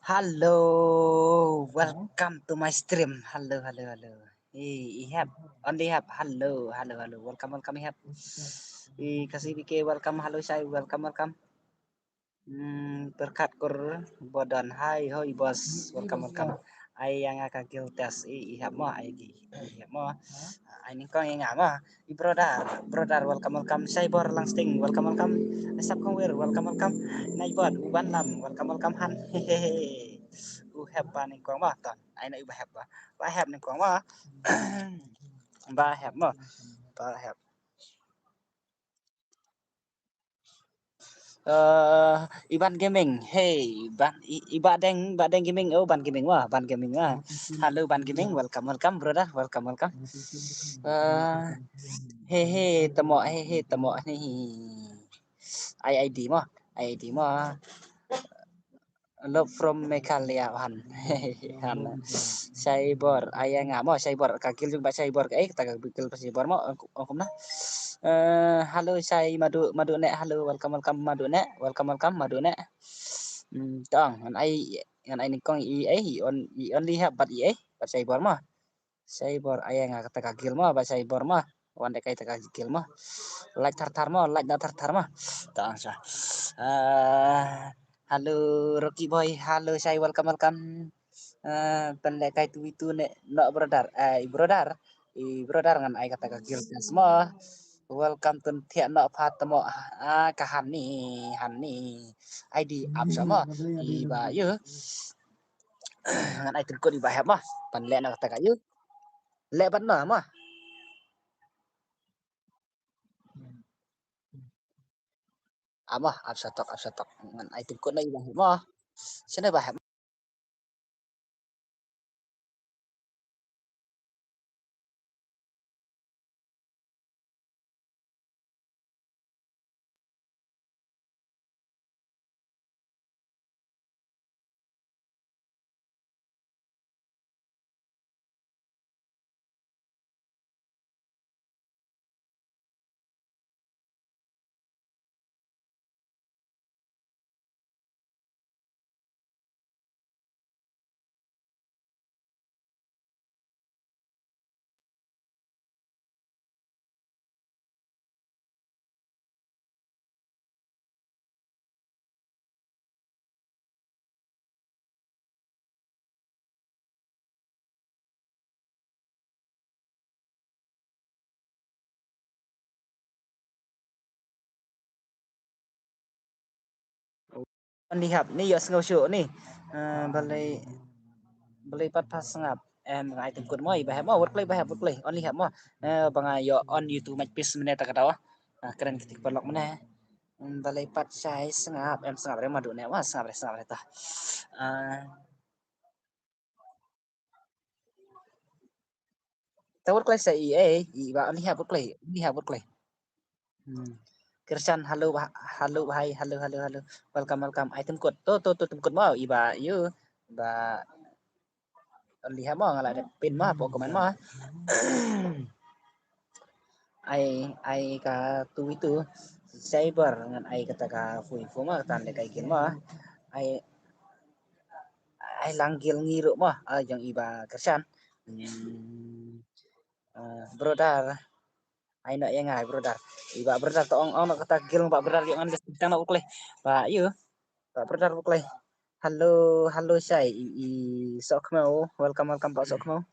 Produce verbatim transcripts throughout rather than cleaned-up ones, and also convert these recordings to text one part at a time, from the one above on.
Hello, welcome to my stream. Hello, hello, hello. Hey, Ihap, only Ihap. Hello, hello, hello. Welcome, welcome, Ihap. Hey, Kasi B K, welcome. Hello, Shai, welcome, welcome. Hmm, Perkat Kur Bodan. Hi, hoi, boss. Welcome, welcome. Ai yang aka guild test. Ihap mo, ai gi. Ihap mo. Ai nyngkong ïa nga mo. I brother, brother, welcome, welcome. Shaibor Langsting, welcome, welcome. Sap Kongwir, welcome, welcome. Naibot, Uban Lam, welcome, welcome. Han, hehehe. U hep ba nyngkong mo, ton. Ai na u ba hep ba. Ba hep nyngkong mo. Ba hep mo. Ba hep. Eh, Iban Gaming, hey, Ban, I-, Iba Deng, Iba Deng Gaming, oh, Ban Gaming, wah, Ban Gaming, ah. Hello, Ban Gaming, welcome, welcome, brother, welcome, welcome. Eh, hey, hey, temo, hey, hey, temo, ni. I I D mo, I I D mo. Love from Meghalaya, han. Han. Shaibor, ai nga mo, Shaibor, ka guild jong ba Shaibor, eh, ta ka guild ba Shaibor mo, ong kumno. Eh, hello, Shai, Madu, Madu ne, hello, welcome, welcome, Madu ne, welcome, welcome, Madu ne. Hmm, tong, ngan ai, ngan ai nyngkong i, eh, i on, i only Ihap, but i, eh, but Shaibor mo. Shaibor, ai nga kata ka guild mo, ba Shaibor mo. Wan dei kai ta ka guild mo. Like thar thar mo, like na thar thar mo. Ta ang sa. Ah, hello, Rocky Boy, hello, Shai, welcome, welcome. Ah, pynleh kai tu itu ne, no brother, eh, i brother, i brother ngan ai kata ka guild test mo. Welcome to thiah no pha temo, ah, ka Hani, Hani. I D ap sa mo, i ba yu. Ngan ai tyngkut i ba hep mo. Pynleh na kata ka yu. Leh ban na mo. Amo, ap satok, ap satok. Ngan ai tyngkut na i ba hep mo. Sene ba hep. Only Ihap ni ïohsngew shuh ni. Eh, balei, balei pat pha sngap. Em, nga ai tyngkut mo, i ba hep mo, word play, ba hep word play. Only Ihap mo. Eh, ba nga ïoh on YouTube mic piece mynne ta ka daw. Ah, kren kti paralok mynne. Hmm, balei pat Shai sngap, em sngap re Madu ne, wa sngap re, sngap re ta. Ah, ta word play sa i, eh, i ba only Ihap word play, only Ihap word play. Hmm. Kirshan, hello, ba-, hello, hi, hello, hello, hello. Welcome, welcome. Ai tyngkut. To, to, to, tyngkut mo, i ba yu, ba only Ihap mo, nga la dep pin mo, hapoh comment mo. Ai, ai ka tu itu. Shaibor, ngan ai kata ka fu info mo, kata ne kai guild mo. Ai, ai lang guild ngi ruh mo, ai jong i ba Kirshan. Hmm. Ah, brother. Ai noh ïa nga, brother. I ba brother to ong, ong noh kata guild ba brother ïoh ngan leh tang noh buklei. Ba yu. Ba brother buklei. Hello, hello Shai. I, i Sohkhmew. Welcome, welcome ba Sohkhmew.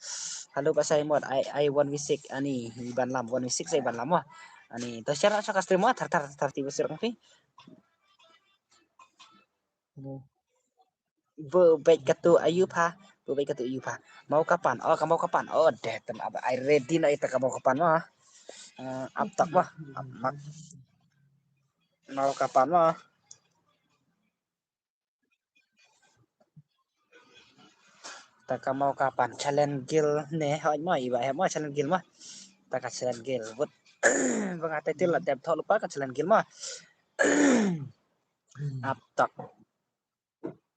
Hello ba Shai Mot. Ai, ai one v six ani, i Ban Lam one v six, ai Ban Lam mo. Ani to share sa ka stream mo, thar thar thar ti ba sir kong phi. Hello. Bubeit katu ayu pha, bubeit katu ayu pha. Mau kapan? Oh, ka mau kapan? Oh, deh, ten aba ai ready na ita ka mau kapan mo. Eh, ap tak mo. Ap mak. Mau kapan mo? Ta ka mau kapan? Challenge guild ne, hoi mo, iba he mo, challenge guild mo. Ta ka challenge guild. But, ba nga title la dep thok lupa ka challenge guild mo. Ap tak.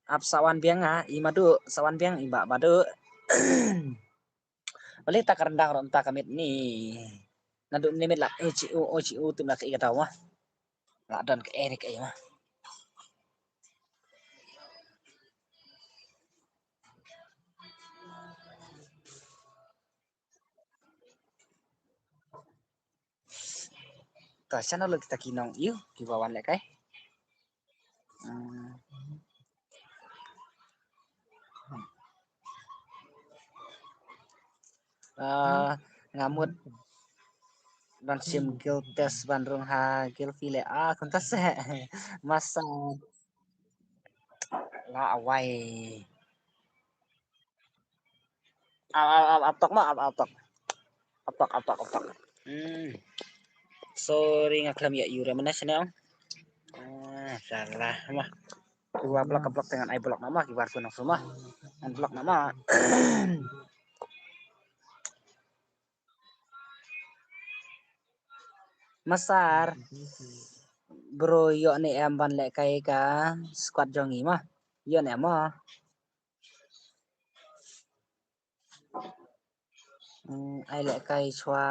Ap sawan biang ah, i Madu, sawan biang i ba Madu. Bali ta ka rendang ron ta ka mit ni. Nadu ni mit la, eh, ci u, oh, ci u, tim la ka i ka daw ma. La don ka eri ka i ma. Ta shano lut kita ki nong ïu kiba wan lehkai. Hmm. Ah, nga mut ban shim guild test ban rung ha guild phi leh. Ah, kumta seh. Masa la awai. Ap, ap, ap, ap tok ma, ap, ap tok. Ap tok, ap tok, ap tok. Hmm. Sorry, nga khlem ïa ïu re mana channel. Ah, salah ma. Kiwa block ka block, te ngan ai block na ma, kiwa phone phone ma. Ngan block na ma. Masar. Bro, ïoh ne em ban lehkai ka squad jong ngi ma? Ïoh ne em ma? Hmm, ai lehkai shuwa.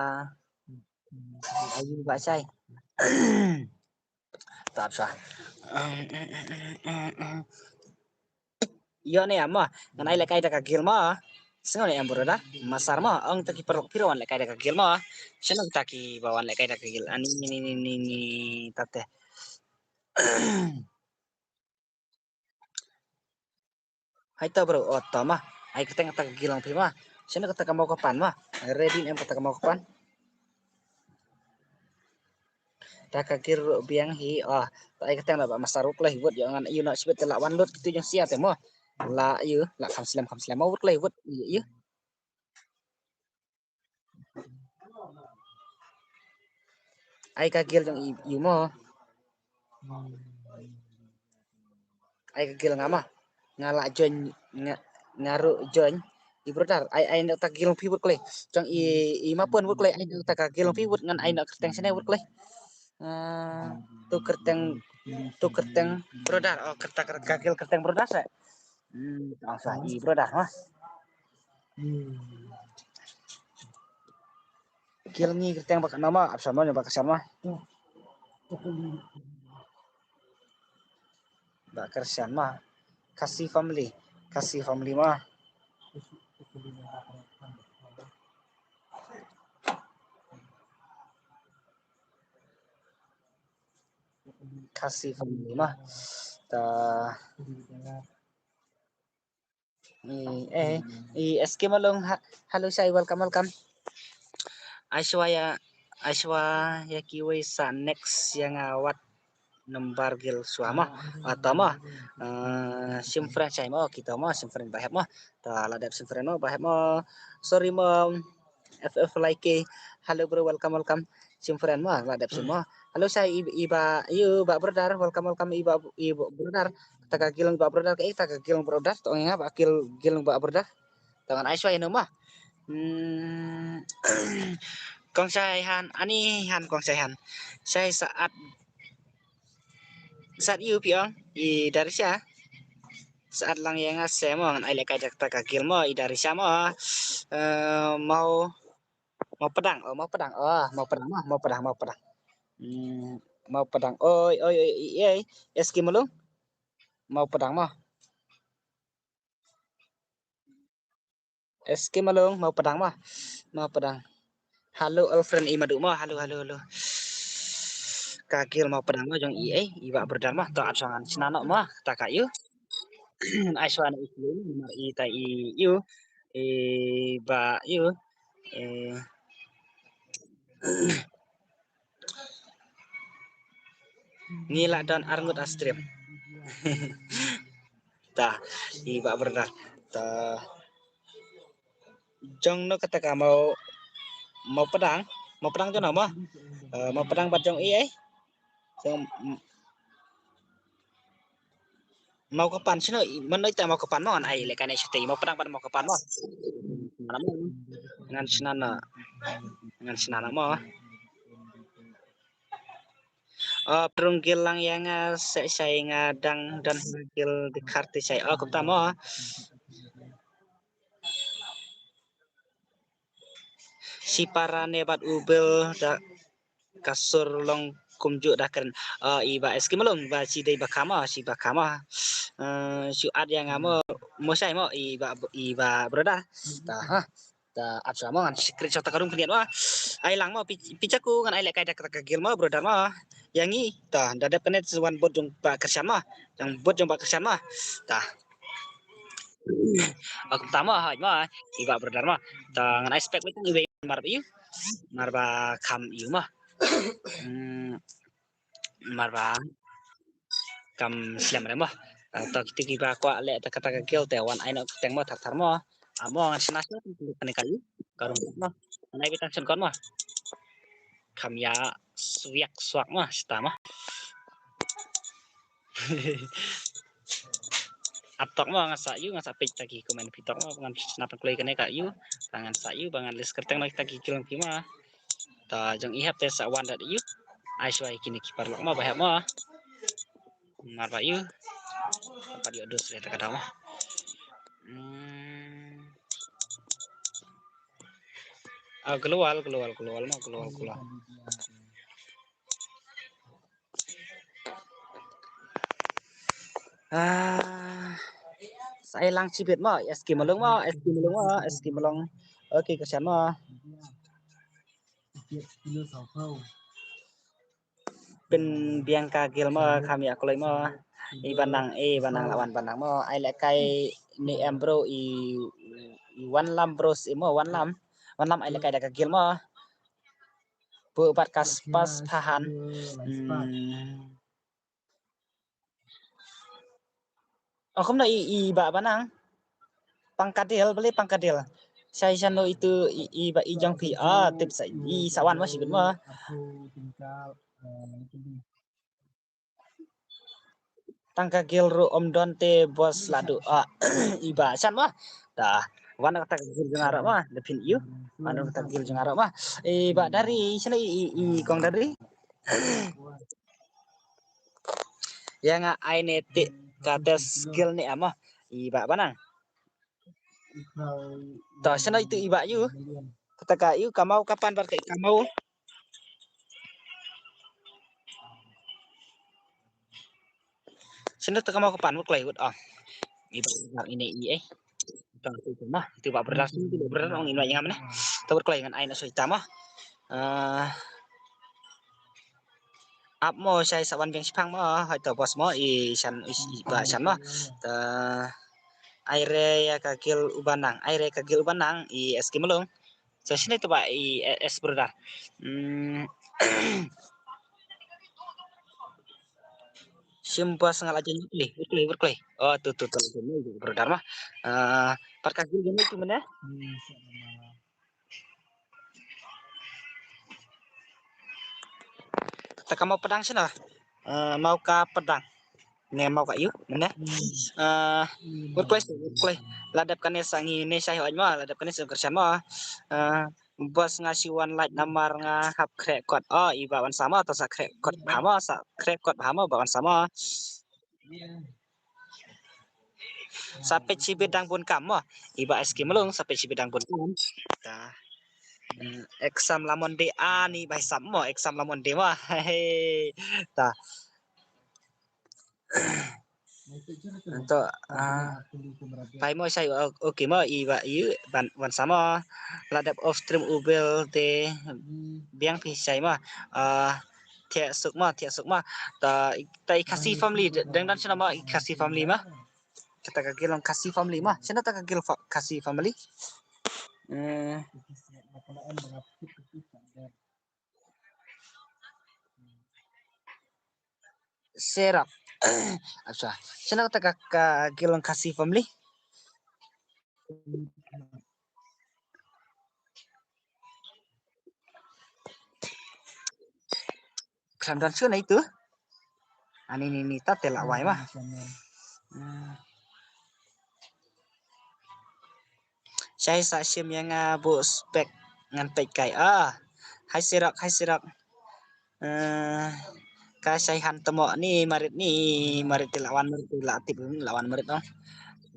Ayu ba shai. Tap shuwa. Ïoh ne em ma? Ngan ai lehkai da ka guild ma. Sngew ne em brother? Masar ma, ong ta ki paralok phi ruh wan lehkai da ka guild ma. Shano ta kiba wan lehkai da ka guild? Ani ni ni ni ni ni tate. Hai ta bro, oh ta ma. Ai kata kata ka guild phi ma. Shano kata ka Mawkapan ma? Ready ne em kata ka Mawkapan? Ta ka guild ruh biang hi, ah, ta ai kata na ba masar wut kloi wut ïa ngan ïu na sibit te la wan lut kitu jong sia te mo. La ïu, la kham slem kham slem mo wut kloi wut ïu. Ai ka guild jong i, ïu mo. Ai ka guild nga ma. Nga la join, nga, nga ruh join. I brother, ai, ai na ta ka guild phi wut kloi. Jong i, i ma pun wut kloi, ai na ta ka guild phi wut ngan ai na kyrteng sene wut kloi. Ah, tu kyrteng, tu kyrteng brother, oh kyrta, kyrta, ka guild kyrteng brother sa. Hmm, tang sa i brother ha. Hmm. Guild ngi kyrteng ba ka nama, ap sama ba ka sama. Ba Christian ma. Khasi family, Khasi family ma. Khasi family ma. Ta. Eh, eh, eh, S K Malung, ha-, hello Shai, welcome, welcome. Aishwarya, Aishwarya kiwei sa next ïa nga wat number guild shuwa ma. Ata ma. Eh, shim friend Shai ma, kita ma, shim friend ba hep ma. Ta la dep shim friend ma, ba hep ma. Sorry ma. F F like. Hello bro, welcome, welcome. Shim friend ma, la dep shim ma. Hello Shai, i, i ba, ïu ba brother, welcome, welcome, i ba, i ba brother. Ta ka guild ba brother, ka, eh, ta ka guild brother, to nga ba guild, guild ba brother. Ta ngan ai shuwa ïa no ma. Hmm. Kong Shai han, ani han Kong Shai han. Shai saat, saat ïu phi ong, i Darisha. Saat lang ïa nga se mo, ngan ai lehkai da ta ka guild mo, i Darisha mo. Eh, mau, mau pedang, oh, mau pedang, oh, mau pedang, mau, mau pedang, mau pedang. Hmm, mau pedang, oi, oi, oi, oi, oi, S K Malung. Mau pedang mo. S K Malung, mau pedang mo. Mau pedang. Hello, old friend, i madu mo. Hello, hello, hello. Ka guild mau pedang mo, jong i, eh, i ba brother mo. To, ap song an, snan mo, ta ka ïu. Ai shuwa na i, i, ta i, ïu. I ba, ïu. Eh. Ngi la don arngut a stream. Ta, i ba brother. Ta. Jong no kata ka mau, mau pedang, mau pedang jong no mo. Eh, mau pedang bad jong i, eh. Jong, m-, Mawkapan, shano, i, man ita Mawkapan mo, ngan ai lehkai ne shuti, mau pedang bad Mawkapan mo. Ngan snan na, ngan snan na mo. Oh, prung guild lang ïa nga, se Shai nga dang don guild di karti Shai. Oh, kumta mo. Shipara ne bad u Bill da ka sur long kumjuh da kren. Ah, i ba S K Malung, ba shi dei ba kama, shi ba kama. Eh, shu add ïa nga mo, mo Shai mo, i ba, i ba brother. Ta, ha. Ta ap sha mo ngan screenshot ta ka rum khyndiat mo. Ai lang mo pi, pi chaku ngan ai lehkai da kata ka guild mo brother mo. Ïa ngi ta da dep kane sa wan bot jong ba kyrshan mo. Jong bot jong ba kyrshan mo. Ta. Ba kumta mo hoi mo. I ba brother mo. Ta ngan ai spec mo tang iwei mar ba ïu. Mar ba kham ïu mo. Hmm. Mar ba kam slem re mo. Ah, to kito kiba kwah leh ta kata ka guild te wan ai noh kyrteng mo thar thar mo. Ah, mo ngan shna shna kane ka ïu. Ka rung mo. Ngan ai beit tang shen kon mo. Kam ïa swiak swak mo shata mo. Ap tok mo ngan sa ïu ngan sa peit ta ki comment phi tok mo ngan shna pynkloi kane ka ïu. Ngan sa ïu ba ngan list kyrteng noh ta ki guild phi mo. Ta jong i hap te sa wan da ïu. Ai shuwa ïa kine ki paralok mo ba hap mo. Mar ba ïu. Pat ïoh dus re ta ka daw mo. Hmm. Ah, global, global, global mo, global, global. Ah, sa ai lang chibit mo, S K Malung mo, S K Malung mo, S K Malung. Okay, kyrshan mo. Pynbiang ka guild mo, kham ïa kloi mo. I ba nang, i ba nang la wan ba nang mo. Ai lehkai ne em bro, i, i wan lam bro, i mo, wan lam. Wan lam ai lehkai da ka guild mo. Pu bat ka spas phahan. Hmm. Oh, kumno i, i ba ba nang? Pangkadil, beli pangkadil. Sai sano itu i, i ba i jong phi. Ah, tip sa i sa wan mo sibit mo. Tang ka guild ruh ym don te boss ladu. Ah, i ba san mo. Dah. Wan kata ka guild jong nga ruh mo. Lepin ïu. Wan kata ka guild jong nga ruh mo. I ba dari sano i, i, i kong dari. Ïa nga ai ne te ka test skill ne amo. I ba ba nang. To sano itu i ba ïu. Kata ka ïu ka mau ka pan bar ka ka mau. Sano ta ka mau ka pan mut kloi mut oh. I ba ini i eh. Tang tu tu mah, tu ba berdas tu, tu ba berdas ong in ba ïa nga mane. Tu ba kloi ngan ai na soi ta mah. Eh, ap mo shai sa wan biang shipang mo, hai to boss mo, i shan, i, i ba shan mo. Ta ai re ïa ka guild uba nang, ai re ka guild uba nang, i S K Malung. Sa shine tu ba i, eh, S brother. Hmm. Shim boss nga la jan kloi, kloi, kloi. Oh, tu, tu, tu, tu, ni brother mah. Ah, pat ka guild jong i tu mane. Ta ka mau pedang sino. Ah, mau ka pedang. Ne mau ka ïu, mane. Ah, kloi, kloi. La dep kane sa ngi ne shai hoi mo, la dep kane sa kyrshan mo. Ah, boss nga shi wan like namar nga hap khreh kot. Oh, i ba wan sa mo, to sa khreh kot bha mo, sa khreh kot bha mo, ba wan sa mo. Sa peit shibit dang bun kam mo. I ba S K Malung, sa peit shibit dang bun kam. Ta. Hmm, exam la Monday ani ba hisap mo, exam la Monday mo. Hei. Ta. Nto, ah, pai mo shai, o-, okay mo, i ba, i ban, wan sa mo. La dep off stream u bel te biang phi shai mo. Ah, thiah suk mo, thiah suk mo. Ta, ta i Khasi family, dang don shano mo i Khasi family mo. Kata ka guild long Khasi family mo. Shano ta ka guild fa-, Khasi family. Eh. Serap. Acha. Shano ta ka, ka guild long Khasi family. Khlem don shuh na itu. Ani ni ni ta te la wai ma. Hmm. Shai sa shim ïa nga bu spek ngan peit kai. Ah. Hai sirok, hai sirok. Eh, ka shai han temo ni marit ni marit te la wan marit te la tip la wan marit no.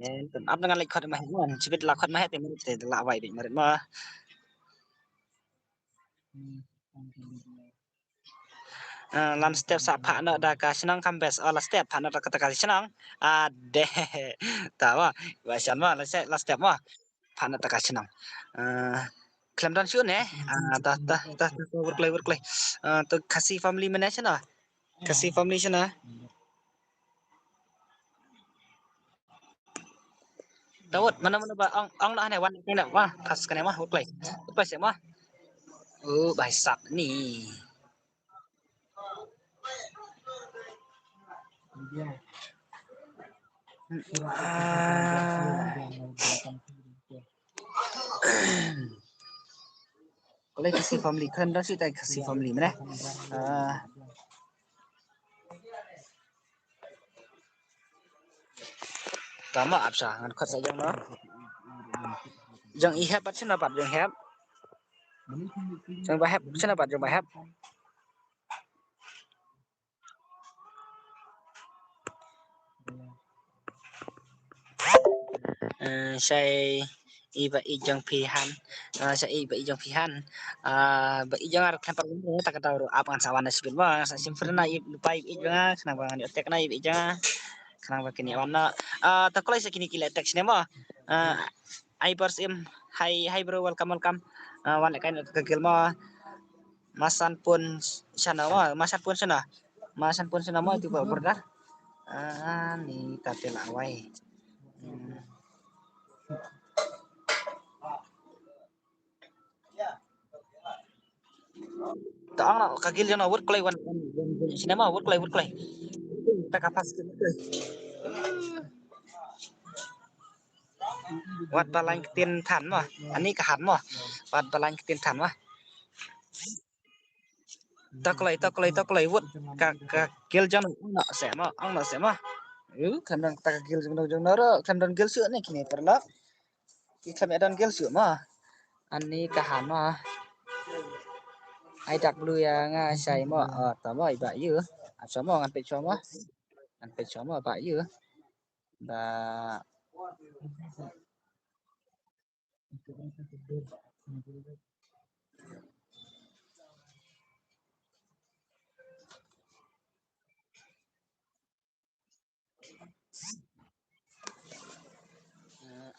Eh, ap ngan leit khot ma he ngan chibit la khot ma he te marit te la wai bit marit ma. Eh, lan step sa pha no da ka shnong kam bes. Oh, la step pha no da ka ta ka shnong. Ah, de. Ta wa, wa shan wa, la se-, la step wa. pha na ta ka shnong. Ah, khlem don shuh ne. Ah, ta ta ta ta ta wut kloi wut kloi. Ah, to Khasi family mynne shano? Khasi family shano? Ta wut mano mano ba ong ong noh ne wan ne ma pas kane ma wut kloi. Wut kloi se ma. Oh, bai sap ni. Ah. Kole Khasi family khan da si tai Khasi family mene. Ah. Tama apsa ngan khot sa jong no. Jong i hep pat sina pat jong hep. Jong ba hep sina pat jong ba hep. Eh, shai i ba i jong phi han. Ah, shai i ba i jong phi han. Ah, ba i jong ar khlem pat ta ka daw ru ap ngan sa wan na sibin ba sa sim frena i ba i jong a khnang ba ngan tek na i ba i jong a khnang ba kini wan na. Ah, ta kloi sa kini ki le tek sne mo. Ah, ai bars im. Hi hi bro, welcome welcome. Ah, wan le kain ka gil mo. Masan pun sana mo, masan pun sana. Masan pun sana mo itu ba brother. Ah, ni ta te la wai. Hmm. Ta ang na ka gil jana wut kloi wan wan wan sina mo wut kloi wut kloi. Ta ka pas. Wat ba lain ktien than mo. Ani ka han mo. Wat ba lain ktien than mo. Taklai taklai taklai wut ka ka gil jong ong na se mo ong na se mo. U khlem don ta ka gil jong jong na ro khlem don gil shuh ne kine paralok. Ki khlem don gil shuh mo. Ani ka han mo. Ai dak blu ya nga sai mo. Oh ta mo i ba yu. Ap sa mo ngan peit sa mo. Ngan peit sa mo ba yu. Ba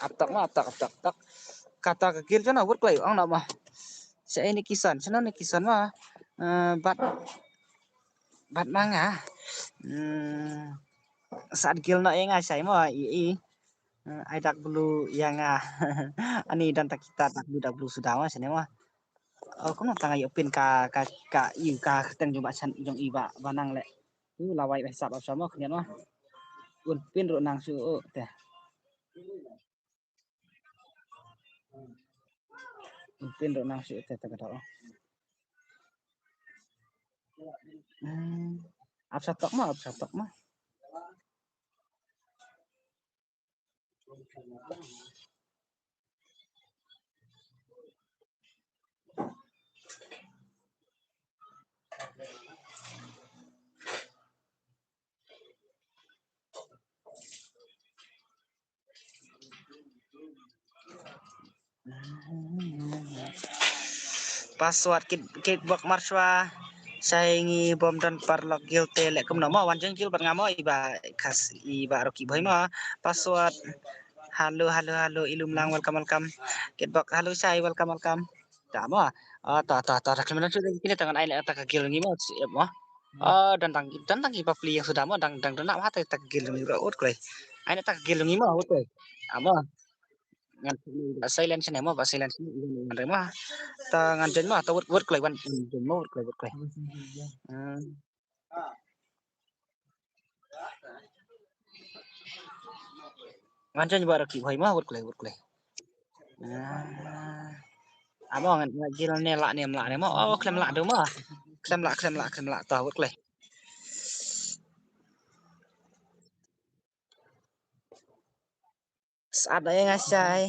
Ap tak ma ap tak ap tak ap tak. Kata ka gil jana wut klai ang na ma. Sa ini kisan sana ni kisan ma. Eh, bat bat manga. Hmm. Sat gil na enga sai ma i i. Eh, ai dak blu yang ah. Ani dan tak kita dak blu dak blu sudah ma sini ma. Oh, kono tang ayo pin ka ka ka iu ka teng jong ba chan jong i ba banang le. U lawai ba hisap ap sama khniat ma. Un pin ro nang su o te. Un pin ro nang su te ta ka da. Hmm. Ap sa tok ma ap sa tok ma. Password kit kit bok marswa. Sai ngi bom don paralok gil te le kumno mo wan jeng jil bat ngamo iba khas iba roki boy mo. Password. Halo halo halo ilum lang welcome welcome. Kit bok halo sai welcome welcome. Ta mo. Ah, ta ta ta ta khlem dang shu kine tangan ai le ta ka gil ngi mo. Ah, dan tang dan tang ki papli yang sudah mo dang dang dang nak ma ta ka gil ngi ro ut klai. Ai na ta ka gil ngi mo ut klai. Amo. Ngan ba silence ne mo ba silence ne ngan re mo. Ta ngan jen mo ta wut wut klai wan jen mo wut klai wut klai. Hmm. Ngan chen ba ra ki hoi ma wut klei wut klei. Ah. Amo ngan ngan jil ne la ne mla ne ma. Oh, klem la do ma. Klem la klem la klem la ta wut klei. Sat ai nga shai.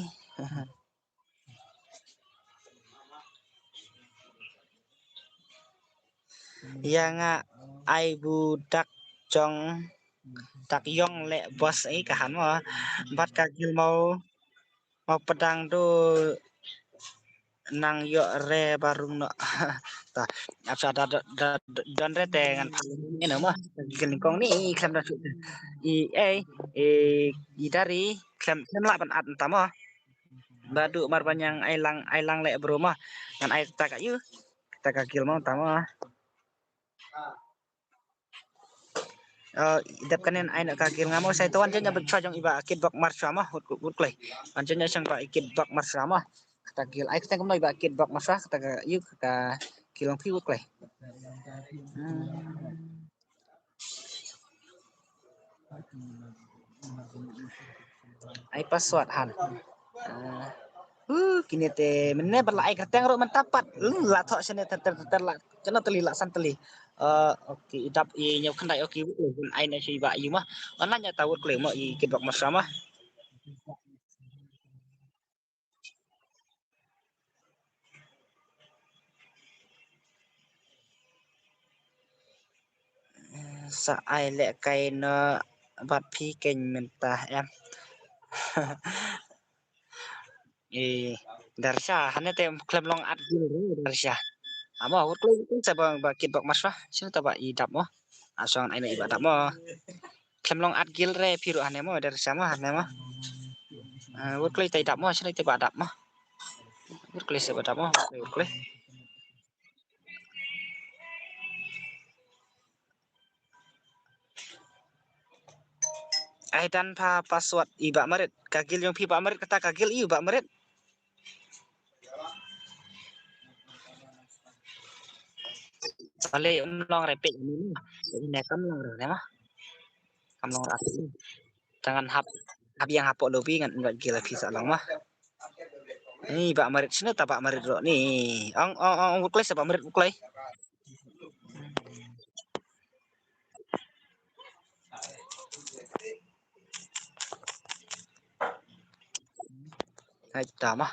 Ïa nga ai bu dak jong dak yong le bos ai ka han mo. Bat ka gil mo mo pedang do nang yo re barung no. Ta ap sa da da don re te ngan pha ni no mo. Gil kong ni klem da su. I ai i dari klem klem la ban at ta mo. Ba duh mar ban ïang ai lang, ai lang leh bro ma. Ngan ai kata ka ïu. Kata ka guild mo tang ma. Eh, dep kane ai na ka guild nga mo, sa ïa to wan jan ïa ba shuwa jong i Bah Kitbok Marsha ma, wut, wut kloi. Wan jan ïa shang Bah Kitbok Marsha ma. Kata guild ai kata kumno i Bah Kitbok Marsha, kata ka ïu, kata ka guild long phi wut kloi. Hmm. Ai password han. Ah. Uh, kine te mynne ba la ai kyrteng ruh mynta pat. Hmm, la thoh shane ter ter ter la. Kano tylli la san tylli. Uh, okay, i dap i ñiew khyndai, okay, wut kloi, ai na shu i Bah ïu ma. Online ïa ta wut kloi mo i Kitbok Marsha ma. Sa ai lehkai noh bad phi keiñ mynta em. Eh, Darsha, hangne te khlem long at guild re Darsha. Amo, wut kloi, wut kloi sa Bah, Bah Kitbok Marsha. Shu ta Bah i dap mo. Asong ai na i Bah dap mo. Khlem long at guild re phi ruh hangne mo, Darsha mo, hangne mo. Eh, wut kloi ta i dap mo, shu ta Bah dap mo. Wut kloi sa Bah dap mo, wut kloi, wut kloi. Ai dan pha password i Bah Marit. Ka guild jong phi Bah Marit, kata ka guild i Bah Marit. Sale um long re pek ni. Ini kam long re ma. Kam long re. Jangan hap, hap ïa nga hapoh lobby ngan invite guild phi sa long ma. Ni Bah Marit sini ta Bah Marit ruh ni. Ong, ong, ong, wut kloi sa Bah Marit, wut kloi. Hai ta ma.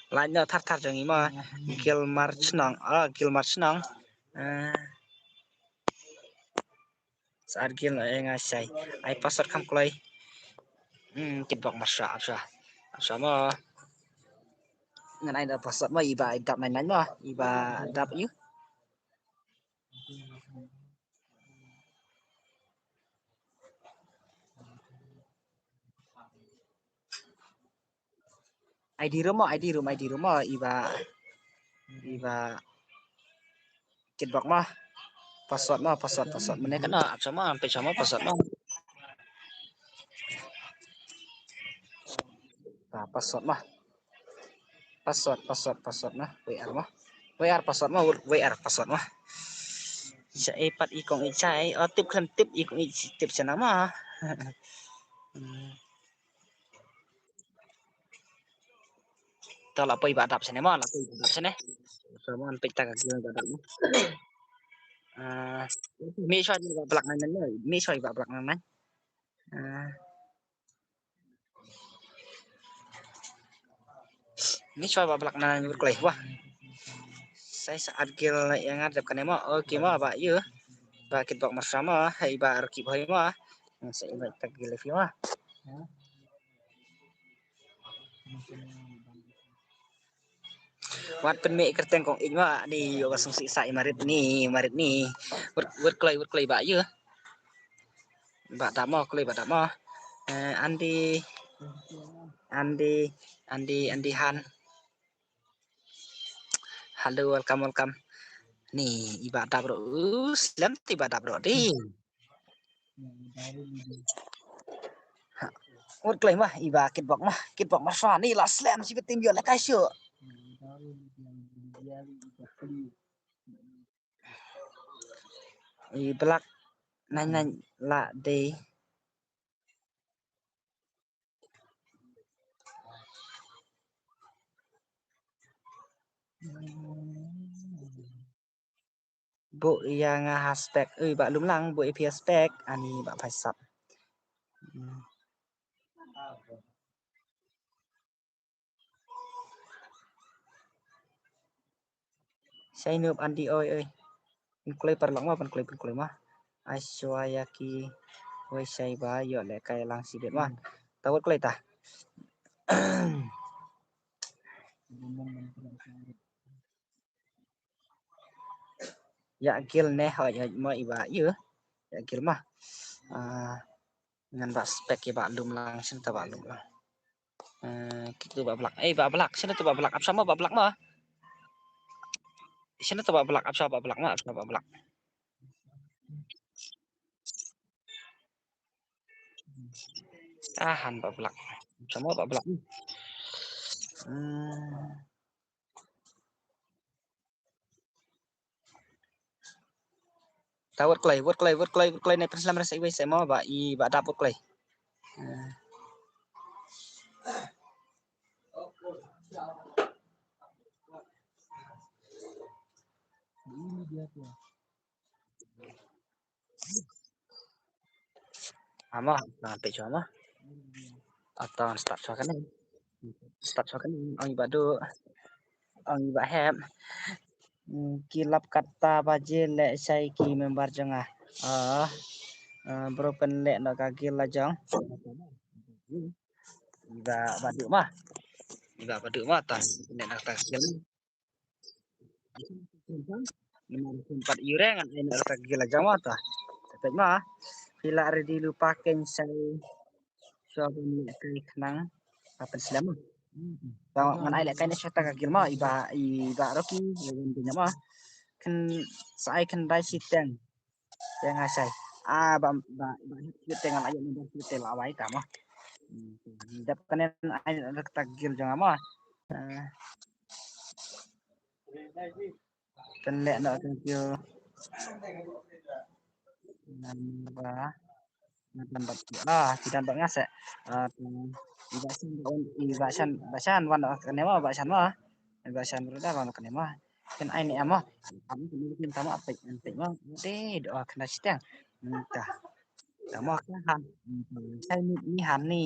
Lain no thar thar jong i ma. Guild Marshnong. Ah, Guild Marshnong. Ah. Sa ar guild no e nga shai. Ai password kham kloi. Hmm, Kitbok Marsha, Marsha. Marsha mo. Ngan ai da password mo, i Bah i dap nine nine mo. I Bah dap ïu. I D room mo, I D room, I D room mo, i Bah, i Bah Kitbok mo. Password mo, password, password. Mynne kano, ap sa mo, am page sa mo, password mo. Ah, password mo. Password, password, password mo. W R mo. W R password mo, W R password mo. Sa e pat i kong i chai, oh, tip khlem tip i kong i tip sa na mo. Hmm. To la poi ba dap sene ma, la poi ba dap sene. So mo an pek ta ka guild ba dap mo. Ah, mi shoi ba black nine nine, mi shoi ba black nine nine. Ah. Mi shoi ba black nine nine wut kloi wah. Sai sa ar guild ïa nga dap kane mo. Okay mo ba ïu. Bah Kitbok Marsha mo, hai Bah Rakip Hoi mo. Sa invite ta guild phi mo. Wat pynmih kyrteng kong ïeit ma, ni ïoh ka sngewsih sa i Marit ni, Marit ni. Wut, wut kloi, wut kloi ba ïu. Ba dap mo, kloi ba dap mo. Eh, Andi, Andi, Andi, Andi Han. Hello, welcome, welcome. Ni, i ba dap ruh, uh, slem ti ba dap ruh di. Ha, wut kloi ma, i Bah Kitbok ma, Kitbok Marsha ni la slem shi betin ïoh la kai shu. I black nine nine la dei. Buh ïa nga ha spec. Ui, ba lum lang, buh ïa phi ha spec. Ani ba phaisap. Hmm. Shai nup Andi oi oi. Pynkloi paralok ma, pynkloi, pynkloi ma. Aishwarya ki wei shai ba ïoh lehkai lang shibit ma. Hmm. Ta wut kloi ta. Ïa guild ne hoi hoi mo i ba ïu. Ïa guild ma. Ah, ngan ba spec ïa ba lum lang, shen ta ba lum lang. Eh, kitu ba blak. Eh, ba blak, shen ta ba blak. Ap sama ba blak ma. Shen ta ba blak, ap sama ba blak ma, ap sama ba blak. Tahan ba blak. Ap sama ba blak. Hmm. Ta wad klai, wad klai, wad klai, wad klai, ne pynslem rasa iwei se mo ba i ba dap wad klai. Eh. Amo, na peit shuwa mo. Atong start shuwa kane. Start shuwa kane. Ong i ba duh. Ong i ba hep. Hmm, ki lap kata baje leh shai ki member jong nga. Ah, ah, bro pynleh noh ka guild la jong. I ba ba duh mo. I ba ba duh mo ta. Leh noh ka guild. Namar kum pat ïureng ngan ai na rta gila jama ta. Peit ma. Phi la ready lypa kein shai. Shuwa ban leh kai khnang. Ka pynslem ma. Ba ngan ai leh kai na shuwa ta ka gil ma. I ba, i ba Rocky, i ba Rocky ma. Kyn sa ai khyndai shiteng. Te nga shai. Ah, ba, ba, ba, te nga la ïoh number te la wai ta ma. Hmm, dep kane ai na rta gil jong ma. Ah. Pynleh noh, thank you. Number. Number. Ah, ki dan ba nga se. Ah, i ba shan, i ba shan, ba shan wan kane ma, ba shan ma. I ba shan brother wan kane ma. Kan ai ne ma. Am kan ni tama apa, apa ma. Te doa kena sitang. Minta. Tama kan. Sai ni, ni han ni.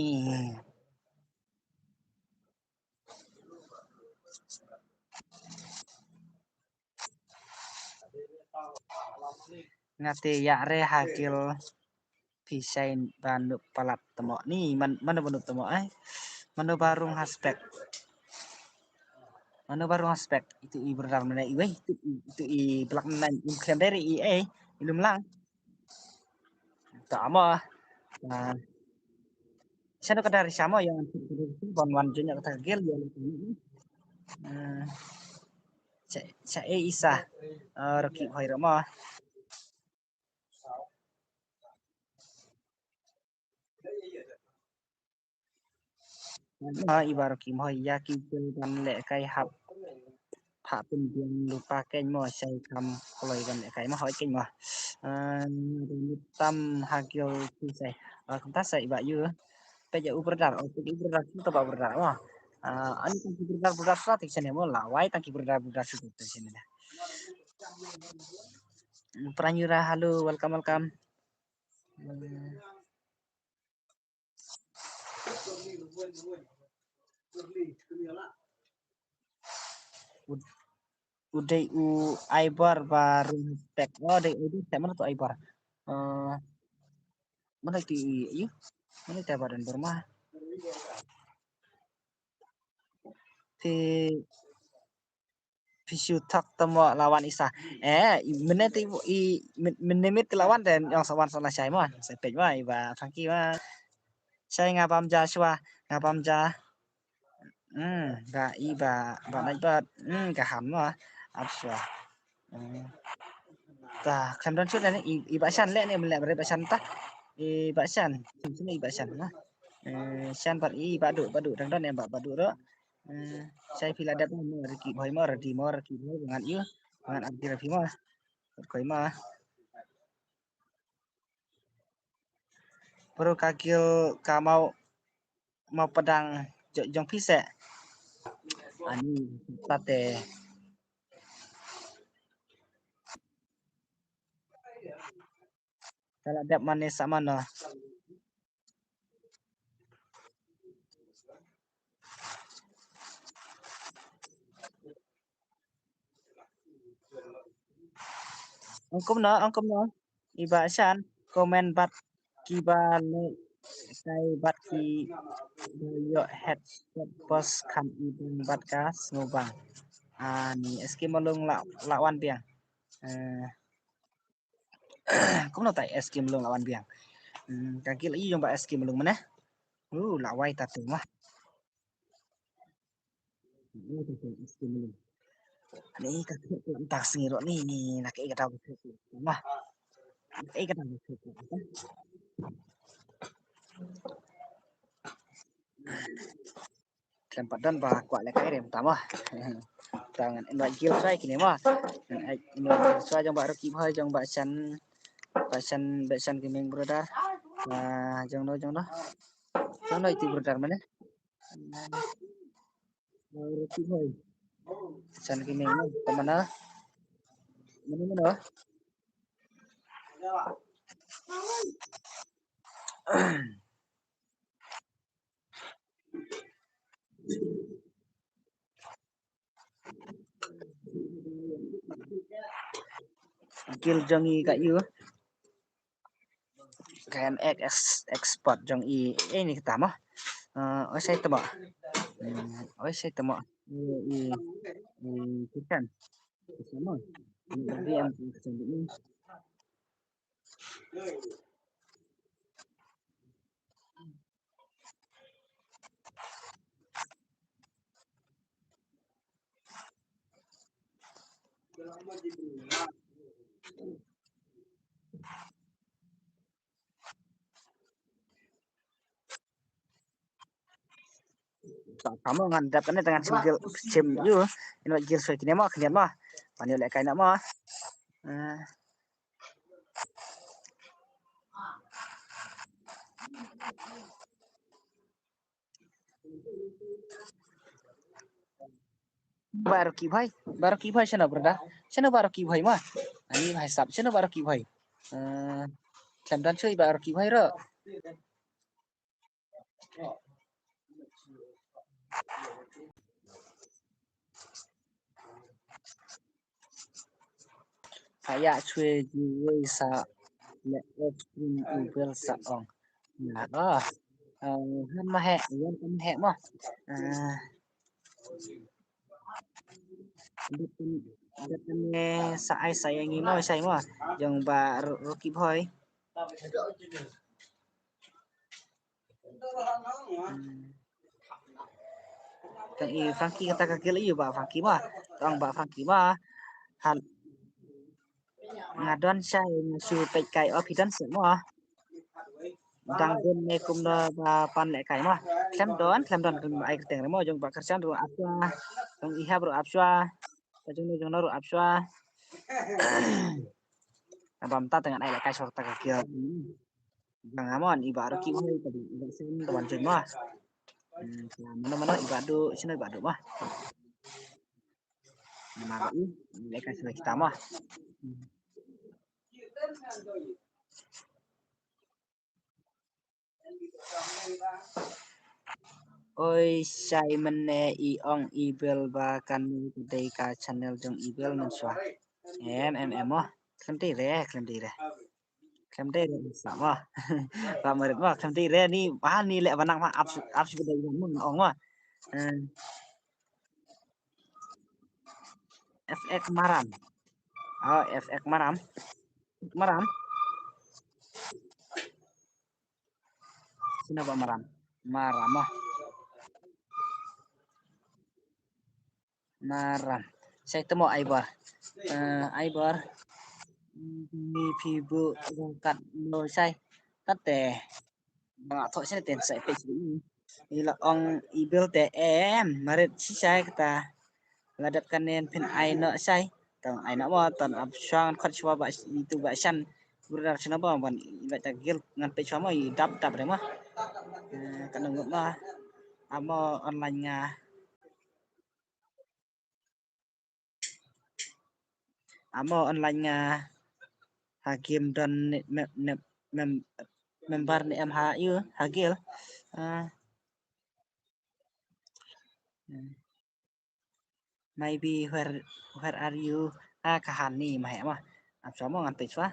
Nga te ïa re ha gil phi shai ba nup palat tamo ni man, mano ba nup tamo ai. Mano ba rung ha spec. Mano ba rung ha spec. Itu i brother mane i wei. Itu i, itu i blak mane i khlem deri i ai. I lum lang. Tama. Ah. Sha no ka dari sama yang ban wan jenya kata gel ya. Ah. Sa, sa e isa. Ah, Rocky hoi rama. Ah, i ba Rocky mo ïa ki gel ban leh kai hap. Pha pynbiang lypa kein mo shai kham kloi ban leh kai mo hoi kein mo. Ah, tam ha gel ki shai. Ah, kumta sa i ba ïu. Peit ïa u brother, oh, peit ïa u brother, kumta ba brother mo. Ah, ani tang ki brother, brother sa tik sene mo la wai tang ki brother, brother sa tik sene. Pranyura, hello, welcome, welcome. Hmm. U dei u Aibar ba rung spec. Oh, dei u dei mana tu Aibar. Eh, mana tu i, i? Mana tu Aibar dan Burma? Ti Phi shu thok tamo la wan isa. Eh, i mynne ti i myn-, mynne mit la wan te ong sa wan sa la shai mo. Sa peit mo i ba Frankie mo. Shai nga bam ja shuwa, nga bam ja. Hmm, ba i ba, ba nai ba, hmm, ka ham mo. Ap shuwa. Hmm. Ta, khlem don shuh ne i, i ba shan le ne, mlek ba shan ta. I ba shan, sini i ba shan na. Eh, shan ba i ba du, ba du dang don ne ba, ba du ro. Eh, shai phi la dep mo, Ricky Boy mo, Ricky mo, Ricky Boy, ngan ïu, ngan ap dira phi mo. Koi mo. Bro ka gil ka mau, mau padang jo-, jong phi se. Ani, tate. Ka la dep mane sa mano. Ong kumno, ong kumno. I ba shan, comment bad ki ba leh kai bad ki ba ïoh headset bos kham i bang bad ka sngewbang. Ani, S K Malung la, la wan biang. Eh, Kumno tai S K Malung la wan biang. Hmm, ka guild ïa jong Bah S K Malung mane. Uh, la wai ta tu mah. Ani ka tu ta sngi ro ni, ni na ka ïa ka ta mah. Ka ïa ka ta. Khlem pat don ba kwah lehkai re mynta mo. Tang ngan invite guild sa kine mo. Ngan invite guild sa jong Bah Rocky Bhoi, jong Bah Shan, Bah Shan, Bah Shan Gaming brother. Ah, jong no, jong no. Jong no itu brother mane? Bah Rocky Bhoi. Shan Gaming mo. Te mano? Mano, mano? Guild jong i ka ïu. Ka M X expert jong i, eh, ni kata mo. Eh, oi sai temo. Hmm, oi sai temo. I, i, i, kikan. Sama. Ni, ni, ni. Tamo ngan dap kane tang ngan shim guild, shim ïu. Ino guild soi kine mo, kine mo. Pan ïu lehkai na mo. Eh. Bah Rocky Bhoi, Bah Rocky Bhoi shano brother? Shano Bah Rocky Bhoi mo? Ani bhai sab shano Bah Rocky Bhoi? Eh, khlem don shuh Bah Rocky Bhoi ro. Sa ïa chwe ji wei sa le extreme u bel sa ong. Na, oh. Eh, han ma he, yan kan he mo. Eh, dat kan, dat kan ne sa ai sa ïa ngi mo, sa ïa mo. Jong Bah Ro-, Rocky Bhoi. Hmm. Tang i Frankie kata ka guild ïu Bah Frankie mo. Tang Bah Frankie mo. Han nga don shai nga shu peit kai o phi don seh mo. Dang don ne kumno ba pan lehkai mo. Khlem don, khlem don kum ai kyrteng re mo jong Bah Kyrshan ruh ap shuwa. Jong i Hap ruh ap shuwa. Jong no jong no ruh ap shuwa. Naba mynta te ngan ai lehkai shuwa kata ka guild. Jong nga mo, i Bah Rocky mo, i Bah Sen, i Bah Jen mo. Hmm, mano mano i Bah Du, sino i Bah Du mo. Mano i, lehkai shuwa kita mo. Hmm. Oi, shai mynne i ong i Bel ba kan dei ka channel jong i Bel mynshuwa. Em, em, em mo. Khlem dei re, khlem dei re. Khlem dei re sa mo. Ba marit mo, khlem dei re ni, ba ni leh ba nang ma ap, ap shu dei mo ong mo. Eh. F X Maram. Oh, F X Maram. Maram. Sino ba Maram? Maram mo. Maram. Sai temo Aibar. Eh, Aibar. Ni phi bu kat lo sai. Kat te. Ba nga thoh shisha ten sa page ni. I la ong i Bel te em, marit shisha kata. La dep kane phin ai noh shai. Tang ai noh mo, tang ap shuwa ngan khot shuwa Bah, itu Bah Shan. Brother shuwa ba ban i Bah ta guild ngan peit shuwa mo i dap dap re mo. Eh, ka nang mo. Amo online nga. Amo online nga ha game don ne, mem-, mem-, mem-, member ne em ha ïu ha guild. Ah. Hmm. Maybe where, where are you? Ah, ka hani ma he ma. Ap shuwa mo ngan peit shuwa.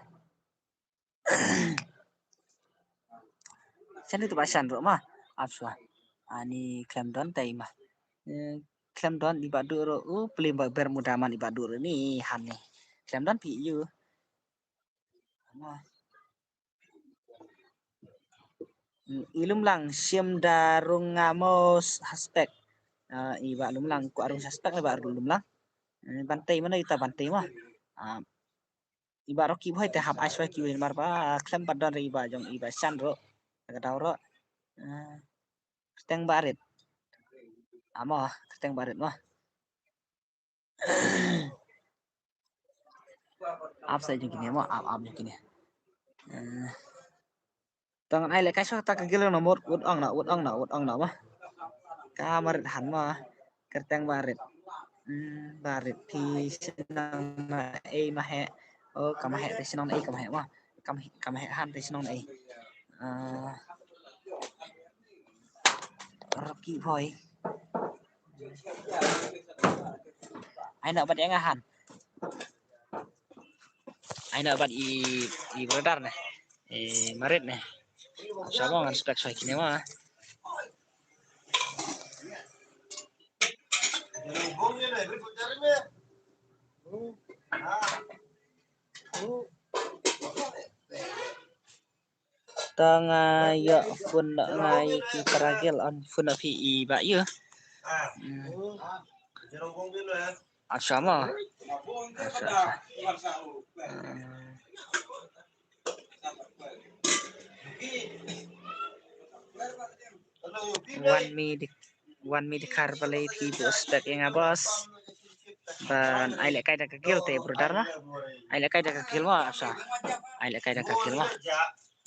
Shan itu Bah Shan ruh ma. Ap shuwa. Ani khlem don tai ma. Eh, khlem don i Bah Du ruh. U plim ba Bermuda man i Bah Du ruh ni hani. Khlem don pi ïu. Ma. I Lumlang, shim da rung nga mo suspect. Ah, i Bah Lumlang, ko arung suspect le Bah Lumlang. Eh, Bantei, mano ita Bantei mo. Ah, i Bah Rocky Boy te hap ai shwa ki win mar ba khlem pat don re i Bah jong i Bah Shan ro. Ka daw ro. Eh, Kyrteng Bah Rit. Amo, kyrteng Bah Rit mo. Ap sa jong kine mo, ap, ap jong kine. Eh, Tang ai le kai shwa ta ka gil na mut, ut ong na, ut ong na, ut ong na mo. Ka Marit han mo. Kyrteng Barit. Hmm, Barit phi shnong na ei ma he. Oh, ka ma he te shnong na ei ka ma he mo. Ka ma he, ka ma he han te shnong na ei. Ah, Rocky Boy. Ai na bad ïa nga han. Ai na bad i, i brother ne. I Marit ne. Sa mo ngan spek shwa kine mo. Ta nga ïoh phone nga ïa ki para gel on phone phi i Bah ïa. Hmm. Acha mo. Acha, acha. Hmm. Wan mi di, wan mi di kar balei phi bu spek ïa nga boss. Ban ai lehkai da ka gel te brother mo. Ai lehkai da ka gel mo, acha. Ai lehkai da ka gel mo.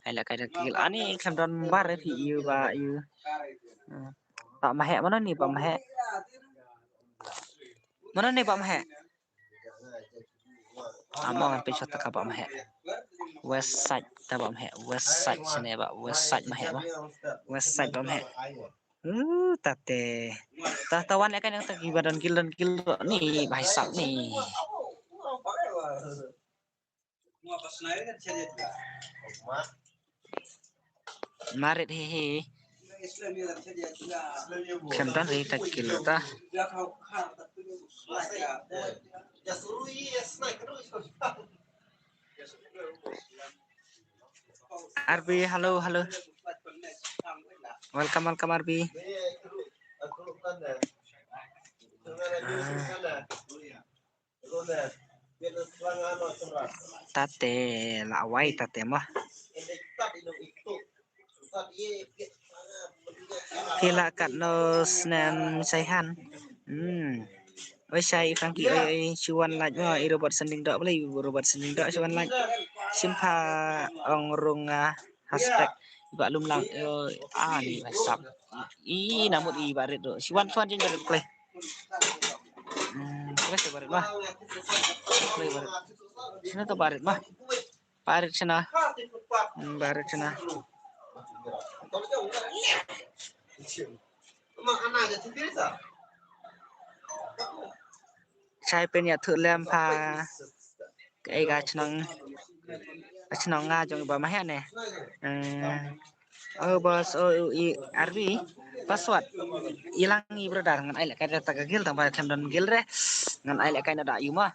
Ai lehkai da ka gel. Ani khlem don bar phi ïa Bah ïa. Hmm. Bah Maheh mano ni Bah Maheh. Mano ni Bah Maheh. Amo ngan pynshot ta ka Bah Maheh. West side ta Bah Maheh. West side sini Bah. West side Maheh Bah. West side Bah Maheh. Uh, tate. Ta ta wan lehkai nang ta ki ba don gil don gil ni Bah Isap ni. Marit he he. Khlem don re ta gil ta. Arbi, hello, hello. Welcome, welcome, Arbi. Ah. Tate la wai tate mo. Phi la katno snem Saihan. Hmm. Oi Sai Frankie oi oi shu wan like mo i Robert Sending Dok beli Robert Sending Dok shu wan like. Simpha ong rung ah hashtag Bah Lumlang oi ani WhatsApp. I namut i Barit do. Shu wan shu wan jing Barit kleh. Hmm, terus ya Barit bah. Kleh Barit. Sini tuh Barit bah. Barit sini. Hmm, Barit sini. Sai pen ya thu lem pha. Kaei ka chnong, ka chnong nga jong i Bah Maheh ne. Eh, oh boss, oh i Arbi, password. I lang i brother ngan ai lehkai da ta ka gil tang ba them don gil re. Ngan ai lehkai na da yu ma.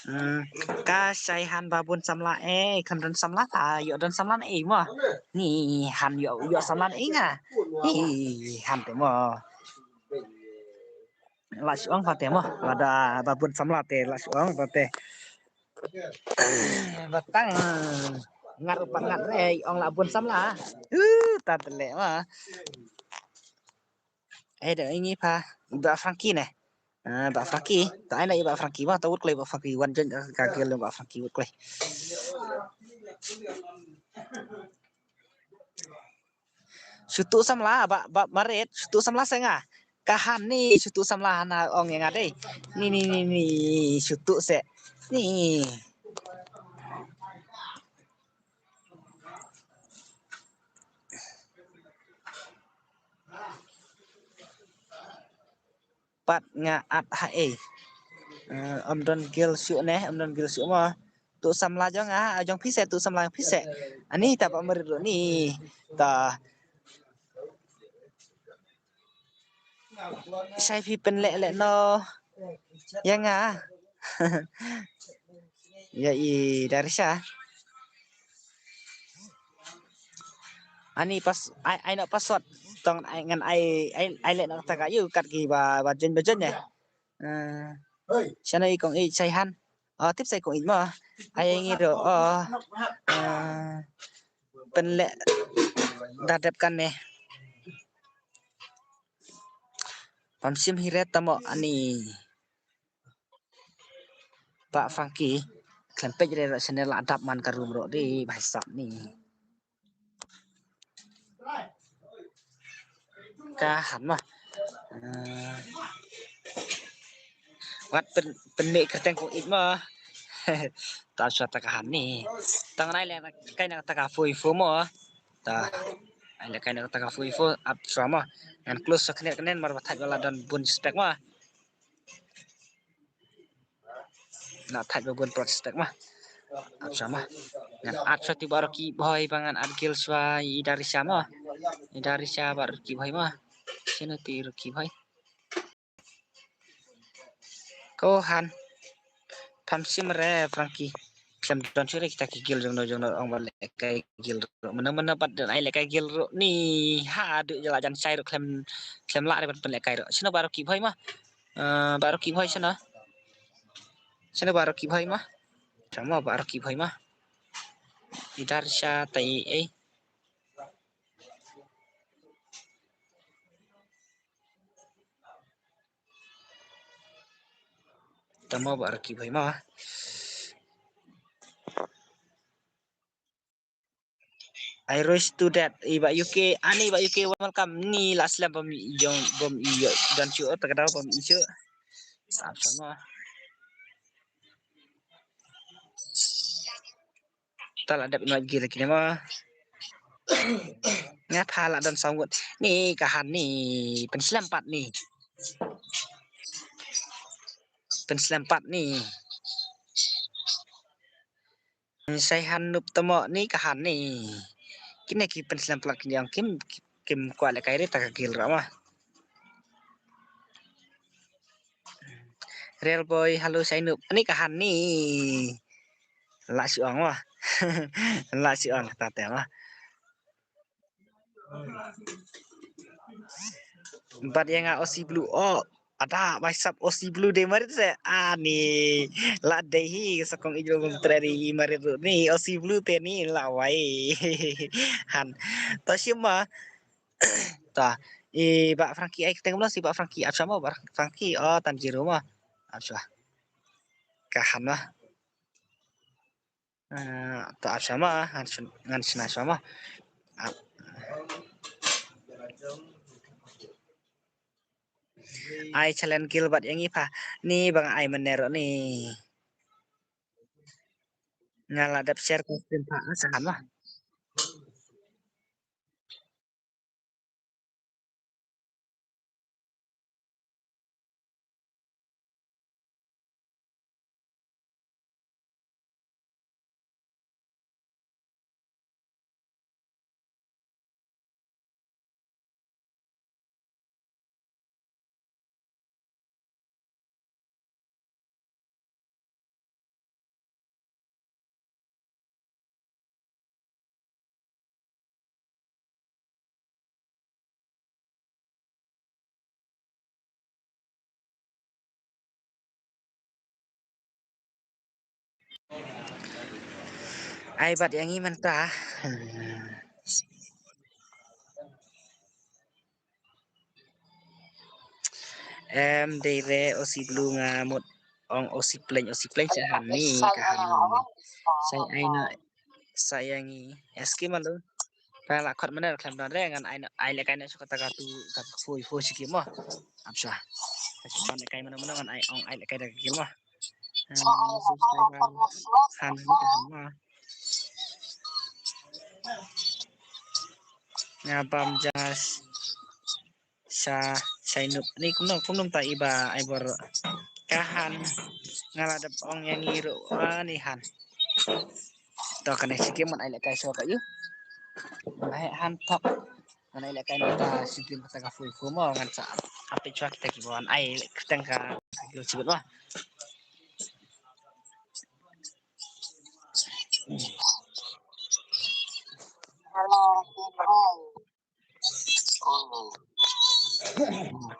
Hmm, ka Saihan ba bun samla eh, khlem don samla ta ïoh don samla eh mo. Ni han ïoh ïoh samla eh nga. Ni han te mo. La shu ong pa te mo. Lada ba bun samla te la shu ong pa te. Batang ngat rupa ngat re ong la bun samla. Uh, ta te le mo. Eh, da ini pa Bah Frankie ne. Ah, Bah Frankie. Ta ai na i Bah Frankie ma, ta wut klei Bah Frankie wan jen ka gel Bah Frankie wut klei. Shutu samla Bah Bah Marit, shutu samla senga. Kahan ni shutu samla hana ong yang adei. Ni ni ni ni shutu se. Ni. Pat nga at ha eh. Eh, ym don gel shuh ne, ym don gel shuh mo. Tu samla jong nga, jong phi se, tu samla jong phi se. Ani ta Bah Marit ni. Ta. Shai phi pynleh leh no ïa nga. Ïa i Darisha. Ani pas ai ai noh password. Tang ai ngan ai ai ai leh noh kata ka ïa kat ki ba ba join ba join ïa. Eh, shano i kong i shai han. Oh, tip shai kong i mo. Ai ngi ro oh. Eh, pynleh da dep kan ne. Pam sim hi re tamo ani. Ba Frankie. Klem pej re ro channel la dap man ka room ro di ba hisap ni. Ka han ma. Eh, wat pen pen me kyrteng kong it ma. Ta sha ta ka han ni. Tang nai le kai na ta ka fui fu mo. Ta ai le kai na ta ka fui fu ap sha ma. Ngan close sa knet knet mar ba thaj wala don bun spek ma. Na thaj ba bun prot spek ma. Ap sha ma. Ngan at sha ti ba ro ki bhoi ba ngan at gil sha i Darisha ma. I Darisha ba ro ki bhoi ma. Sino ti ro ki bhoi. Ko han. Pam sim re Frankie. Klem don shu re kita ki gil jong no jong no ong ba le kai gil ro. Mana mana pat don ai le kai gil ro ni ha du jala jan shai ro klem klem la re pat pynleh kai ro. Sino ba ro ki bhoi ma. Eh, ba ro ki bhoi sino. Sino ba ro ki bhoi ma. Sama ba ro ki bhoi ma. I Darisha tai ei. Tamo ba ro ki bhoi ma. I rush to that. I ba U K, ani ba U K welcome ni la slem bom i jong bom i yo don chu ta ka daw bom i chu. Sap sama. Ta la dep invite gil kine ma. Nga pha la don sawut ni ka han ni pynslem pat ni. Pynslem pat ni. Sai han nup tamo ni ka han ni. Kine ki pynslem pat kine ong kim kim kwah le kai re ta ka gil ra ma. Real boy, hello, sai nup. Ani ka han ni. La si ong wa. La si ong kata te wa. Bat ïa nga Aussie Blue. Oh, ada bai sap Aussie Blue de marit se. Ani. La de hi sa kong ijo bum treri marit ni Aussie Blue te ni la wai. Han. To shima. Ta i ba Frankie ai keteng mlo si ba Frankie ap sama ba Frankie oh tan jiru ma ap sa ka han ma. Eh, ta ap sama ngan sna sama. Ai challenge Gilbert yang ipa ni bang ai menero ni ngala dap share ko stream pa sa han ma. Ai bat yang iman ta. Em dei re Aussie Blue nga mut ong Aussie Plain, Aussie Plain sa han ni ka han ni. Sa ai na sa yang i eski malu. Ka la khot mana klem don re ngan ai ai le kai na suka taka tu ka fui fui siki mo. Ap sa. Ka suka le kai mana mana ngan ai ong ai le kai da ki mo. Han ni ka han mo. Nga bam jas. Sa sai nup ni kumno kumno ta iba ai bor ka han ngala dap ong yang iru ani han. To kane siki mon ai le kai so ka yu. Ai han thok. Ngan ai leh kai na kata shi game kata ka Fuifo mo, ngan sa update shuwa kita ki ban ai leh kyrteng ka, ka guild shibit mo.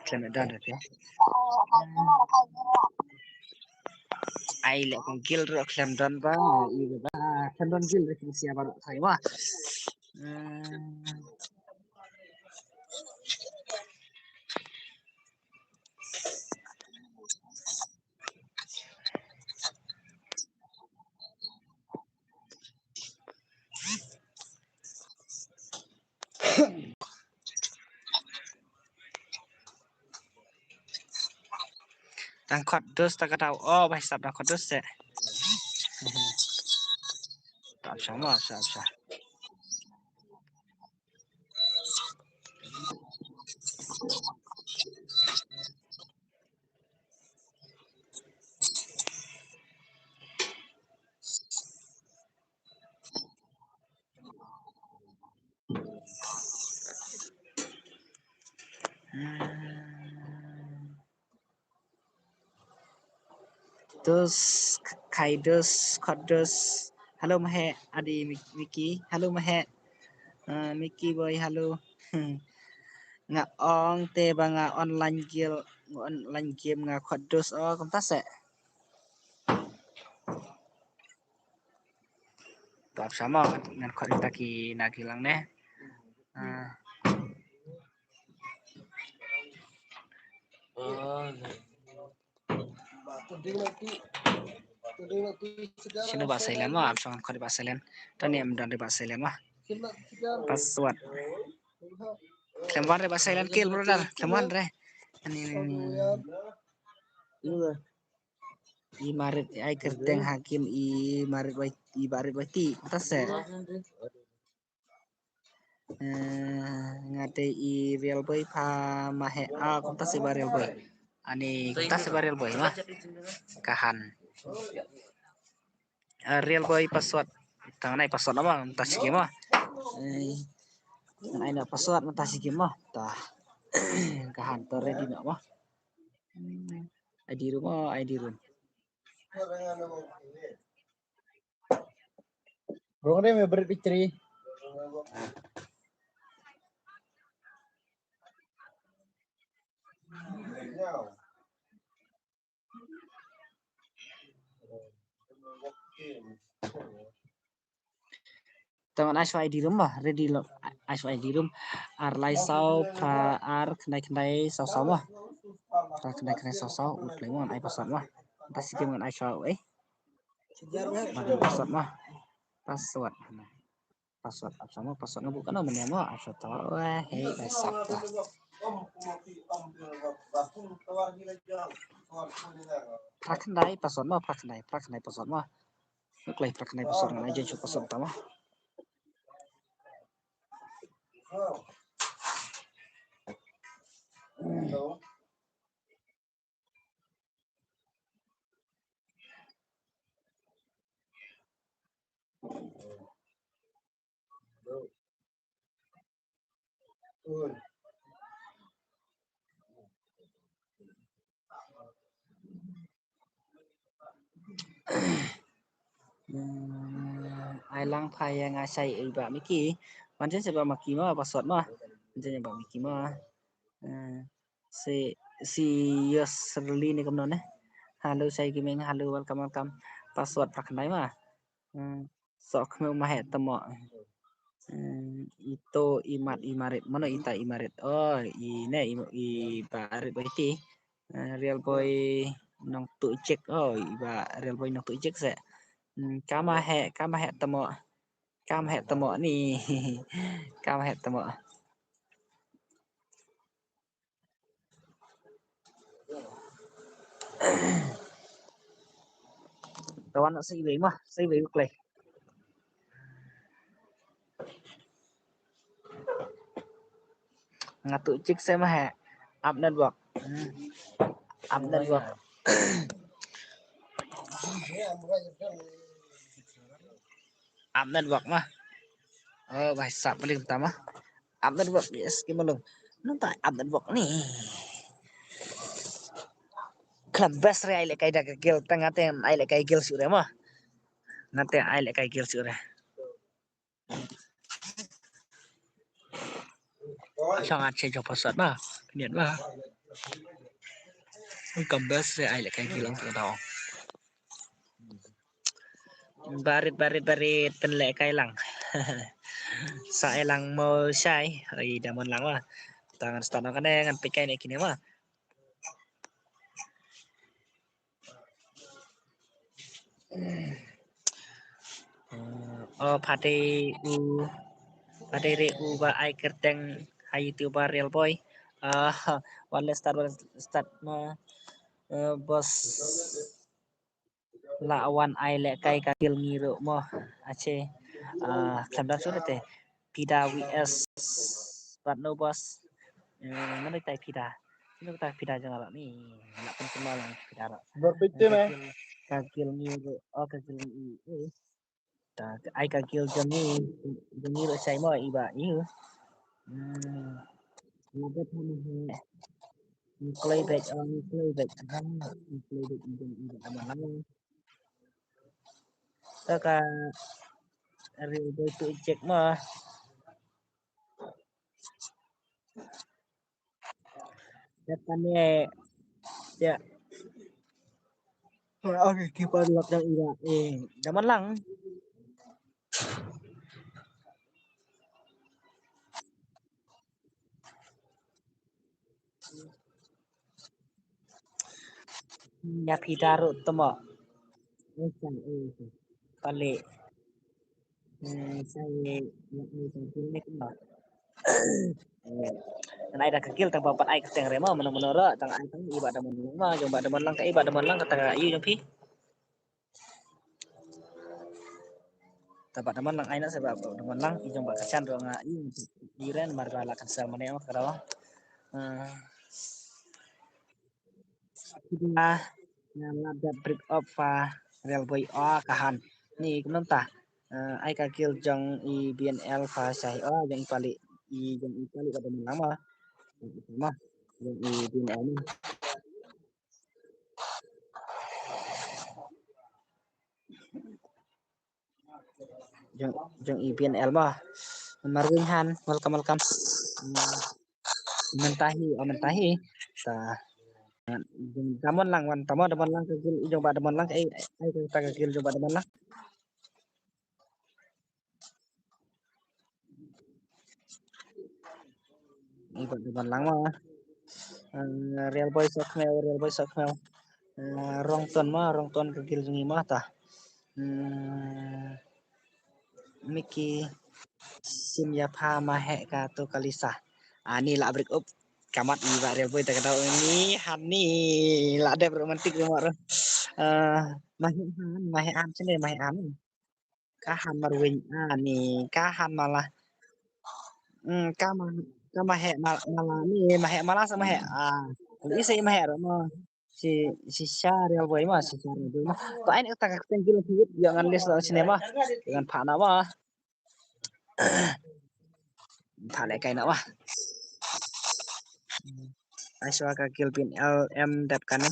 Khlem don te. Ai leh ka guild ruh khlem don ba, i ba khlem don guild ruh ki sia baroh kai ba. Hmm. Dang khot dus ta ka dau. Oh, bhai sab dang khot dus te. Ta sha ma, sha, sha. Dus, Kaidus, Kodus. Hello, Mahe, Adi, Mik-, Miki. Hello, Mahe. Uh, Miki boy, hello. Nga ong te ba nga online game, nga online game nga Kodus. Oh, kumta se. Tap sama ngan khot kita ki na ki lang ne. Ah. Shino ba silent ma, ap shong khot ba silent. Tani em don ba silent ma. Password. Khlem wan re ba silent kill brother. Khlem wan re. Ani, ani, ani. I marit ai kyrteng hakim i marit bai i marit bai ti. Kumta se. Eh, nga te i real boy pa Mahe a kumta se ba real boy. Ani kumta se ba real boy ma. Kahan. Eh, real boy password. Tang nai password nama kumta se game ma. Eh, nai na password kumta se game ma. Ta. Kahan to ready nama. I D room, oh, I D room. Rong re me brit bitri. Tang ngan ai shuwa I D room ba, ready lo, ai shuwa I D room. Ar lai saw, phra ar, khyndai khyndai saw saw ba. Phra khyndai khyndai saw saw, ut lai mo, ngan ai password ba. Nta si game ngan ai shuwa, eh. Ba dei password ba. Password. Password, ap sama password nga buk kano mene mo, ap shuwa tawa, wah, hei, ai sap ta. Phra khyndai password ba, phra khyndai, phra khyndai password ba. Nuk lai phra khyndai password ngan ai jen shu password tama. Hmm, ai lang pha ïa nga shai i ba Miki. Man jen shai ba Miki ma, password ma. Man jen ba Miki ma. Hmm, si, si Yosrli ne kumno ne. Hello, shai gaming, hello, welcome, welcome. Password phra khyndai ma. Hmm. Sok khmeu ma heh tamo. Hmm, ito imat imarit. Mano ita imarit? Oh, i ne i, i barit ba iti. Eh, real boy nong tu jek. Oh, i ba real boy nong tu jek se. Hmm, kama heh, kama heh tamo. Kama heh tamo ni. Kama heh tamo. Tawan sa iwei ma, sa iwei uklei. Nga tu chik se ma he. Up network. Hmm. Up network. Up network ma. Oh, bhai sab balik ta ma. Up network, yes, ki malung. Nanta up network ni. Khlem best re ai lehkai da ka guild, tang ate ai lehkai guild shuh re ma. Nate ai lehkai guild shuh re. Shong at che jo pasat ma. Niat ma. Khlem best re ai lehkai guild lang tang tau. Barit, barit, barit, pynlehkai lang. Sa e lang mo shai. Oi, da mon lang wa. Tangan start no kane ngan pikai ne kine wa. Eh, oh, pate u, pate re u ba ai kyrteng ha YouTube ba Real Boy. Ah, wan le start, wan le start ma. Eh, boss. La wan ai lehkai ka guild ngi ruh mo. Ache. Ah, khlem dang sure te. Pida V S. But no boss. Eh, mana tai Pida? Sino tai Pida jong arah ni. La pun kenal lang Pida arah. Berpikir, eh? Ka guild ngi ruh. Oh, ka guild ngi. Eh. Ta ai ka guild jong ngi, jong ngi ruh shai mo iba iu. Hmm. Ngi dep ni he. Ngi kloi bek, ngi kloi bek. Ngi kloi bek jong iba da mon lang. Ta ka Real Boy tu check mo. Dep kane. Ya. Okay, keep on lock down ira. Eh, da mon lang. Ya Pida ruh temo. Esa, esa. Pale. Hmm, sa ye, ye, ye, ye, ye, ye, eh, ngan ai da ka guild tang ba pat ai ka teng re mo, mano mano ruh tang ai tang iba da mon lang mo, jong ba da mon lang ka iba da mon lang ka tang ka iu jong phi. Ta ba da mon lang ai na sa ba da mon lang i jong ba ka chan ruh nga iu i ren mar ba la kan sa mane mo ka rawa. Eh, Pida, nga la dep break up pha Real Boy, oh, ka han. Ni kumno ta. Eh, ai ka guild jong i B N L pha shai, oh, jong i Pali, i jong i Pali ka dum lang ma. Ma. Jong i B N L ni. Jong, jong i B N L ma. Marwing han, welcome, welcome. Hmm. Mynta hi, oh, mynta hi. Ta. Da mon lang wan, ta mo da mon lang ka guild, i jong ba da mon lang, ai, ai, ta ka guild jong ba da mon lang. I ba da mon lang ma. Eh, Real Boy Sok Mel, Real Boy Sok Mel. Eh, Rong Ton ma, Rong Ton ka guild jong i ma ta. Hmm. Miki sim ya pha ma he ka tu ka Lisa. Ani la break up. Kamat i ba Real Boy ta ka dau ni han ni la dep romantic ri mo ro. Eh, ma he han, ma he han sini ma he han. Ka han mar win ani, ka han mala. Hmm, ka ma, ka ma he mala ni, ma he mala sa ma he. Ah, isi ma he ro mo. Si, si sha Real Boy ma, si sha Real Boy ma. To ai ni ta ka teng gil ki yo ngan list lo cinema. Ngan pha na ma. Pha le kai na ma. Ai swa ka gil bin L M dep kan.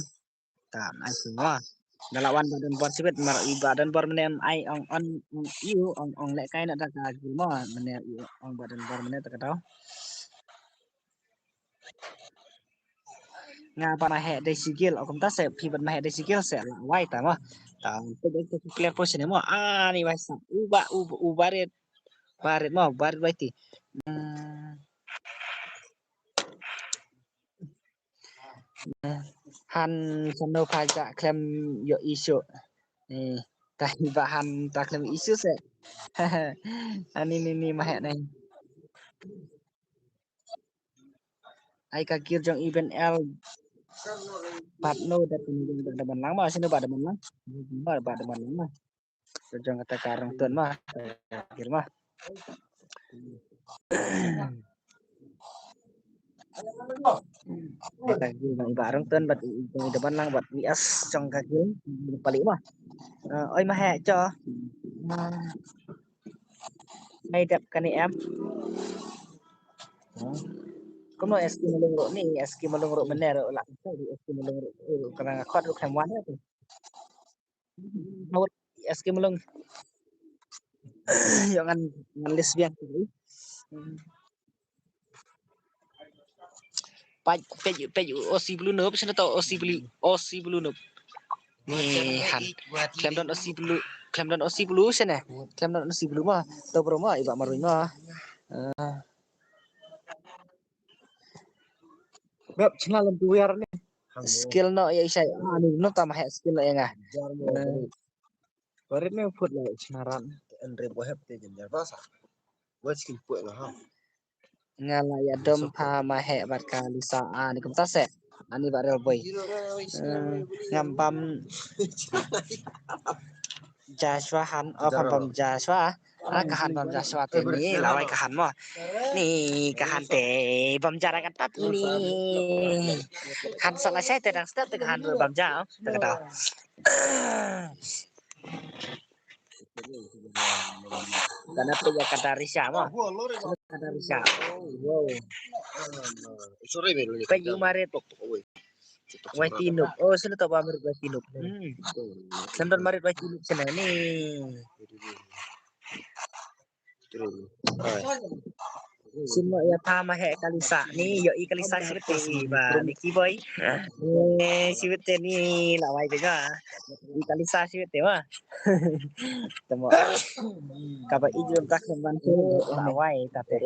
Ta ai swa. Dala wan ba don bor sibit mar i ba don bor mene ai ong on ong iu ong ong le kai na ta ka gil ma mene ong ba don bor mene ta ka tau. Nga ba ma he dei sigil, o kumta se phi ban ma he dei sigil se la wai ta mo. Ta te dei te clear position mo. Ah, ni wai sa. U ba u u barit. Barit mo, barit wai ti. Hmm. Han sano pha ja klem yo issue. Ni ta hi ba han ta klem issue se. Ani ni ni ma he nai. Ai ka kir jong Iben L. Bat no dat ni jong ba da ban lang ma sino ba da ban lang. Ba ba da ban lang ma. Jong kata ka rong tun ma. Kir ma. Ai ka kir jong ba rong tun bat jong da ban lang bat V S jong ka kir pali ma. Eh, oi ma he cho. Ai dep kani em. Kumno S K Malung ruh ni, S K Malung ruh mynne ruh la. S K Malung ruh, eh, ka nga khot ruh khlem wan ruh. Hawt S K Malung. Ïoh ngan, ngan list biang. Peit, peit, peit, Aussie Blue Noob, sien to Aussie Blue, Aussie Blue Noob. Ni han. Khlem don Aussie Blue, khlem don Aussie Blue sien eh. Khlem don Aussie Blue mo. To bro mo, i Bah Marui mo. Eh. Bep chna lam tu yar ni. Skill no ya isai. Ah, ni no tam hai skill no ya nga. Eh. Barit me put la chna ran. Andre bohep te jen jar basa. Wat skin put la ha. Nga la ïa dom pha ma heh bad ka Lisa, ah, ni kumta se. Ani ba real boy. Eh, ngam bam Joshua han, oh, ngam bam Joshua. Ah, ka han bam Joshua te ni, lawai ka han mo. Ni ka han te bam ja ra ka tat ni. Han sa la shai te dang step te ka han bam ja, oh, te ka dau. Kana pe ya kata Risha mo. Kata Risha. Wow. Pe yu marit. Wai Tinup. Oh, sini to ba marit Wai Tinup. Hmm. Khlem don marit Wai Tinup sini ni. Simo ya pha ma heh ka Lisa ni, yo i ka Lisa sibit te i ba Mickey Boy. Eh, sibit te ni lawai te ga. I ka Lisa sibit te wa. Tamo. Kaba i jum tak man te lawai ta te.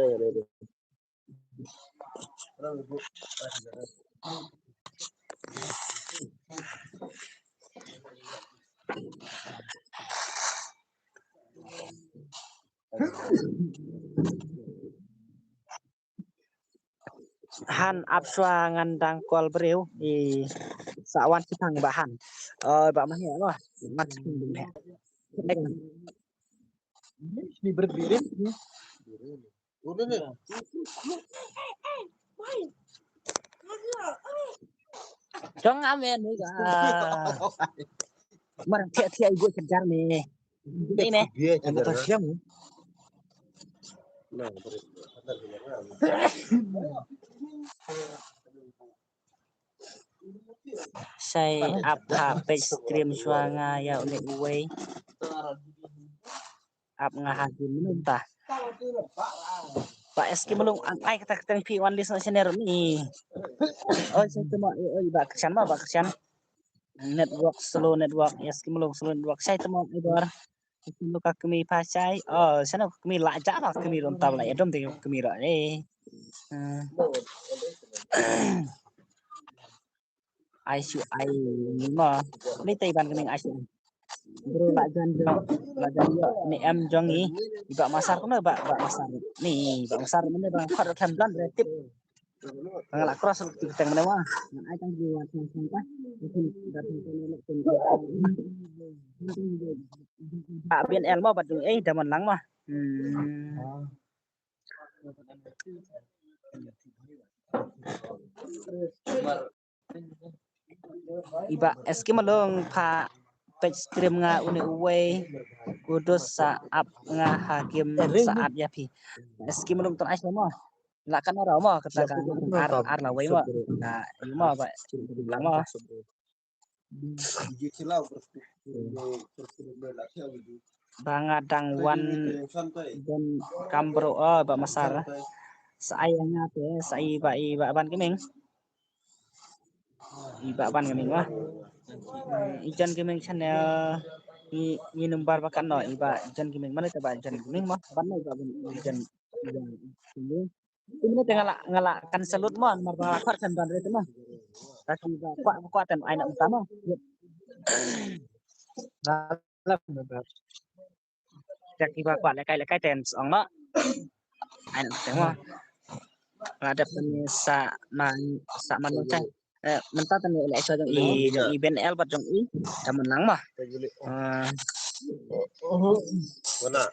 Han ap shuwa ngan dang call briew i sa wan shipang ba han. Oh, ba ma heh mo. Wan shipang ba ma heh. Ni bret birin. Jong amen ni ga. Mar thiah thiah ibu kejar ni. Ni ni. Dia kejar. Sai ap ha page stream shuwa nga ïa une uwei. Ap nga ha game mynta. Ba S K Malung ang ai kata kata phi wan list na channel ni. Oi, sai tuma, oi, oi, ba Krishan ma, ba Krishan. Network slow, network, S K Malung slow network. Sai tuma, oi, dor. Sino ka kmie pha shai? Oh, sino ka kmie la ja ba kmie ron tam la ya dom te kmie ro. Eh. Eh. Ai shu ai ni ma. Ni tai ban kmie ai shu. Bro la jan jo, la jan jo ni em jong i. Iba masar kena ba, ba masar. Ni ba masar mana bang khot kan plan re tip. Nga la cross tu teng mana wa. Ngan ai tang ji wa tang tang ka. Ba bin el ma ba dung ei daman lang ma. Hmm. Iba S K Malung pha page stream nga une uwei. Kudus sa ap nga ha game sa ap ya phi. S K Malung ton ai mo. La kan ora mo kata ka ar ar la wei mo. Ka mo ba lang mo. Ba nga dang wan don kam bro, oh, ba masar. Sa ai nga te, sa i ba, i ba ban kemeng. I ba ban kemeng wa. I John Gaming channel, i, i number ba kan no, i ba John Gaming, mana te ba John Gaming ma, ban no i ba ban i John, i John Gaming. Ini tengah la, nga la kan salute mo, mar ba khot kan ban re te mo. Tapi ba kwa, kwa ten ai na utama. Dalam number. Tek iba kwah lekai lekai ten ong ma. Ai na teng ma. Nga dep ni sa man sa man long chai. Eh, mynta tani le sa jong i jong i Ben El bad jong i. Taman lang ma. Eh. Mana?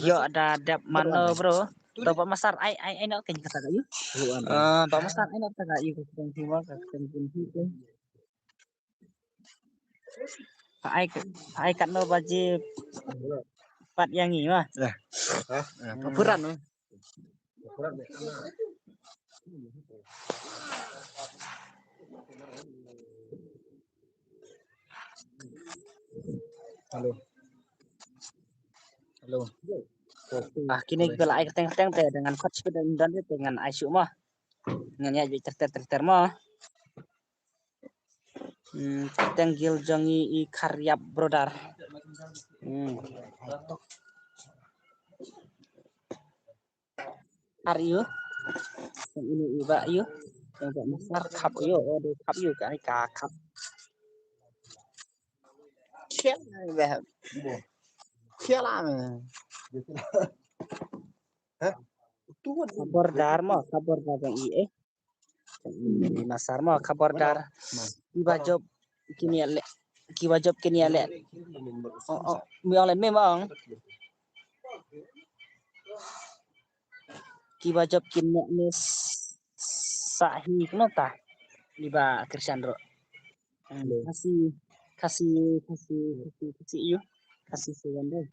Yo da dep mano bro. To ba masar ai ai ai no ken kata ka yu. Eh, ba masar ai no kata ka yu ko teng ti ma ka teng ti. Pha ai, pha ai katno baje, Pat ïa ngi ma. Ya. Ha? Ya, phapuran ma. Hello. Hello. Ah, kine ki la ai kyrteng kyrteng te, da ngan khot shuh, da ngan don te ngan ai shuh ma. Ngan ïa ju ter ter ter ter ma. Hmm, kyrteng guild jong i, i Khariap brother. Hmm. Are you? Ini iba you. Yang buat besar cup you, oh, the cup you, kan ka cup. Kial lah, kial lah. Hah? Kabor dar ma, kabor dar jong i, eh. Masar ma, kabor dar. Kiba jop kine leh. Kiba jop kine leh. Oh, oh, mi ong leh, mi ong. Kiba jop kine ne, sahi kumno ta. Iba Christian ro. Hmm, Khasi, Khasi, Khasi, Khasi, Khasi you. Khasi seven deh.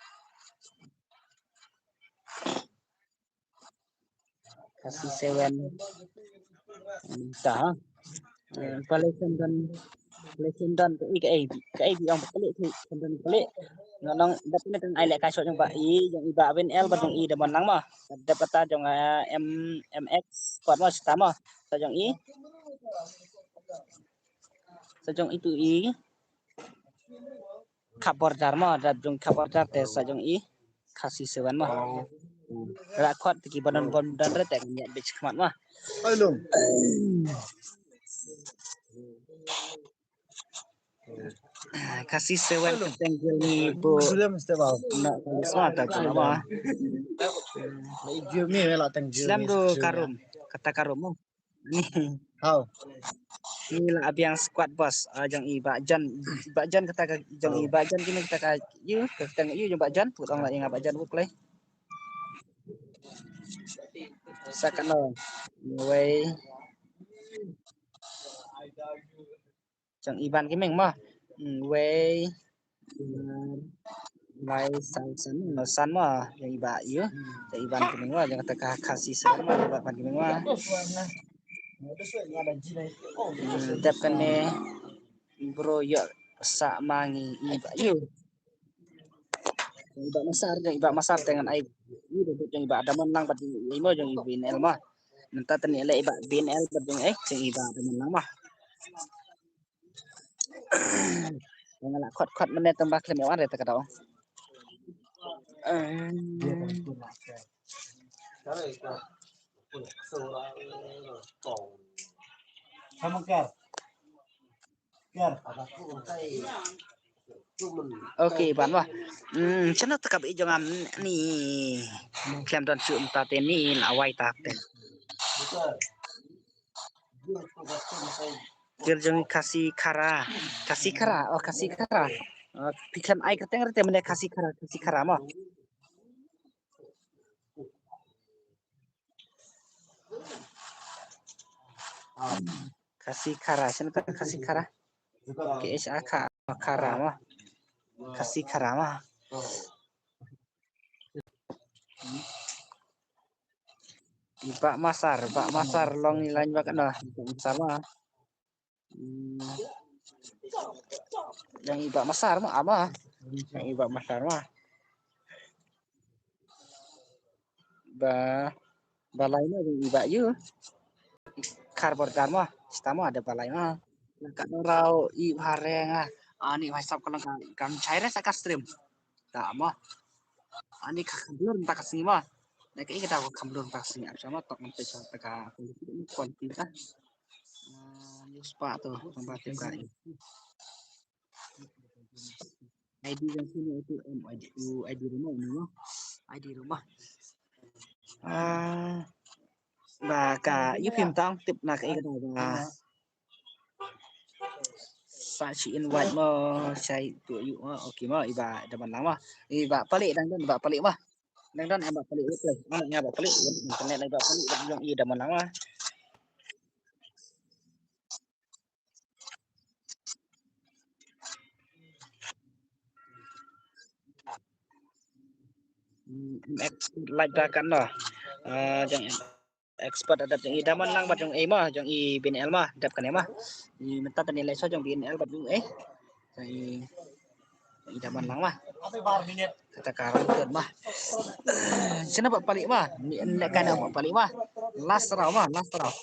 Khasi seven. Hmm, ta. Hmm, pale sendon, pale sendon ka i, ka i, ka i ong pale sendon pale. Ngan ong dap ne tang ai leh ka shot jong ba i, jong i ba Win L ba jong i da mon lang ma. Dap kata jong, ah, M, M X squad ma, sita ma. Sa jong i. Sa jong i tu i. Kabor dar ma, dap jong kabor dar te sa jong i. Khasi seven ma. Ra khot te ki ba don bom don re te ngiat bit khmat ma. Ai lum. Khasi seven kyrteng guild ni bu. Sudah mesti bau. Na kali sma ta kena ma. Jumi mela teng jumi. Slam do karum. Kata karum ma. Hau. Ni la abiang squad boss, ah, jong i ba Jan, ba Jan kata ka, jong i ba Jan kini kata ka, you, kata ka you jong ba Jan, put ong la ing ba Jan put play. Sa kano, wei. Jong i ban ki meng ma. Hmm, wei. Lai san san, no san ma, jong i ba you. Jong i ban ki meng ma, jong kata ka Khasi san ma, jong i ba ban ki meng ma. Hmm, dep kane bro yo sa ma ngi i ba you. Jong i ba Masar, jong i ba Masar te ngan ai. I ba jong i ba da mon lang ba jong i mo jong i Win L ma. Nanta tani le i ba Win L ba jong i, jong i ba da mon lang ma. Nga la khot khot mane tang ba khlem ïa wan re ta ka dau. Okay, ban wa. Hmm, chana ta ka ba i jong am ni. Khlem don shu ta te ni la wai ta te. Kir jong Khasi Khara. Khasi Khara. Oh, Khasi Khara. Oh, phi khlem ai kyrteng re te mane Khasi Khara, Khasi Khara mo. Khasi Khara, shen ka Khasi Khara. K H A Kha-, Khara mo. Khasi Khara mo. I Bah Masar, Bah Masar long i lain ba kano. Bah Masar ma. Hmm. Yang i Bah Masar ma, ama. Yang i Bah Masar ma. Ba, balai ma, yang i Bah yu. Khar bordar ma, sita ma ada balai ma. Ka rau i hareng ah. Ani WhatsApp ka long ka, kan chai re sa ka stream. Ta ma. Ani ka kham blur ta ka sngi ma. Na ka i ka da kham blur ta ka sngi. Ap sama tok ngan pesa ta ka quality, quality ta. Ah, news pa tu, tambah tu ka. I D yang sini itu, em, I D, I D rumah ini ma. I D rumah. Ah, ba ka, yu phim tang tip na ka i ka da ba. Sa shi invite mo, sa tu yu mo, okay mo, i Bah da man lang mo. I Bah Palik dang don, i Bah Palik mo. Dang don, i Bah Palik, i Bah Palik, i Bah Palik, internet i Bah Palik, i Bah Palik, i da man lang mo. Hmm, M X live da kan no. Ah, jong M X Expert da dep jong i Damon Lang bad jong i ma, jong i B N L ma, dep kane ma. I mynta tani lai so jong B N L bad jong i. Jong i, i Damon Lang ma. Kata ka rang tun ma. Sino ba palik ma? Ni ne kana ba palik ma. Last round ma, last round.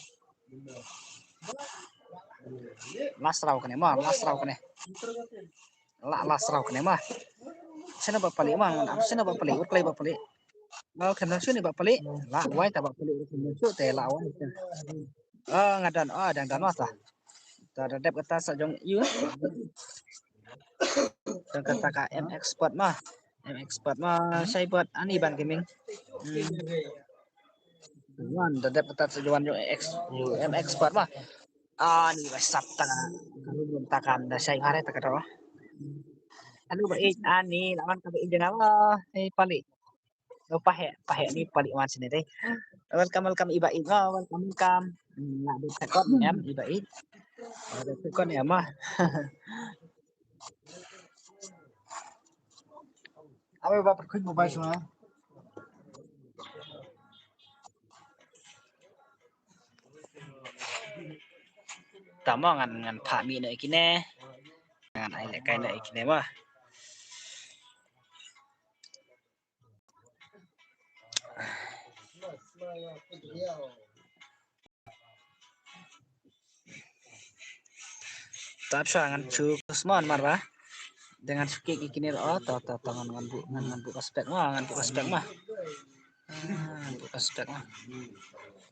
Last round kane ma, last round kane. La last round kane ma. Sino ba palik ma, sino ba palik, u klei ba palik. Ba kane sino ba palik. La wai ta ba palik, sino te la wai. Ah, nga don, ah, dang don ma ta. Ta da dep kata sa jong ïa. Jong kata ka M Expert ma. M Expert ma, sai bad ani ban gaming. Hmm. Wan da dep kata sa jong jong X, M Expert ma. Ani ba sap ta. Kalau belum takan da sai hare ta ka do. Anu ba ik ani lawan ka ba ik jana ma. Hei palik. Oh, pahek, pahek ni palik wan sini deh. Welcome, welcome, iba ik. Oh, welcome, welcome. Hmm, nak dua second ni, em, iba ik. Dua second ni, em, ah. Apa iba perkut mobile semua? Tama ngan, ngan pha mi na ikine. Ngan ai le kai na ikine ma. Tap sa ngan chu kusman mar ba. Dengan sukik ikine ro, to, to, to, ngan, ngan bu, ngan, ngan bu aspek ma, ngan bu aspek ma. Ah, ngan bu aspek ma.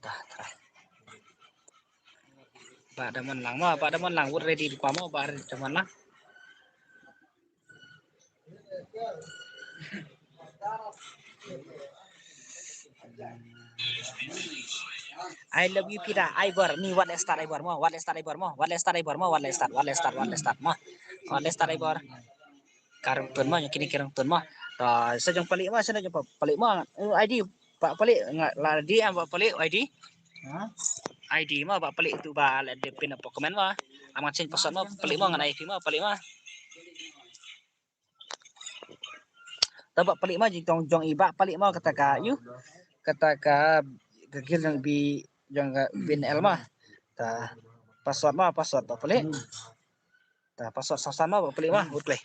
Dah, try. Ba Damon Lang ma, ba Damon Lang, would ready di pamo, ba Damon Lang. I love you, Pida. Ai bor, ni wat le start ai bor mo, wat le start ai bor mo, wat le start ai bor mo, wat le start, wat le start, wat le start mo. Wat le start ai bor. Karang tun mo, kini karang tun mo. To, sa jong palik mo, sa jong palik mo. Eh, I D, ba palik, nga, la D, am ba palik, I D. Ha? I D mo, ba palik tu ba, la de pin apa komen mo. Am ngan change password mo, palik mo, ngan I P mo, palik mo. Ta ba palik ma jong, jong i ba palik ma kata ka yu. Kata ka, ka gil jong bi, jong ka B N L ma. Ta password ma, password ba palik. Ta password saw san ma ba palik ma, ut play.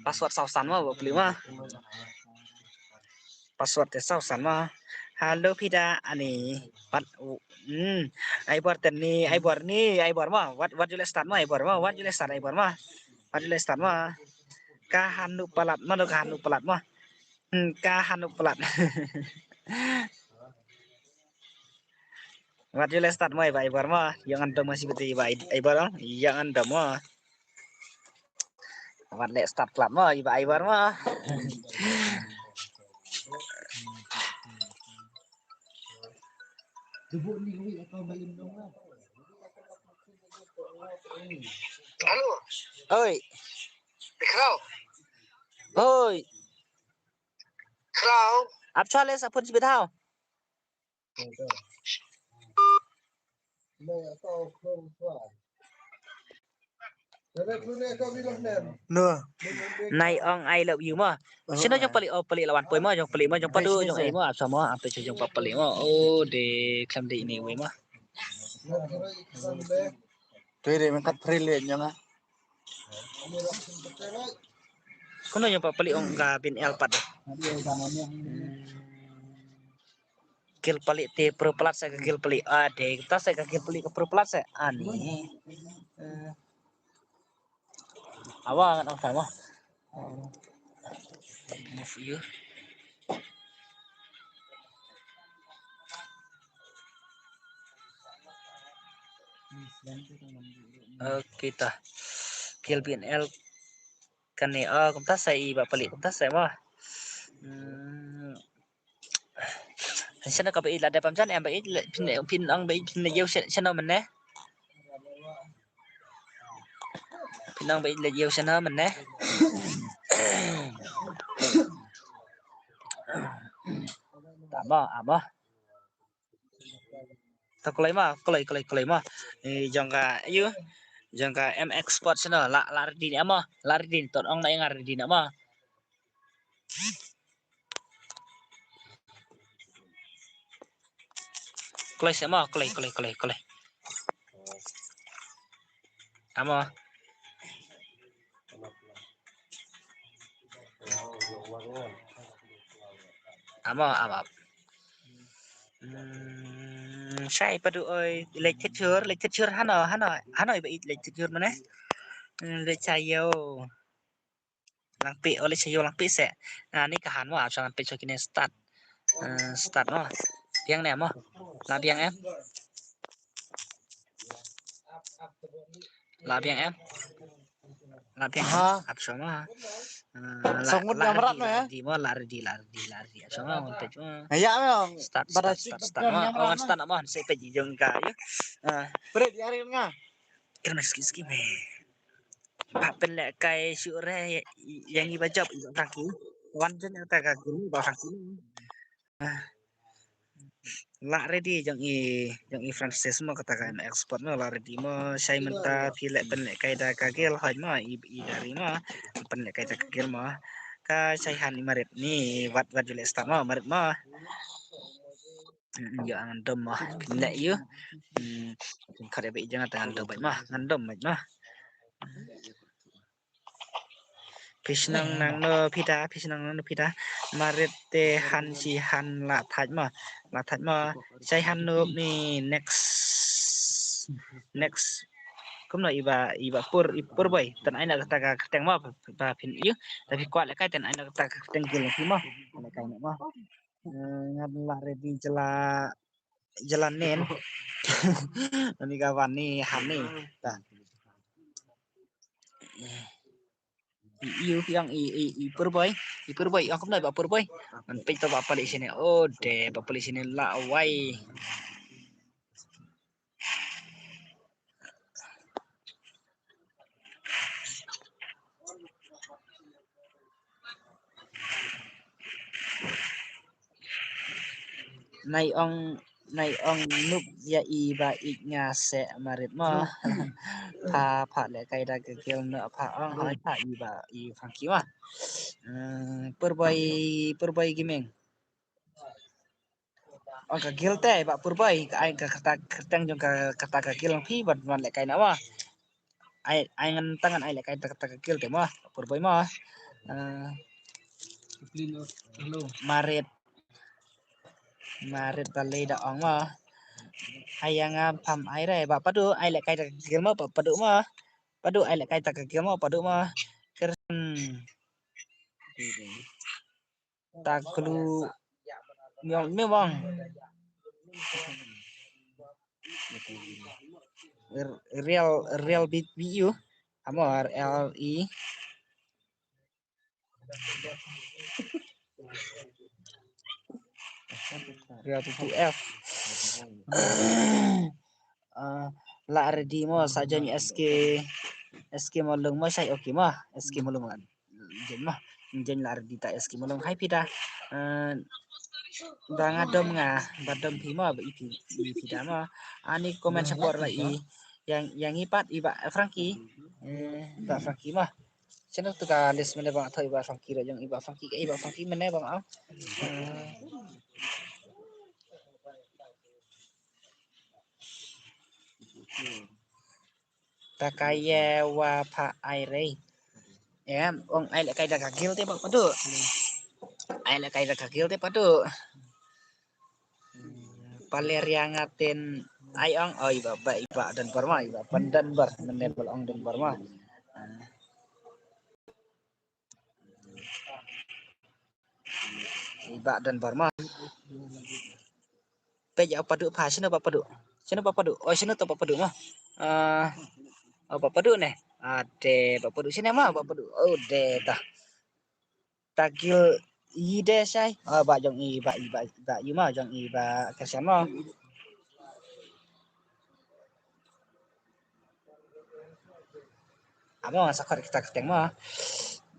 Password saw san ma ba palik ma. Password te saw san ma. Hello Pida ani. Pat, mm. Ai bor ten ni, ai bor ni, ai bor ma. Wat, wat ju le start ma, ai bor ma. Wat ju le start, ai bor ma. Wat ju le start ma. Ka hanu palat ma, ka hanu palat ma. Hmm, ka hanu palat. Wat ju le start ma, ai bor ma. Yang andam masih betul, ai bor, ai bor, yang andam ma. Wat le start plat mo, iba ai bor mo. Hello. Oi. Khraw. Oi. Khraw. Ap chale sa pun sibit hao. No. Nai ong I love you mo. Sino jong palik, oh, palik lawan poi mo, jong palik mo, jong padu, jong ai mo, ap sa mo, ap sa jong palik mo. Oh, de klam de ini wei mo. Tu de mengkat prilin jong ah. Kono jong palik ong ka bin el pat. Gil palik te pro plat sa ka gil palik. Ade, ta sa ka gil palik ka pro plat sa. Ani. Eh. Awa ngan ong sama. Move you. Okay ta. Gil B N L kane, ah, kumta sa i ba palik kumta sa ma. Hmm. Sano ka ba i la da pam jan em ba i pin, pin ang ba i pin yau sano mane. Pin ang ba i la yau sano mane. Tama ama. Ta kloi ma, kloi, kloi, kloi ma. Eh, jong ka, ayu. Jong ka M X Sport sino, la, la ready ne mo, la ready ne, to ong na ïa nga ready ne mo. Kloi se mo, kloi, kloi, kloi, kloi. Amo. Amo, amo. Hmm, shai Padu oi, leit thit shur, leit thit shur hano, hano, hano iba i leit thit shur mane. Hmm, leit shai ïa u. Lang pi, o leit shai ïa u lang pi se. Ah, ni ka han mo, ap shang lang pi shokine start. Eh, start mo. Biang ne mo. La biang em. La biang em. La biang em. Ha. Ap shong mo. Eh, la, song mut la nyam rat ready, mo, eh? La ready mo, la ready, la ready, la ready. Ap shong mo, ngan peit mo. Ya, mo. Start, start, start, start mo. Oh, ngan start mo, se peit jong ka ïa. Eh. Bret, ya ri nga. Kena skip, skip, eh. Ba pynlehkai shuh re ïa ngi ba jop ïa Frankie. Wan jen ïa ta ka guru ba Frankie. Ah. La ready jong i, jong i Francis mo kata ka M X Sport mo, la ready mo. Shai mynta phi leh pynlehkai da ka gel hoi mo, i, i dari mo. Pynlehkai da ka gel mo. Ka shai han i Marit ni, wat, wat ju leh start mo, Marit mo. Hmm, ïa ngan dom mo. Pynleh ïa. Hmm, pynkhot ïa ba i jong nga ta ngan dom bad mo. Ngan dom bad mo. Phi shnong nangno phi da, phi shnong nangno phi da. Marit te han shi han la thait mo. La thait mo. Shai han nup ni next. Next. Kumno iba, iba pur, i pur boy. Tan ai na kata ka kyrteng mo, ba phin ïa. Ta phi kwah lehkai tan ai na kata ka kyrteng gil phi mo. Lehkai mo. Eh, ngan la ready jela, jela nen. Ani ka wan ni han ni. Ta. Ïu ïong i, i, i pur boy. I pur boy, ïong kumno ba pur boy. Ngan peit to ba palik sini. Oh, de, ba palik sini la wai. Nai ong, nai ong nup ïa i ba ïeit nga se Marit mo. Pha, pha lehkai da ka gel no pha ong hoi pha i ba i Frankie mo. Eh, pur boy, pur boy gaming. Oh, ka gel te, ba pur boy, ka ai ka kata, kyrteng jong ka kata ka gel phi, ban, ban lehkai na mo. Ai, ai ngan tang ngan ai lehkai ta kata ka gel te mo, pur boy mo. Eh, Marit. Marit ba lei da ong mo. Ai ïa nga pham ai re, ba Padu, ai lehkai ta ka gel mo, ba Padu mo. Padu, ai lehkai ta ka gel mo, Padu mo. Kyrteng. Ta klu nyong me bang. R-, real, real B-, B U. Amo R L E. Real B U F. Ah, la ready mo sa join S K, S K Molung mo sai okay mo, S K Molung. Jen mo, jen la ready ta S K Molung hai phi da. Eh, ba nga dom nga, ba dom phi mo, ba i phi, i phi da mo. Ani comment support la i, ïa, ïa ngi pat i ba Frankie. Eh, ba Frankie mo. Sino tu ka list mane ba thoi ba Frankie ra jong i ba Frankie, i ba Frankie mane ba nga. Eh. Ta ka ye wa pha ai rei. Em, ong ai lehkai da ka gel te ba Padu. Ai lehkai da ka gel te Padu. Paleria ngaten ai ong, oh, i ba, ba, i ba Don Burma, i ba Don Bur, mane ba ong Don Burma. I ba Don Burma. Peit ïa Padu pha, sino ba Padu. Sino ba Padu. Oh, sino to ba Padu mo. Ah, oh, ba Padu ne. Ade, ba Padu sino mo, ba Padu. Oh, de ta. Ta gel i de sai. Oh, ba jong i, ba i, ba, ba i mo, jong i ba Kasian mo. Amo sa khot kita kyrteng mo.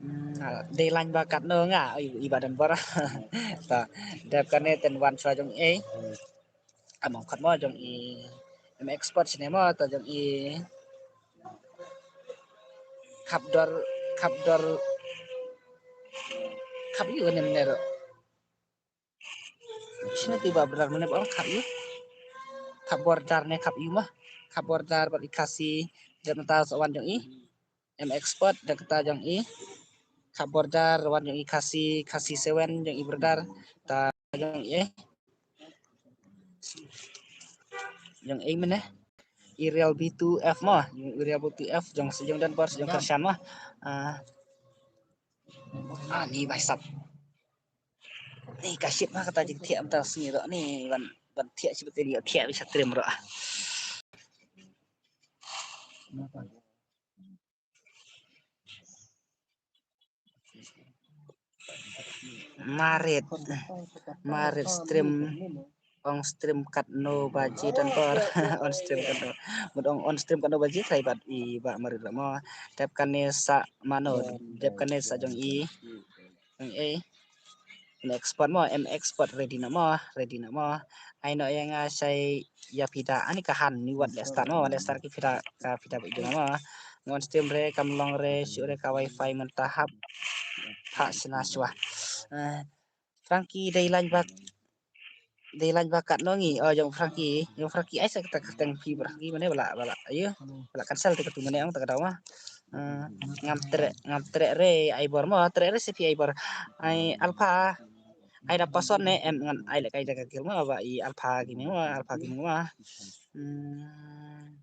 Hmm, dei lain ba katno nga, oh, i ba Don Bor. Ta, dep kane ten wan shuwa jong i. Amo khot mo jong i. M X Sport sini mo, ta jong i. Khapdor, khapdor, khap ïu ne mene ro. Shini ti ba brar mene ba khap ïu. Khap border ne khap ïu ma. Khap border bad i Khasi, dep nata sa wan jong i. M Export, dep nata jong i. Khap border wan jong i Khasi, Khasi seven jong i brother. Ta jong i eh. Jong i mene. Aerial B two F ma, Aerial B two F jong sejong Denver sejong Kyrshan ma. Ah. Ah, ni bai sap. Ni ka shit ma kata jing thiah mata sngi ro ni ban ban thiah shit te ni thiah bisa trim ro. Marit. Marit stream. On stream katno baje Denver. On stream katno. Mut ong on stream katno baje trai bad i ba Marit mo. Dep kane sa mano. Dep kane sa jong i. Jong i. M Export mo, M Export ready na mo, ready na mo. Ai no ïa nga shai ïa phi da ani ka han ni wat le start mo, wat le start ki phi da ka phi da ba jong mo. Ngon stream re kam long re shu re ka wifi mynta hap. Ha sna shwa. Eh, Frankie dei lain bak dei lain bak kat nongi. Oh jong Frankie, jong Frankie ai sa kata kata phi Frankie mane bala bala. Ayo, bala cancel te katu mane ang ta ka daw ma. Eh, ngam trek ngam trek re ai bor mo, trek re si phi ai bor. Ai Alpha. Ai da password ne em ngan ai le kai da ka gil mo ba i Alpha Gaming mo, Alpha Gaming mo. Hmm.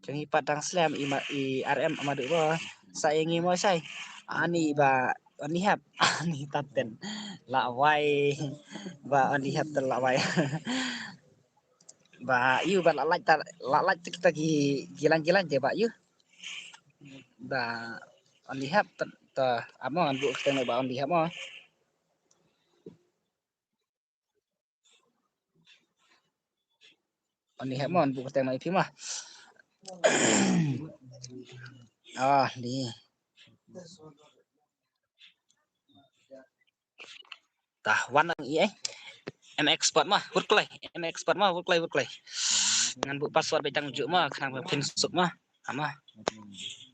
Jong i pat dang slem i ma i R M ma du ba sa ïa ngi mo shai. Ani ba ani hap ani taten la wai ba ani hap ten la wai. Ba ïu ba la lait ta la lait tik ta gi gilan gilan je ba ïu. Ba ani hap ta amo an bu kteng ba ani hap mo. Ani hep mo an bu kteng mai phi ma. Ah ni. Tah wan ang i ai. M Export ma, wut klai. M Export ma, wut klai, wut klai. Ngan bu password ba tang ju ma, khnang ba pin suk ma. Ama.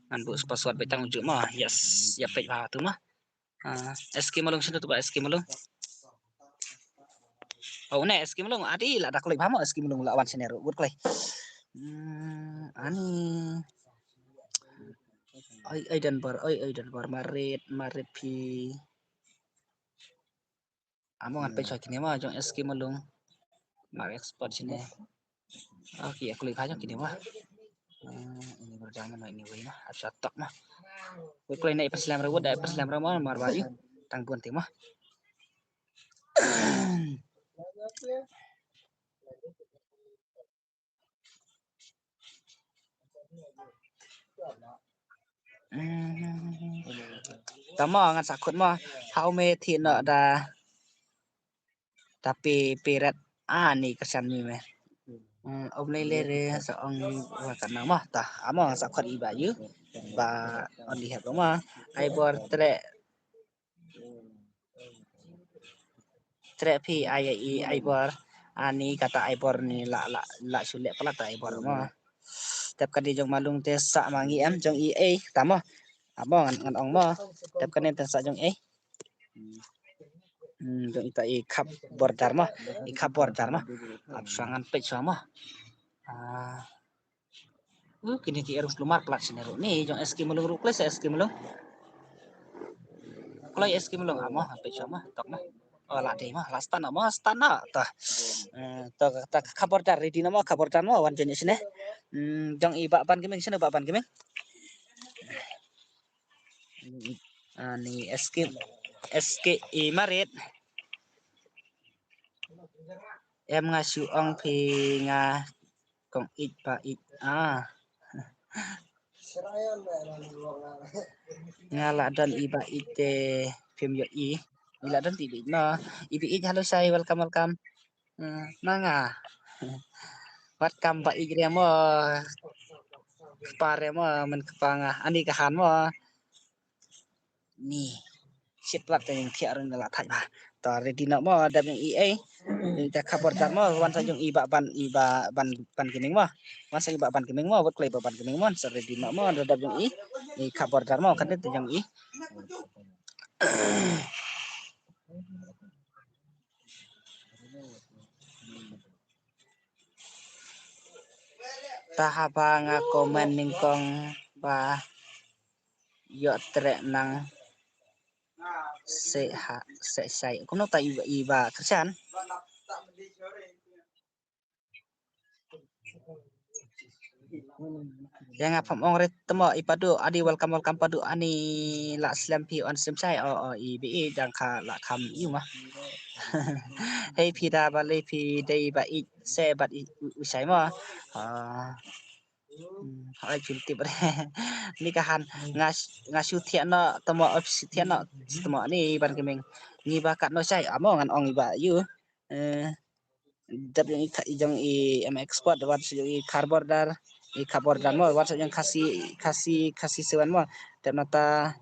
Ngan bu password ba tang ju ma. Yes, ya pek ba tu ma. Ah, S K Malung sini tu ba S K Malung. Oh, ne S K Malung adi la dak lek ba mo S K Malung la wan sini ru wut klai. Hmm, ani. Oi, oi dan bar, oi, oi dan bar marit, marit phi. Amo ngan peit sha kine ma jong S K Malung. Mar Export sini. Okay, aku lihat aja kine ma. Hmm, ini berjalan ma ini wei ma. Harus atok ma. Wei klai na ipas lem rawat, ipas lem rawat mar bayu. Tang bun ti ma. Tama ngan sakut ma. Hau me thi no da. Tapi pirat ani kesan mi me. Om lele re sa ong wa kana ma ta. Amo ngan sakut i ba yu. Ba on di hep ma. Ai bor tre Trek phi ai i ai bor. Ani kata ai bor ni la la la sule pala ta ai bor mo. Tep kadi jong Malung te sa mangi em jong i ei tamo. Amo ngan ngan ong mo. Tep kane te sa jong ei. Hmm, jong ita i khap border mo. I khap border mo. Ap sangan pech mo. Ah. Uh, kini ki erus lumar plat sini ru. Ni jong S K Malung ru klai S K Malung. Klai S K Malung amo apa sama tok na. Oh la dei ma la stan amo stan na ta. Eh, ta ta khabar dar ready na mo khabar dar mo wan jong sini. Hmm, jong i ba ban gemeng sini ba ban gemeng. Ah, ni S K S K i marit. Em nga shu ong phi nga kong ich ba ich. Ah. Nga la don i ba ich te phim yo i. I la don ti ba ich no. I ba ich hello sai welcome welcome. Hmm, na nga. Wat kam ba ik re mo. Kpa re mo men kpa nga. Ani ka han mo. Ni. Shit plat te yang thiah run la thaj ba. To ready no mo dap yang i ei. Ita khap border mo, wan sa jong i Bah Ban, i Bah Ban, Ban Kiming mo. Wan sa i Bah Ban Kiming mo, wat kloi Bah Ban Kiming mo, sa ready mo mo, da dap jong i, i khap border mo, kan te jong i. Ta haba nga comment nyngkong ba ïoh treh nang se ha, se shai. Kumno ta i, i Bah Krishan? Ïa nga pham ong re tmo i Padu, adi welcome, welcome Padu, ani la slem phi on slem shai, o, o, i Bah Ïeit dang kha la kham ïu ma. Hei phi da ba lei phi dei ba ïeit se bad i, u, u shai ma. Ah. Hmm, hoi phi tip re. Ni ka han nga, nga shu thiah noh, tmo, op shu thiah noh, tmo ni Ban Kiming. Ngi ba katno shai, amo ngan ong i Bah ïu. Eh, dap jong i kha-, jong i M X Sport, wan sa jong i khap border, i khap border mo, wan sa jong Khasi, Khasi, Khasi seven mo. Dap nata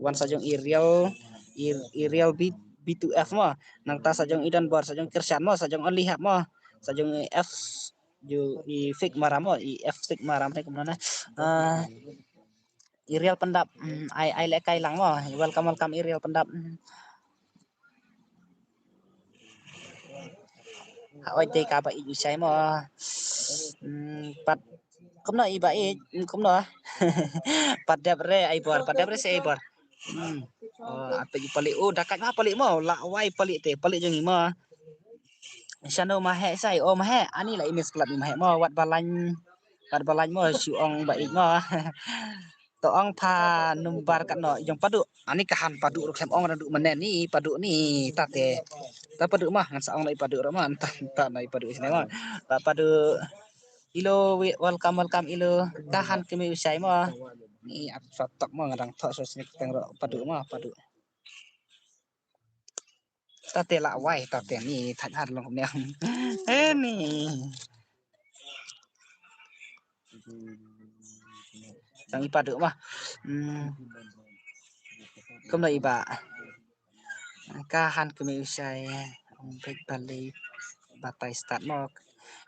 wan sa jong i Real, i, i Real B, B two F mo. Nangta sa jong i Donbor, sa jong Krishan mo, sa jong Only Hap mo. Sa jong i F, ju i Fik Maram mo, i F Fik Maram ne kumno na. Ah, i Real Pyndap, mm, ai, ai lehkai lang mo. Welcome, welcome i Real Pyndap. Mm. Ha oi te ka ba i u shai mo. Hmm, pat kumno i Bah Ïeit, hmm, kumno. Pat dep re ai bor, pat dep re se ai bor. Hmm. Oh, ate i pali, oh, da kat ma pali mo, la wai pali te, pali jong i mo. Shano ma he sai, oh ma he, ani la i miss club ma he mo, wat balang, wat balang mo, shu ong Bah Ïeit mo. To ong pha number katno jong Padu. Ani ka han Padu ruh khlem ong Radu mane ni Padu ni ta te. Ta Padu ma ngan sa ong na i Padu ruh ma ta, ta na i Padu sini ma. Ta Padu. Ilo wi-, welcome, welcome ilo. Ka han kmie u shai ma. Ni ap sa tok ma ngadang thok so sini kyrteng ruh Padu ma Padu. Ta te la wai ta te ni thak har long ne. Eh ni. Jong i Padu ma. Hmm. Kumno i Bah. Ka han kmie u shai. Ong bek bali batai start mok.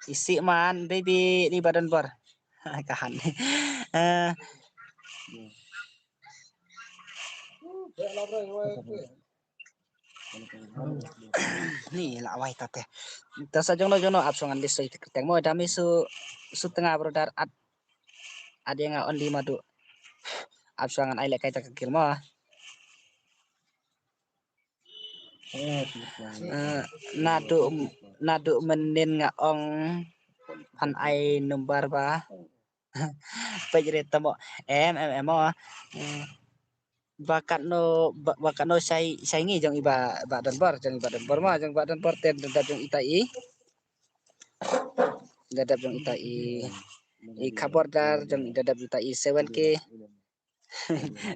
Isi man baby ni Bah Donbor. Ka han. Eh. Ni la wai ta te. Ta sa jong no jong no ap song an list te kyrteng mo dami su, su tnga brother at, at ïa nga Only Madu. Ap song an ai lehkai ta ka kil mo. Eh, nadu, nadu mynnin nga ong phan ai number ba. Peit re tamo. Em, em, em, mo. Eh, ba katno, ba, ba katno shai, shai ngi jong i Bah, Bah Donbor, jong i Bah Donbor mo, jong Bah Donbor te da dap jong ita i. Da dap jong ita i, i khap border, jong i da dap ita i seven K.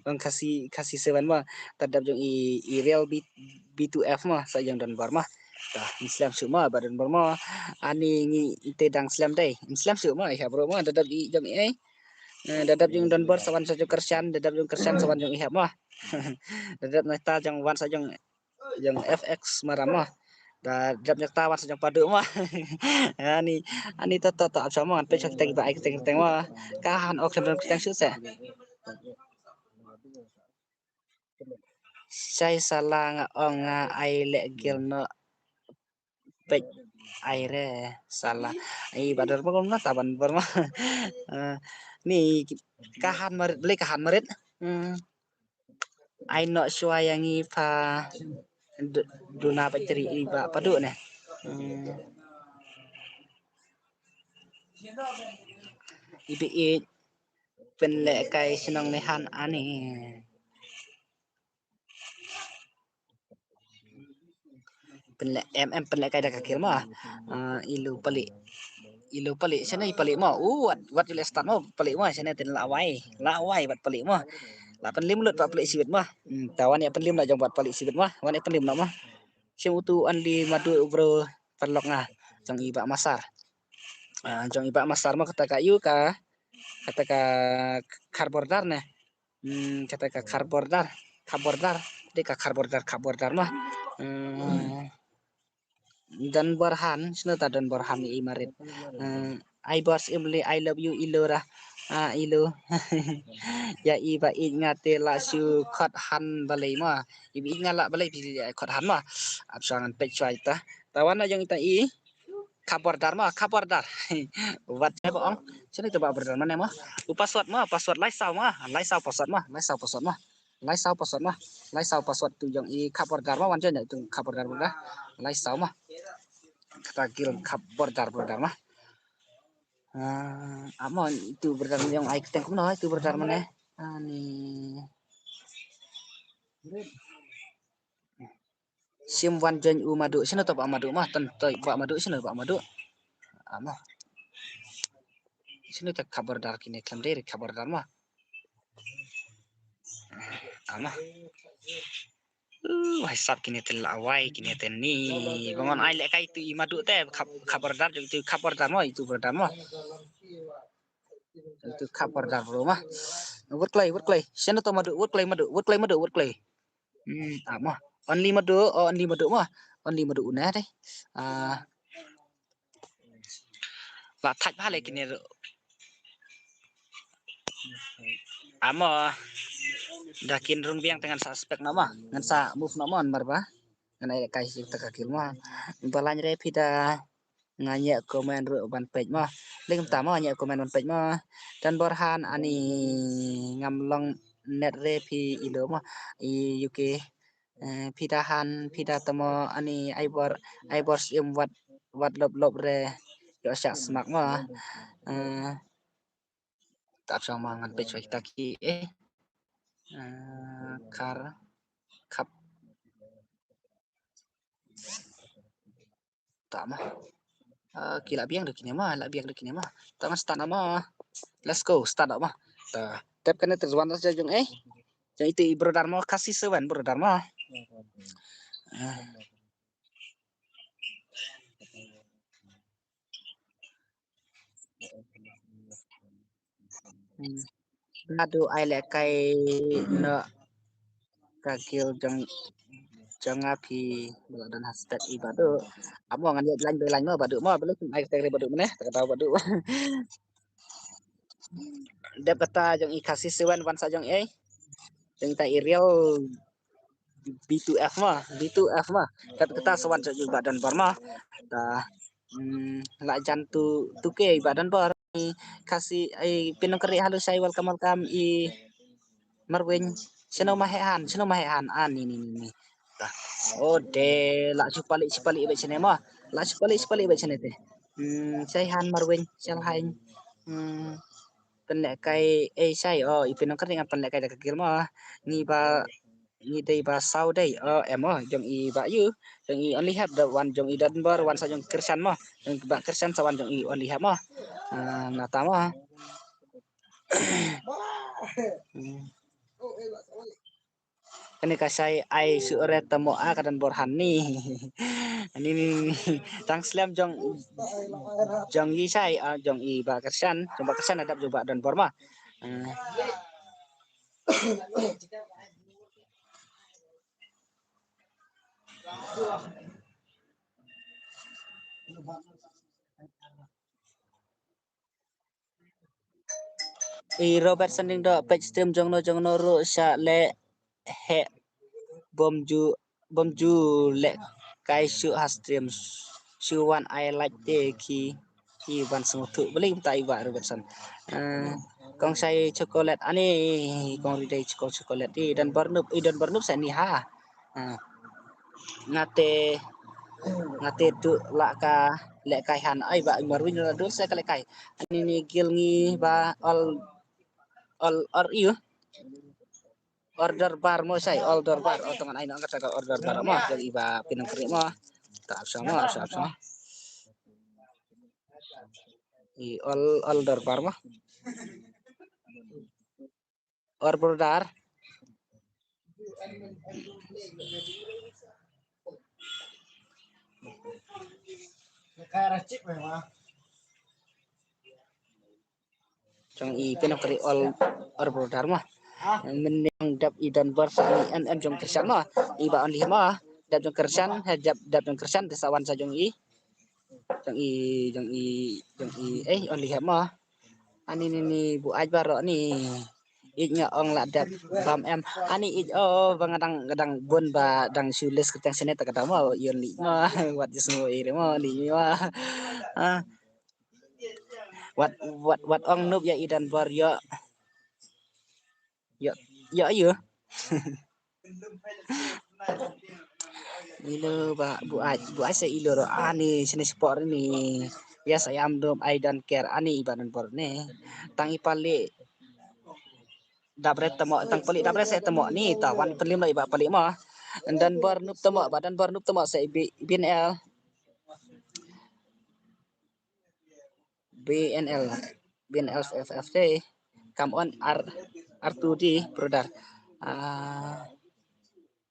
Ong Khasi, Khasi seven mo. Ta dap jong i, i Real B, B two F mo, sa jong Donbor mo. Ta, ngin slem shuh mo, Bah Donbor mo. Ani ngi te dang slem dei. Ngin slem shuh mo, i hap ruh mo, da dap i jong i, eh. Eh, da dap jong Donbor sa wan sa jong Krishan, da dap jong Krishan sa wan jong i hap mo. Da dap na ta jong wan sa jong, jong F X Maram mo. Da dap na ta wan sa jong Padu mo. Ani, ani to, to, to, ap sa mo, ngan peit sa kyrteng ba ai kyrteng kyrteng mo. Ka han ok kyrteng kyrteng shu se. Shai sala nga ong nga ai leh gil no peit ai re sala. Ai Bah Donbor mo ta Bah Donbor mo. Eh, ni ka han marit, beli ka han marit. Hmm. Ai nok shuwa ïa ngi pha d-, duna peit tri i Bah Padu ne. Hmm. I Bah Ïeit pynlehkai shnong ne han ani. Pynleh, em, em, pynlehkai da ka kil mo. Ah, ilu pali. Ilu pali, shane i pali mo. U, wat, wat ju leh start mo, pali mo, shane tin la wai. La wai wat pali mo. La pynlim lut pat pali sibit mo. Hmm, ta wan ïa pynlim la jong wat pali sibit mo. Wan ïa pynlim la mo. Shim utu Only Madu u bro paralok nga. Jong i Bah Masar. Ah, jong i Bah Masar mo kata ka ïu ka, kata ka khap border ne. Hmm, kata ka khap border, khap border. Dei ka khap border, khap border mo. Hmm. Don Borhan, shano ta Don Borhan i marit. Eh, ai bor Imli, I love you, ilo ra. Ah, ilo. Ya i ba i nga te la shu khot han balei ma. I ba i nga la balei phi khot han ma. Ap sha ngan pek chwa ita. Ta wan na jong ita i. Khap bordar ma, khap bordar. Wat ba ong. Shano ita ba bordar ma ne ma. U password ma, password lai saw ma. Lai saw password ma, lai saw password ma. Lai saw password ma. Lai saw password tu jong i khap bordar ma, wan jong i tu khap bordar bordar. Lai saw ma. Kata gil khap bordar bordar ma. Ah, amo itu bordar jong ai keteng kumno itu bordar ma ne. Ani. Sim wan jong u madu. Shano to ba madu ma. Ton to ba madu, shano ba madu. Amo. Shano ta khap bordar kine khlem dei khap bordar ma. Ama. Uh, wai sap kine te la wai kine te ni. Ba ngan ai lehkai tu i madu te khap, khap bordar jong tu khap bordar mo, itu bordar mo. Itu khap bordar bro ma. Wut klei, wut klei. Shano to madu, wut klei madu, wut klei madu, wut klei. Hmm, ama. Only madu, oh, only madu ma. Only madu una te. Ah, la thait bha le kine ruh. Amo da kin rung biang te ngan sa spek noh ma, ngan sa move noh ma, namar ba ngan ai kai shi ta ka gil ma. Ba lain re phi da nga ñiah comment ruh ban peit ma. Lei kumta ma, ñiah comment ban peit ma. Don Borhan ani ngam long net re phi ilo ma. I U K. Eh, phi da han, phi da tamo ani ai bor, ai bor shim wat, wat lop lop re. Ïoh shah smak ma. Eh, ta ap shong ma ngan peit shwa kita ki, eh. Eh, khar, khap. Ta ma. Ah, ki la biang da kine ma, la biang da kine ma. Ta ngan start noh ma. Let's go, start noh ma. Ta, tep kane te wan sa jong, eh. Jong itu i bordar mo, Khasi seven bordar mo. Ah. Hmm. Badu ai lehkai noh ka gil jong, jong nga phi ba don hashtag i badu. Amo ngan ïa lain be lain mo badu mo, badu ai hashtag re badu mane, ta ka badu. Dep kata jong i Khasi seven wan sa jong ei. Jong ta i real B two F ma, B two F ma. Kat kata sa wan jong i ba Don Bor ma. Ta, mm, la jan tu, tu ke i ba Don Bor. I Khasi, i Pinong Kari, hello Shai, welcome, welcome. I Marwin, shano ma heh han, shano ma heh han. Ah, ni, ni, ni, ni. Ta. Oh, de, la shu pali, shu pali ba chene ma. La shu pali, shu pali ba chene te. Hmm, Shai han Marwin, Shai han. Hmm. Pynlehkai, eh, Shai, oh, i Pinong Kari ngan pynlehkai da ka gil ma. Ngi ba, ngi dei ba saw dei, oh, em, oh, jong i ba yu, jong i Only Hep da wan jong i Don Bor, wan sa jong Krishan ma. Jong ba Krishan sa wan jong i Only Hep ma. Ah, nata ma. Hmm. Kane ka Shai ai shu re tamo a ka Don Bor han ni. Ni, ni, ni. Tang slem jong, jong i Shai, ah, jong i ba Krishan, jong ba Krishan adap jong ba Don Bor ma. Ah. I Robertson Lyngdoh, page stream jongno jongno ruh sha leh heh bym ju, bym ju lehkai shuh ha stream. Shu wan ai like te ki, ki ban sngewthuh. Balei kumta i Bah Robertson. Eh, kong Shai chocolate ani, kong Ridei choko chocolate i Don Bor Nup, i Don Bor Nup sa ni ha. Ah. Nga te, nga te tu la ka lehkai han ai ba i Marwin la dur sa ka lehkai. Ani ni gil ngi ba ol, ol, or yu. Order bar mo Shai, order bar. Oh, tongan ai nang kata ka order bar mo. Jong i ba Pinong Kari mo. Ta ap sa mo, ap sa, ap sa. I ol, order bar mo. Or bordar. Jong i Pinong Kari ol, or bordar ma. Mynne dap i Don Bor sa ni em em jong Krishan ma. I ba Only ma. dap jong Kyrshan, ha dap, dap jong Kyrshan te sa wan sha jong i. Jong i, jong i, jong i, eh, only hep mo. Ani ni ni buaid baroh ni. Ij nga ong la dep bam em. Ani ij o ba nga dang, nga dang bun ba dang shu list kyrteng sene ta ka dang mo, ïa ni mo. Wat jisngo i re mo, ni mo. Ah. Wat, wat, wat ong nup ïa i Don Bor ïa. Ïa, ïa, ïa. Ilo ba buaid, buaid sa ilo ro ani sini sport ni. Yes, I am dom, I don't care. Ani i ba Don Bor ni. Tang i pali. Dap re tamo, tang pali dap re sa tamo ni ta wan pynlim lo i ba pali mo. Don Bor nup tamo, ba Don Bor nup tamo sa i bi, B N L. B N L, B N L F F T. Come on, R, R two D, brother. Ah,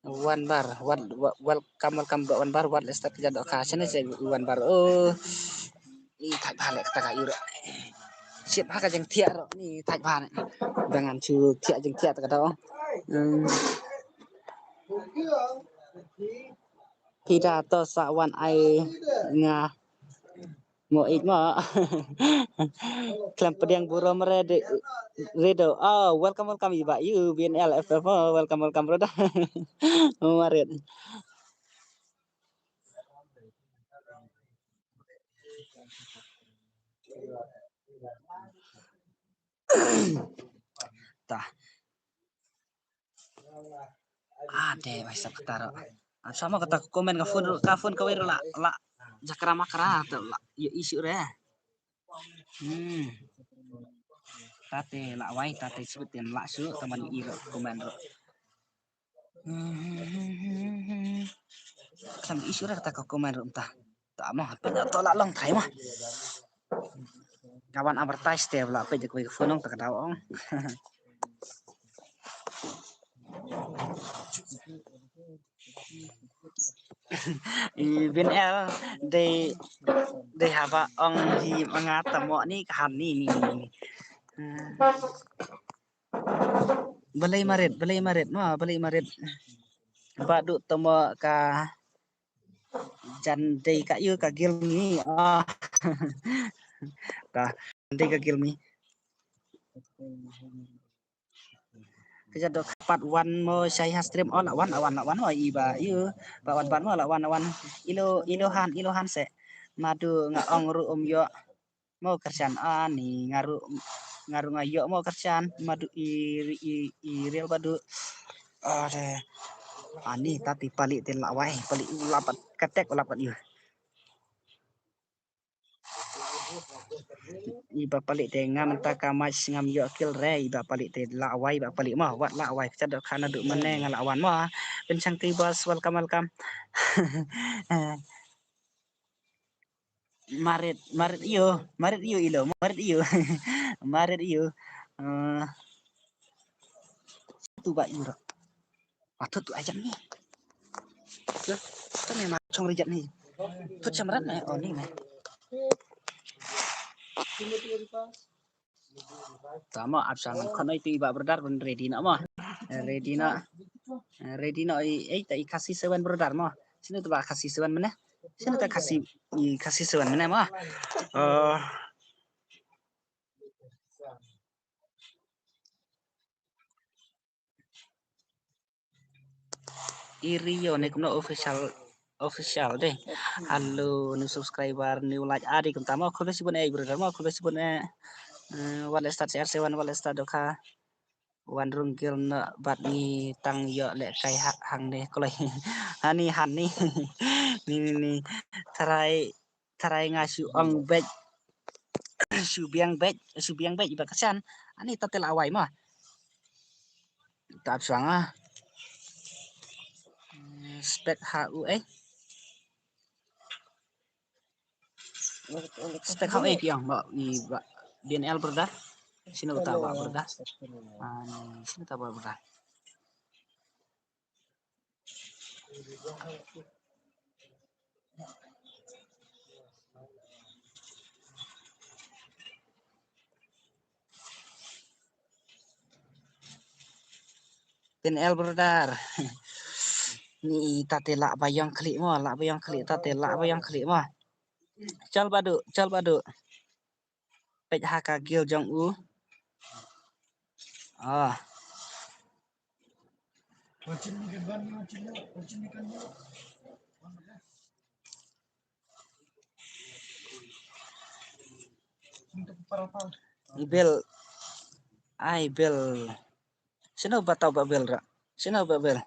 one bar, one, wa-, welcome, welcome, bro, one bar, what, let's start, ja, doh, ka, sini, sini, one bar. Oh, ni thait bha leh kata ka ïura. Shit, ha ka jingthiah ro, ni thait bha leh. Dangan chu thiah jingthiah ta ka doh. Hmm. Phi da to sa wan ai nga. Mo ik mo. Klem pediang burom ready. Redo. Oh, welcome, welcome iba. You B N L F F. Oh, welcome, welcome, brother. Marit. Tah. Ah, de, bai sap kata ro. Ah, sama kata comment ka phone, ka phone kawei ro la, la jakra makra to la. Ïa issue re. Hmm. Tate la wai, tate sibit ten la su, taman i ro comment ro. Hmm. Sam issue re kata ka comment ro mta. Ta mo, hapin to la long thai mo. Kawan advertise te bla pe je kawei ka phone ong ta ka daw ong. I B N L dei, dei haba ong hi manga tamo ni ka han ni ni ni. Balei marit, balei marit, ma balei marit. Ba du tamo ka jan dei ka yu ka gil mi. Ah. Ka jan dei ka gil mi. Ka jado part one mo shai ha stream, oh, la wan, la wan, la wan, oh, i ba, yu, ba wan, ban mo, la wan, la wan. Ilo, ilo han, ilo han se. Madu nga ong ru um yo. Mo Kyrshan ani nga ru, nga ru nga yo mo Kyrshan. Madu i, i, i real badu. Ade. Ani tati pali te la wai, pali u lapat katek u lapat yu. Iba palik te ngam ta ka match ngam ïoh kill re, iba palik te la wai, iba palik mo, wat la wai, ka dok khana duk mane nga la wan mo. Pynshang ti boss, welcome, welcome. Marit, marit ïo, marit ïo ilo, marit ïo. Marit ïo. Eh, tu ba ïo ro. Patut tu ajan ni. Ke, tu ni ma chong rijat ni. Tu chamran ni, oh ni ni. Tama ap sangan khon ai tu iba brother pun ready na ma. Eh, ready na. Eh, ready na ai, ai ta i Khasi seven brother ma. Sini tu ba Khasi seven mana? Sini ta Khasi, i Khasi seven mana ma? Eh, Irio ne kumno official, official de. Hello, new subscriber, new like. Adi kumta mo, khulbe sibun eh, brother mo, khulbe sibun eh. Eh, wale start C R seven, wale start doka. Wan rung gil na bat ngi tang yo le kai ha, hang ne kolai. Hani, hani. Ni, ni, ni. Tharai, tharai nga shu ong bej. Shu biang bej, shu biang bej iba kasan. Ani ta te la wai ma. Tap suang ah. Spek ha u eh. Spek ha u eh piang ba i ba B N L brother. Sino ta ba brother. Ani sino ta ba brother. Pin el brother. Ni ta te lah ba ïong khlieh mo, lah ba ïong khlieh, ta te lah ba ïong khlieh mo. Chal badu, chal badu. Peit ha ka guild jong u. Ah. Ibel. Ai bel. Sino ba tau ba bel ra? Sino ba bel?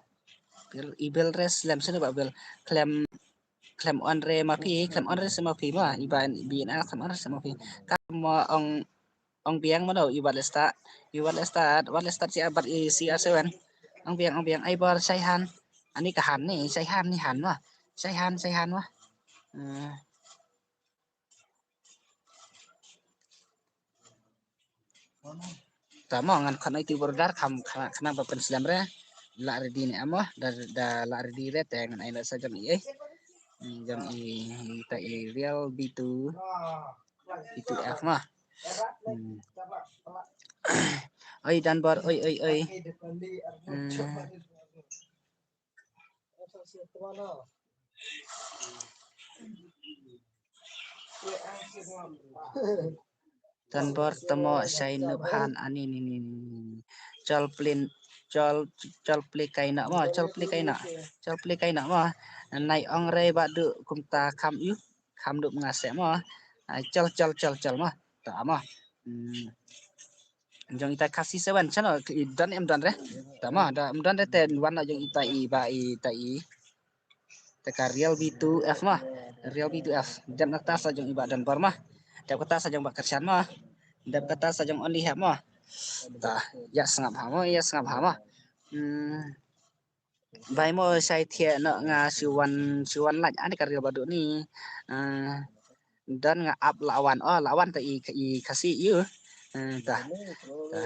Bel, ibel res lem sino ba bel? Klem, klem on re ma phi, klem on re se ma phi ma. Iba bi na klem on re se ma phi. Kam ong, ong biang mano, iba le start, iba le start, iba le start si abat i si a seven. Ong biang, ong biang, ai bar sai han. Ani ka han ni, sai han ni han ma. Sai han, sai han ma. Eh. Tamo ngan khot ïa u brother kham khana, khana ba pynslem re. La ready ne amo da, da la ready re te ngan ai la sa jong i eh. Hmm, jong i ta i real B two, B two F ma. Hmm. Oi Danbor, oi, oi, oi. Hmm. Danbor tamo sai nup han ani ni ni ni. Chol plin, chol, chol pli kai na mo, chol pli kai na. Chol pli kai na mo. Nai ong rei ba du kumta kham yu, kham du nga se mo. Ai, chol, chol, chol, chol mo. Ta mo. Hmm. Jong ita Khasi seven channel, i don em don re. Tamo da em don re te wan na jong ita i ba i ta i. Te ka real B two F ma. Real B two F. Dep na kata sa jong i ba Danbor ma. Dep kata sa jong ba Kyrshan ma. Dep kata sa jong Only Hap ma. Ta, ïa sngap ha ma, ïa sngap ha ma. Hmm. Bai mo sai thiah noh nga shu wan, shu wan lait ani ka real ba du ni. Ah, don nga ap la wan, oh la wan ta i, i Khasi yu. Eh, ta. Ta.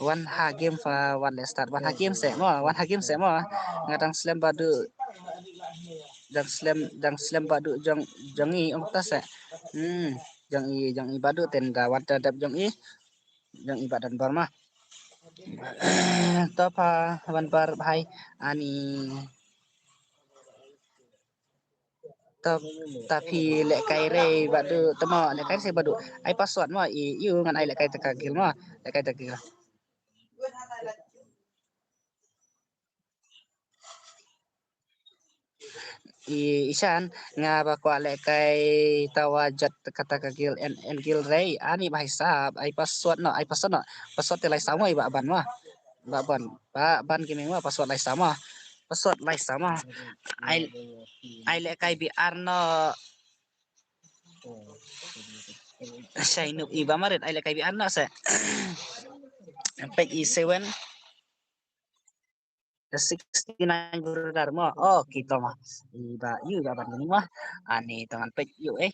Wan ha game fa wan le start, wan ha game se mo, wan ha game se mo. Nga dang slem ba du, dang slem, dang slem ba du jong, jong i ong ta se. Hmm, jong i, jong i ba du ten da wan ta dep jong i. Jong i ba Danbor ma. To pha wan bar bhai ani. Ta, ta phi lehkai re ba du tamo lehkai se ba du. Ai password mo i yu ngan ai lehkai ta ka guild mo. Lehkai ta ka guild. I Ishan nga ba kwah lehkai tawa jot kata ka guild en, en guild rei ani ba hisap ai password no, ai password no. Password te lai sama i ba ban ma. Ba ban, ba ban gaming ma password lai sama. Password lai sama. Ai, ai lehkai B R no. Sai nup i ba marit ai lehkai B R no se. Page i seven. Sixty nine brother mo. Oh, kita ma. Iba yu iba ban ni ma. Ani tangan pek yu eh.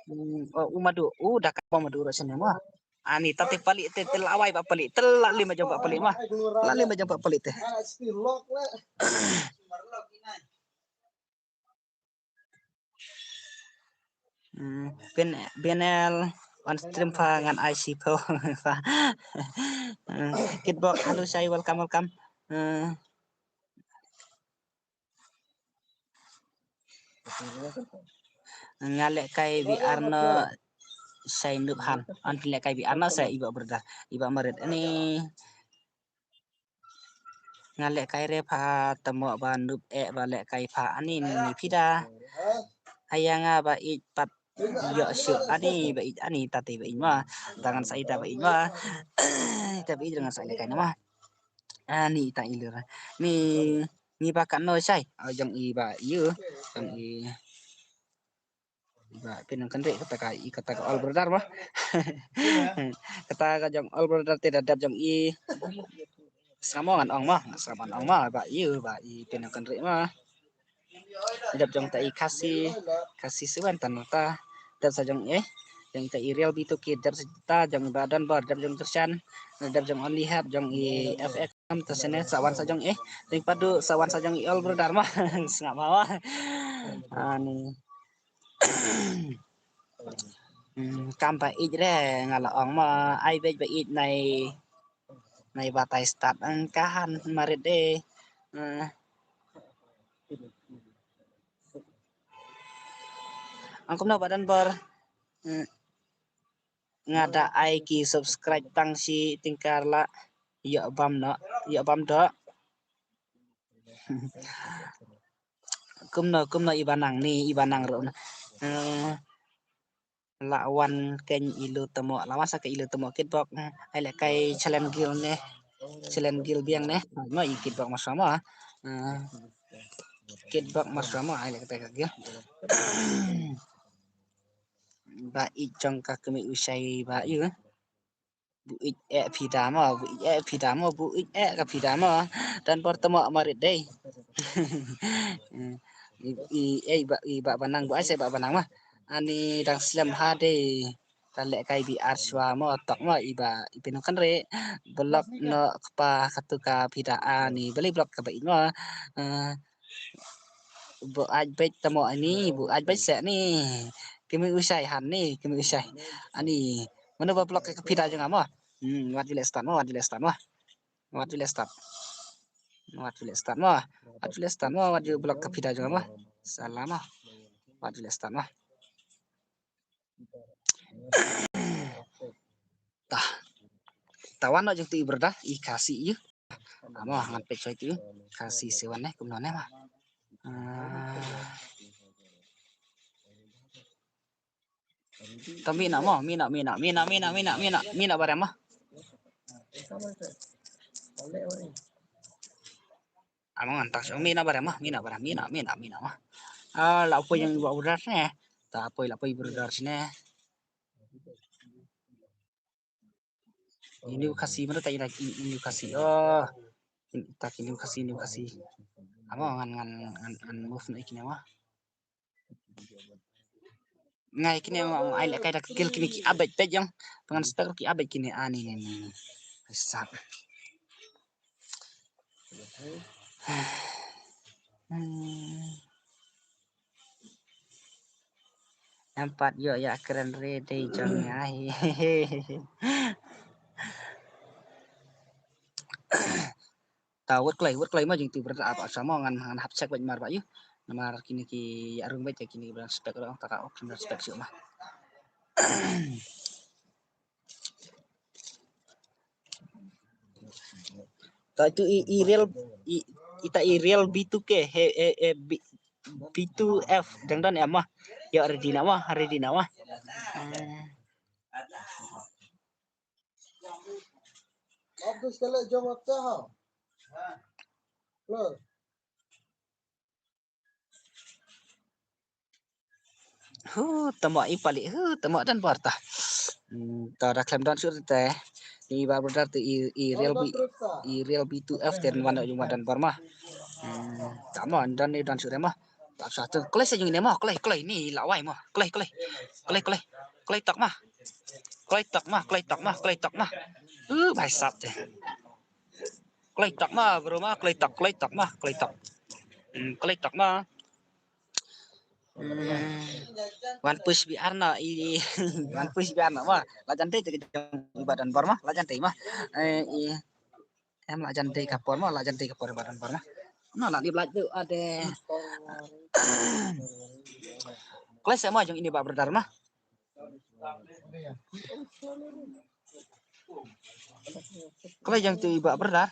Hmm, oh, u madu, u da ka madu ro sene ma. Ani tati pali te, te lawai ba pali, te la lima jong ba pali ma. La lima jong ba pali te. Hmm, bin, bin el on stream pha ngan ai shi pho pha. Hmm, Kitbok, hello Shai, welcome, welcome. Hmm. Nga lehkai B R no Shai nup han. An phi lehkai B R no sa iba brother. Iba marit ani. Nga lehkai re pha tamo ba nup eh ba lehkai pha ani ni phi da. Aya nga ba ij pat ïoh shu ani ba ij ani tati ba ij ma. Dangan sa ita ba ij ma. Ita ba ij dangan sa lehkai na ma. Ani ita ilir. Ni, ni ba kan no Shai. Jong i ba yu. Jong i. Ba pynang kan re kata ka i kata ka all brother ma. Kata ka jong all brother te da dap jong i. Sama ngan ong ma, sama ngan ong ma ba i ba i pynang kan re ma. Dap jong ta i Khasi, Khasi seven tan ta. Dap sa jong i, jong ta i real B two K dap sa ta jong ba Danbor dap jong Kyrshan, dap jong Only Hap jong i F X. Am ta sene sa wan sa jong eh. Ding padu sa wan sa jong i all brother ma. Sngap ma. Ani. Hmm, kam ba ij re nga la ong ma ai bej ba ij nai, nai batai start ang kahan marit de. Hmm. Ang kumno ba don bor. Hmm. Nga da ai ki subscribe tang shi tyngka la. Ïoh bam noh, ïoh bam doh. Kumno, kumno i ba nang ni, i ba nang ruh. Hmm. La wan keiñ i Lu Tamo, la wan sa ka i Lu Tamo kitbok. Hmm. Ai leh kai challenge guild ne. Challenge guild biang ne. No i kitbok masra mo. Hmm. Kitbok masra mo ai leh kai ka guild. Ba i jong ka kmie u shai ba ïu. Bu ïeit eh phi da mo, bu ïeit eh phi da mo, bu ïeit eh ka phi da mo. Don bor tamo marit dei. I, i, eh, i ba, i ba banang bu ai se ba banang ma. Ani dang slem ha dei. Ta leh kai bi ar shwa mo tok mo i ba i pinu kan re. Blok no kpa katu ka phi da ani beli blok ka ba i mo. Eh, bu ai bej tamo ani, bu ai bej se ni. Kimi u shai han ni, kimi u shai. Ani, mano ba blok ka phi da jong nga mo. Hmm, wat ju leh start mo, wat ju leh start mo. Wat ju leh start. Wat ju leh start mo. Wat ju leh start mo, wat ju blok ka phi da jong nga mo. Salah mo. Wat ju leh start mo. Tah. Tawan noh jong tu i brother, i Khasi ïu. Amo ngan peit choi tu. Khasi seven ne kumno ne ma. Ah. To mi na mo, mi na, mi na, mi na, mi na, mi na, mi na, mi na barem mo. Amo ngan tak mi na barem mo, mi na barem, mi na, mi na, mi na mo. Ah, la poi jong i ba brother ne. Ta poi la poi brother ne. Ini Khasi mana ta ina ini Khasi. Oh. Ta ini Khasi, ini Khasi. Amo ngan, ngan, ngan, ngan move na ikine mo. Ngai kine mo ai leh kai da kill kine ki abet pet jong. Pengan spek ki abet kine ani ni ni. Sat. Hmm. Em pat ïoh ïa kren re dei jong ngai. Ta wut kloi, wut kloi ma jingtu brother ap ap samo ngan ngan hap check bad mar ba ïu. Namar kine ki ïa rung bad kine ki brand spec ro ta ka option spec shu ma. Ta itu i, i real i, ita i real B two K he, he, he B, B two F dang don em ma. Ïa ready na ma, ready na ma. Hmm. Hu, tamo i pali, hu, tamo dan bor ta. Hmm, ta da klem don shuh te. Ni ba brother te i, i real B, i real B two F te wan jong ba dan bor ma. Hmm, tamo dan ni don shuh te ma. Ta sa tu kloi sa jong ni ma, kloi, kloi ni la wai ma, kloi, kloi. Kloi, kloi. Kloi tok ma. Kloi tok ma, kloi tok ma, kloi tok ma. Uh, bai sap te. Kloi tok ma, bro ma, kloi tok, kloi tok ma, kloi tok. Hmm, kloi tok ma. Hmm. Wan push B R na i, wan push B R na ma. La jan te te jong ba dan bor ma, la jan te ma. Eh, i. Em la jan dei ka por mo, la jan dei ka por ba don por mo. No la lip lait tu ade. Kloi se mo jong ini ba brother mo. Kloi jong tu i ba brother.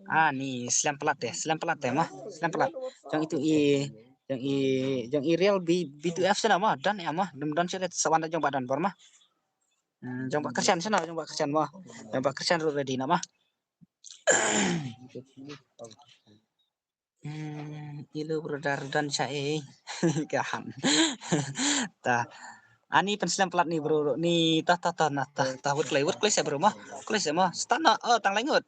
Ah ni slem plat te, slem plat te mo, slem plat. Jong itu i, jong i, jong i real B, B two F sana mo, don ya mo, dum don sele sawan jong ba don por mo. Hmm, jong ba Christian sana, jong ba Christian mo. Jong ba Christian ru ready na mo. Hmm, ilu brother dan cha e. Kahan. Ta. Ani pen slem plat ni bro ni ta ta ta na ta ta wut kloi wut kloi se bro ma. Kloi se ma. Start na oh tang langut.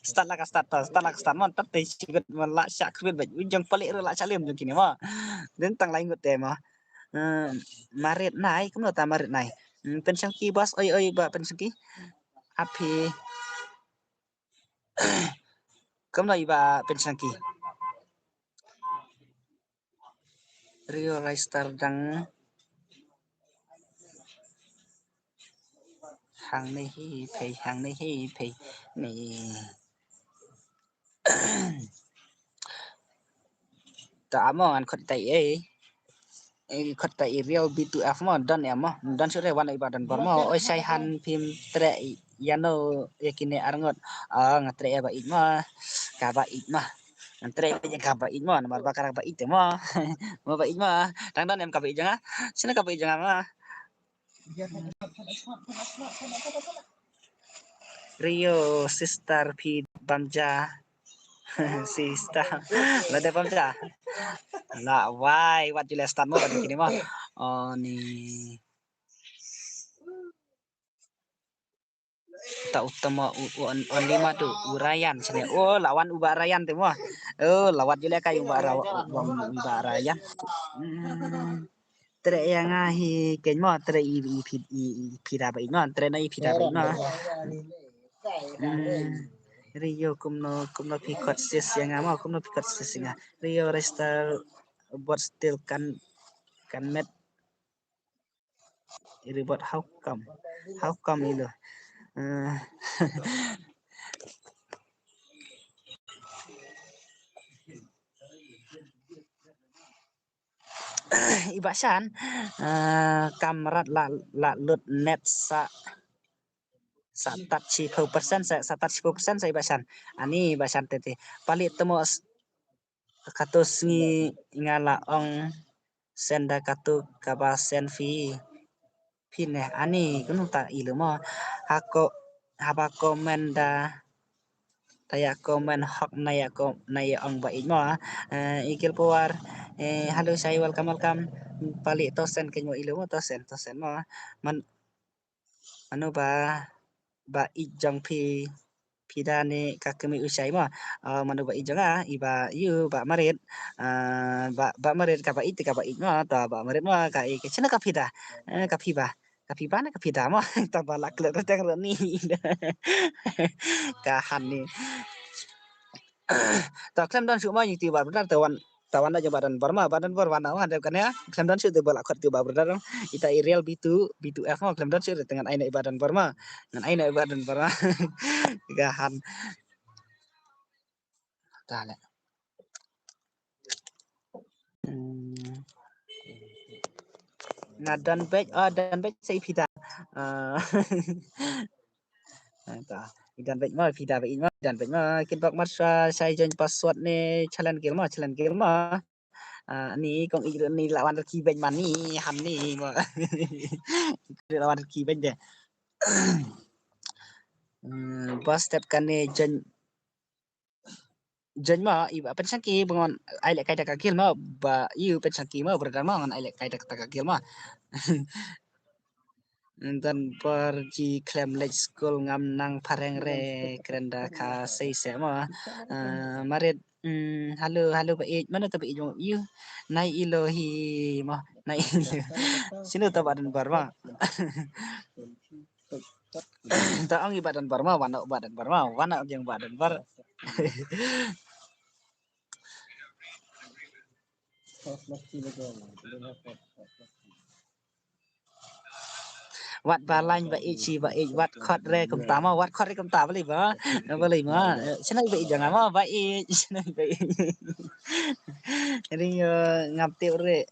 Start la ka start ta start la ka start ma ta te chigat ma la sha krit ba jong palik ru la sha lem jong kini ma. Den tang langut te ma. Hmm, marit nai kumno ta marit nai. Hmm, pen sangki bas oi oi ba pen sangki. Api. Kumno i ba pen sangki. Rio Lifestyle dang. Hangne hi phei, hangne hi phei. Ni. Ta amo ngan khot tai ei. Eh, khot ta i Real B two F mo, don em mo, don shuh re wan i ba don bor mo, oi shai han phim treh ïa no ïa kine arngut. Ah, nga treh ïa ba ïeit mo, ka ba ïeit mo. Nga treh ïa ka ba ïeit mo, namar ba ka ba ïeit te mo. Mo ba ïeit mo, tang don em ka ba ïeit jong nga. Shano ka ba ïeit jong nga mo. Rio, sister phi bam ja. Sister. La de bam ja. La wai, wat ju leh start mo, wat ju kini mo. Oh, ni. Ta utam mo, u, u, on, only ma tu, u Ryan, sini. Oh, la wan u ba Ryan te mo. Oh, la wat ju leh kai u ba Ra-, u ba, u ba Ryan. Hmm. Treh ïa nga hi keiñ mo, treh i, i phi, i, i phi da ba ïeit mo, treh na i phi da ba ïeit mo. Hmm. Rio kumno, kumno phi khot sis ïa nga mo, kumno phi khot sis ïa nga. Rio register but still kan, kan met. Rio but how come? How come ilo? Eh, i ba shan, eh, kamrat la, la lut net sa, sa tat shiphew percent sa, sa tat shiphew percent sa i ba shan. Ani i ba shan te te. Pali temo s-, kato sngi nga la ong senda kato kaba send phi. Phi ne ani kunu ta ilo mo. Hako, haba comment da ta ïa comment hok na ïa ko, na ïa ong ba ïeit mo. Eh, i kil puar. Eh, hello shai, welcome, welcome. Pali to send keiñ mo ilo mo, to send, to send mo. Man, mano ba, ba ïeit jong phi, phi da ne ka kmie u shai mo. Ah, mano ba ïeit jong nga, i ba ïu, ba marit. Ah, ba, ba marit ka ba ïeit, ka ba ïeit mo, ta ba marit mo, ka i, ka shano ka phi da. Eh, ka phi ba. Ka phi ba ne ka phi da mo. Ta ba la klet teng ro ni. Ka han ni. Ta khlem don shuh mo, ïa ti ba brother ta wan, ta wan da jong ba don bor mo, ba don bor wan na wan da kane. Khlem don shuh te ba la khot ti ba brother. Ita i Real B two, B two F mo, khlem don shuh te ngan ai na i ba don bor mo. Ngan ai na i ba don bor mo. Ka han. Ta le. Hmm. Na don bej, oh, don bej sa i phi da. Ah. Ta. I don bej mo, phi da bej mo, i don bej mo. Kin bok mat sa, sa i join password ne, challenge gel mo, challenge gel mo. Ah, ni kong i ni la wan ki bej man ni, han ni mo. La wan ki bej de. Hmm, bas step kane join Jen ma i ba pen sangki ba ngan ai leh kai da ka gil ma ba i pen sangki ma brother ma ngan ai leh kai da ka gil ma. Dan par ji khlem leh skul ngam nang phareng re kren da ka sei se ma. Ah, marit, mm, halo, halo ba ej, mano ta ba ej jong i? Nai ilo hi ma, nai ilo. Sino ta ba dan bar ma. Ta ong i ba dan bar ma, wan ong ba dan bar ma, wan ong jeng ba dan bar. Wat ba lain ba ej, ba ej, wat khot re kumta ma, wat khot re kumta ba lei ba, ba lei ma. Sino ba ej jong ma, ba ej, sino ba ej. Ring, eh, ngam tip re,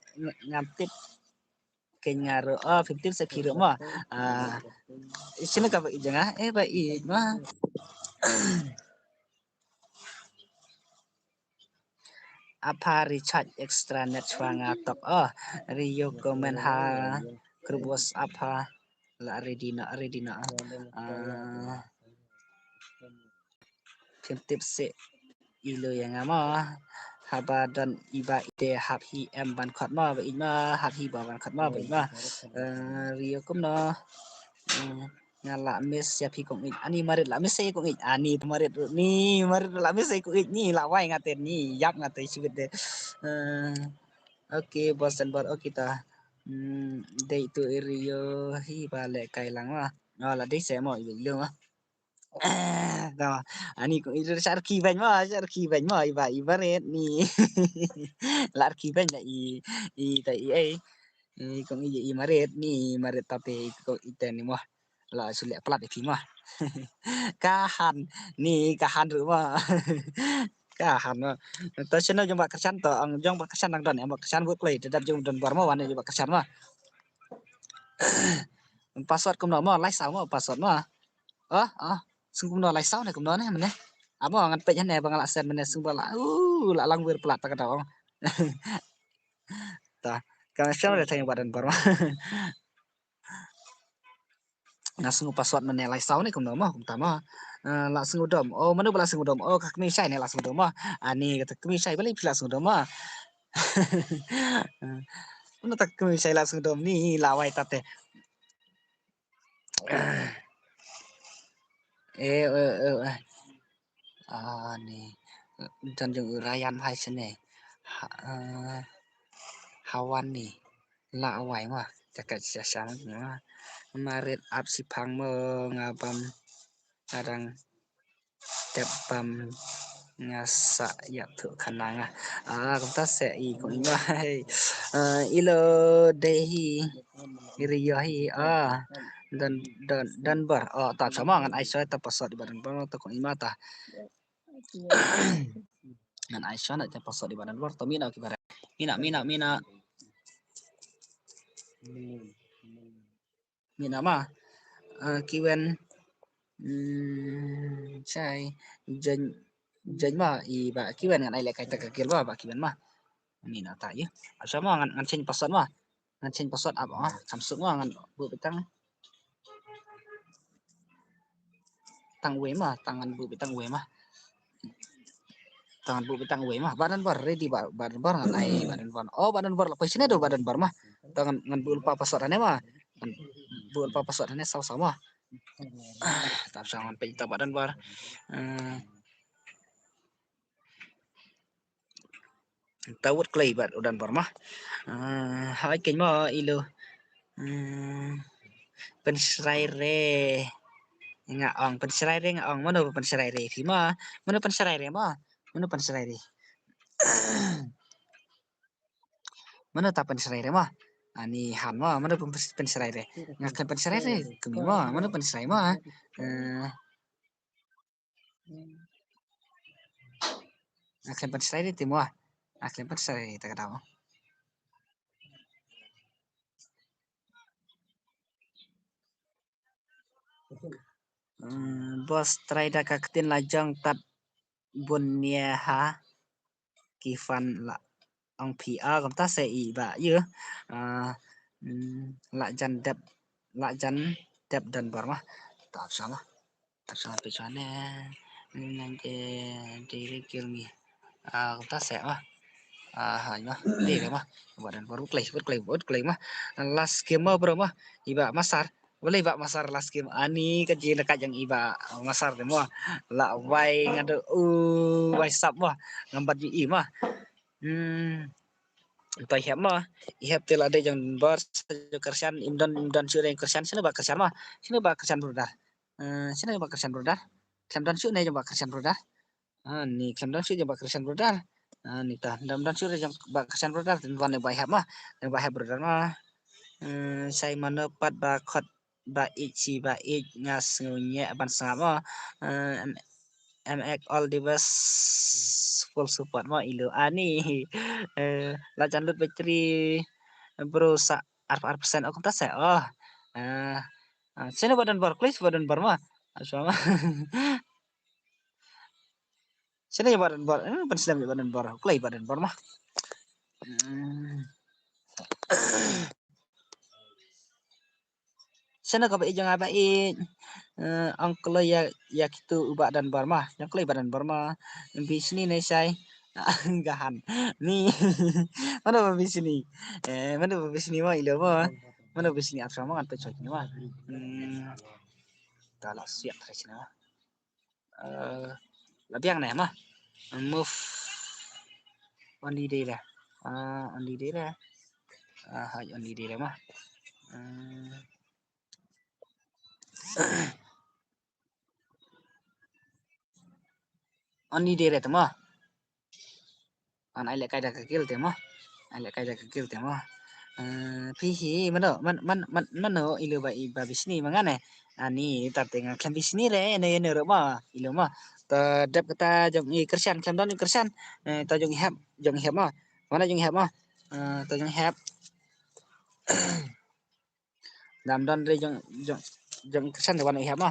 ngam tip. Keiñ nga ruh, ah, fifteen se phi ruh ma. Ah, sino ka ba ej jong nga, eh, ba ej ma. Apha recharge extra net shuwa nga tok, ah, rio comment ha group WhatsApp ha. La ready na, ready na. Ah, phim tip se ilo ïa nga ma. Haba don i ba ite hap hi em ban khot ma ba ej ma, hap hi ba ban khot ma ba ej ma. Eh, rio kumno. Eh, nga la miss ïa phi kong ej. Ani marit la miss ïa kong ej. Ani marit ni, marit la miss ïa kong ej ni, la wai nga te ni, ïap nga te shibit de. Eh, okay, boss dan bar, okay ta. Hmm, dei tu rio hi ba leh kai lang ma. Oh, la dei se mo ilo ma. Ani ko ilo sar ki ban ma, sar ki ban ma, i ba, i ba ret ni. Lar ki ban da i, i ta i ai. I kong i, i maret ni, maret ta pe i ko i ten ni mo. La su le plat i phi mo. Ka han ni, ka han ru mo. Ka han mo. To shano jong Bah Kyrshan to, ang jong Bah Kyrshan dang don, em Bah Kyrshan vote kloi, te dap jong Donbor mo, wan jong Bah Kyrshan mo. Password kumno mo, lai saw mo, password mo. Oh, oh. Sung kumno lai saw ne kumno ne mane. Amo ngan peit hangne ba nga la send mane sung ba la, uh, la lang wir plat ta ka daw. Ta, ka sham re thang Bah Donbor mo. Nga sngew password mane lai saw ne kumno mo, kumta mo. Eh, la sngew dom. Oh, mano ba la sngew dom? Oh, ka kmie shai ne la sngew dom mo. Ani kata kmie shai balei phi la sngew dom mo. Mano ta kmie shai la sngew dom ni la wai ta te. Eh, eh, eh, eh. Ah, ni. Don jong u Ryan hai sene. Ha, eh, Hawan ni. La wai ma. Cakap sisa ma. Marit ap sipang mo ngabam. Adang tep bam nga sa yak tu khanang ah. Ah, kumta se i kong i ma. Ah, ilo dei hi. Iri yo hi. Ah, dan dan Donbor. Oh, ta sama ngan ai soi ta password i Bah Donbor to kong i ma ta. Ngan ai soi na ta password i Bah Donbor to mina ki bare. Mina, mina, mina. Mina ma. Ah, kiwen. Hmm, sai. Jen, jen ma i Bah kiwen ngan ai le kai ta ka gil ma Bah kiwen ma. Mina ta ye. Asa ma ngan, ngan change password ma. Ngan change password ap ma. Samsung ma ngan bu bitang. Tang wei ma, tang ngan bu bitang wei ma. Tang ngan bu bitang wei ma. Bah Donbor ready Bah, Bah Donbor ngan ai Bah Donbor. Oh, Bah Donbor la poi sene do Bah Donbor ma. Tang ngan, ngan bu lypa password ane ma. Ngan bu lypa password ane saw saw ma. Ah, ta sa ngan peit ta Bah Donbor. Eh, ta vote kloi Bah Donbor ma. Eh, hai keiñ ma ilo. Hmm, pynsrai re nga ong, pynsrai re nga ong, mano pynsrai re phi ma, mano pynsrai re ma, mano pynsrai re. Mano ta pynsrai re ma. Ani han ma, mano pyn-, pynsrai re. Nga khlem pynsrai re, kmie ma, mano pynsrai ma. Eh, Nga khlem pynsrai re te mo. Nga khlem pynsrai re ta ka daw. Hmm, boss trai da ka ktien la jong tat bun nia ha ki fan la ong phi a kumta se i Bah ïa. Ah, hmm, la jan dep, la jan dep Donbor ma. Ta sa ma. Ta sa phi sa ne. Nang ke diri kil ngi. Ah, kumta se ma. Ah, ha ma. Diri ma. Bah Donbor vote kloi, vote kloi, vote kloi ma. Last game ma bro ma. I Bah Masar. Balei Bah Masar last game? Ani ka jingïalehkai jong i Bah Masar te mo. La wai nga do u wai sap mo. Ngam bat ju i ma. Hmm. Te i hep ma. I hep te la dei jong Bah Kyrshan, im don, im don shuh re Kyrshan, shano Bah Kyrshan ma. Shano Bah Kyrshan brother. Eh, shano Bah Kyrshan brother. Khlem don shuh ne jong Bah Kyrshan brother. Ah, ni khlem don shuh jong Bah Kyrshan brother. Ah, ni ta, khlem don shuh jong Bah Kyrshan brother, tin wan ne Bah Hep ma. Ne Bah Hep brother ma. Eh, sai mano pat ba khot ba ich si ba ich nga sngew ñiah ban sngap ma. Eh, em, em ek all the best full support ma ilo ani. Eh, la jan lut battery bro sa arphew ar percent ok ta sa. Oh. Eh, ah, sino Bah Donbor, please Bah Donbor ma. Asma ma. Sini Bah Donbor, eh, ban slem Bah Donbor. Kloi Bah Donbor mah. Hmm. Sini ka ba ïeit jong nga ba ïeit. Eh, ong kloi ïa, ïa kitu u Bah Donbor mah. Ïa kloi Bah Donbor mah. Bishni ne shai. Gahan. Ni. Mano ba bishni? Eh, mano ba bishni mah ilo mah. Mano bishni ap sama ngan pechot ni mah. Hmm. Ta la siap tre sini mah. Eh, la biang ne mah. Move. Only day le. Ah, only day le. Ah, hai only day le mah. Hmm. Only day le te mah. An ai lehkai da ka guild te mo. Ai lehkai da ka guild te mo. Eh, phi hi mano, man, man, man, mano ilo ba, i ba bishni ma nga ne. Ani tar te nga khlem bishni re, ne, ne ro mo, ilo mo. Ta dep kata jong i Kyrshan, khlem don i Kyrshan. Eh, ta jong i Hep, jong i Hep mo. Mana jong i Hep mo. Eh, ta jong i Hep. Dam don re jong, jong, jong i Kyrshan de wan i Hep mo.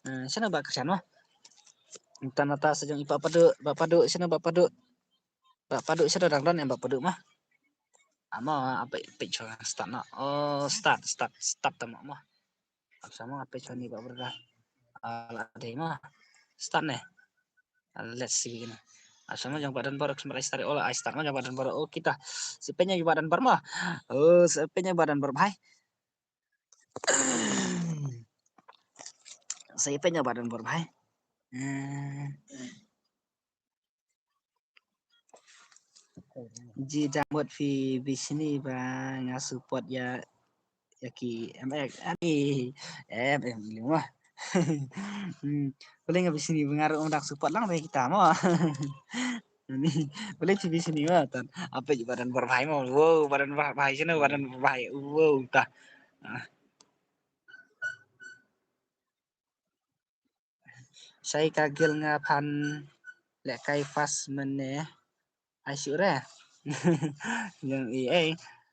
Eh, shano Bah Kyrshan mo. Ta nata sa jong i Bah Padu, Bah Padu, shano Bah Padu. Bah Padu shano dang don em Bah Padu mo. Amo apa page start na. Oh, start, start, start tama mo. Ap sama apa chani Bah Brother. Ala dei mo. Start ne. Let's see begin. Ap sama jong Bah Don Bor, khlem ai start, ola ai start mo jong Bah Don Bor. Oh, kita. Sepenya jong Bah Don Bor mo. Oh, sepenya Bah Don Bor bhai. Sepenya Bah Don Bor bhai. Hmm. Ji dang mut phi bishni ba nga support ïa, ïa ki M X. Ani, em, em, lima. Hmm. Boleh nga bishni ba nga ruh dang support lang ba kita mo. Ani, boleh phi bishni mo tan. Apa ji Bah Don Bor bhai mo. Wow, Bah Don Bor bhai sini, Bah Don Bor bhai. Wow, ta. Ah. Shai ka gil nga phan lehkai fast mane. Ai shu re. Jong i ei.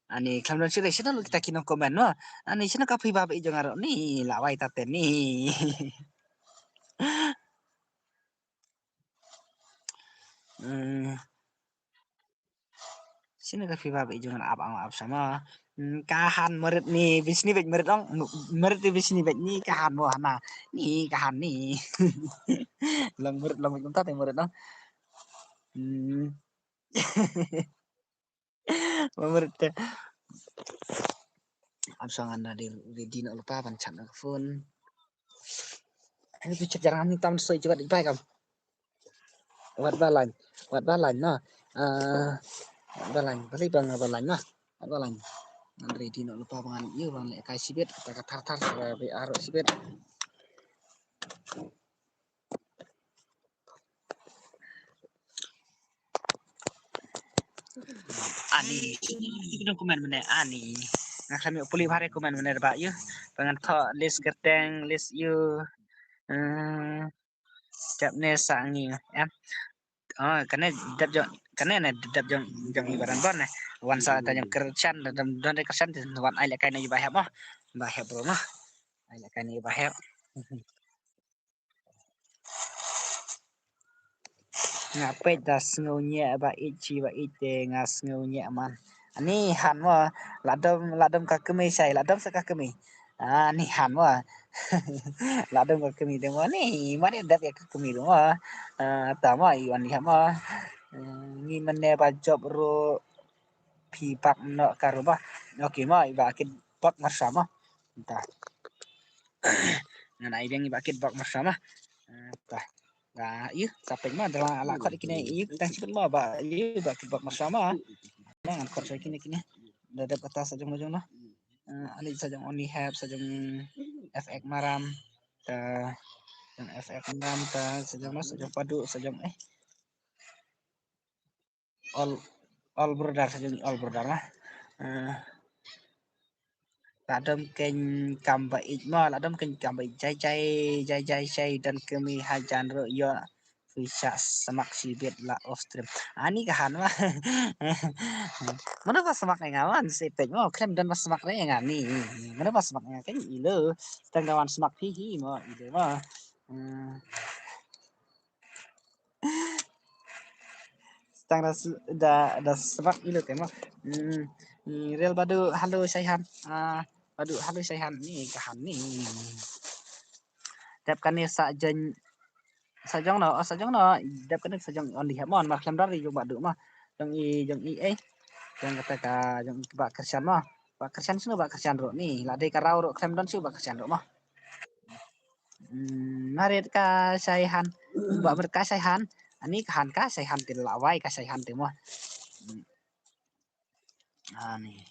Ani khlem don shu re, shano kita ki nong comment mo. Ani shano ka phi ba ba i jong aro ni, la wai ta te ni. Hmm. Sini ka phi ba ba i jong ap ang ap sama. Hmm, ka han merit ni bishni bej merit ong. Merit ni bishni bej ni ka han mo hana. Ni ka han ni. Long merit long bej kumta te merit ong. Hmm. Merit te. Am song anda di, di dino lupa ban chat na phone. Ani pichat jarang ni tam soi jibat ipai kam. Wat balang, wat balang na. Ah, wat balang, bali bang balang na. Wat balang. Andre dino lupa bang yu bang le kai sibit kata ka thar thar be aro sibit. Ani, kita komen mane ani. Nga kami puli bare komen mane ba yu. Pengen to list kerteng list yu. Hmm. Dep ne sa ngi em. Oh, kane dep jong, kane ne dep jong, jong i Bah Don Bor ne. Wan sa ta jong Kyrshan, don, don de Kyrshan, wan ai le kai ne i Bah Hep mo. Bah Hep bro mo. Ai le kai ne i Bah Hep. Nga peit da sngew nyeh ba ïeit shi ba ïeit te nga sngew nyeh man. Ani han mo, la dom, la dom ka kmie shai, la dom sa ka kmie. Ani han mo. La dom ka kmie dei mo, ni ma dei dep ïa ka kmie dei mo. Ah, ta mo i wan ni han mo. Hmm, ngi mane ba jop ro phi bak no ka ro ba. Okay mo, i ba kit bak marsa mo. Ta. Ngan ai biang i ba kit bak marsa mo. Ta. Ba yu, ka peit ma, da la khot kine yu, tang sibit ma, ba yu, ba kit bak marsa ma. Ngan khot sa kine kine. Da dep kata sa jong, jong na. Eh, ani sa jong Only Hep, sa jong F X Maram. Ta, jong F X Maram, ta, sa jong na, sa jong Padu, sa jong, eh. All, all brother, sa jong all brother na. Eh. La dom kein kam ba ïeit ma, la dom kein kam ba ïeit jai jai, jai jai shai don kmie hajan ruh ïoh phi shah smak shibit la off stream. Ani ka han ma. Mano ba smak ïa nga wan se peit ma, khlem don ba smak ïa nga ni. Mano ba smak ïa nga kein ilo. Tang da wan smak phi hi ma, ilo ma. Hmm. Tang da s-, da, da smak ilo te mo. Hmm, hmm, real Badu, halo Shaihan. Ah, Badu, halo Shaihan. Ni ka han ni. Dep kane sa jong, sa jong no, oh, sa jong no. Dep kane sa jong Only Hep mo, ma khlem da ri jong Badu mo. Jong i, jong i, eh. Jong kata ka, jong i ba Kyrshan mo. Ba Kyrshan sino ba Kyrshan ruh ni. La dei ka rau ruh khlem don sino ba Kyrshan ruh mo. Hmm, marit ka Shaihan. Ba marit ka Shaihan. Ani ka han ka Shaihan te la wai ka Shaihan te mo. Hmm. Ani.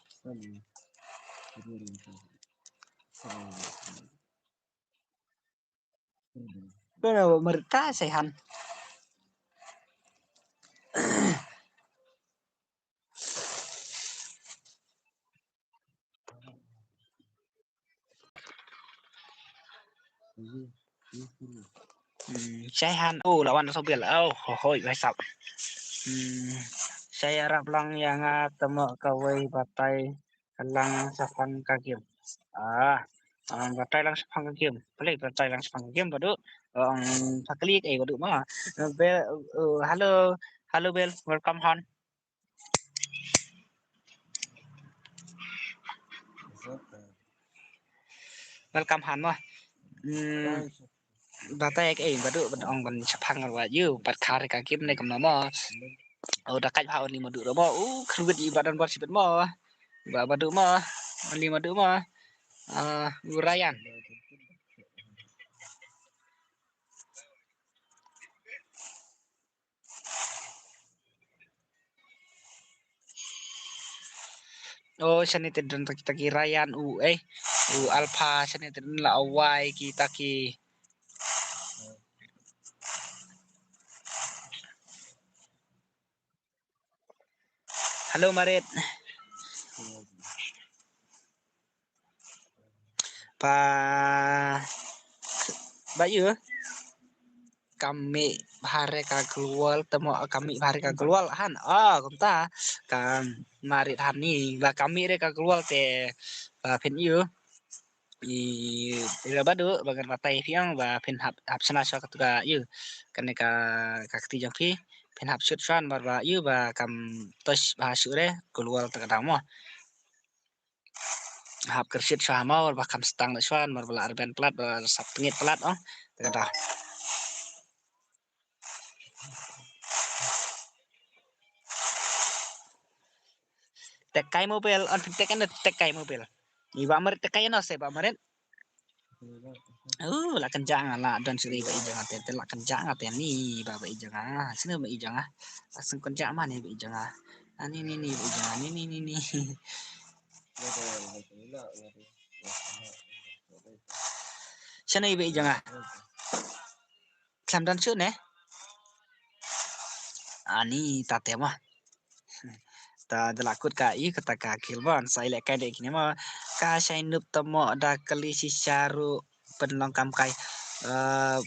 Ba marit ka Shaihan. Hmm, shai han. Oh, la wan sobil. Oh, ho, hoi, bai sap. Hmm, shai ïarap lang ïa nga, temo kawei batai lang shaphang ka game. Ah, ah, batai lang shaphang ka game. Palik batai lang shaphang ka game, Badu. Ong, paklik, eh, Badu ma. Bel, uh, hello, hello, Bel. Welcome han. Welcome han mo. Hmm, batai ek ei, Badu, Badu ong ban shaphang wa ïu, pat khar ka game ne kumno mo. Oh, da kat ha only Madu mo. Uh, khruit i Badu bor sibit mo. Ba Badu mo. Only Madu mo. Ah, u Ryan. Oh, shane te don taki taki Ryan u, eh. U Alpha, shane te don la awai ki taki. Hello, Marit. Ba, ba ïu. Kami bhare ka global, temo kami bhare ka global han. Ah, kumta. Ka Marit han ni, ba kami re ka global te, ba phin ïu. I, i Badu, ba ngan batai phi ong, ba phin hap, hap shna shwa katu ka ïu. Kane ka, ka kti jong phi, phin hap shoot shwa, mar ba ïu, ba kam touch ba shu re, global ta ka dang mo. Hap kyrshit shwa mo, ba kam stang da shwa, mar ba la arben plat, ba la sap tngit plat, oh. Te kata. Tekai mobil, on tekai na tekai mobil. Ni ba marit tekai na se ba marit. Oh, la kynjang la don suri ba ijang ate, te la kynjang ate ni ba ba ijang. Sini ba ijang. Aseng kynjang ma ni ba ijang. Ani ni ni ba ijang. Ni ni ni ni. Shane ba ijang. Khlem don shuh ne. Ani ta te ma. Ta da la kut ka i kata ka khil ban sai le kai de kine ma. Ka shai nup ta mo da kali shisha ruh pynlong kam kai. Eh,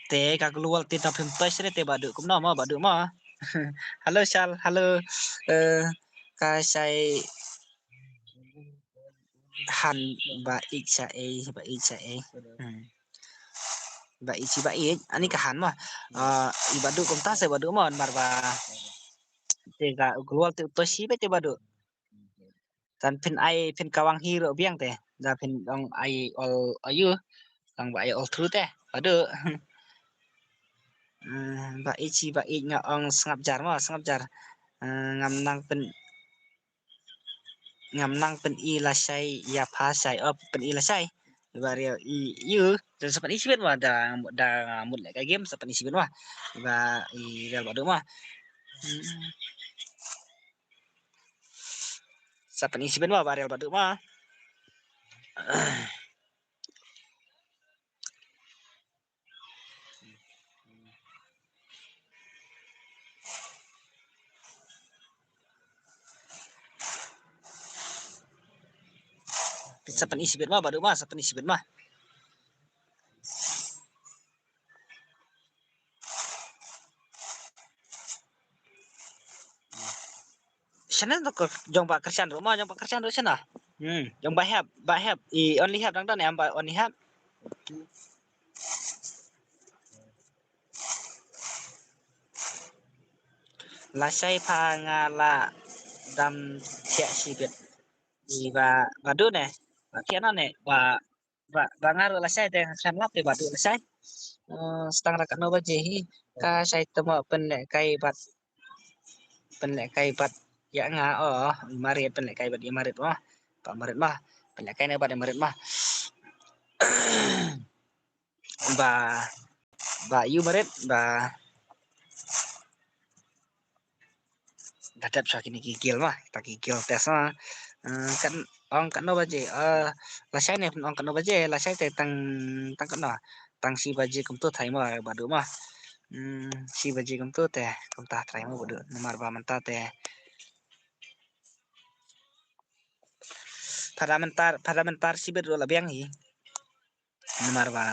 te ka global te ta phim touch re te ba du kumno ma ba du ma. Hello Shal, hello. Eh, ka shai han ba ich sa e, ba ich sa e. Hmm. Ba ich ba ich, ani ka han ma. Ah, i ba du kumta se ba du ma, mar ba te ka global te to shi ba te ba du. Tan phin ai phin kawang hi ro biang te. Da phin dong ai all ayu. Dong ba ai all through te. Ba du. Hmm, ba ich ba ich nga ong sngap jar ma, sngap jar. Eh, ngam nang pyn ngam nang pyn i lashai ïa pha shai op pyn i lashai. Ba ria i yu da sa pyn i shibit ma da da mut le ka game sa pyn i shibit ma. Ba i real ba du ma. Hmm. Sa pyn i shibit ma ba real ba du ma. Sa pyn i shibit ma ba du ma sa pyn i shibit ma. Shane to jong ba Christian ru ma jong ba Christian ru shane. Hmm, jong ba hep ba hep i only hep dang don em ba only hep. Lashai pha nga la dam thiah shibit. I ba ba du ne ba thiah na ne ba ba ba nga ru lashai te nga khlem lap te ba du lashai. Eh, stang ra katno baje hi ka shai te mo pynlehkai bad pynlehkai bad ïa nga oh i marit pynlehkai bad i marit oh. Ba marit ma pynlehkai ne bad i marit ma. Ba ba yu marit ba da dep sha kini ki gil ma ta ki gil test ma. Eh, kan ong katno baje eh lashai ne ong katno baje lashai te tang tang katno tang shi baje kumto thai ma ba du ma. Hmm, shi baje kumto te kumta thai ma ba du namar ba mynta te pada mynta pada mynta shibit ru la biang hi. Namar ba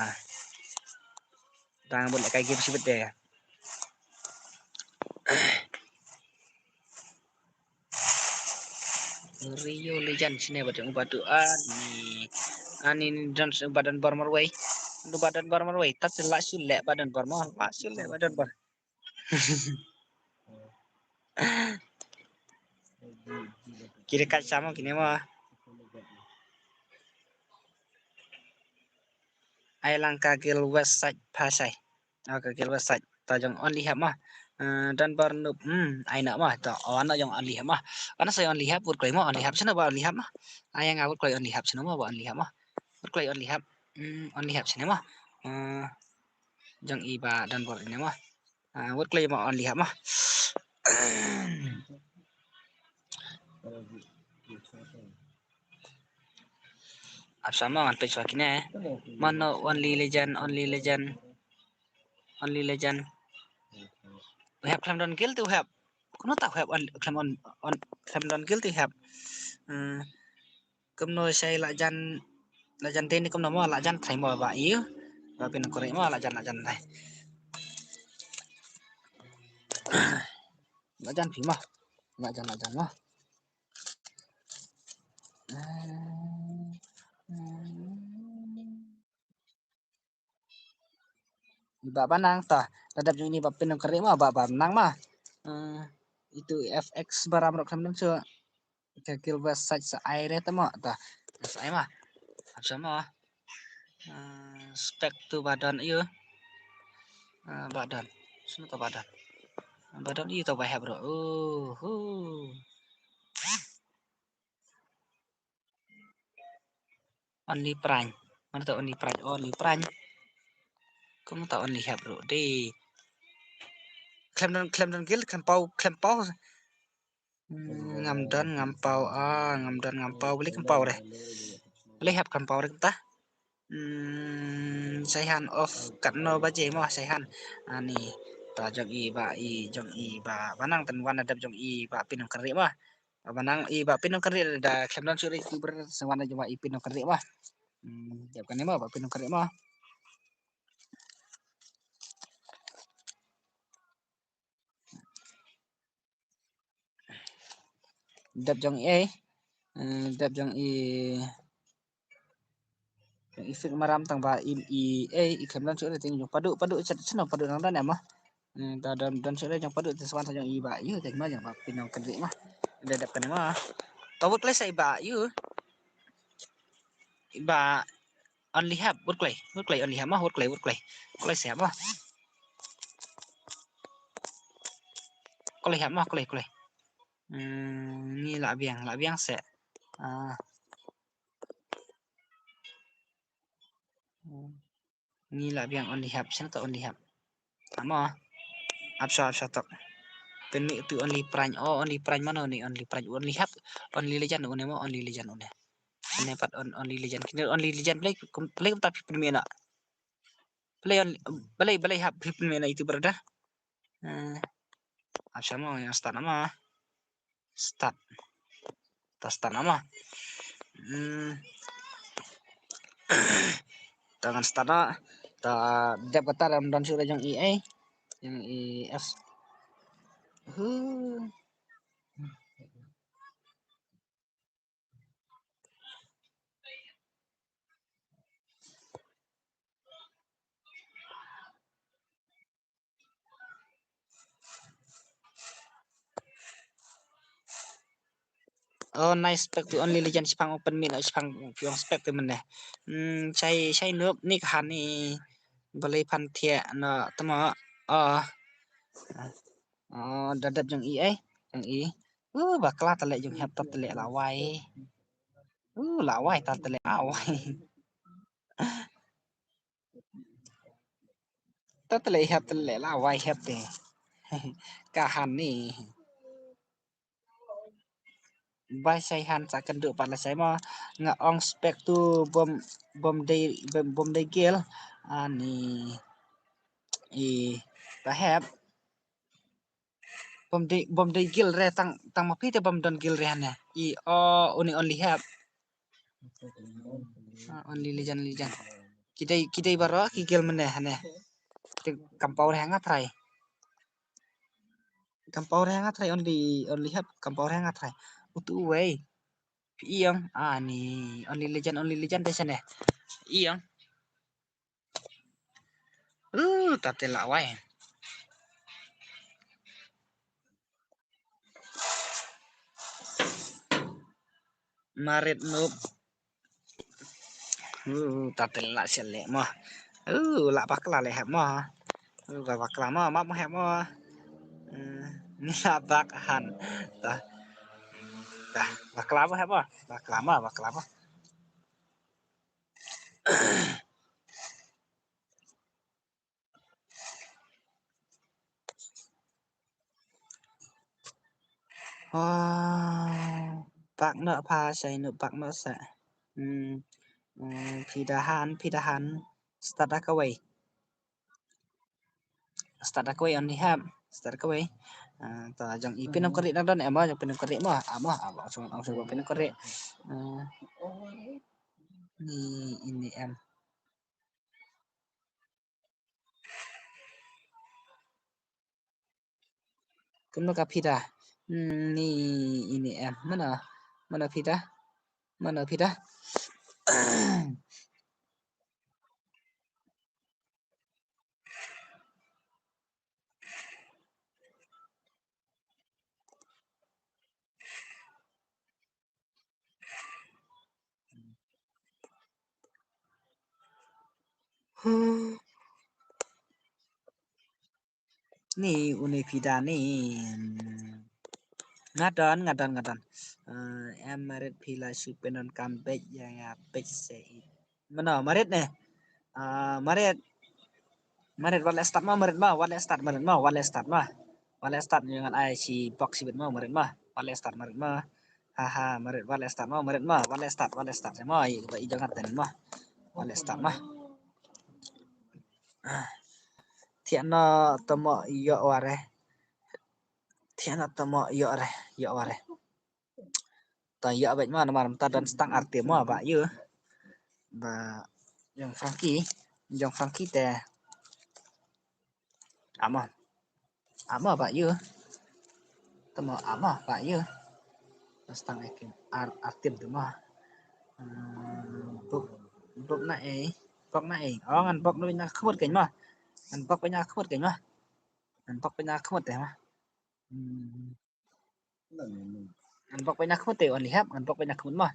Tang bun ka game sibit de. Rio Legend sini bad jong u Badu ani. Ani ni don u Badan Bor marwei. U Badan Bor marwei. Tat la sule Badan Bor mo. La sule Badan Bor. Kire ka samo kine mo. Ai lang ka gil west side phasai. Ka gil west side ta jong only hap ma. Don bar nup hmm ai na ma ta on jong only hap ma. Ana sai only hap wut kloi ma only hap sino ba only hap ma. Ai nga wut kloi only hap sino ma ba only hap ma. Wut kloi only hap. Hmm only hap sino ma. Jong i ba don bar ini ma. Wut kloi ma only hap ma. Ap sama ngan page wa kine. Mano only legend, only legend. Only legend. U hep khlem don guild u hep. Kono ta u hep on khlem on on khlem don guild u hep. Hmm. Kumno sai la jan la jan te ni kumno mo la jan thai mo ba i. Ba pin kore mo la jan la jan thai. La jan phi mo. La jan la jan mo. Ba ba nang ta. Dadap jong ini ba pin nong kari ma ba ba nang ma. Itu F X baram rok khlem nang chu. Ka gil west side sa ai re ta ma ta. Sa ai ma. Ap sama. Spek tu ba don yu. Ba don. Sino ta ba don. Ba don yu ta ba hep ro. Uhu. Only prime. Mana ta only prime? Only prime. Kamu ta only hep ro de. Khlem don khlem don guild khlem pau khlem pau. Ngam don ngam pau ah ngam don ngam pau beli khlem pau re. Beli hep khlem pau re ta. Saihan off kat no baje mo saihan. Ani ta jong i ba i jong i ba banang tan wan adap jong i ba pin nong kari mo. Ba nang i ba pin nong kari da khlem don suri tu ber sa wan jong ba i pin nong kari mo. Jap kane mo ba pin nong kari mo. Dap jong i ai. Dap jong i i fik maram tang ba i i ai i khlem don suri ting jong padu padu chat sino padu nang don ya mo. Ta don don sele jong padu te swan sa jong i ba yu te ma jong ba pin nong kri ma. De dep kane ma. Ta wut klai sa i ba yu. I ba only hap wut klai wut klai only hap ma wut klai wut klai. Klai sa ma. Klai hap ma klai klai. Ngi la biang la biang se. Ngi la biang only hap shen to only hap. Amo. Ap sha ap sha tok. Pynmih tu only prime oh only prime mano ni only prime only hap. Only legend une mo only legend une. Une pat only legend kini only legend play play ta pynmih na. Play play play hap pynmih na itu brother. Ap sha mo yang start nama. Start. Ta start nama. Ta ngan start na. Ta dep kata ram don shu jong i ai. Jong i F. Oh nice spec tu only legend shipang open mid shipang piong spec tu mene. Hmm chai chai nuk ni kahan ni. Balei phan thiah no tama. Oh. Oh dadap jong i ai jong i. Uh bakla tale jong hep tat tale lawai. Uh lawai tat tale lawai. Ta tle hep tle la wai hep te. Ka han ni. Bai sai han sa kan du pat la sai ma nga ong spek tu bom bom dei bom dei gel ani i ta hep. Bom dei bom dei gil re tang tang ma phi te bom don gil re hane. I o uni only hep. Only legend legend. Ki dei ki dei baro ki gil mene hane. Kam power hang a try. Kam power hang a try only, only have kam power hang a try. Utu uwei. Phi ïong. Ah, ni only legend, only legend te shane. Ïong. Uh, ta te la wai. Marit nup. Uh, ta te la sel le mo. Uh, la bakla le hep mo. Uh, ba bakla mo, map mo hep mo. Uh, ni la bak han. Ta. Ta, bakla mo hep mo. Bakla mo, bakla mo. Oh, pak no pha sai no pak no sa. Hmm. Hmm, phi da han, phi da han. Start da kawei. Start da kawei only hep. Start da kawei. Ah, ta jong i pin nang kari na don em jong pin nang kari mo. Amo, amo sung amo sung pin nang kari. Ah, ni ini em. Kumno ka phi da? Hmm, ni ini em. Mano? Mano phi da? Mano phi da? Ni une phi da ni. Nga don, nga don, nga don. Eh, em Marit phi la shu pyndonkam beit ïa nga beit se i. Mano Marit ne? Ah, Marit. Marit wat leh start mo, Marit mo, wat leh start, Marit mo, wat leh start mo. Wat leh start, ngan ai shi box shi bit mo, Marit mo. Wat leh start, Marit mo. Ha ha, Marit wat leh start mo, Marit mo, wat leh start, wat leh start mo. Ai ba i jong nga ten mo. Wat leh start mo. Thiah no tomo ïoh ware. Thiah no tomo ïoh re, ïoh ware. Ta ïoh beit mo namar mynta don stang arti mo ba ïoh. Ba jong Frankie, jong Frankie te. Amo. Amo ba ïoh. Tomo amo ba ïoh. Stang ekin ar arti tu mo. Hmm, bok, bok na ei, bok na ei. Oh, ngan bok na khmut kein mo. Ngan bok na khmut kein mo. Ngan bok na khmut te mo. Hmm. Ngan bok beit na khmut te only hep, ngan bok beit na khmut mo.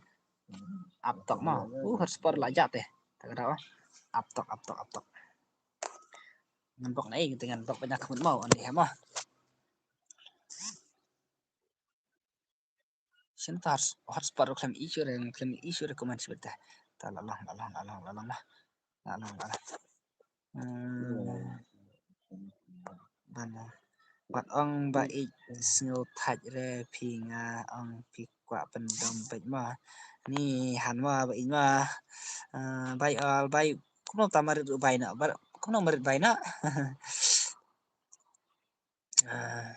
Ap tok mo. Uh, hotspot la jah te. Ta ka daw. Ap tok, ap tok, ap tok. Ngan bok na ing te ngan bok beit na khmut mo only hep mo. Shen ta hotspot ru khlem issue re, khlem issue re comment sibit te. Ta la long, la long, la long, la long mo. Nga long ba. Hmm. Ban. Wat ong ba ïeit sngew thait re phi nga ong phi kwah pyndom beit ma. Ni han ma ba ïeit ma. Ah, bai ol bai kumno ta Marit ruh bai na. Kumno Marit bai na. Ah.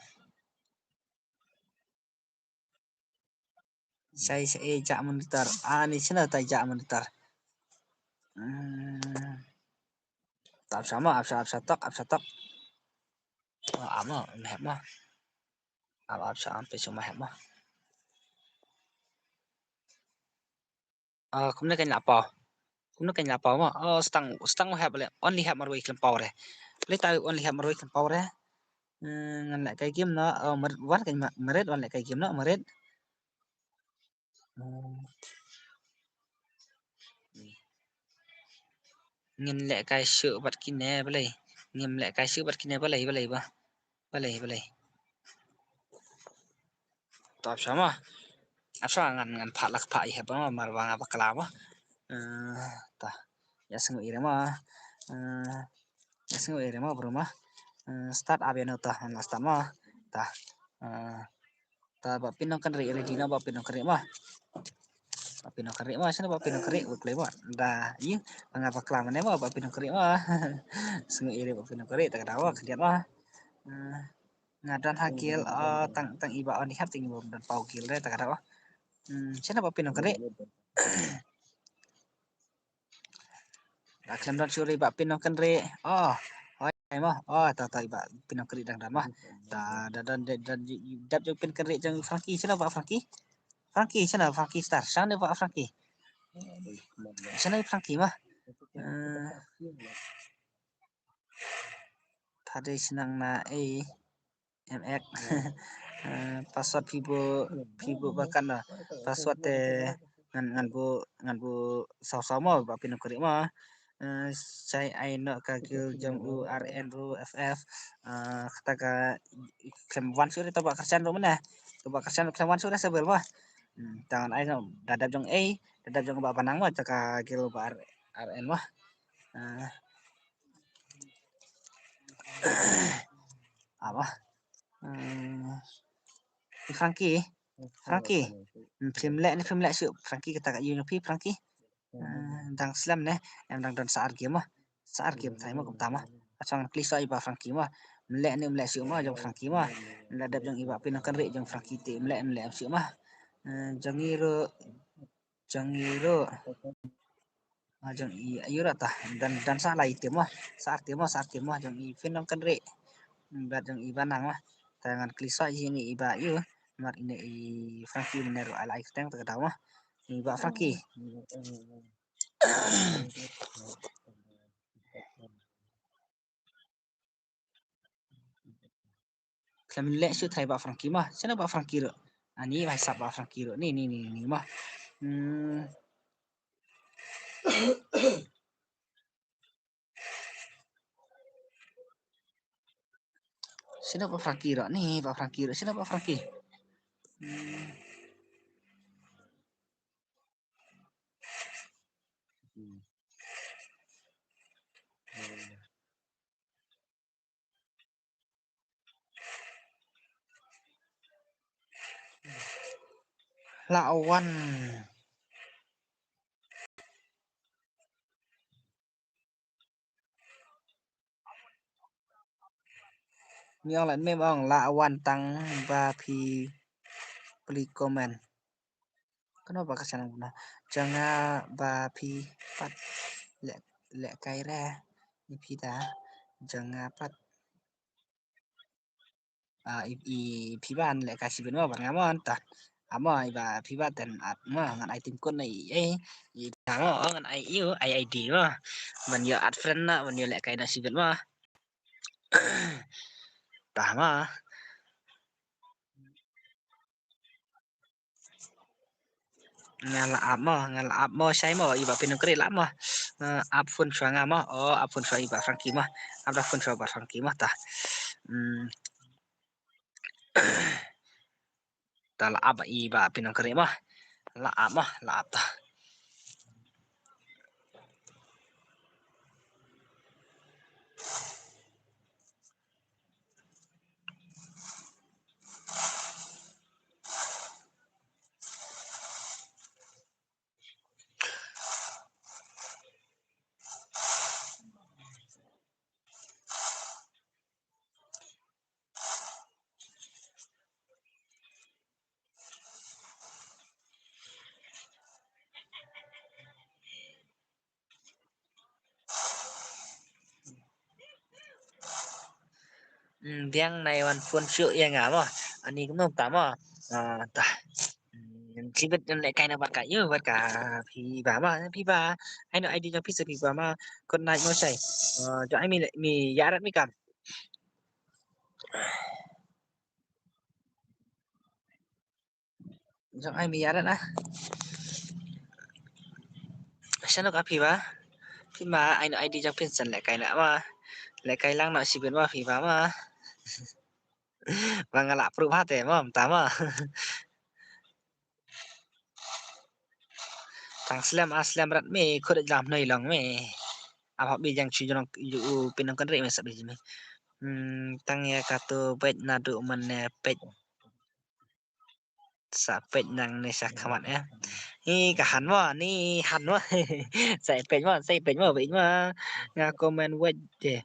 Sai sa e ja monitor. Ah, ni sina ta ja monitor. Hmm. Ta ap sa ma, ap sa, ap sa tok, ap sa tok. Oh, ap ma, meh ma. Ap, ap sa, am pe suma hep ma. Ah, kumne kan la paw. Kumne kan la paw ma. Oh, stang, stang hep le. Only hep marwei khlem paw re. Le ta only hep marwei khlem paw re. Hmm, ngan leh kai game no. Oh, Marit wan kai ma-, Marit wan leh kai game no, Marit. Hmm. Ngin leh kai shu bad kine balei. Ngin leh kai shu bad kine balei, balei ba. Balei, balei. To ap sa ma. Ap sa ngan, ngan phah lak phah i hep ma, mar ba nga bakla ma. Eh, ta. Ïa sngew i re ma. Eh, ïa sngew i re ma bro ma. Eh, start ap ïa no ta, ngan la start ma. Ta. Eh, ta ba pyndonkynriah ready na ba pyndonkynriah ma. Ba pyndonkynriah ma, sha ba pyndonkynriah, ba play ma. Da, ïa, nga bakla mane ma, ba pyndonkynriah ma. Sngew i re ba pyndonkynriah, ta ka daw, khyndiat ma. Eh, nga don ha guild, eh, tang, tang i ba on i hap tang i ba don paw guild re, ta ka daw. Hmm, sha ba pyndonkynriah. Nga khlem don shuh re ba pyndonkynriah. Oh, hoi. Ai mo, oh, ta, ta, i Bah Pinongkynrih dang don mo. Ta, da, da, da, da, dap jong Pinongkynrih jong Frankie, shano Bah Frankie? Frankie, shano Frankie Star, shano Bah Frankie? Shano Frankie mo? Eh, ta dei shnong na ei, M X. Eh, password phi buh, phi buh ba katno. Password te ngan, ngan buh, ngan buh saw saw mo, Bah Pinongkynrih mo. Eh, shai ai noh ka guild jong u R N ruh F F. Eh, kata ka khlem wan shuh ruh, ta Bah Kyrshan ruh mynne. Ta Bah Kyrshan ruh khlem wan shuh ruh sa bel mo. Hmm, ta ngan ai noh da dap jong ei, da dap jong Bah Banang mo, ta ka guild Bah R-, R N mo. Eh, Aba. Hmm. Frankie. Frankie. Hmm, phim leh ne phim leh shuh Frankie, kata ka ïu ne phi Frankie. Hmm, dang slem ne, em dang don sa ar game mo. Sa ar game trai mo kumta mo. Ka shong kli shuh i Bah Frankie mo. Mleh ne mleh shuh mo jong Frankie mo. Mleh dap jong i Bah Pinongkynrih jong Frankie te mleh mleh shuh mo. Hmm, jong i ruh, jong i ruh. Ah, jong i, ïu ruh ta, don, don sa lai team mo, sa ar team mo, sa ar team mo, jong i Pinongkynrih. Bad jong i Banang mo. Ta ngan kli shuh ïa i Bah ïu, namar ine i Frankie mynne ruh ai lai kyrteng ta ka daw mo. I Bah Frankie. Khlem leh shuh trai Bah Frankie mo. Shano Bah Frankie ruh? Ani ba sap Bah Frankie ruh. Ni, ni, ni, ni mo. Hmm. Shano Bah Frankie ruh? Ni Bah Frankie ruh. Shano Bah Frankie? Hmm. La wan. Ni ong la mem ong la wan tang ba phi pli comment. Kano ba ka channel na jong nga ba phi pat leh, leh kai re ni phi da jong nga pat. Ah, i, i phi ba leh kai sibin mo ban nga mo ta. Amo i ba phi ba ten at mo ngan ai tim kun na i, eh, i ta mo ngan ai ïu ai I D mo. Ban ïoh add friend na ban ïoh leh kai na sibin mo. Ta mo. Nga la ap mo, nga la ap mo, shai mo, i Bah Pinongkynrih la ap mo. Eh, ap phone shuwa nga mo, oh, ap phone shuwa i Bah Frankie mo. Ap da phone shuwa Bah Frankie mo ta. Hmm. Ta la ap i Bah Pinongkynrih mo. La ap mo, la ap ta. Hmm, biang nai wan phone shuh ïa nga mo. Ani kumno ta mo. Ah, ta. Hmm, sibit jan leh kai na bad ka ïu bad ka phi ba mo, phi ba. Ai no I D jong phi sa phi ba mo. Good night mo shai. Ah, jong ai mi, mi ïa rat mi kam. Jong ai mi ïa rat ah. Shano ka phi ba? Phi ma ai no I D jong phin san leh kai na ma. Leh kai lang na sibin ma phi ba ma. Ba nga la proof ha te ma, ta ma. Tang slem a slem rat me, khut jam noi long me. Ap hap bi jang chu jong u Pinongkynrih me sa bi ji me. Hmm, tang ïa ka tu peit na du man ne peit. Sa peit nang ne sa khmat eh. Ni ka han mo, ni han mo. Sa peit mo, sa peit mo, peit mo. Nga comment wait de.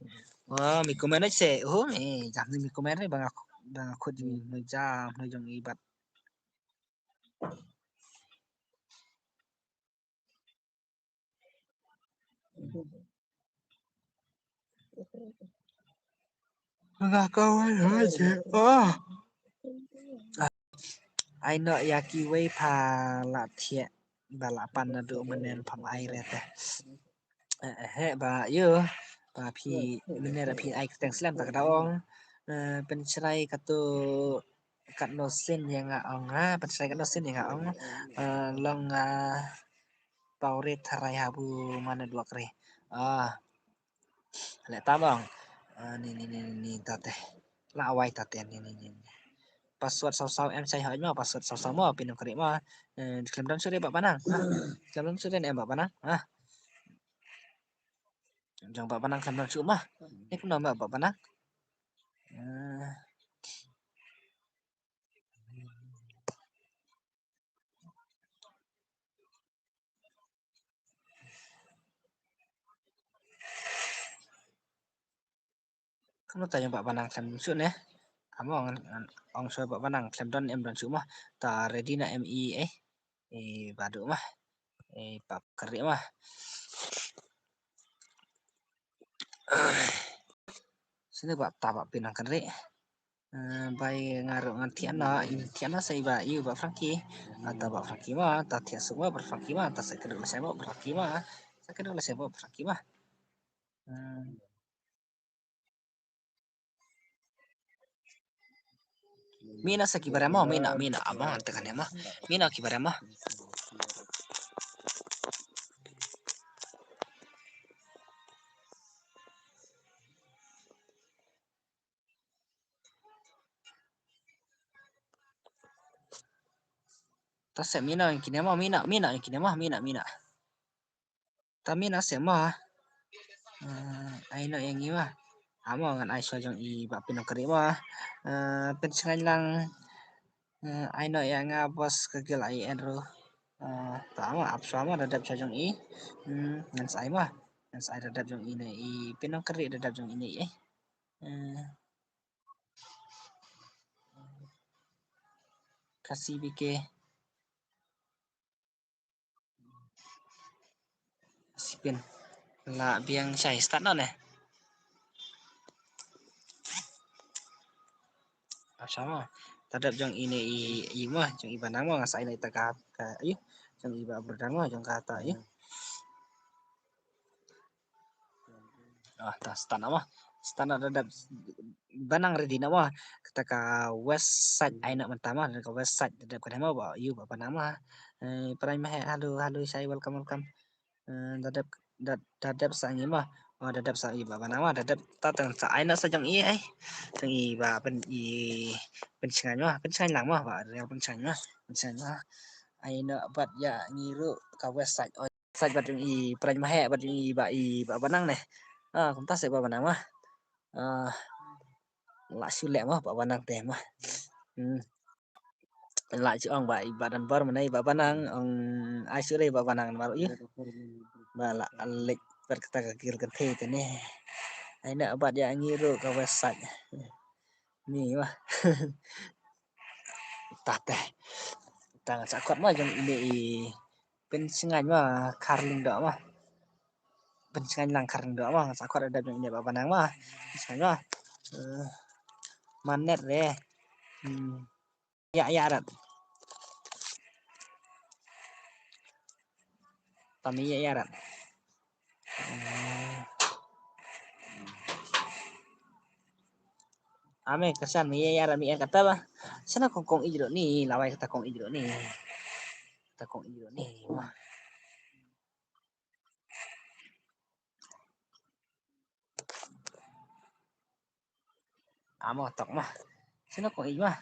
Oh, mi comment wait se. Oh, mi jam ni mi comment ni ba nga, ba nga khut ji mi jam ni jong i bat. Nga kawei ha je. Ah. Ai noh ïa kiwei pha la thiah ba la pan naduh mynne pham ai re te. Eh, eh, ba ïoh ba phi mynne ra phi ai kyrteng slem ta ka daw ong. Eh, pynshrai katu katno sien ïa nga ong ha, pynshrai katno sien ïa nga ong. Eh, long, ah, pau re tharai habu ma network re. Ah. Leh tam ong. Ah, ni, ni, ni, ni, ni, ta te. La wai ta te, ni, ni, ni, ni. Password saw saw em shai hoi mo, password saw saw mo, pynïakynduh mo. Eh, khlem don shuh re Bah Banang. Ah, khlem don shuh re em Bah Banang. Ah. Jong Bah Banang khlem don shuh mo. Ni kumno mo Bah Banang. Eh. Kumno ta jong Bah Banang khlem shuh ne? Amo ngan, ngan ong shuh Bah Banang khlem don em don shuh mo. Ta ready na em i eh. Eh, badu mo. Eh, pap kari mo. Sini Bah ta Bah Pinang kari. Eh, bai nga ruh ngan thiah noh, in thiah noh sa i Bah, i Bah Frankie. Ata Bah Frankie mo, ta thiah suk mo, Bah Frankie mo, ta sa kynduh lashai mo, Bah Frankie mo. Sa kynduh lashai mo, Bah Frankie mo. Hmm. Mih noh sa ki barem mo, mih noh, mih noh, amo, ante kan mo. Mih noh ki barem mo. Ta sep mih noh ïa kine mo, mih noh, mih noh ïa kine mo, mih noh, mih noh. Ta mih noh sep mo. Eh, ai noh ïa ngi mo. Amo ngan ai shuwa jong i Bah Pinang kari mo. Eh, pynshngaiñ lang. Eh, ai noh ïa nga bos ka gil ai en ru. Eh, ta amo ap shuwa mo da dep shuwa jong i. Hmm, ngan sa ai mo. Ngan sa ai da dep jong i ne i Pinang kari da dep jong i ne i. Eh. Khasi B K. Sipin. La biang shai start noh ne. Ap shuwa mo. Ta dep jong i ne i, i mo, jong i Bah Nang mo, nga sa ai ne ita ka, ka, i. Jong i Bah Burdang mo, jong kata, i. Ah, ta start noh mo. Start noh da dep Bah Nang ready noh mo. Kata ka west side ai noh mynta mo, ka west side da dep ka dei mo, Bah, ïu Bah Nang mo. Eh, Prai Maheh, halo, halo, shai, welcome, welcome. Eh, da dep, da, da dep sa ngi mo. Oh, da dep sa i Bah Nang mo, da dep ta tang sa ai noh sa jong i, eh. Jong i Bah Pyn, i Pynshngaiñ mo, pynshngaiñ lang mo, Bah, real pynshngaiñ mo, pynshngaiñ mo. Ai noh bad ïa ngi ruh ka west side. Oh, side bad jong i Prai Maheh bad jong i Bah, i Bah Banang ne. Ah, kumta se Bah Banang mo. Ah, la shu leh mo Bah Banang te mo. Hmm. La shu ong Bah, i Bah Danbor mynne i Bah Banang ong ai shu leh Bah Banang mar ïu. Ba la lek bad kata ka gil kynthei te ne. Ai na bad ïa ngi ruh ka west side. Ni mo. Ta te. Ta nga sa kot mo jong ine i Pynshngaiñ mo, Kharlyngdoh mo. Pynshngaiñ lang Kharlyngdoh mo, nga sa khot da dep jong ine Bah Banang mo. Pynshngaiñ mo. Eh, manet re. Hmm. Ïa, ïa rat. Tami ïa, ïa rat. Hmm. Ame kasan mi ïa, ïa rat mi en kata ba. Sana kong kong ijro ni, lawai kata kong ijro ni. Kata kong ijro ni. Wah. Amo tok mah. Sino kong ij mah.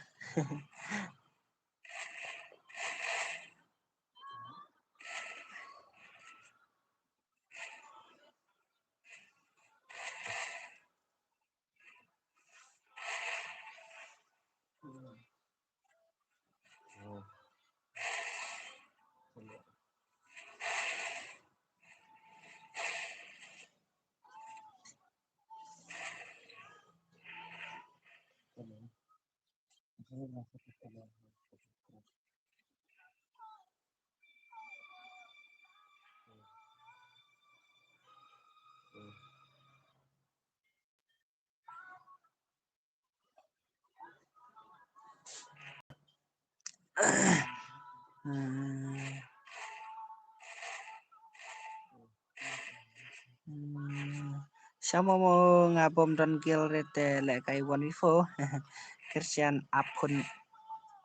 Hmm. Hmm. Sha mo mo nga bym don guild re te lehkai one before. Christian ap phone,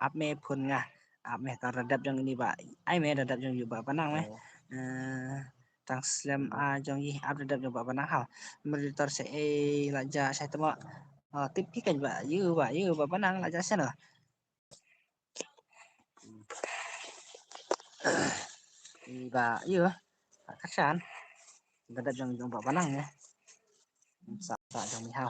ap me phone nga. Ap me tang da dep jong ini ba. Ai me da dep jong yu ba panang me. Oh. Eh, tang slem a jong i ap da dep jong ba panang ha. Meritor se e la ja sa tama. Oh, tip ki kan ba yu ba yu ba panang la ja se no. Iba yu ka san. Ba da jong jong ba panang ya. Sa sa jong mi ha.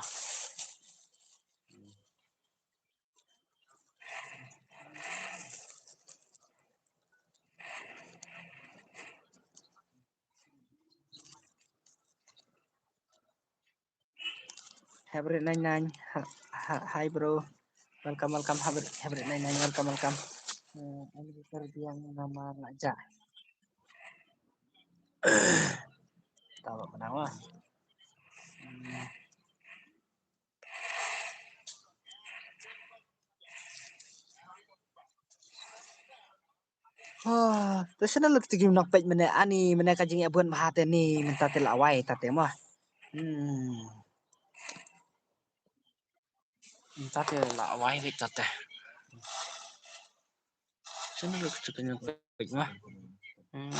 Hybrid nine nine, ha-, ha-, hi bro. Welcome, welcome, Hybrid, Hybrid nine nine, welcome, welcome. Eh, I'm Victor Biang nama Raja. Tahu kenapa? Hmm. Oh, te sene lek tigi nok pek mene ani mene ka jing abun maha te ni menta te la wai ta te mah. Hmm. Menta te la wai rik ta te. Sene lek tigi nok pek mah. Hmm.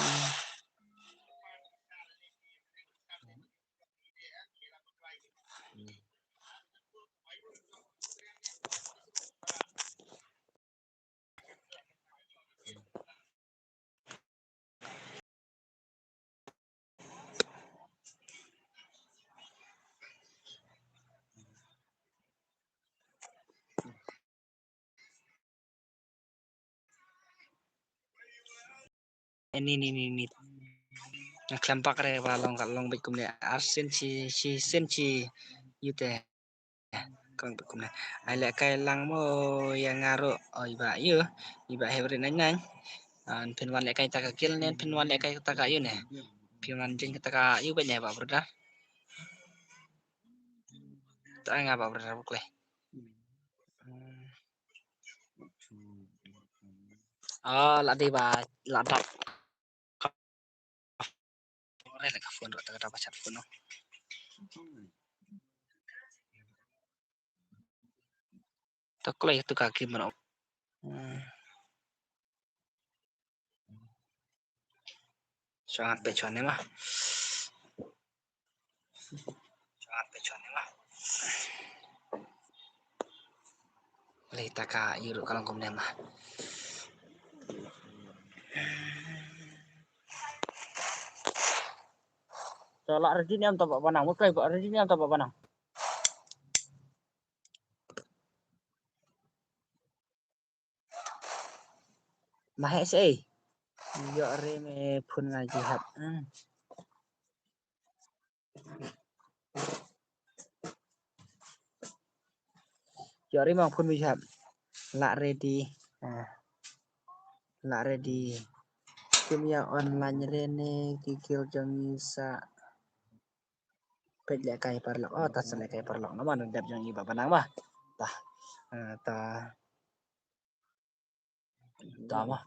Ni ni ni ni. Nga khlem pak re ba long ka long bit kumne ar sen chi chi sen chi yu te. Kong bit kumne. Ai lehkai lang mo ïa nga ruh. Oh, iba yu. Iba Hybrid nine nine. An phin wan lehkai ta ka guild ne phin wan lehkai ta ka yu ne. Phin wan jin ta ka yu ba ne ba brother. Ta nga ba brother bukle. Oh, la dei ba la dap. Re le ka phone ro ta ka ba chat phone no. To kloi tu ka ki mano. Hmm. Chuan pe chuan ne ma. Chuan pe chuan ne ma. Lei ta ka yu ruh ka long kumne ma. To la ready ne em to ba banang, mut kai ba ready ne em to ba banang. Ma heh se ei. Ïoh re me phone nga ju hap. Hmm. Ïoh re me phone me ju hap. La ready. Ah. La ready. Kum ïa online re ne ki guild jong ngi sa. Peit lehkai paralok. Oh, ta sa lehkai paralok. Namar dep jong ngi ba banang ba. Ta. Ah, ta. Ta ma.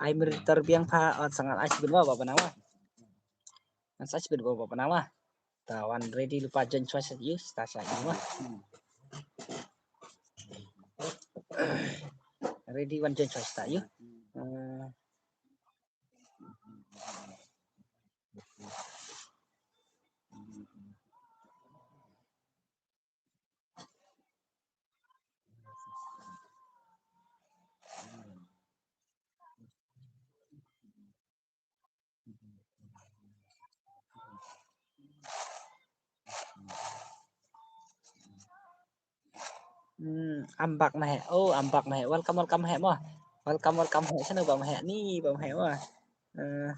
Ai meritor biang pha, oh, sangat ai sibin wa ba banang wa. An sa sibin wa ba banang wa. Ta wan ready lupa join choice yu, ta sa yu wa. Ready wan join choice ta yu. Eh, Hmm, ambak mah. Oh, ambak mah. Welcome, welcome mah. Welcome, welcome mah. Sana ba mah ni, ba mah. Eh,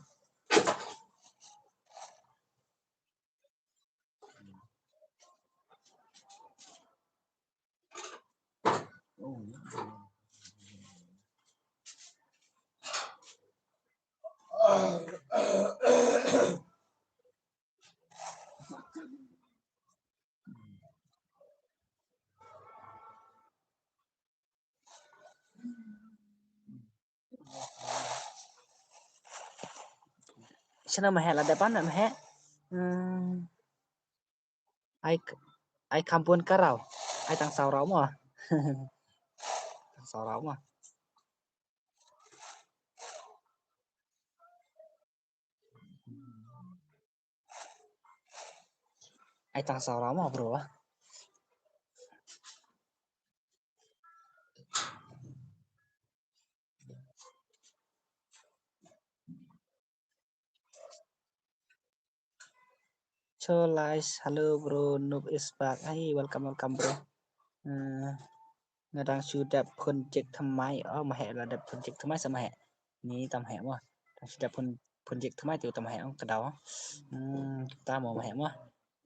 Shano ma heh la dep ban ma heh. Hmm. Ai, ai kham bun ka raw. Ai tang saw raw mo. Tang saw raw mo. Ai tang saw raw mo bro. Cholais, hello bro, Noob is back. Hey, welcome, welcome bro. Eh, nga dang shu dep phone jack thymmai. Oh, ma heh la dep phone jack thymmai sa ma heh. Ni tam heh mo. Dang shu dep phone, phone jack thymmai te tam heh ong ka daw. Hmm, ta mo ma heh mo.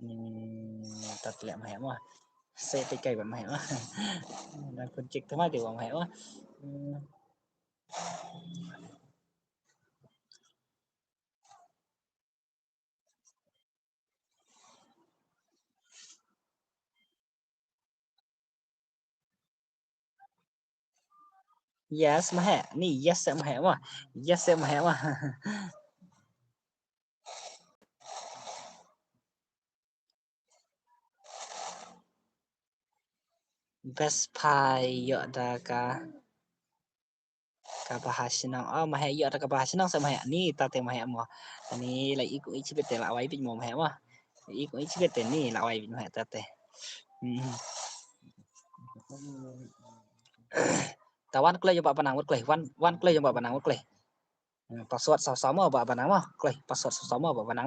Ni ta tleh ma heh mo. Se te kai ba ma heh mo. Dang phone jack thymmai te ba ma heh mo. Hmm. Yes, ma heh. Ni yes, ma heh, ma. Yes, ma heh, ma. Best pie ïoh da ka, ka Baha Shnong. Oh, ma heh ïoh da ka Baha Shnong sa ma heh. Ni ta te ma heh mo. Ni la i ku i chibet te la wai bit mo ma heh mo. I ku i chibet te ni la wai bit ma heh ta te. Hmm. Ta wan kloi jong Bah Banang, wan kloi. Wan, wan kloi jong Bah Banang, wan kloi. Hmm, password saw saw mo Bah Banang mo. Kloi, password saw saw mo Bah Banang.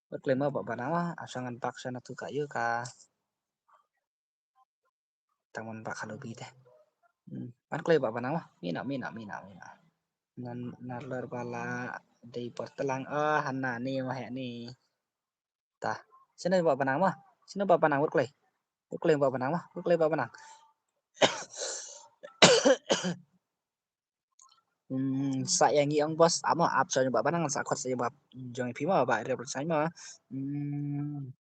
Wan kloi mo Bah Banang mo. Ap sha ngan bak sha na tu ka ïu ka. Tang wan bak ha lobby te. Hmm, wan kloi Bah Banang mo. Mina, mina, mina, mina. Nan, na lor ba la dei por tlang. Oh, hana ni mo heh ni. Ta. Shano Bah Banang mo? Shano Bah Banang, wat kloi. Wat kloi Bah Banang mo? Wat kloi Bah Banang. Hmm, sa ïa ngi ong boss, amo ap sa jong Bah Banang, sa khot sa jong Bah, jong phi mo, Bah Ria Prince mo. Hmm.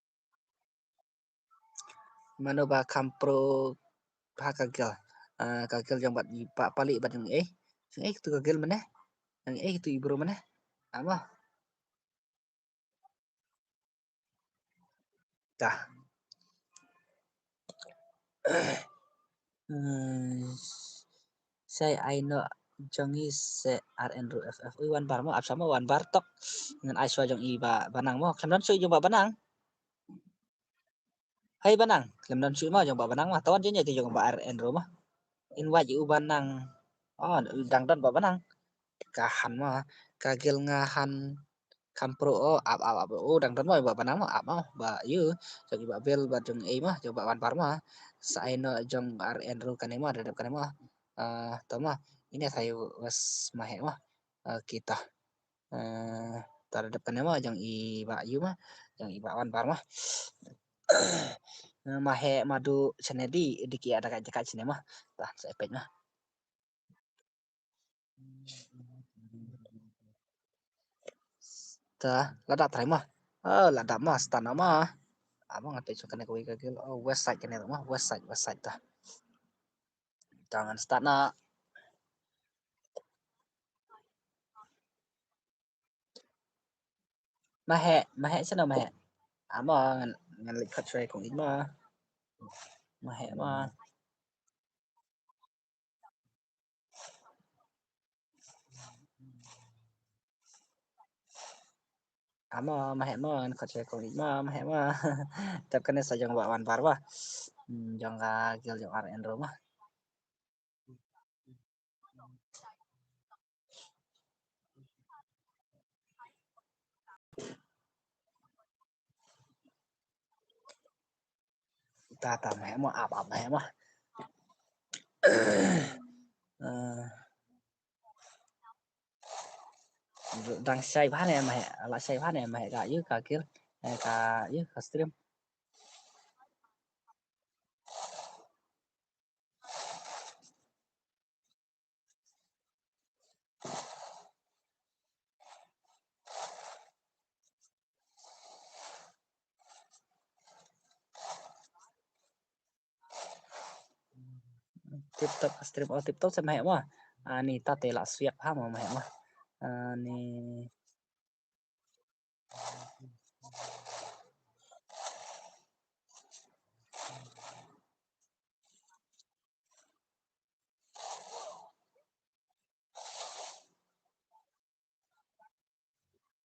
Mano ba kham pro ha ka gel. Ah, ka gel jong Bah, Bah Pali bad jong ei. Jong ei tu ka gel mane. Jong ei tu i bro mane. Amo. Tah. Hmm. Sai ai no jong i se R N Ru F F. Ui wan bar mo, ap sa mo wan bar tok. Ngan ai shuwa jong i Bah Banang mo. Khlem don shuh jong Bah Banang. Hai Banang, khlem don shuh mo jong Bah Banang mo. Tawan jong i te jong Bah R N Ru mo. Invite u Banang. Oh, dang don Bah Banang. Ka han mo, ka gel nga han kham pro o, ap, ap, ap, o, dang don mo, Bah Banang mo, ap mo, Bah ïu, jong i Bah Bel, Bah jong ei mo, jong Bah Wan Bar mo, sa ai no jong R N Ru kane mo, da dep kane mo, ah, to mo, ine sa ïu wes ma heh mo, ah, kita, eh, ta da dep kane mo, jong i Bah ïu mo, jong i Bah Wan Bar mo, eh, ma heh ma du chane di, di ki ada ka jaka chane mo, ta sa epek mo. Ta, la dap trai mo. Oh, la dap mo, start na mo. Amo nga te chong kane kawei ka gel. Oh, west side kane mo, west side, west side ta. Ta ngan start na. Ma heh, ma heh shano ma heh. Amo ngan, ngan leit khot shuwa kong ïit mo. Ma heh mo. Amo, ma heh mo, ngan khot shuwa kong ïit mo, ma heh mo. Tep kane sa jong Bah Wan Bar mo. Hmm, jong ka gel jong R N Ru mo. Ta, ta, ma heh mo, ap, ap, ma heh mo. Eh, dang shai bha ne, ma heh, la shai bha ne, ma heh, ka ïu, ka gel, eh, ka ïu, ka stream. Tip top, stream, oh, tip top sa ma heh mo. Ani ta te la siap ha mo ma heh mo. Ani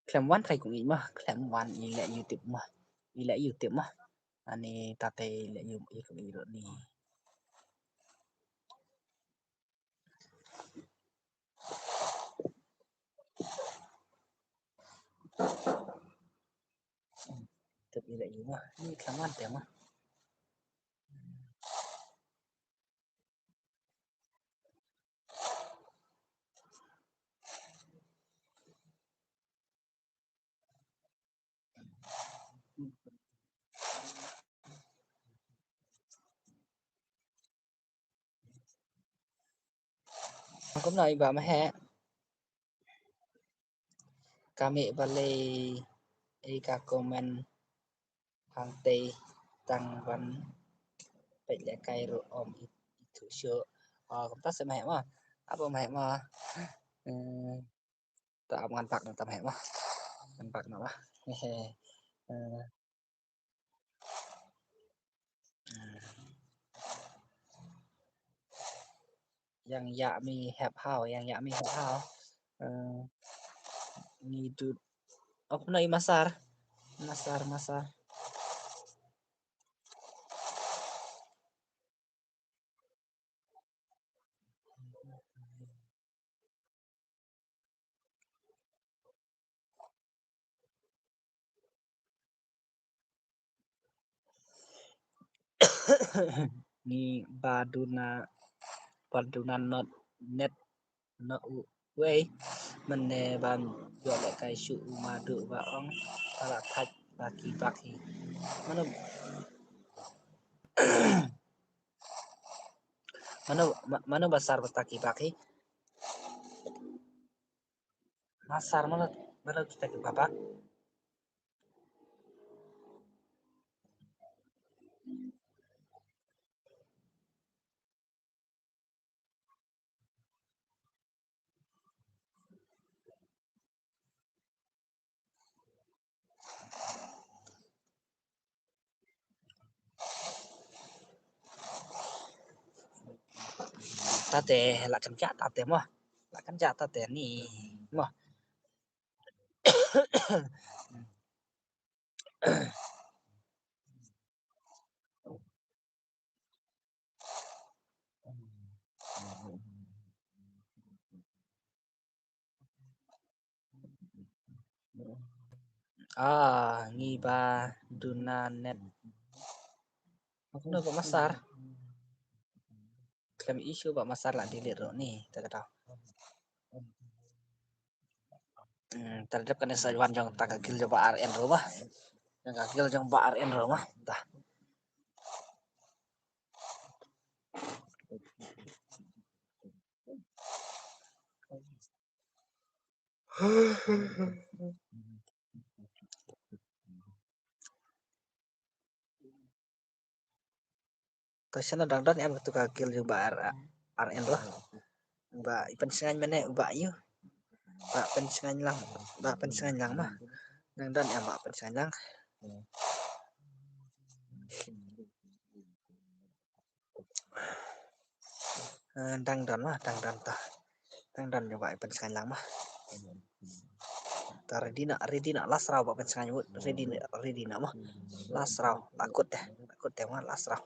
Khlem wan trai kong i ma, khlem wan i leh YouTube ma. I leh YouTube ma. Ani tate i leh YouTube i ro ni. Tep i leh i ma. Ni khlem wan te ma. Kumno i ba ma he. Kami balei i ka comment hangtei tang ban peit lehkai ruh ym i, i thuh shuh. Oh, kumta se ma he ma. Ap ma he ma. Hmm. Ta ap ngan pak na tam he ma. Ngan pak na ma. He he. Eh. Hmm. Yang ya mi hep hau, yang ya mi hep hau. Eh, ngi dut. Oh, na i masar. Masar, masar. Ngi ba duna, ba duna not net na u wei. Mynne ban ïoh lehkai shuh u Madu ba ong ka la thait ba ki bak hi. Mano, mano, ma-, mano ba sar ba ta ki bak hi. Masar mano, mano kita ki bak. Tate, la kan ja tate mo. La kan ja tate ni mo. Ah, ngi ba duna net. Mano ba masar? Khlem issue ba masar la delete ruh ni, ta kata. Hmm, ta dep kane sa wan jong ta ka guild jong Bah R N ruh ma. Jong ka guild jong Bah R N ruh ma. Ta. Ta shano dang don em katu ka guild jong Bah R N ruh. Ba i pynsngain mane ba yu. Ba pynsngain lang. Ba pynsngain lang ma. Dang don em ba pynsngain lang. Eh, dang don ma, dang don ta. Dang don jong ba i pynsngain lang ma. Ta ready na, ready na, last round ba pynsngain wut, ready na, ready na ma. Last round, la kut te, la kut te ma, last round.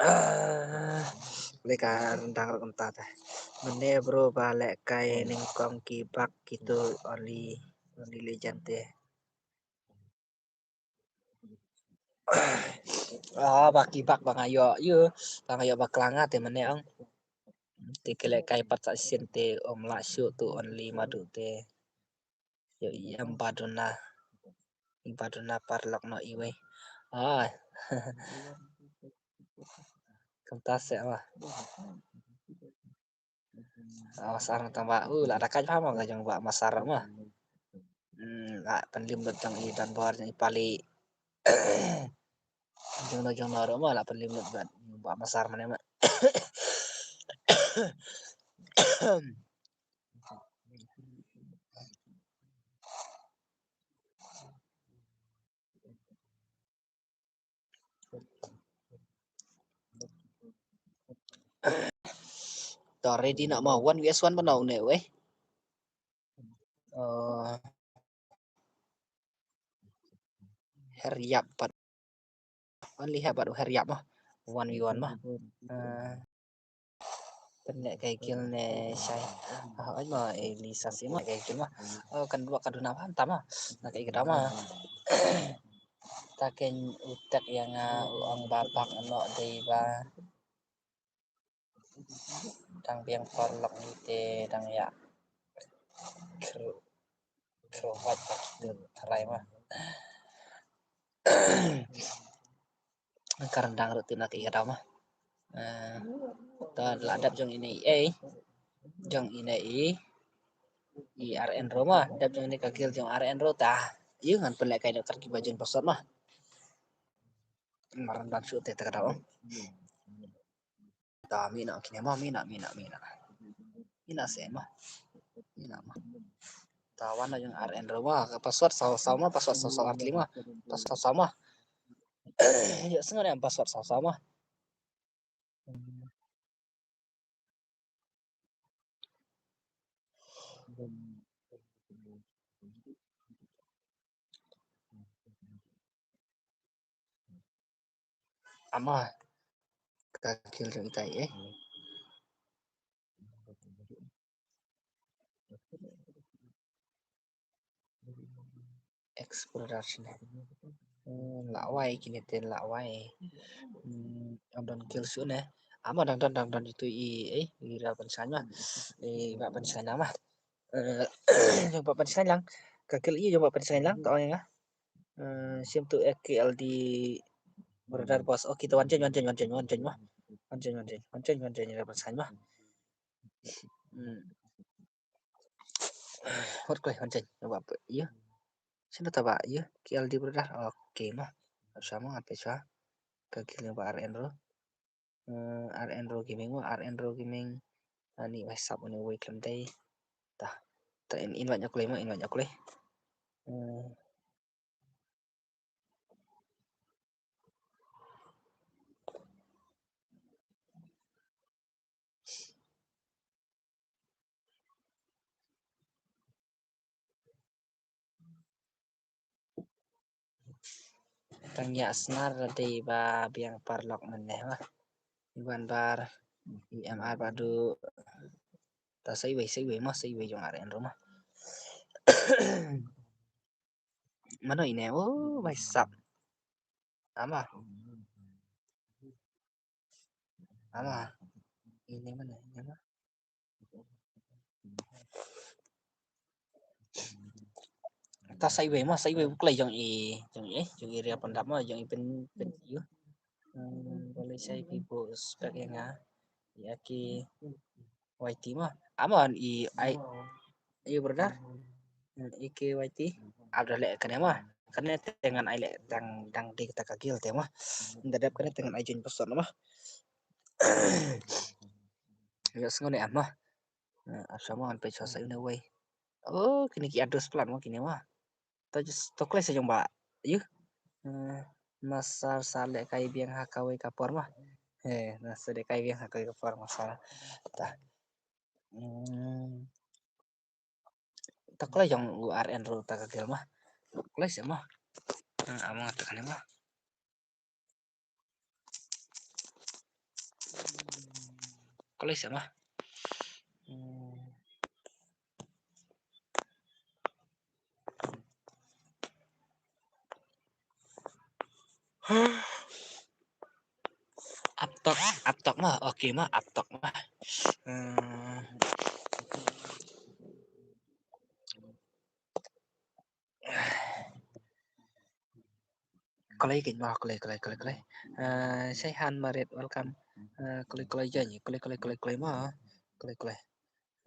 Ah, leka rendang rok entah tah. Mane bro ba lehkai nyngkong ki bak kitu only, only legend te. Ah, ba ki bak ba nga ïoh, ïoh, ba nga ïoh ba klang te mane ong. Te ki lehkai pat sa sien te ym lah shuh tu only Madu te. Ïoh i em ba duna. I ba duna paralok noh iwei. Ah. Kumta seh ma. Ah, masar tang ba. Uh, la da kait bha ma ka jong ba masar ma. Hmm, la pynlim lut jong i don bor jong i pali. Jong no jong no ruh ma la pynlim lut bad ba masar mane ma. To ready noh mo, one V S one ba noh une wei. Uh, Heriap pat. Only Heriap pat, Heriap mo. One V one mo. Uh, Pynleh kai guild ne shai. Ah, oi mo, eh, Lisa si mo kai guild mo. Oh, kan dua ka duna ba tam mo. Na kai ka dama. Ta ken utek ïa nga u ong ba bak noh dei ba. Dang biang paralok ni te dang ïa. Kru. Kru wat bak tu tharai mo. Ka ryndang ruh te na ka i ka daw mo. Eh, ta la dep jong ine i, eh, jong ine i, i R N Ro mo. Dep jong ine ka guild jong R N Ro ta. Ïa ngan pynleh kai da kar ki ba jin password mo. Mar ryndang shu te ta ka daw. Ta mi na kine mo, mi na, mi na, mi na. Mi na se mo. Mi na mo. Ta wan na jong R N Ro mo. Ka password saw saw mo, password saw saw ar tylli mo. Password saw saw mo. Ïa, sngew ne em password saw saw mo. Ama ka guild jong itai eh. Explorers ne. Hmm, la wai kine te la wai. Hmm, am don guild shuh ne. Ama dang don, dang don itu i, eh, i ra ban sign ma. I ba ban sign ma. Eh, jong ba ban sign lang. Ka guild i jong ba ban sign lang. Ta ong nga. Eh, shim tu ek K L D brother boss. Okay, to wan jeng, wan jeng, wan jeng, wan jeng ma. Wan jeng, wan jeng, wan jeng, wan jeng, i ra ban sign ma. Hmm. Wat kloi, wan jeng, ba, ba, ïa. Shen ta ba, ïa, K L D brother. Okay ma. Sa ma, apa sa. Ka guild ba R N Ro. Eh, R N Ro Gaming ma, R N Ro Gaming. Ani wai sap ani wai klem dei. Ta. Ta in, invite ïa kloi ma, invite ïa kloi. Eh, Tang ïa snar dei ba biang paralok mynne ma. Iwan bar, I M R ba du. Ta sa iwei, sa iwei ma, sa iwei jong R N Ro ma. Mano ine, oh, bai sap. Ama. Ama. Ine mano, ine ma. Ta sa iwei ma, sa iwei u kloi jong i, jong i, jong i ria pyndap ma, jong i pyn, pyn, ïa. Hmm, boleh sa i pi bu spek ïa nga. Ïa ki Y T ma. Ama i, ai, ïa brother. Hmm, i ki Y T. Abda leh kane ma. Kane te ngan ai leh dang, dang dei kata ka guild te ma. Nda dep kane te ngan ai join person ma. Ïa sngew ne em ma. Eh, ap sa ma ngan peit sa sa une wei. Oh, kine ki ados plat ma kine ma. To just to kloi sa jong ba. Yu. Eh, na sa sa leh kai biang ha kawei ka por ma. Eh, na sa leh kai biang ha kawei ka por ma sa. Ta. Hmm. Ta kloi jong u R N Ro ta ka guild ma. Kloi sa ma. Hmm, amang ta kane ma. Kloi sa ma. Hmm. Aptok, aptok ma, okay ma, aptok ma. Hmm. Kloi kit ma, kloi, kloi, kloi, kloi. Eh, Shaihan Marit, welcome. Eh, kloi, kloi, jai, kloi, kloi, kloi, kloi ma. Kloi, kloi.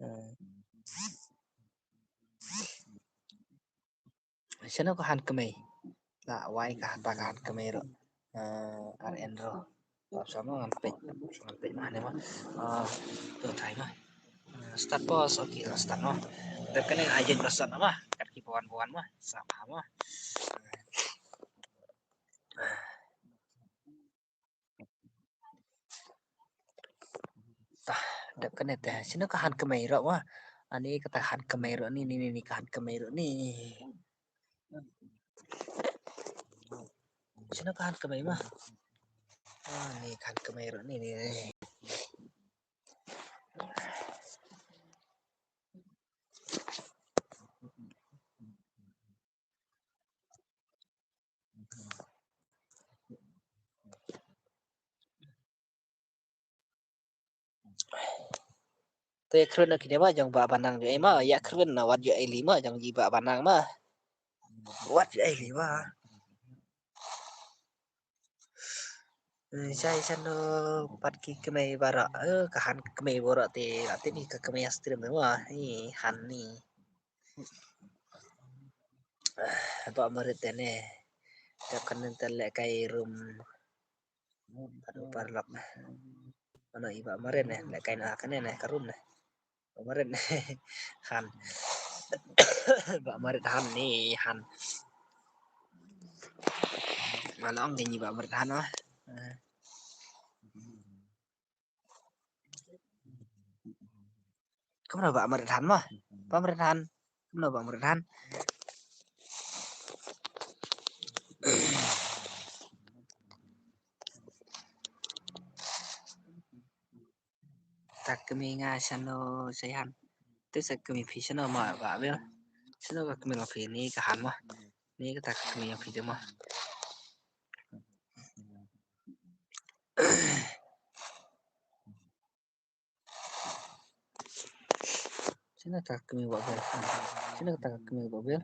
Eh. Shano ka han kmei. La wai ka hata ka han kmei ro. Eh, R N Ro. Pap sama ngan peit, ngan peit ma ne ma. Ah, to thai ma. Ah, start pos, okay, la start ma. Dep kane ai join ba start ma. Kat ki pawan pawan ma. Sama ma. Tah, Dep kane te. Shano ka han kmai ruh ma. Ani kata han kmai ruh ni, ni, ni, ni ka han kmai ruh ni. Shano ka han kmai ma. Ani ka han kmai ruh ni, ni, ni. Te khrun na kine ma jong ba banang jong i ma, ya khrun na wat jong i li ma jong i ba banang ma. Wat jong i li ma. Eh, shai shano pat ki kmai baroh, eh, ka han kmai baroh te, la te ni ka kmai stream ma, eh, han ni. Ah, ba marit te ne. Te kan te leh kai room. Aduh, paralok. Mano i ba marit ne, leh kai na kane ne, ka room ne. Ba marit ne. Han. Ba marit han ni, han. Mano ong dei ba marit han ma. Eh. Kumno ba marit han ma? Ba marit han. Kumno ba marit han. Ta kmie nga shano shai han. Te sa kmie phi shano ma ba bil. Shano ka kmie nga phi ni ka han ma. Ni ka ta kmie nga phi te ma. Shano ta kmie ba bil. Shano ta kmie ba bil.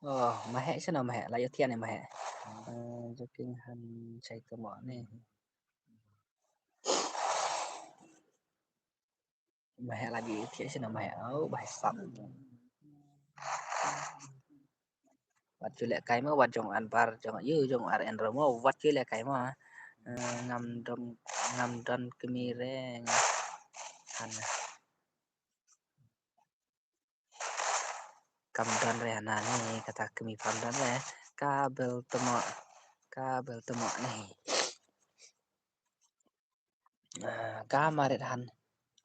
Oh, ma heh shano ma heh. La ïoh thiah ne ma heh. Eh, joking han shai ka mo ne. Ma heh la ïoh thiah shano ma heh. Oh, ba heh sap. Wat ju leh kai ma, wat jong Anbar, jong yu, jong ar en ro ma, wat ju leh kai ma. Eh, ngam don, ngam don kmie re. Han. Kam don re hana ni, kata kmie pam don re. Ka bel temo, ka bel temo ni. Ah, ka marit han.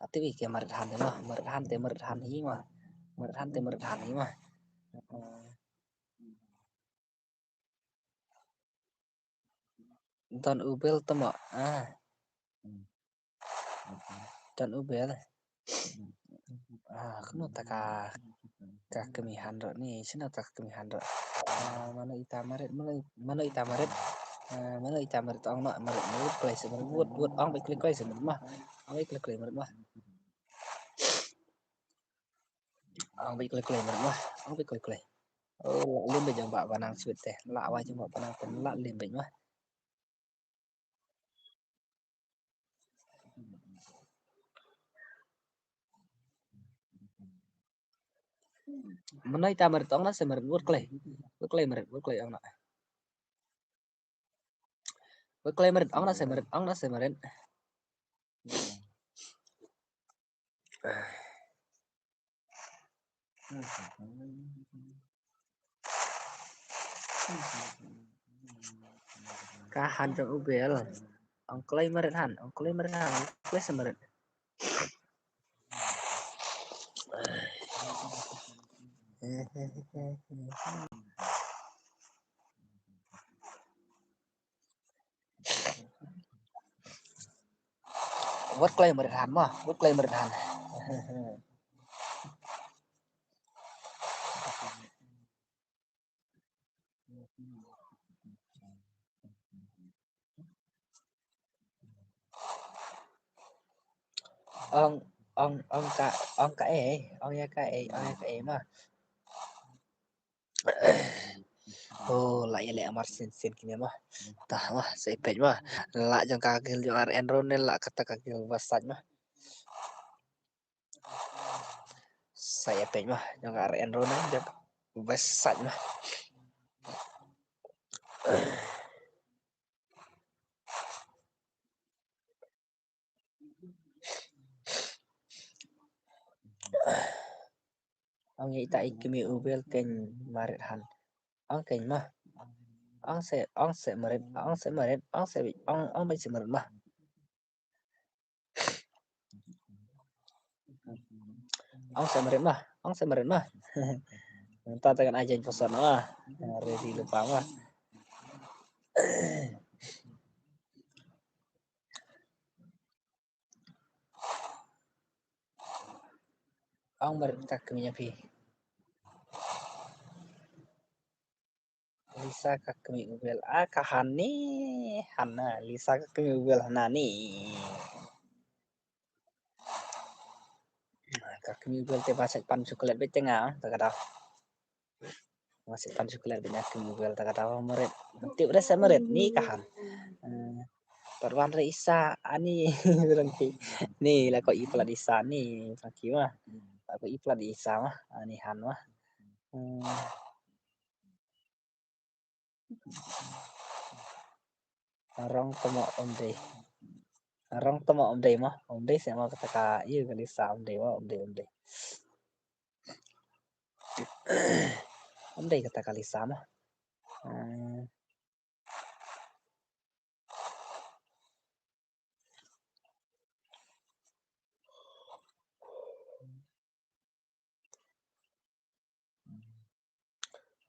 Ati wi ke marit han te ma, marit han te marit han hi ma. Marit han te marit han hi ma. Ah. Don u bel temo. Ah. Don u bel. Ah, kumno ta ka, ka kmie han ro ni, shano ta ka kmie han ro. Ah, mano ita marit, mano, mano ita marit. Ah, mano ita marit ong no, marit, marit kloi se marit, wut, wut, ong beit kloi kloi se marit ma. Ong beit kloi kloi marit ma. Ong beit kloi kloi marit ma. Ong beit kloi kloi. Oh, la lim beit jong ba banang sweet te. La wai jong ba banang te, la lim beit ma. Mano ita marit ong na se marit wut kloi. Wut kloi marit, wut kloi ong na. Wut kloi marit ong na se marit, ong na se marit. Ka han jong u bel. Ong kloi marit han, ong kloi marit han, ong kloi se marit. Wat kloi marit han ma, wat kloi marit han. Ong, ong, ong ka, ong ka ei, ong ïa ka ei, ong ïa ka ei ma. Oh, la ïa leh mar sien sien kine ma. Tah ma, sa ïa peit ma. La jong ka guild jong ar en ro ne la kata ka guild ba sait ma. Sa ïa peit ma, jong ka ar en ro ne jong ba sait ma. Ong ïa ita i kmie u bel keiñ marit han. Ong keiñ ma. Ong se, ong se marit, ong se marit, ong se, ong, ong beit se marit ma. Ong se marit ma, ong se marit ma. Mynta te kan ai jaiñ pyrshah ma. Ready lypa ma. Ong marit ka kmie phi. Lisa ka kmie u Bel. A ka hani, hana. Lisa ka kmie u Bel hana ni. Ka kmie u Bel te ba sait pan chocolate beit te nga, ta ka daw. Ba sait pan chocolate beit nga kmie u Bel ta ka daw marit. Tip re se marit ni ka han. Eh, pat wan re isa ani rang ki. Ni la ko i plat isa ni rang ki ma. La ko i plat isa ma. Ani han ma. Hmm. Rong tama um dei. Rong tama um dei ma. Um dei se ma kata ka, ïa ka Lisa um dei ma, um dei, um dei. Um dei kata ka Lisa ma. Hmm.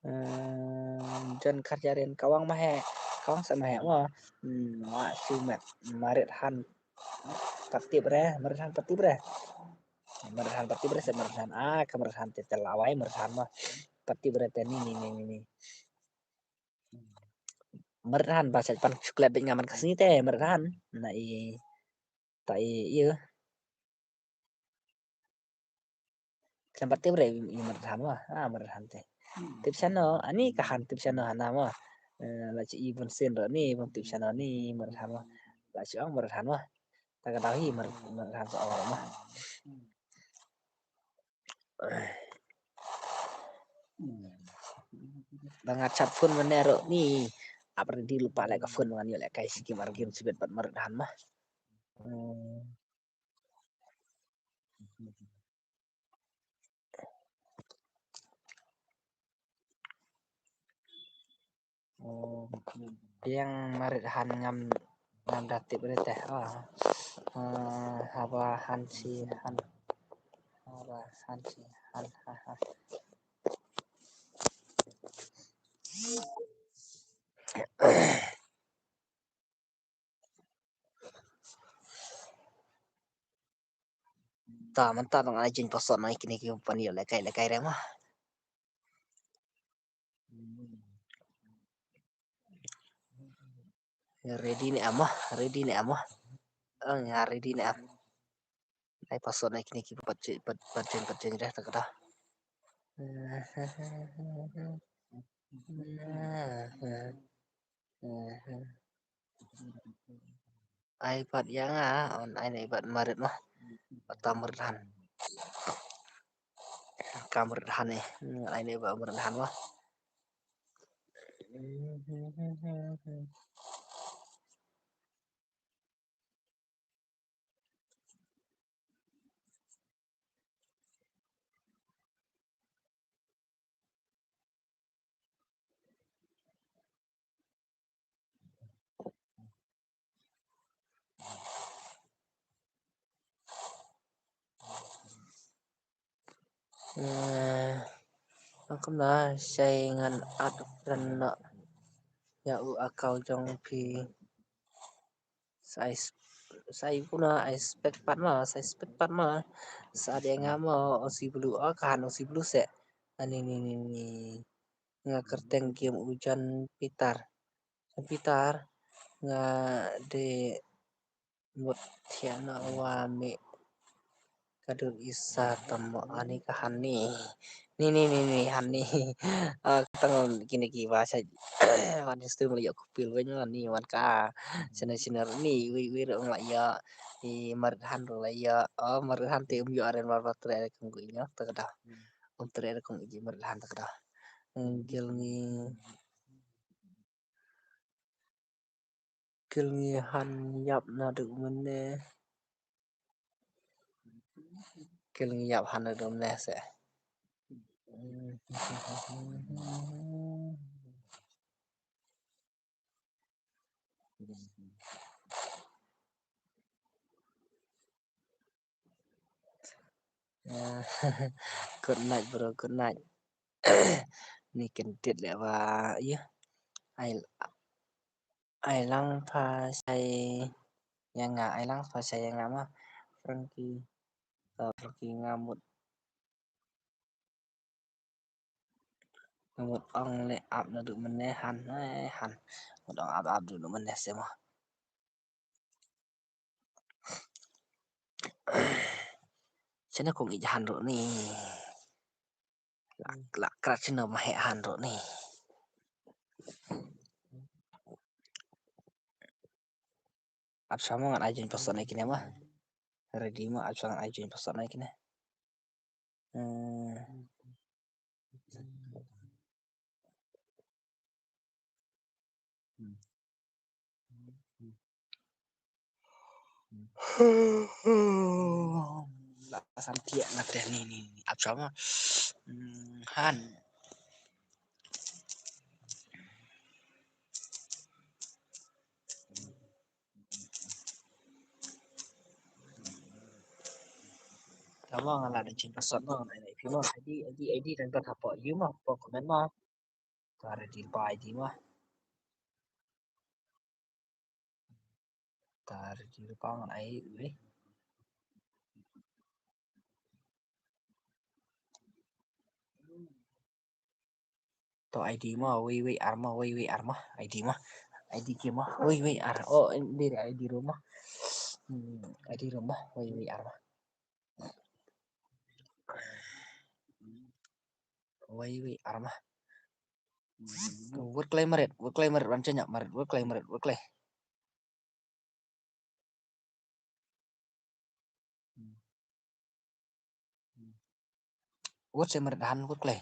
Eh, John Kharjaren ka ong ma he, ka ong sa ma he mo. Hmm, wa shu met, marit han. Pat tip re, marit han pat tip re. Marit han pat tip re se marit han. Ah, ka marit han te te lawai marit han mo. Pat tip re te ni, ni, ni, ni, ni. Marit han ba sait pan chocolate beit nga man ka sngi te marit han. Na i, ta i, ïa. Khlem pat tip re i marit han ma. Ah, marit han te. Tip shano, ani ka han tip shano hana ma. Eh, la chi i bun sin ro ni, bun tip shano ni, marit han ma. La chi ong marit han ma. Ta ka daw hi marit, marit han sa ong ro ma. Ba nga chat phone mynne ro ni. Ap ready lypa leh ka phone ba ngan ïoh leh kai skim ar game sibet bad marit han ma. Hmm. Biang marit han ngam, ngam da tip re te. Oh. Eh, haba han shi han. Haba han shi han, ha, ha. Ta mynta nang ai jingpasal na kine ki pan ïoh lehkai lehkai re ma. Ready ne em ma, ready ne em ma. Ang ya ready ne em. Ai pasal na kine ki pat jing, pat, pat jing, pat jing re ta kata. Ai pat ïa nga, on ai ne pat marit ma. Pat ta marit han. Ka marit han eh. Ai ne pat marit han ma. Eh, kumno shai ngan add friend noh ïa u account jong phi. Sa ai, sa ai kumno ai spek pat ma, sa ai spek pat ma. Sa ai nga ma, Aussie Blue, oh, ka han Aussie Blue se. Ani ni ni ni. Nga kyrteng game u Jan Pitar. Jan Pitar, nga dei mut thiah noh wa mih ka dur isa tam mo, ani ka hani. Ni, ni, ni, ni, hani. Ah, tang kine ki ba sa wan ni stu mo ïa ku pil wen ni wan ka. Sene sene ni wi wi ro la ïa. I marit han ro la ïa. Oh, marit han te um ïa aren war war tre kum ku ïa ta ka da. Um tre kum ïa marit han ta ka da. Gil ngi Kil ngi han ïap naduh mynne. Kil ngi ïap han naduh mynne se. Good night, bro, good night. Ni kyndit leh ba ïa. Ai, ai lang pha shai ïa nga, ai lang pha shai ïa nga ma. Frankie, uh, Frankie nga mut. Nga mut ong leh ap naduh mynne han, eh, han. Mut ong ap ap naduh mynne se ma. Shane kong ïeit han ruh ni. La, la krat shane ma heh han ruh ni. Ap sha mo ngan ai join password na kine ma. Ready ma, ap sha ngan ai join password na kine. Hmm. La san thiah nga te ni, ni, ni. Ap sha mo. Hmm, han. Tama nga la da jin password mo, nga ai phi mo, I D, I D, I D, tang ka hapoh you mo, hapoh comment mo. Tara di ba I D mo. Tara di ba ngan ai, wei. To I D mo, wei wei ar mo, wei wei ar mo, I D mo. I D ki mo, wei wei ar. Oh, ini I D ruh mo. Hmm, I D ruh mo, wei wei ar mo. Wei wei ar mo. Wat klei marit, wat klei marit, wan check marit, wat klei marit, wat klei. Wat se marit han wat klei.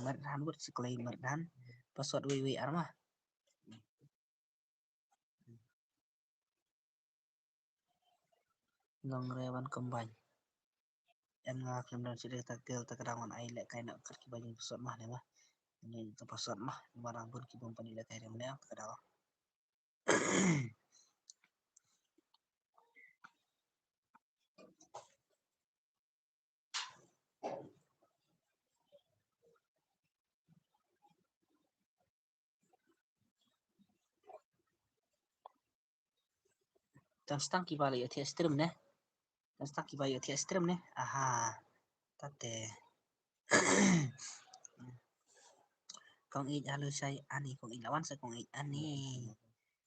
Marit han wat se klei marit han. Password wei wei ar mo. Nongre wan combine. Em nga khlem don shuh de, ta kel ta ka daw ngan ai lehkai na kat kiba jin password mo ne ba. Ni ta password mo, ni ba rang bun ki bun pani lehkai rem ne ta ka daw. Tang stang kiba la ïoh thiah stream ne. Tang stang kiba ïoh thiah stream ne. Aha. Tate. Kong ïeit, hello shai ani, kong ïeit, la wan sa kong ïeit ani.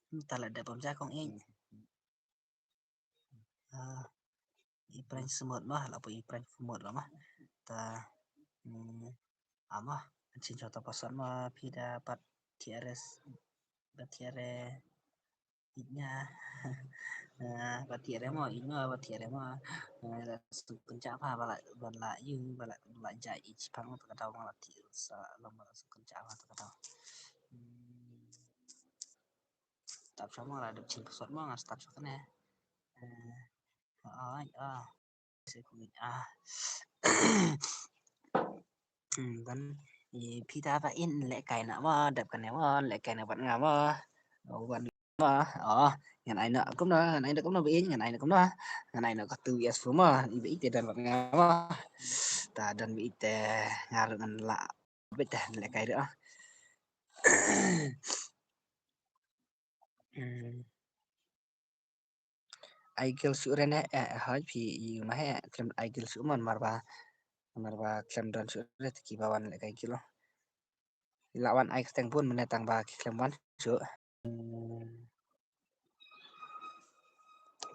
Hmm, ta la dep bam ja kong ïeit. Ah, i prank smut ma, la poi i prank smut la ma. Ta, hmm, ama, an chin jota pasan ma, phi da pat T R S, pat T R S, nya. Ah, pat T R S ma, nya, pat T R S ma. Ah, la suk kencak pa, bala, bala, yu, bala, bala jai, i chipang, ta kata, bala, ti, sa, la, bala, suk kencak pa, ta kata. Hmm. Start from nga la dep chin password ma nga start from kane. Eh, ai, ah. Se kong ïeit, ah. Hmm, ban, i phi da ba in lehkai na ma, dep kane ma, lehkai na bad nga ma. Oh, ban ma. Oh, ngan ai na kumno, ngan ai na kumno ba in, ngan ai na kumno. Ngan ai na ka tu yes fu ma, i ba ite dan bad nga ma. Ta dan ba ite nga ruh ngan la. Bit dah lehkai dah. Hmm. Ai gel shuh re ne, eh, hoi phi ïa ma he, khlem ai gel shuh mon mar ba, mar ba khlem don shuh re te kiba wan lehkai gel. La wan ai kyrteng bun mynne tang ba ki khlem wan shuh. Hmm.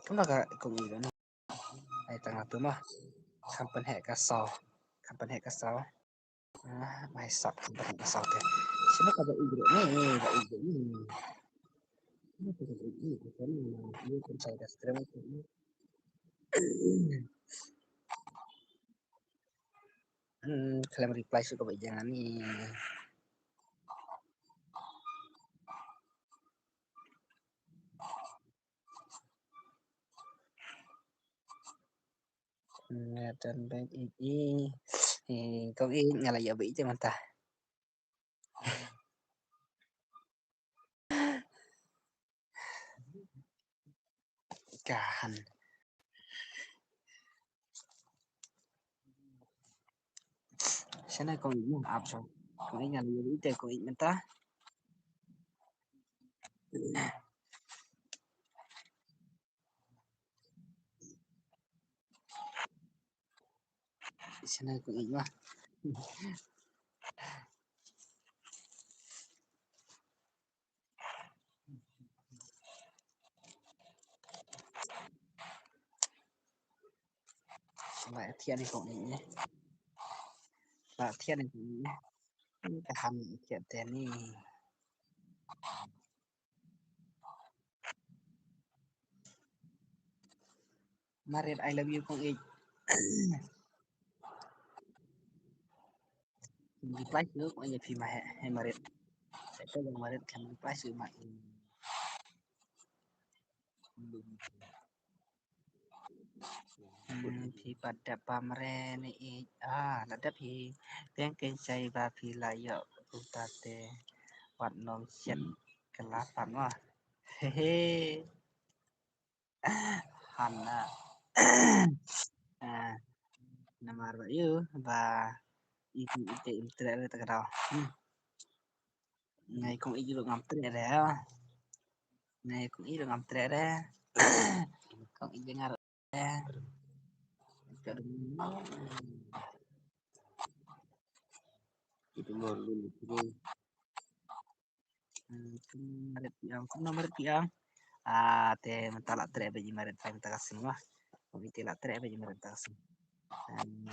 Kumno ka kong ïeit ne. Ai tang la tu ma. Kham pynheh ka saw. Kham pynheh ka saw. Ah, mai sap kham pynheh ka saw te. Sino ka ba ig ne, ba ig ne. Sino ka ba ig ne, ka ni, ni kan sai ka strength ni. Hmm, khlem reply shuh ka ba ig ne ni. Nga don bad ïeit, ïeit, kong ïeit nga la ïoh bad ïeit te mynta. Ka han. Shane kong ïeit ap shwa. Kong ïeit nga la ïohi te kong ïeit mynta. Shane kong ïeit ma. Ba thiah ni kong ïeit ne. Ba thiah ni kong ïeit ne. Ka han thiah te ni. Marit, I love you kong ïeit. Reply shuh kong ïeit phi ma he, he Marit. Te kong Marit kan reply shuh ma. Hmm, phi pat dep bam re ne ïeit. Ah, la dep hi. Phi ïeng kein shai ba phi la ïoh kumta te. Wat nong shet ka la pan ma. Hehe. Han na. Ah, namar ba ïoh ba ïeit ïeit te im treh re ta ka daw. Hmm. Nga ïeit kong ïeit ruh ngam treh re. Nga ïeit kong ïeit ruh ngam treh re. Kong ïeit nga ruh re. Ka dum. Itu mor lu ni. Hmm, kum Marit Piang, kum Marit Piang. Ah, te mynta la treh ba i Marit Piang ta ka sngi ma. Kong ïeit te la treh ba i Marit ta ka sngi. Hmm.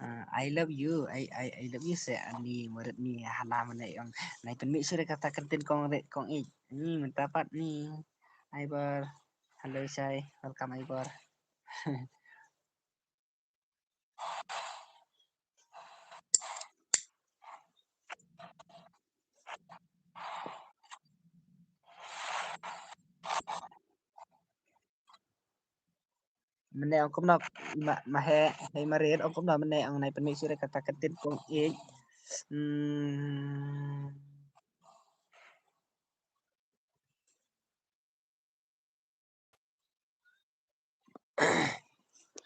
Ah, I love you. I, I, I love you se ani Marit ni hana mane ong. Nai pynmih shuh re kata ka ktien kong re kong ïeit. Ni mynta pat ni. Ai bor. Hello shai. Welcome ai bor. Mynne ong kumno ma, ma he, he Marit ong kumno mynne ong nai pynmih shuh re kata ka ktien kong ïeit. Hmm.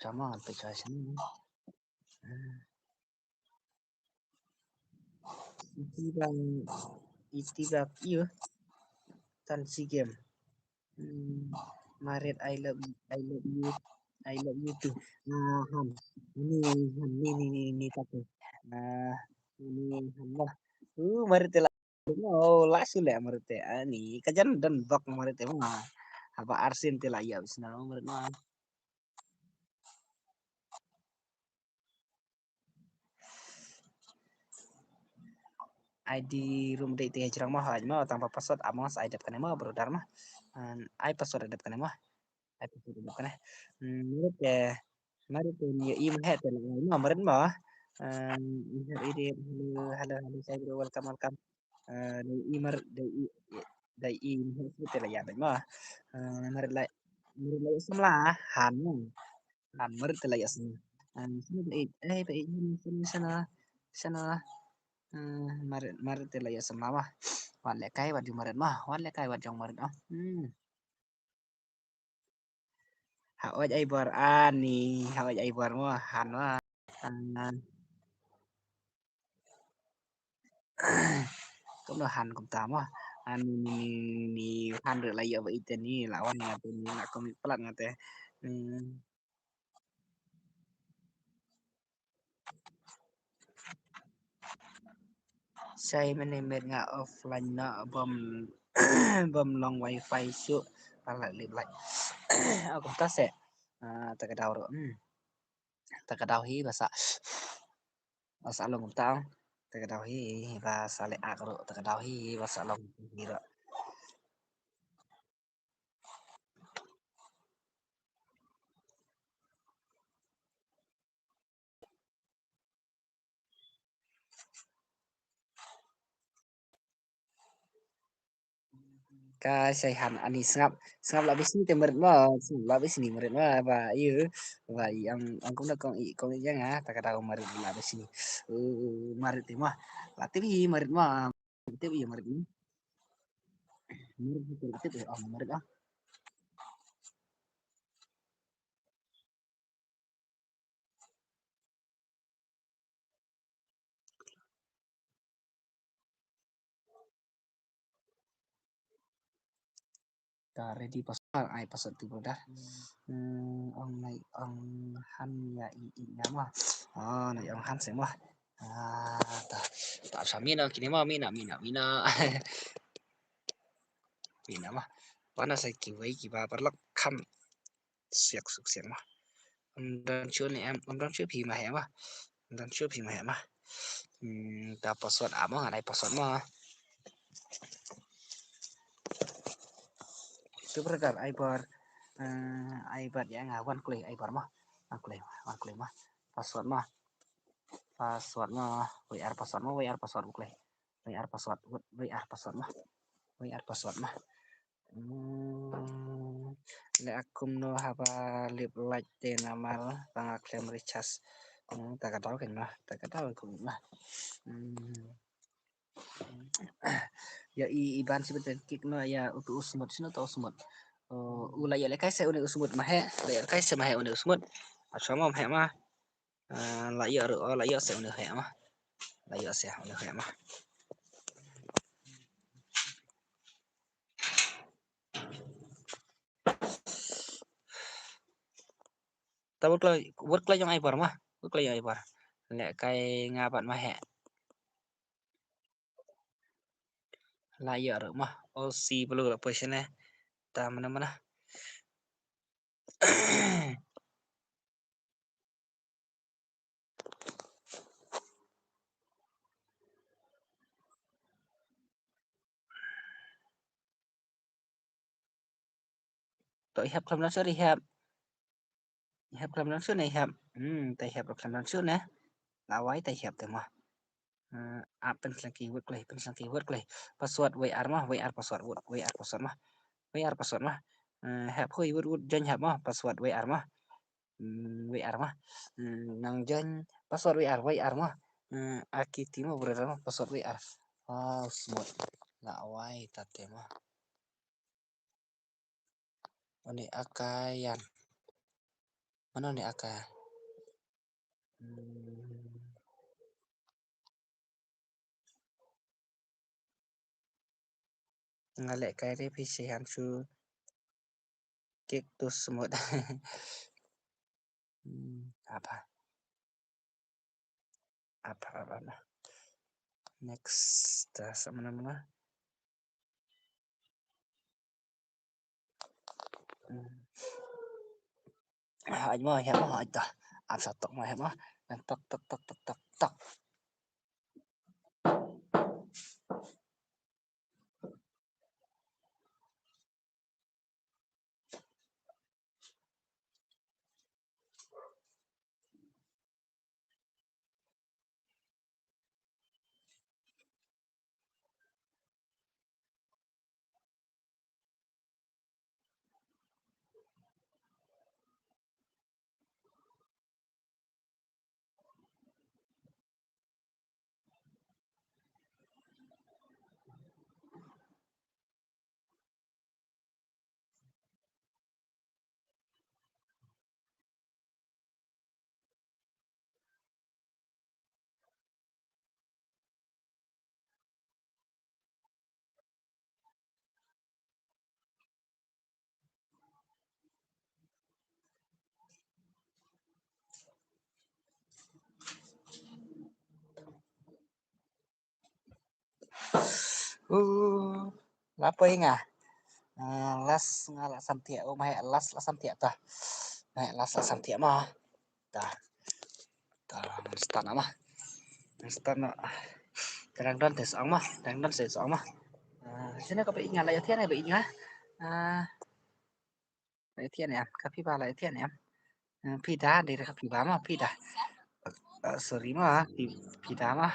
Come on, picture sini. Hmm. Iti bang, iti bang, iyo. Tan si game. Hmm, Marit, I love you, I love you, I love you too. Ah, han. Ni, han, ni, ni, ni, ni, tak. Ah, ni, han lah. Uh, Marit te la. Oh, la shu leh Marit te. Ani ka jan dan bok Marit te ma. Haba arsien te la ïa bisna Marit ma. I D room dei te jrong ma haj ma tang ba password amos ai dep kane ma brother ma. Ai password ai dep kane ma. Ai password ai dep kane. Marit te, Marit te ni i ma he te la ma Marit ma. Hello, hello, hello, hello, welcome, welcome. Dei i Marit, dei i, dei i Marit te la ïa bad ma. Marit la, Marit la ïa samla han ma. Han Marit te la ïa samla. Sana ba i, eh ba i sana sana sana. Marit, Marit te la ïa samla ma. Wan le kai wat jong Marit ma. Wan le kai wat jong Marit ah. Hmm. Ha oj ai bor ani, ha oj ai bor mo han mo. Kumno han kumta mo. Ani ni, ni, ni han re la ïa ba ite ni la wan nga te ni la komi plat nga te. Hmm. Sai mane met nga offline na bom bom long wifi shu pala lip lai. Aku ta se. Ah, ta ka daw ro. Hmm. Ta ka daw hi basa. Basa long ta. Ta ka daw hi basa le ak ro. Ta ka daw hi basa long hi ro. Ka shai han ani sngap, sngap la bisi te marit ma, sngap la bisi ni marit ma, ba yu, ba i ang, ang kum da kong i, kong i jang ha, ta ka daw marit la bisi ni. Uh, marit te ma, la te bi marit ma, te bi marit ni. Marit te bi, oh, marit ah. Ta ready password, ai password tu brother. Hmm, ong nai ong han ya i i ya ma. Oh, nai ong han se ma. Ah, ta. Ta sa mina kini ma mina mina mina. Mina ma. Pana sa ki wei ki ba parlok kham siak suk siak ma. Ym don shu ne em, ym don shu phi ma he ma. Ym don shu phi ma he ma. Hmm, ta password amo ngan ai password ma. Tu brother ai bar, eh, ai bar ya nga wan klei ai bar ma. Wan klei, wan klei ma. Password ma. Password ma. Wei ar password ma, wei ar password klei. Wei ar password, wei ar password ma. Wei ar password ma. Hmm. Le akum no haba lip light te namal tang a klem recharge. Hmm, ta ka daw ken ma, ta ka daw ken ma. Hmm. Ya i, i ban sibet kik no ya utu usmut sino ta usmut. Oh, u la ya le kai se uni usmut ma he, la ya le kai se ma he uni usmut. Asama ma he ma. Ah, la ïoh ruh, oh, la ïoh se une heh ma. La ïoh se une heh ma. Ta wut kloi, wut kloi jong ai bar ma. Wut kloi jong ai bar. Leh kai nga bat ma heh. La ïoh ruh ma. Oh, si belu la poi sene. Ta mana mana. To i hep khlem don shuh, i hep. I hep khlem don shuh ne i hep. Hmm, te i hep khlem don shuh ne. La wai te i hep te ma. Hmm, ap pen slengki wut klei, pen slengki wut klei. Password wei ar ma, wei ar password wut, wei ar password ma. Wei ar password ma. Hmm, hep hui wut wut join hep ma, password wei ar ma. Hmm, wei ar ma. Hmm, nang join password wei ar, wei ar ma. Hmm, aki timo brother ma, password wei ar. Wow, smooth. La wai ta te ma. Oni aka yan. Mano ni aka? Hmm. Nga leh kai re phi shi han shu kik tu smooth. Hmm, apa? Apa, apa, apa? Next, ta sa mana mana. Hmm. Haj mo, haj mo, haj ta. Ap sa tok mo, haj mo. Tok, tok, tok, tok, tok, tok. Uh, la poi nga. Ah, last nga la sam thiah, oh, ma heh last la sam thiah ta. Ma heh last la sam thiah ma. Ta. Ta, start na ma. Start na. Ka dang don te song ma, dang don te song ma. Ah, sini ka ba ïa nga la ïa thiah ne ba ïa nga. Ah, la ïa thiah ne em, ka phi ba la ïa thiah ne em. Ah, phi da, dei ka phi ba ma, phi da. Ah, sorry ma, phi, phi da ma.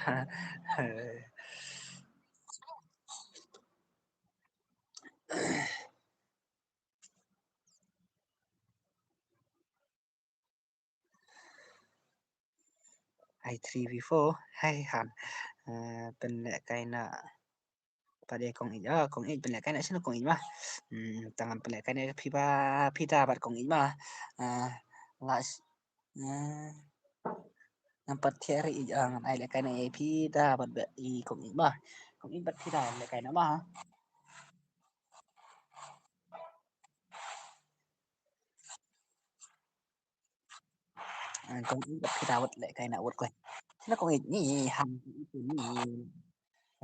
Hai three v four, hai han. Eh, pynlehkai na pat ïa kong ïeit, ah, kong ïeit pynlehkai na shano kong ïeit ma. Hmm, tang pynlehkai na phi ba, phi da bad kong ïeit ma. Ah, la sh-, eh, ngan pat thiah ri ïeit, ah, ngan ai lehkai na ïa phi da bad ba i kong ïeit ma. Kong ïeit bad phi da lehkai na ma. Ah, kong ïeit bad phi da wat lehkai na wat ko. Shano kong ïeit ni ham ni.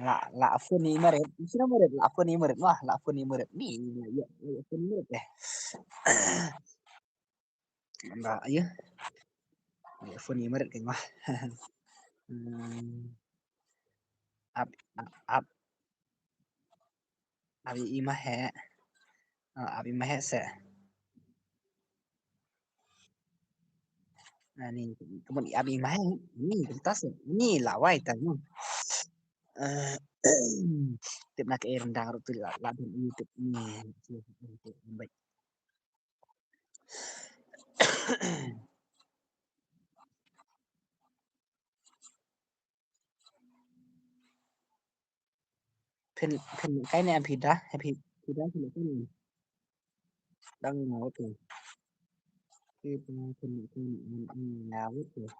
La, la phone ni Marit. Shano Marit? La phone ni Marit. Wah, la phone ni Marit. Ni, la, la, la phone ni Marit eh. Ba, ayo. La phone ni Marit kan wah. Hmm. Ap, ap, ap. Ap i ma he. Ah, ap i ma he se. Ani, kamu ap i ma he. Ni, kertas ni. Ni lawai tang. Eh, tip na ke rendang rutu la, la dun ni tip ni. Baik. Phin, phin kai ne phi da, phi, phi da phin kai ne. Dang na, okay. Phi da phin kai ne, na, okay.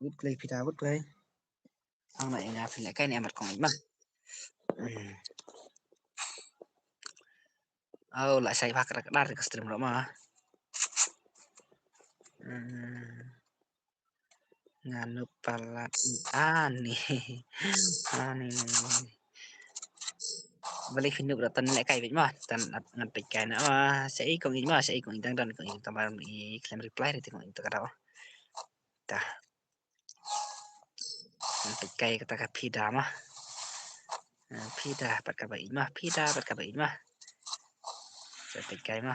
Wut klei phi da, wut klei. Ang na ïa nga phin kai ne amat kong ïeit ma. Hmm. Oh, la shai bha ka, ka dar ka stream ruh ma. Hmm. Nga nup palat ani. Ani. Balei phi nup ruh tan lehkai beit ma. Tan ngan peit kai na ma. Shai kong ïeit ma, shai kong ïeit dang don kong ïeit tang ba i khlem reply ri te kong ïeit ta ka daw. Ta. Ngan peit kai kata ka phi da ma. Eh, phi da pat kaba ïeit ma, phi da pat kaba ïeit ma. Sa peit kai ma.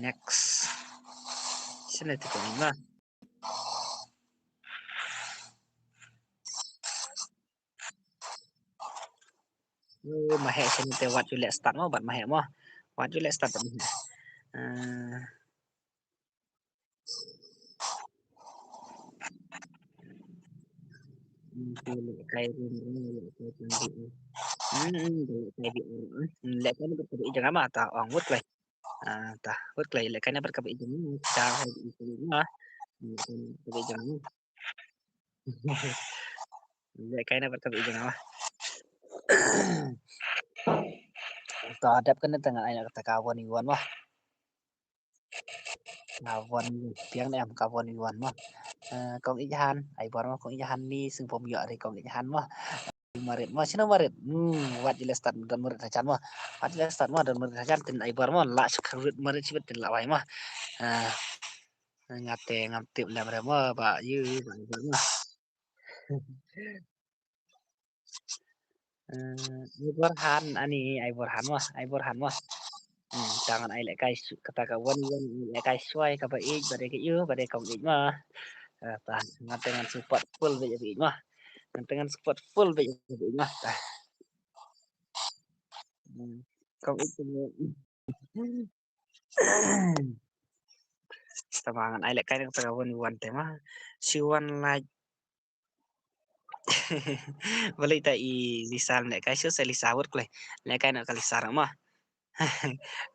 Next. Shano te kong ïeit ma. Oh, ma he shano te wat ju leh start mo, bad ma he mo. Wat ju leh start bad ma he. Eh, Lehkai rim rim lehkai rim. Hmm, lehkai rim rim. Hmm, lehkai na bad kaba ïeit jong nga ma ta ong wut klei. Ah, ta wut klei lehkai na bad kaba ïeit jong nga. Ta ha ïeit jong nga. Hmm, kaba ïeit jong nga. Lehkai na bad kaba ïeit jong nga. Ta dep kan ta ngan ai na kata ka one v one ma. Ka one, piang ne em ka one v one ma. Eh, kong ïeit han, ai bor ma kong ïeit han ni sing pom ïoh ri kong ïeit han ma. Marit ma, shano Marit? Hmm, wat ju leh start don Marit hajan ma. Wat ju leh start ma don Marit hajan tin ai bor ma, la shuk Marit shibit tin la wai ma. Eh, nga te ngam tip lem re ma, ba ïa, ba ai bor ma. Eh, ai bor han ani, ai bor han ma, ai bor han ma. Hmm, ta ngan ai lehkai shu-, kata ka one v one, ai lehkai shuwa ïa kaba ïeit, ba dei ka ïew, ba dei kong ïeit ma. Eh, ta, ngan te ngan support full beit ïa ba ïeit ma. Ngan te ngan support full beit ïa ba ïeit ma. Ta. Hmm, kong ïeit ma. Tama ngan ai lehkai na kata ka one v one te ma. Shi wan like. Balei ta i Lisa lehkai shuh se Lisa wut klei. Lehkai na ka Lisa ruh ma.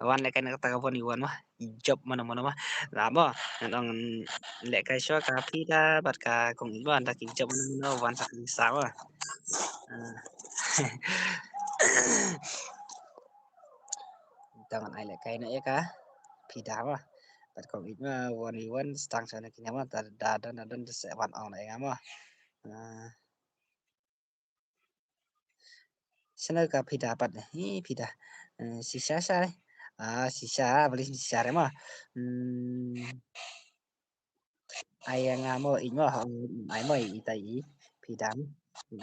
Wan lehkai na kata ka one v one ma. I jop mano mano ma. La mo. Ngan ong lehkai shuh ka phi da bad ka kong ïeit ma da ki jop mano mano wan sa ka Lisa ma. Ah. Tang ngan ai lehkai na ïa ka phi da ma. Bad kong ïeit ma one v one stang sa na kine ma ta da da na don da se wan ong na ïa nga ma. Ah. Shano ka phi da pat ne? Hi phi da. Eh, shisha sha. Ah, shisha, balei shisha re ma. Hmm. Ai nga mo ïeit mo, ai mo ïeit ai phi da.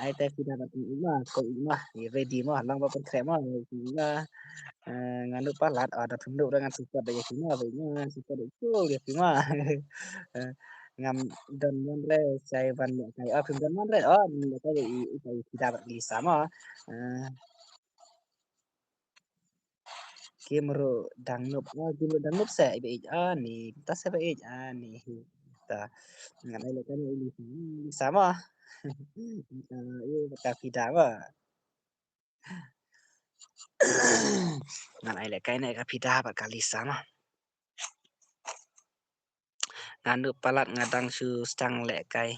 Ai te phi da bad ïeit mo, ko ïeit mo, ready mo, lang ba pynkreh mo, ïeit mo. Eh, nga nup palat, ah, da phi nup da ngan support da ïa phi mo, ba ïeit mo ngan support da ïa phi mo. Eh, ngam don mon re, sai ban mo kai, ah, phim don mon re, oh, mo kai ïeit ai phi da bad Lisa mo. Eh, Kim ruh dang nup, ah, kim ruh dang nup se, iba ij, ah, ni, ta se ba ij, ah, ni. Ta, ngan ai lehkai na i Lisa, Lisa mo. Ta, ïa, bad ka Fida mo. Ngan ai lehkai na ka Fida bad ka Lisa mo. Nga nup palat nga dang shu sdang lehkai.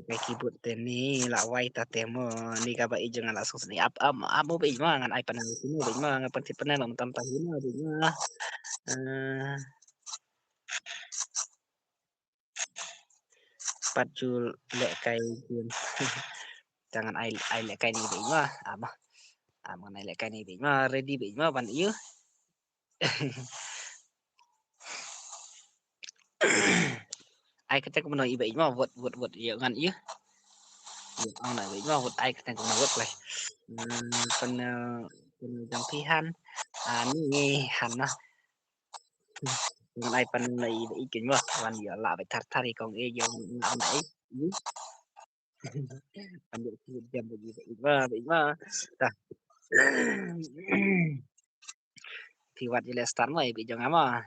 Ka keyboard te ni la wai ta te mo, ni kaba i jong nga la suk sini ap ap ap mo ba i ma ngan ai panel sini ba i ma ngan panti panel lam tam ta hi mo ba i ma. Eh, pat ju lehkai jin. Jangan ai ai lehkai ni ba i ma. Ama. Ama ngan ai lehkai ni ba i ma ready ba i ma ban ïu. Ai kata kumno iba ijma wot wot wot ïa ngan ïa. Ïa ang na iba ijma wot ai kata kumno wot lai. Hmm, pen pen jang phi han. Ah, ni han na. Ngan ai pen na iba ijma wan ïa la ba thar thar i kong e ïa ngan ai. Pen ïa ki jam ba iba ijma ba ijma. Tah. Phi wat jile start mo iba ijong ama.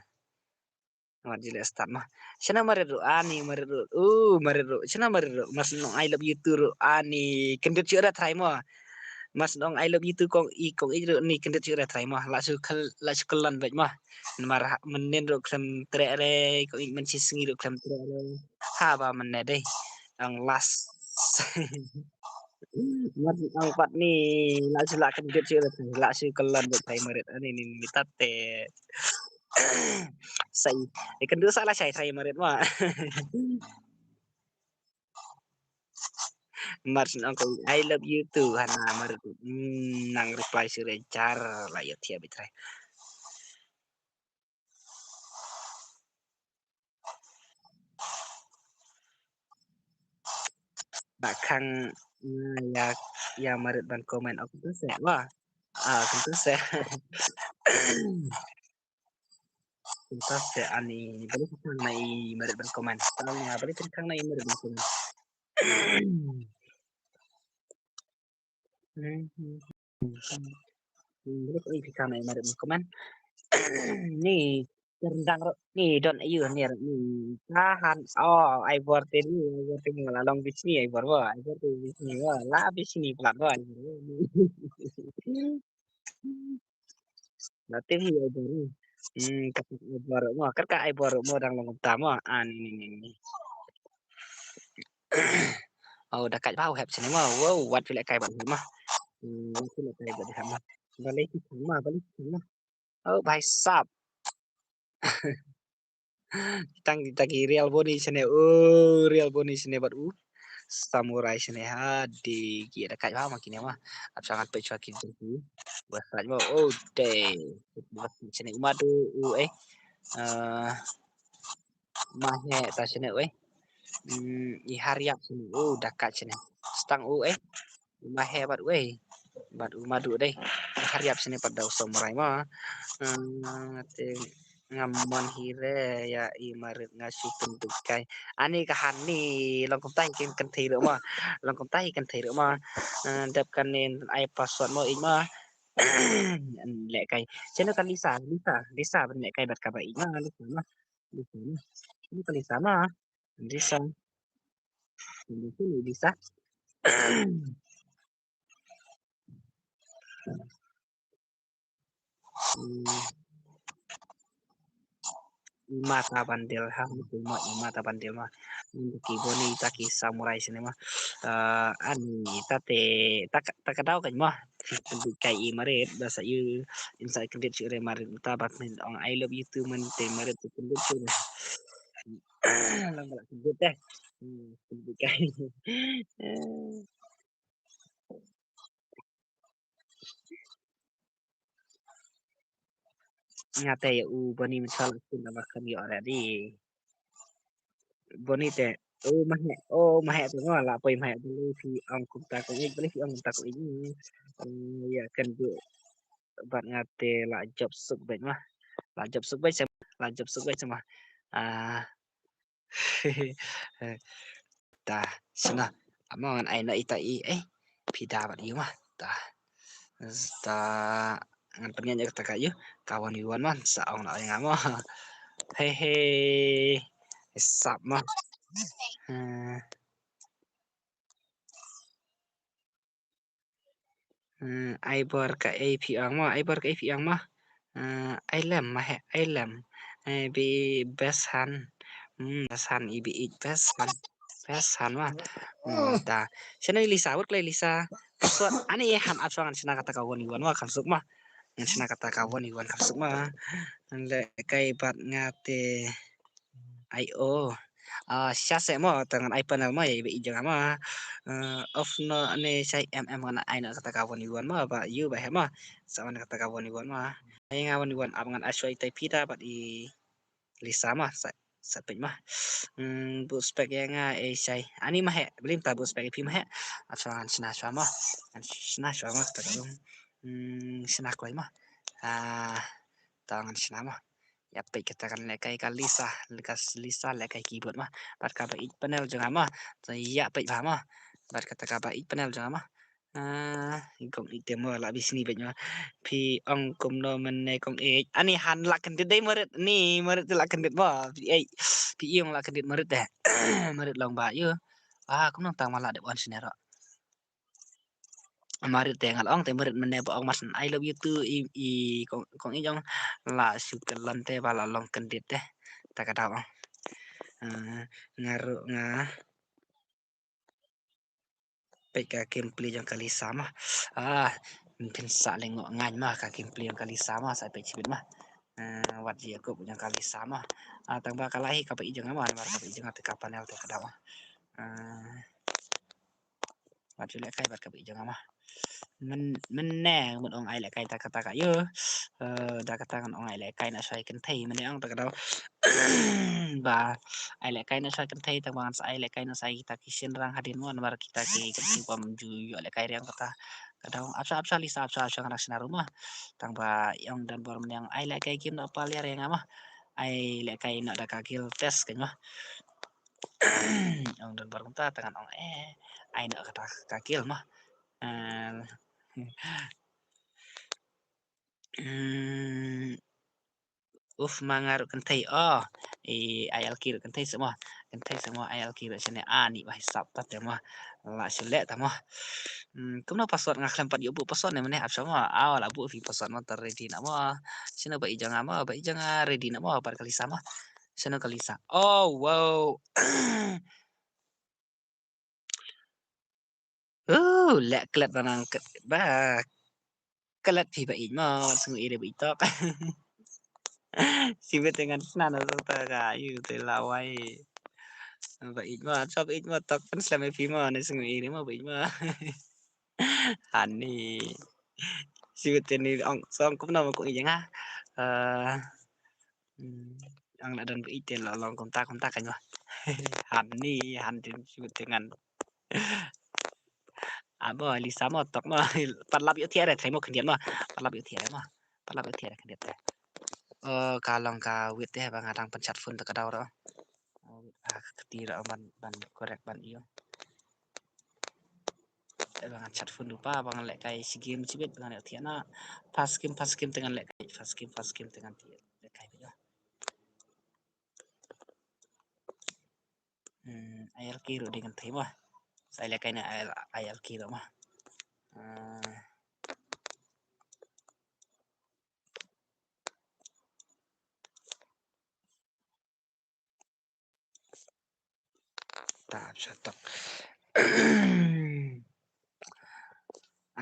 Wat jile start mo. Shana marit ru ani marit ru. Uh, marit ru. Shana marit ru. Mas nong I love you too ru ani. Kendit shu ra try mo. Mas nong I love you too kong i kong i ru ni kendit shu ra try mo. La shu kal la shu kalan bait mo. Namar ha- menen ru klem treh re kong i men shi sngi ru klem treh re. Ha ba menen dei. Ang last. Mar ang pat ni la shu la kendit shu la shu kalan bait try marit ani ni ni tate. Sai. Ikan dosa lah sai try marit ma. Mar shu ong ko I love you too hana marit. Hmm, nang reply shu re jar la ïa thia bait try. Ba khang ïa ïa marit ban comment ok tu se wa. Ah, tu se. Tu se ani balik khang na i marit ban comment. Tang ya balik khang na i marit ban comment. Hmm, hmm, hmm, hmm. Hmm, balik khang na i marit ban comment. Ni Rendang ro ni don ayu ni ni tahan. Oh, ai bor te ni, ai bor te ni la long bisni ai bor wa, ai bor te bisni wa, la bisni plat wa. La te hi ai bor. Hmm, kata ai bor mo, kata ai bor mo dang long ta mo. Ah, ni ni ni ni. Oh, da kai bau hep sini mo. Wow, wat pile kai ban mo. Hmm, wat pile kai ban mo. Balik mo, balik mo. Oh, bhai sab. Tang tang ki real boni sene. Oh, real boni sene bat u. Samurai sene ha di ki da kai ba ma kine ma. Ap sangat pe chwa ki di. Ba saj ma. Oh, de. Ba sene uma tu u eh. Eh, ma he ta sene u eh. Hmm, i hariap sene. Oh, da kai sene. Stang u eh. Mahe bad wei. Bad u madu dei. Hariap sini pat da u samurai ma. Hmm, te ngam mon hi re ïa i marit nga shu pyndukai. Ani ka hani long kumta hi kan thei ruh ma. Long kumta hi kan thei ruh ma. Hmm, dep kan nin ai password mo i ma. Lehkai. Chano ka Lisa, Lisa, Lisa ban lehkai bad ka ba i ma, Lisa ma. Lisa ma. Chano ka Lisa ma. Lisa. Lisa, Lisa. Hmm. Ima ta bandel ha, ima ima ta bandel ma. Ndu ki boni ta ki samurai sini ma. Ah, ani ta te ta ka- ta ka dau kan ma. Kai i marit ba sa yu in sa kendit shu re marit ta bat min ong I love you too man te marit tu kendit shu re. Lang bala kendit deh. Hmm, kendit kai. Nga te ïa u boni mynshuwa la sdang namar kam ïoh already. Boni te o mahe o mahe te ngo la poi mahe balei phi ong kumta ko ïa balei phi ong kumta ko ïa. Ïa kan ju bad nga te la jop suk bad ma. La jop suk bad sama la jop suk bad sama. Ah. Ta sna amo ngan ai na ita i eh phi da bad yu ma ta. Sta ngan pynïaid ïa kata ka ïa ka one v one mo, sa ong na ïa nga mo. He he. Sap mo. Hmm. Hmm, ai bor ka A P ong mo, ai bor ka A P ong mo. Hmm, ai lem ma he, ai lem. Eh, bi best han. Hmm, best han, i bi ich best han. Best han mo. Hmm, ta. Shano i Lisa, wut klei Lisa. Sot, ani e han ap shwa ngan shna kata ka one v one mo, kham suk mo. Ngan shna kata ka one v one kham suk mo. Ngan leh kai bad nga te. Ai o. Ah, shisha seh mo, te ngan ai panel mo, ïa i ba i jong nga mo. Eh, off no ne shai em em ngan ai no kata ka one v one mo, ba ïu ba he mo. Sa wan kata ka one v one mo. Ai nga one v one ap ngan ai shwa i tai phi da bad i Lisa mo, sa, sa peit mo. Hmm, bu spek ïa nga e shai. Ani ma he, blim ta bu spek ïa phi ma he. Ap shwa ngan shna shwa mo. Ngan shna shwa mo kata ka. Hmm, shna kloi mo. Ah, ta ngan shna mo. Ïa peit kata kan lehkai ka Lisa, ka Lisa lehkai keyboard mo. Bad kaba ïeit panel jong nga mo. Te ïa peit bha mo. Bad kata kaba ïeit panel jong nga mo. Ah, i kong ïeit te mo la bishni beit mo. Phi ong kumno mynne kong ïeit. Ani han la kyndit dei marit ni, marit te la kyndit mo. Phi ei, phi ong la kyndit marit te. Marit long ba ïu. Ah, kumno tang ma la dep on shane ro. Marit te ngan ong te marit mynne ba ong mas I love you too i, i kong, kong i jong la shu kyllon te ba la long kyndit te. Ta ka daw ong. Eh, nga ruh nga peit ka gameplay jong ka Lisa mo. Ah, phin sa lyngngoh ngan mo ka gameplay jong ka Lisa mo, sa peit shibit mo. Eh, wat ji aku jong ka Lisa mo. Ah, tang ba ka la hi kaba i jong nga mo, namar kaba i jong nga te ka panel te ka daw. Eh, Wat ju lehkai bad kaba i jong nga mo. Myn, mynne mut ong ai lehkai ta kata ka ïu. Eh, da kata ngan ong ai lehkai na shwa i kynthei mynne ong ta ka daw. Ba ai lehkai na shwa i kynthei tang ba ngan sa ai lehkai na shwa kita ki shynrang hadien mo namar kita ki kynthei bym ju ïoh lehkai riang kata. Ka daw ap shwa ap shwa Lisa ap shwa ap shwa ngan rak shna ruh mo. Tang ba ong don bor mynne ong ai lehkai kim na paliar ïa nga mo. Ai lehkai na da ka guild test kein mo. Ong don bor kumta te ngan ong eh ai noh kata ka guild mo. Eh, mm, uf ma nga ruh kynthei oh. I ai alki ruh kynthei se mo. Kynthei se mo ai alki ruh shane ani ba hisap ta te mo. La shu leh ta mo. Hmm, kumno password nga khlem pat ïoh buh password ne mynne ap shwa mo. Aw la buh phi password mo ta ready na mo. Shano ba i jong nga mo ba i jong nga ready na mo bad ka Lisa mo. Shano ka Lisa. Oh wow. Uh, leh klet ba nang ba klet phi ba ïeit mo, sngew ïeit ba ïeit tok. Sibit te ngan sna na ta ka ïu te lawai. Ba ïeit mo, sa ba ïeit mo tok pynslem ïa phi mo, ne sngew ïeit mo ba ïeit mo. Hani. Sibit te ni ong song kumno mo ko ïeit nga. Eh, Hmm, ang la don ba ïeit te la long kumta kumta kein mo. Han ni, han tin shu te ngan. Abo Lisa mo tok mo. Pat lap ïoh thiah re, trai mo khyndiat mo. Pat lap ïoh thiah re mo. Pat lap ïoh thiah re khyndiat te. Oh, ka long ka wit te ba nga dang pynchat phone te ka daw ro. Oh, ah, ka kti ro ban, ban correct ban ïoh. Te ba ngan chat phone ruh pa, ba ngan lehkai shi game shibit, ba ngan lehkai na. First game, first game te ngan lehkai, first game, first game te ngan lehkai ba ïoh. Hmm, I L K ruh dei ngan thei mo. Sa lehkai na I L, I L K ruh mo. Hmm. Ta sha tok.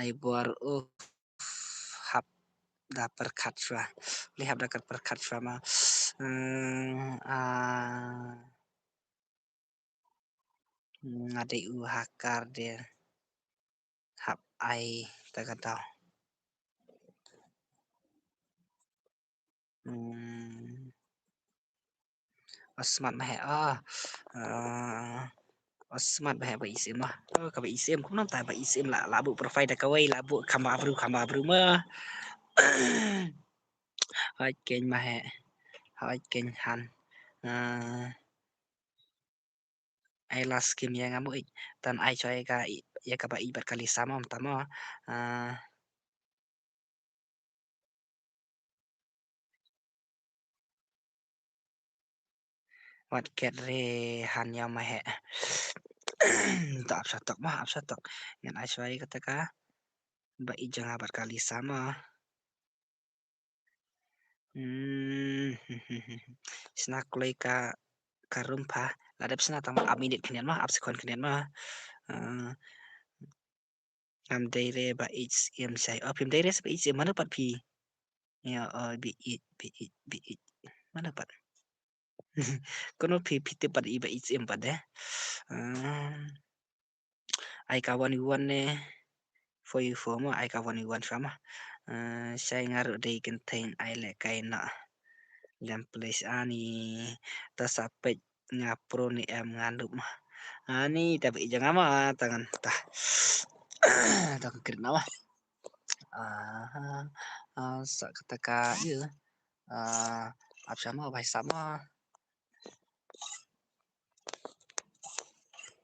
Ai bor u hap da pyrkhat shwa. Li hap da ka pyrkhat shwa ma. Hmm, ah, nga dei u hacker de hap ai ta ka daw. Hmm. Oh, smart ma he. Oh. Ah, oh, smart ma he ba isim ma. Oh, ka ba isim. Kumno ta ba isim la, la bu profile da kawei, la bu khamba bru, khamba bru ma. Hoi kein ma he. Hoi kein han. Ah. Ai last game ïa nga mo ïeit. Tan ai choi ka i-, ïa ka ba i bat ka Lisa mo, ta mo. Ah. Wat ket re han ïa ma he. To ap sha tok ma, ap sha tok. Ngan ai shuwa ïa kata ka ba ïeit jong nga bad ka Lisa ma. Hmm. Sna kloi ka, ka room pha. La dep sna tang ma ap minit khyndiat ma, ap second khyndiat ma. Ah, ngam dei re ba ïeit siem shai. Oh, phim dei re sa ba ïeit siem, mano pat phi? Ïa, oh, ba ïeit, ba ïeit, ba ïeit. Mano pat? Kono phi, phi tip pat i ba ïeit siem pat de. Ah. Ai ka one u one ne. Four u four mo, ai ka one u one shuwa mo. Eh, shai nga ruh dei kynthei ai lehkai noh. Lem please ani. Ta sa peit nga pro ne em nga noob mo. Ani ta ba ïeit jong nga mo, ta ngan ta. Ta ka krit noh mo. Ah, ah, sa kata ka, ïa. Ah, ap sha mo, bhai sahab mo.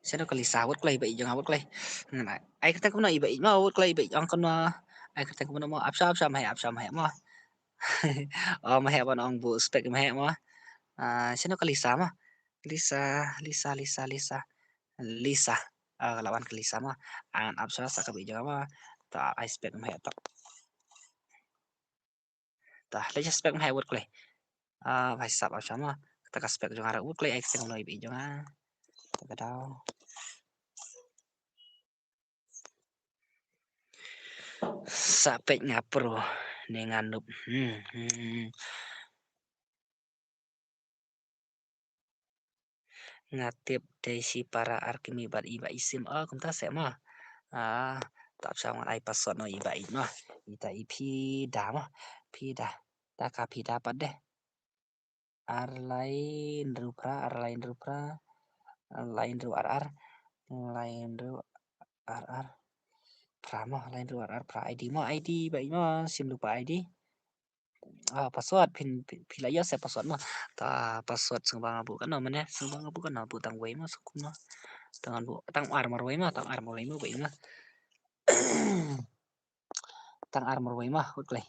Shano ka Lisa, wat kloi ba ïeit jong nga, wat kloi. Hmm, ai kyrteng kumno i ba ïeit mo, wat kloi i ba ïeit ong kumno. Ai kyrteng kumno mo, ap sha, ap sha mo, ap sha mo. Oh, mo ban ong bu spek mo mo. Ah, shano ka Lisa mo. Lisa, Lisa, Lisa, Lisa. Lisa. Ah, la wan ka Lisa mo. An ap sha sa ka ba ïeit jong nga mo. Ta ai spek mo to. Ta, leh spek mo wat kloi. Ah, bhai sahab, ap sha mo. Kata ka spek jong nga ruh wat kloi, ai kyrteng kumno i ba ïeit jong nga. Ta ka daw. Sa peit nga pro ne nga noob. Hmm, hmm. Nga tip dei shi para ar kmie bad i ba ïeit siem. Oh, kumta seh mo. Ah, ta ap sha ngan ai password noh i ba ïeit mo. Ita i phi da mo. Phi da. Ta ka phi da pat de. Ar lai hynriew phra, ar lai hynriew phra, ar lai hynriew ar ar, lai hynriew ar ar phra mo, lai hynriew ar ar phra. I D mo, I D ba ïeit mo, sim lypa I D. Ah, password phin, phin, phin la ïoh seh password mo. Ta password sngewbha nga buh katno mane, sngewbha nga buh katno, buh tang wei mo, sngewbha. Tang buh, tang ar marwei mo, tang ar marwei mo ba ïeit mo. Tang ar marwei mo, wat kloi.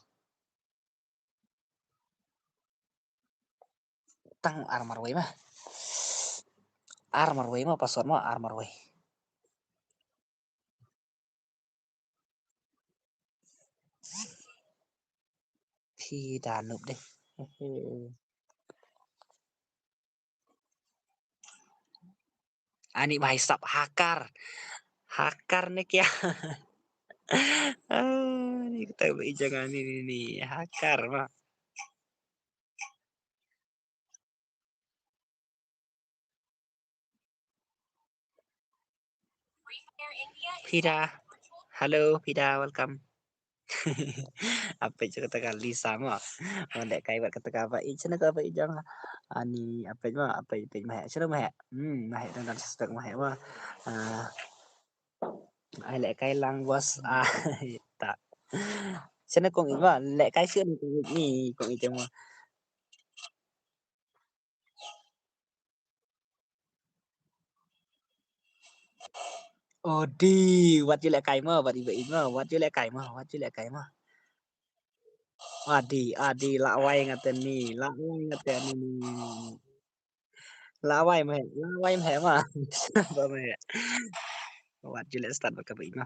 Tang ar marwei mo. Ar marwei mo, password mo, ar marwei. Phi da noob de. Ani bhai sahab hacker. Hacker ne kya? Ah, ni kata ba ïeit jong nga ni, ni, ni. Hacker mo. Phi da. Hello, phi da, welcome. Ap peit kata ka Lisa mo. Mo lehkai bad kata ka ba ïeit, shano ka ba ïeit jong nga. Ani, ap peit mo, ap peit, peit mo he. Shano mo he? Hmm, mo he dang dang suspek mo he mo. Ah. Ai lehkai lang bos. Ah, ta. Shano kong ïeit mo, lehkai shuh ni kong ïeit ni, kong ïeit jong mo. Odi, wat ju lehkai mo, wat iba imo, wat ju lehkai mo, wat ju lehkai mo. Adi, adi, la wai ngate ni, la wai ngate ni. La wai mo, la wai mo ma. Ba mo. Wat ju leh start ba ka ba imo.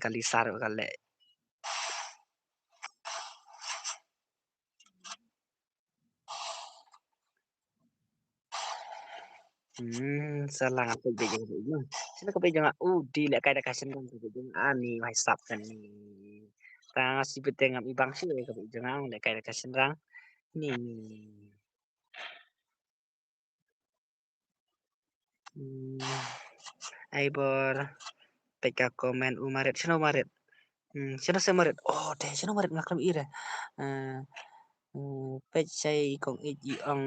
Kali sar ba ka leh. Hmm, salah nga peit beit jong nga. Sila ka beit jong nga. U di leh kai da ka sendang ka beit jong nga. Ani, wai sap kani. Tang si beit ngam ibang si ka beit jong nga leh kai da ka sendang. Ni. Hmm. Ai bor. Peit ka comment u Marit. Sino Marit? Hmm, sino se Marit? Oh, te sino Marit nga khlem ïohi re. Eh, hmm, peit shai kong ïeit i ong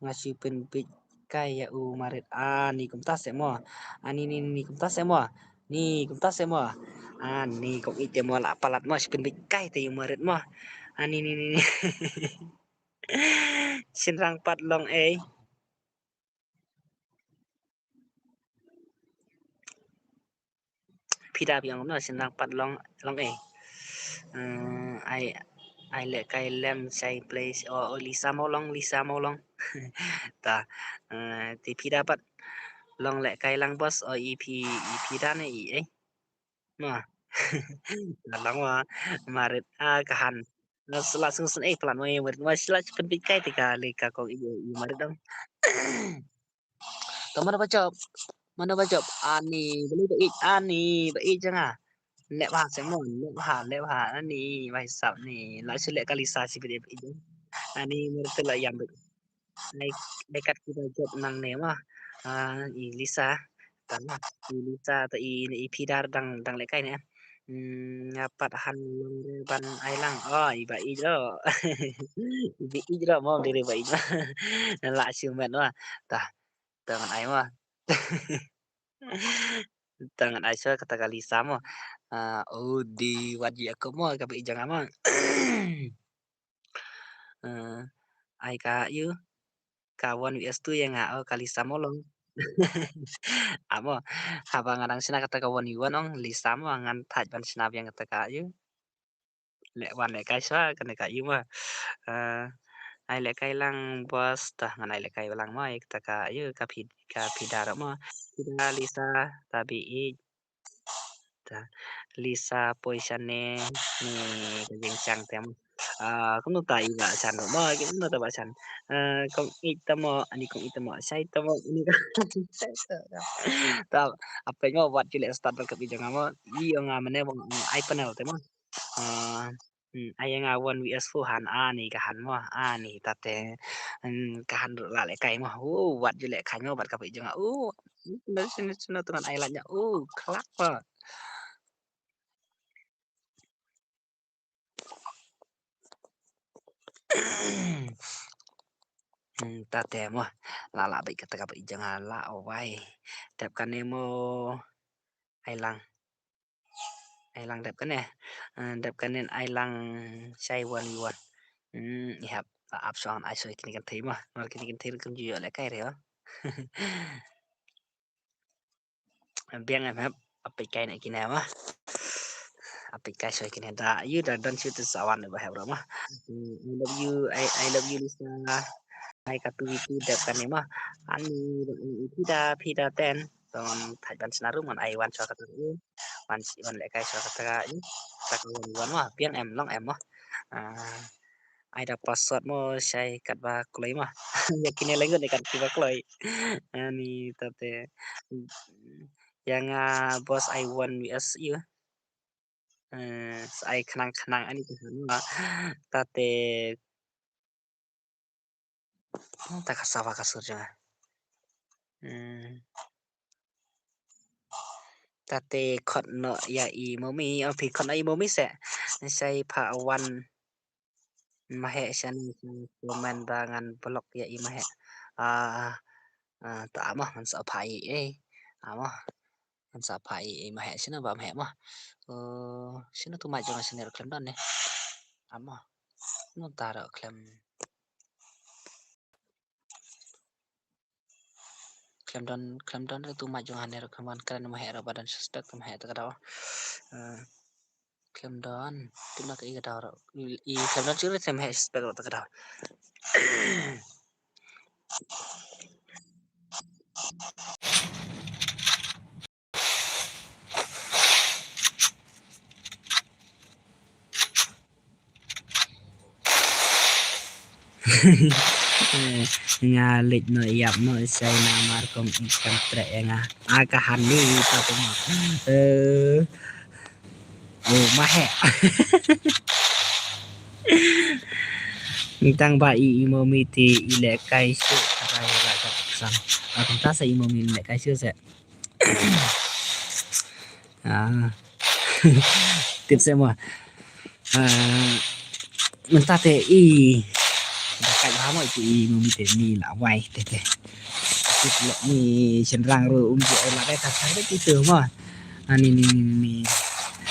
nga shu pynbeit kai ïa u Marit. Ah, ni kumta se mo. Ah, ni, ni, ni kumta se mo. Ni kumta se mo. Ah, ni kong ïeit te mo la palat mo shu pynbeit kai te u Marit mo. Ah, ni, ni, ni, ni. Shynrang pat long ei. Phi da phi ong no, shynrang pat long, long ei. Eh, ai, Ai lehkai lem shai place. O, o, Lisa Mawlong, Lisa Mawlong. Ta, eh, te phi da pat long lehkai lang boss, o, i phi, i phi da ne i, eh? Ma. Long ma, marit, ah, ka han. Na sla sung sung, eh, plan ma, eh, marit, ma sla chen pynbit kai te ka le ka kong i, i marit dong. To mano ba jop, mano ba jop, ani, beli ba ij, ani, ba ij janga. Leh ba se mon, leh ba, leh ba, ani, ba hisap ni, la shu leh ka Lisa si beli ba ij. Ani, mano te la yam beli. Ai, ai kat ki ba jop nang ne ma. Ah, i Lisa, ta ma, i Lisa, ta i, i phi da dang, dang lehkai ne. Hmm, nga pat han long re ban ai lang. Oh, i ba ij ro. I ba ij ro, mo, diri ba ij ma. La shu met ma. Ta, ta ngan ai ma. Ta ngan ai shuwa kata ka Lisa mo. Ah, o di wat ji aku mo, ka ba ij janga mo. Eh, ai ka yu, ka one V S two ïa nga, o ka Lisa Mawlong. Amo, haba nga dang shna kata ka one V one ong, Lisa mo, ngan thait ban shna biang kata ka yu. Leh wan lehkai shuwa kane ka yu mo. Eh, ai lehkai lang boss, ta ngan ai lehkai lang mo, ïa kata ka yu, ka phi, ka phi da ro mo. Phi da Lisa, ta bi ij. Ta, Lisa poi shane, ni ka jingshang te mo. Ah, kumno ta i ba shan mo, kumno ta ba shan. Ah, kong ij ta mo, ani kong ij ta mo, shai ta mo, ani ka. Ta, apa mo wat ju leh start ba ka bi jong nga mo. I ong nga mane bang ai panel te mo. Ah, hmm, ai nga one V S four han, ani ka han mo, ani ta te. Hmm, ka han ruh la lehkai mo. Oh, wat ju lehkai mo, bat ka bi jong nga. Oh, na sini sini tu ngan ai lanya. Oh, kelak mo. Hmm, ta te mo. La la bait kata ka bait jong nga la, oh, wai. Dep kane mo. Ai lang. Ai lang dep kane. Eh, dep kane ai lang shai one v one. Hmm, i hap. Ap shong ai soi kini kan thei mo. Nor kini kan thei kan ju ïoh lehkai re o. Biang em hep, apit kai ne kine ma. Apit kai soi kine da, yu da don shu tu sawan ba hep ro ma. Hmm, I love you, I, I love you Lisa. Ai ka tu itu dep kane ma. Ani, ani pida, pida ten. Ton thaj ban sna rum ngan ai wan shuwa kata u. Wan si, wan lehkai shuwa kata u. Kata u wan ma, biang em, long em ma. Ah, ai da password mo shai katba kloi ma. Ïa kine lyngngoh ne kat kiba kloi. Ani tate. Ïa nga boss ai one V S yu. Eh, sa ai khnang khnang ani ka ma. Tate. Ta ka sawa ka sur jong nga. Hmm. Tate khot noh ïa i momi, o phi khot noh i momi se. Shai pha wan. Maheh shan comment ba ngan block ïa i maheh. Ah, ah, ta amo ngan sa pha i, eh. Amo ngan sa pha i, eh, maheh shano ba maheh mo. Oh, shano tu ma jong shano khlem don ne. Amo. Ngan ta ro khlem. Khlem don, khlem don re tu ma jong hane ro khlem wan kren ma heh ro ba don suspect ma heh ta ka daw. Eh, khlem don, tu na ka i ka daw ro. I, i khlem don shuh re khlem heh suspect ro ta ka daw. Nga leit noh ïap noh shai namar kong i kam treh ïa nga. A ka hani ta tu ma. Eh. Oh, ma heh. Tang ba i, i momi te i lehkai shuh, rai ra ka sam. A kumta sa i momi lehkai shuh se. Ah. Tip se mo. Ah, mynta te i. Da kai ha mo i momi te ni la wai te te. Tip le ni shynrang ruh um ju ai la dei ta ta dei kitu mo. Ani ni ni ni.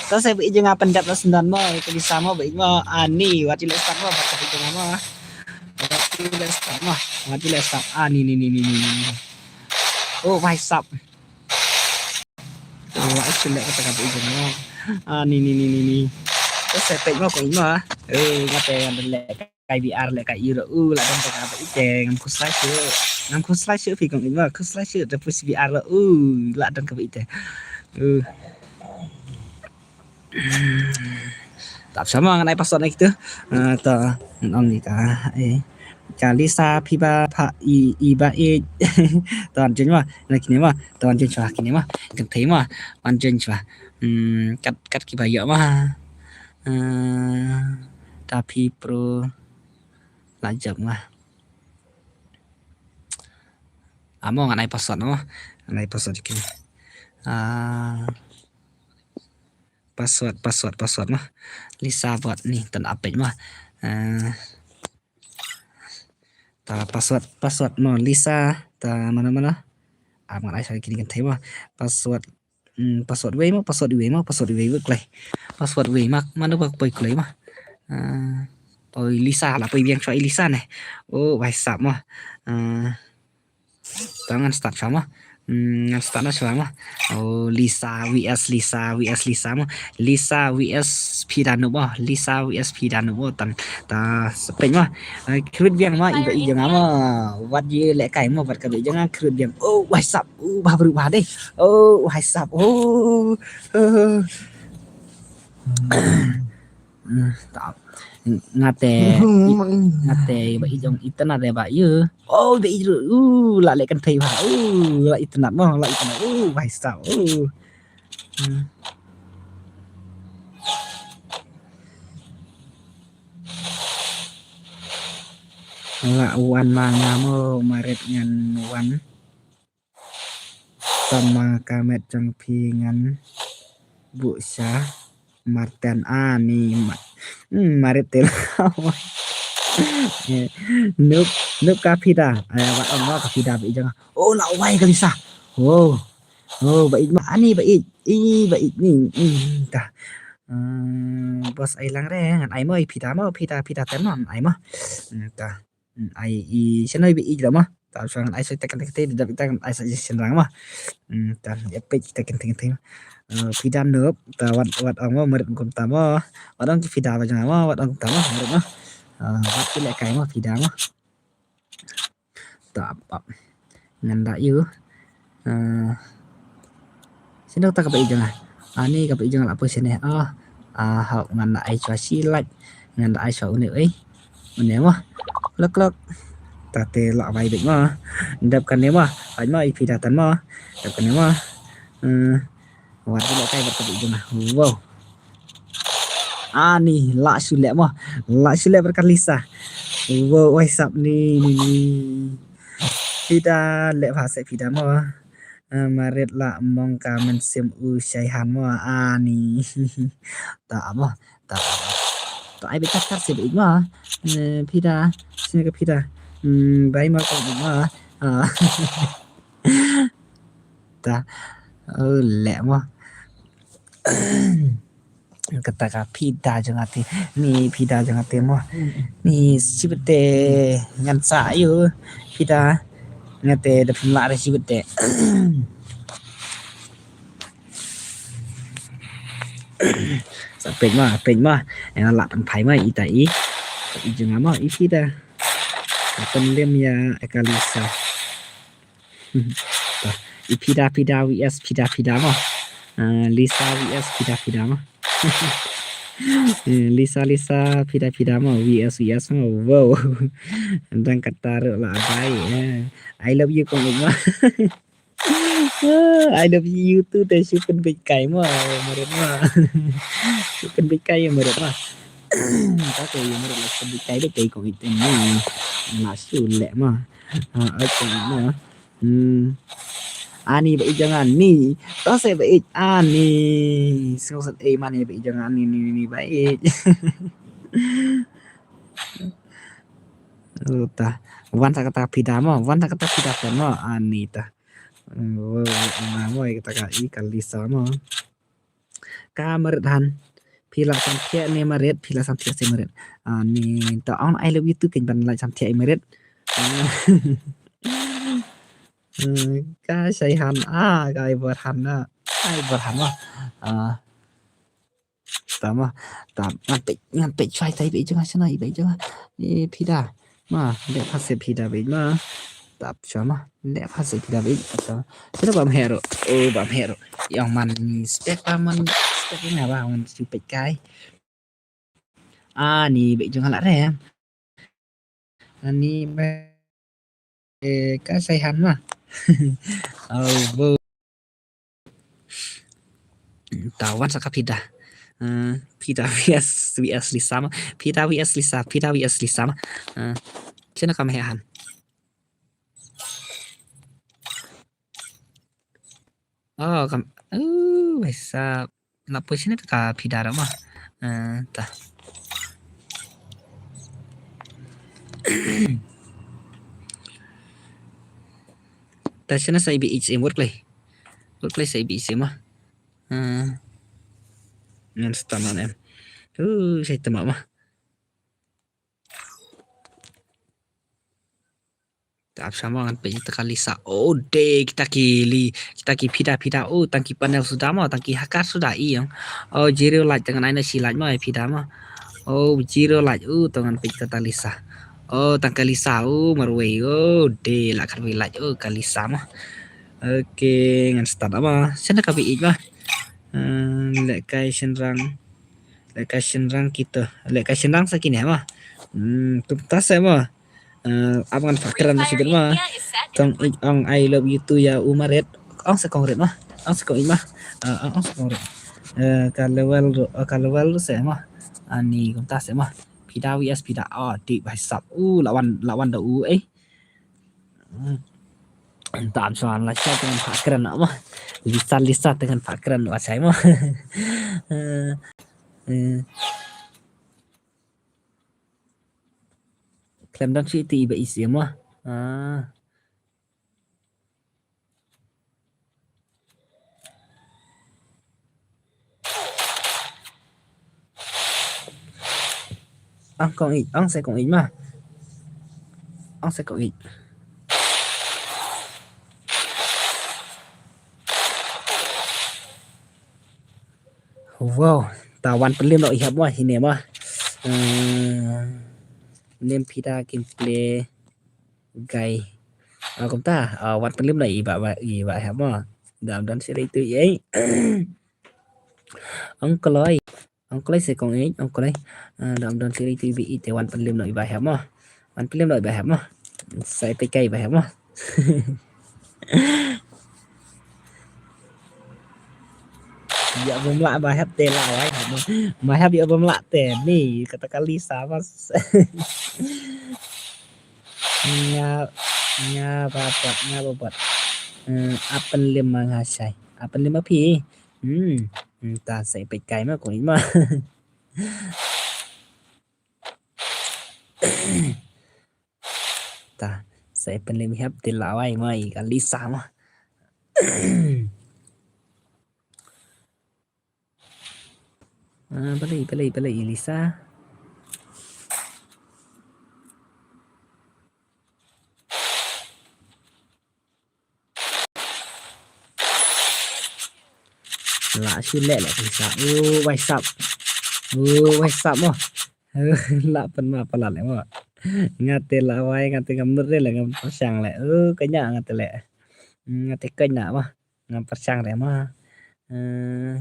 To se ba i jong nga pyndep la sendon mo, ka Lisa mo ba i mo. Ani wat ju leh start mo, ba ka i jong nga mo. Wat ju leh start mo. Wat ju leh start. Ani ni ni ni ni ni. Oh, wai sap. Oh, ai shu leh kata ka ba i jong nga mo. Ani ni ni ni ni. Sa peit mo kong imo. Eh, ngate ngan leh kai B R leh kai iro. Uh, la don ka ba ite ngam khuslai shu. Ngam khuslai shu phi kong imo. Khuslai shu te push B R lo. Uh, la don ka ba ite. Uh. Tap sama ngan ai password na kitu. Ah, to ngan ong ni ka. Eh. Ka Lisa phi ba pha i i ba i. To an jin ma. Na kine ma. To an jin chwa kine ma. Kan thei ma. An jin chwa. Hmm, kat kat ki ba yo ma. Ah, ta phi pro la jap ma. Amo ngan ai password mo. Ngan ai password kine. Ah, password, password, password mo. Lisa bot ni tan update mo. Ah, ta password, password mo Lisa ta mana mana. Am ngan ai sa kini kan thei mo. Password, hmm, password wei mo, password wei mo, password wei wei klai. Password wei mak mana ba poi klai mo. Ah, oi Lisa la poi biang chwa i Lisa ne. Oh, wai sap mo. Ah, ta ngan start chwa mo. Hmm, ngan start na chwa mo. Oh, Lisa V S Lisa V S Lisa mo. Lisa V S Phi Da Noob mo. Lisa V S Phi Da Noob mo. Tan ta sepet mo. Ai, khrut biang mo. Iba i jong nga mo. Wat ye leh kai mo. Wat ka ba i jong nga khrut biang. Oh, wai sap. Oh, ba bru ba deh. Oh, wai sap. Oh. Oh. Hmm, ta. Ngate, i-, ngate ba i jong internet de ba yu. Oh, ba i jong, uh, la leh kan thei ba. Uh, la internet mo, la internet. Uh, bai sa. Uh. Hmm. La wan ma nga mo, marit ngan wan. Tama ka met jong phi ngan buh sha Martin ani ma-, hmm, marit tel. Nup, nup ka Phi Da. Ai, wat ong ka Phi Da ba i jong. Oh, la wai ka Lisa. Oh. Oh, ba i ma ani ba i. I ba i ni. Hmm, ta. Hmm, bos ai lang re ngan ai mo i Phi Da mo, Phi Da, Phi Da ten mo ai mo. Hmm, ta. Hmm, ai i shen ai ba i jong mo. Ta shuwa ngan ai sa tek tek tek dap tek ai sa shen rang mo. Hmm, ta ya peit tek tek tek. Eh, Phi Da Noob, ta wat wat ong mo, marit kum ta mo. Wat ong ki Phi Da ba jong mo, wat ong kum ta mo, marit mo. Eh, wat ki leh kai mo, Phi Da mo. Ta pap. Ngan da yu. Eh, sino ta ka ba i jong nga. Ani ka ba i jong nga la poi sene. Ah, ah, hok ngan da ai chwa shi lak. Ngan da ai chwa une, eh. Une mo. Lok lok. Ta te la bai bek mo. Dap kane mo. Ai mo i Phi Da tan mo. Dap kane mo. Eh, wat leh kai wat ka ba i jong nga. Wow. Ani, la shu leh mo. La shu leh berkat Lisa. Wow, wai sap ni, ni, ni. Phi Da leh ba se Phi Da mo. Eh, marit la mong ka mynsiem u shai han mo. Ani. Ta mo, ta. Ta ai beta kar se ba ik mo. Eh, Phi Da, sini ka Phi Da. Hmm, bai mo ka ik mo. Ah. Ta. Oh, leh mo. Kata ka Phi Da jong nga te. Ni Phi Da jong nga te mo. Ni sibete ngan sa yu. Phi Da. Nga te da phin la re sibete. Sa pek ma, pek ma. Nga la pan phai ma ita i. I jong nga ma i Phi Da. Pan lem ya ka Lisa. Ta, i Phi Da, Phi Da V S Phi Da, Phi Da mo. Ah, Lisa V S Phi Da, Phi Da mo. Eh, Lisa, Lisa, Phi Da, Phi Da mo. V S, V S mo. Wow. Dang kata ru la bai. Eh. I love you kong mo. Ah, I love you too. Te shu pynbeit kai mo. Marit mo. Shu pynbeit kai marit mo. Ta te marit la shu pynbeit kai de kai kong ite mo. La shu leh mo. Ah, okay mo. Hmm. Ani ba i jong nga ni. To se ba i ani. Sngewsih ei mane ba i jong nga ni, ni, ni, ni ba i. Oh, ta. Wan ta kata Phi Da mo, wan ta kata Phi Da mo. Ani ta. Hmm, wo, wo, mo, kata ka i ka Lisa mo. Ka marit han. Phi la sam thiah ne marit, phi la sam thiah se marit. Ah, ni ta ong I love you too, ken ban la sam thiah i marit. Ah. Hmm, ka shai han, ah, ka ai bor han na. Ai bor han na. Ah. Tama, tam, ngan peit, ngan peit shwa ita i beit jong nga shano i beit jong nga. Eh, Pida. Ma, leh pha seh Pida beit ma. Tap shwa ma, leh pha seh Pida beit. Shano bam hero. Oh, bam hero. Ïong man spek ba man spek nga ba man shu peit kai. Ani beit jong nga la rem. Ani ba, eh, ka Saihan ma. Oh, bo. Ta wan sa ka Pida. Eh, Pida V S, V S Lisa ma. Pida V S Lisa, Pida V S Lisa ma. Eh, shano ka Mehan. Oh, kam, uh, wesa. La poi sini ta ka Pida ra ma. Eh, ta. Ta shano sa i beit im work lei. Work lei sa i beit im ma. Eh. Ngan stun ngan em. Uh, sa i tama ma. Tap shwa ma ngan peit ita ka Lisa. Oh, de kita ki li, kita ki Pida Pida. Oh, tang ki panel suda ma, tang ki hacker suda i ïong. Oh, zero light tang ngan ai na shi light ma, Pida ma. Oh, zero light. Oh, tang ngan peit ita ka Lisa. Oh, tang ka Lisa. Oh, marwei. Oh, de la khatwei light. Oh, ka Lisa ma. Okay, ngan stun ma. Shano ka beit ma. Eh, leh kai shynrang. Leh kai shynrang kita. Leh kai shynrang sa kine ma. Hmm, kumta seh ma. Eh, ap ngan pha kren na shibit ma. Tong ïeit ong I love you too ya u Maret. Ong seh kong Ret ma. Ong seh kong ïeit ma. Eh, ong, ong seh kong Ret. Eh, ka level ru, eh, ka level ru seh ma. Ani kumta seh ma. Pida V S Pida. Ah, dik bai sap. Uh, lawan, lawan da u eh. Hmm. Tam shwa la shai te ngan pha kren ma. Lisa Lisa te ngan pha kren wa shai ma. Eh. Eh. Khlem don shi te i ba i siem ma. Ah. Ong kong ïeit, ong seh kong ïeit ma. Ong seh kong ïeit. Wow, ta wan pynlem noh i hap ma, hi ne ma. Hmm, nem Pida gameplay. Gai. Ah, kumta, ah, wan pynlem noh i ba, ba, i ba hap ma. Dam don sirei tu i ei. Ong kloi. Ong kloi seh kong ïeit, ong kloi. Ah, dam don sirei tu i ba i te wan pynlem noh i ba hap ma. Wan pynlem noh i ba hap ma. Sa i peit kai i ba hap ma. Ïa bym lah ba hap te la wai. Ma hap ïa bym lah te ni kata ka Lisa mas. Nga, nga ba bot, nga ba bot. Hmm, ap pynlem ma nga shai. Ap pynlem ma phi. Hmm, hmm, ta sa i peit kai ma kong ïeit ma. Ta, sa i pynlem i hap te la wai ma i ka Lisa ma. Ah, balei, balei, balei i Lisa. La shu leh leh ka Lisa. Oh, wai sap. Oh, wai sap mo. La pynma palat leh mo. Nga te la wai, nga te ngam nud leh, ngam pyrshang leh. Oh, kynja nga te leh. Nga te kynja mo. Ngam pyrshang leh mo. Eh,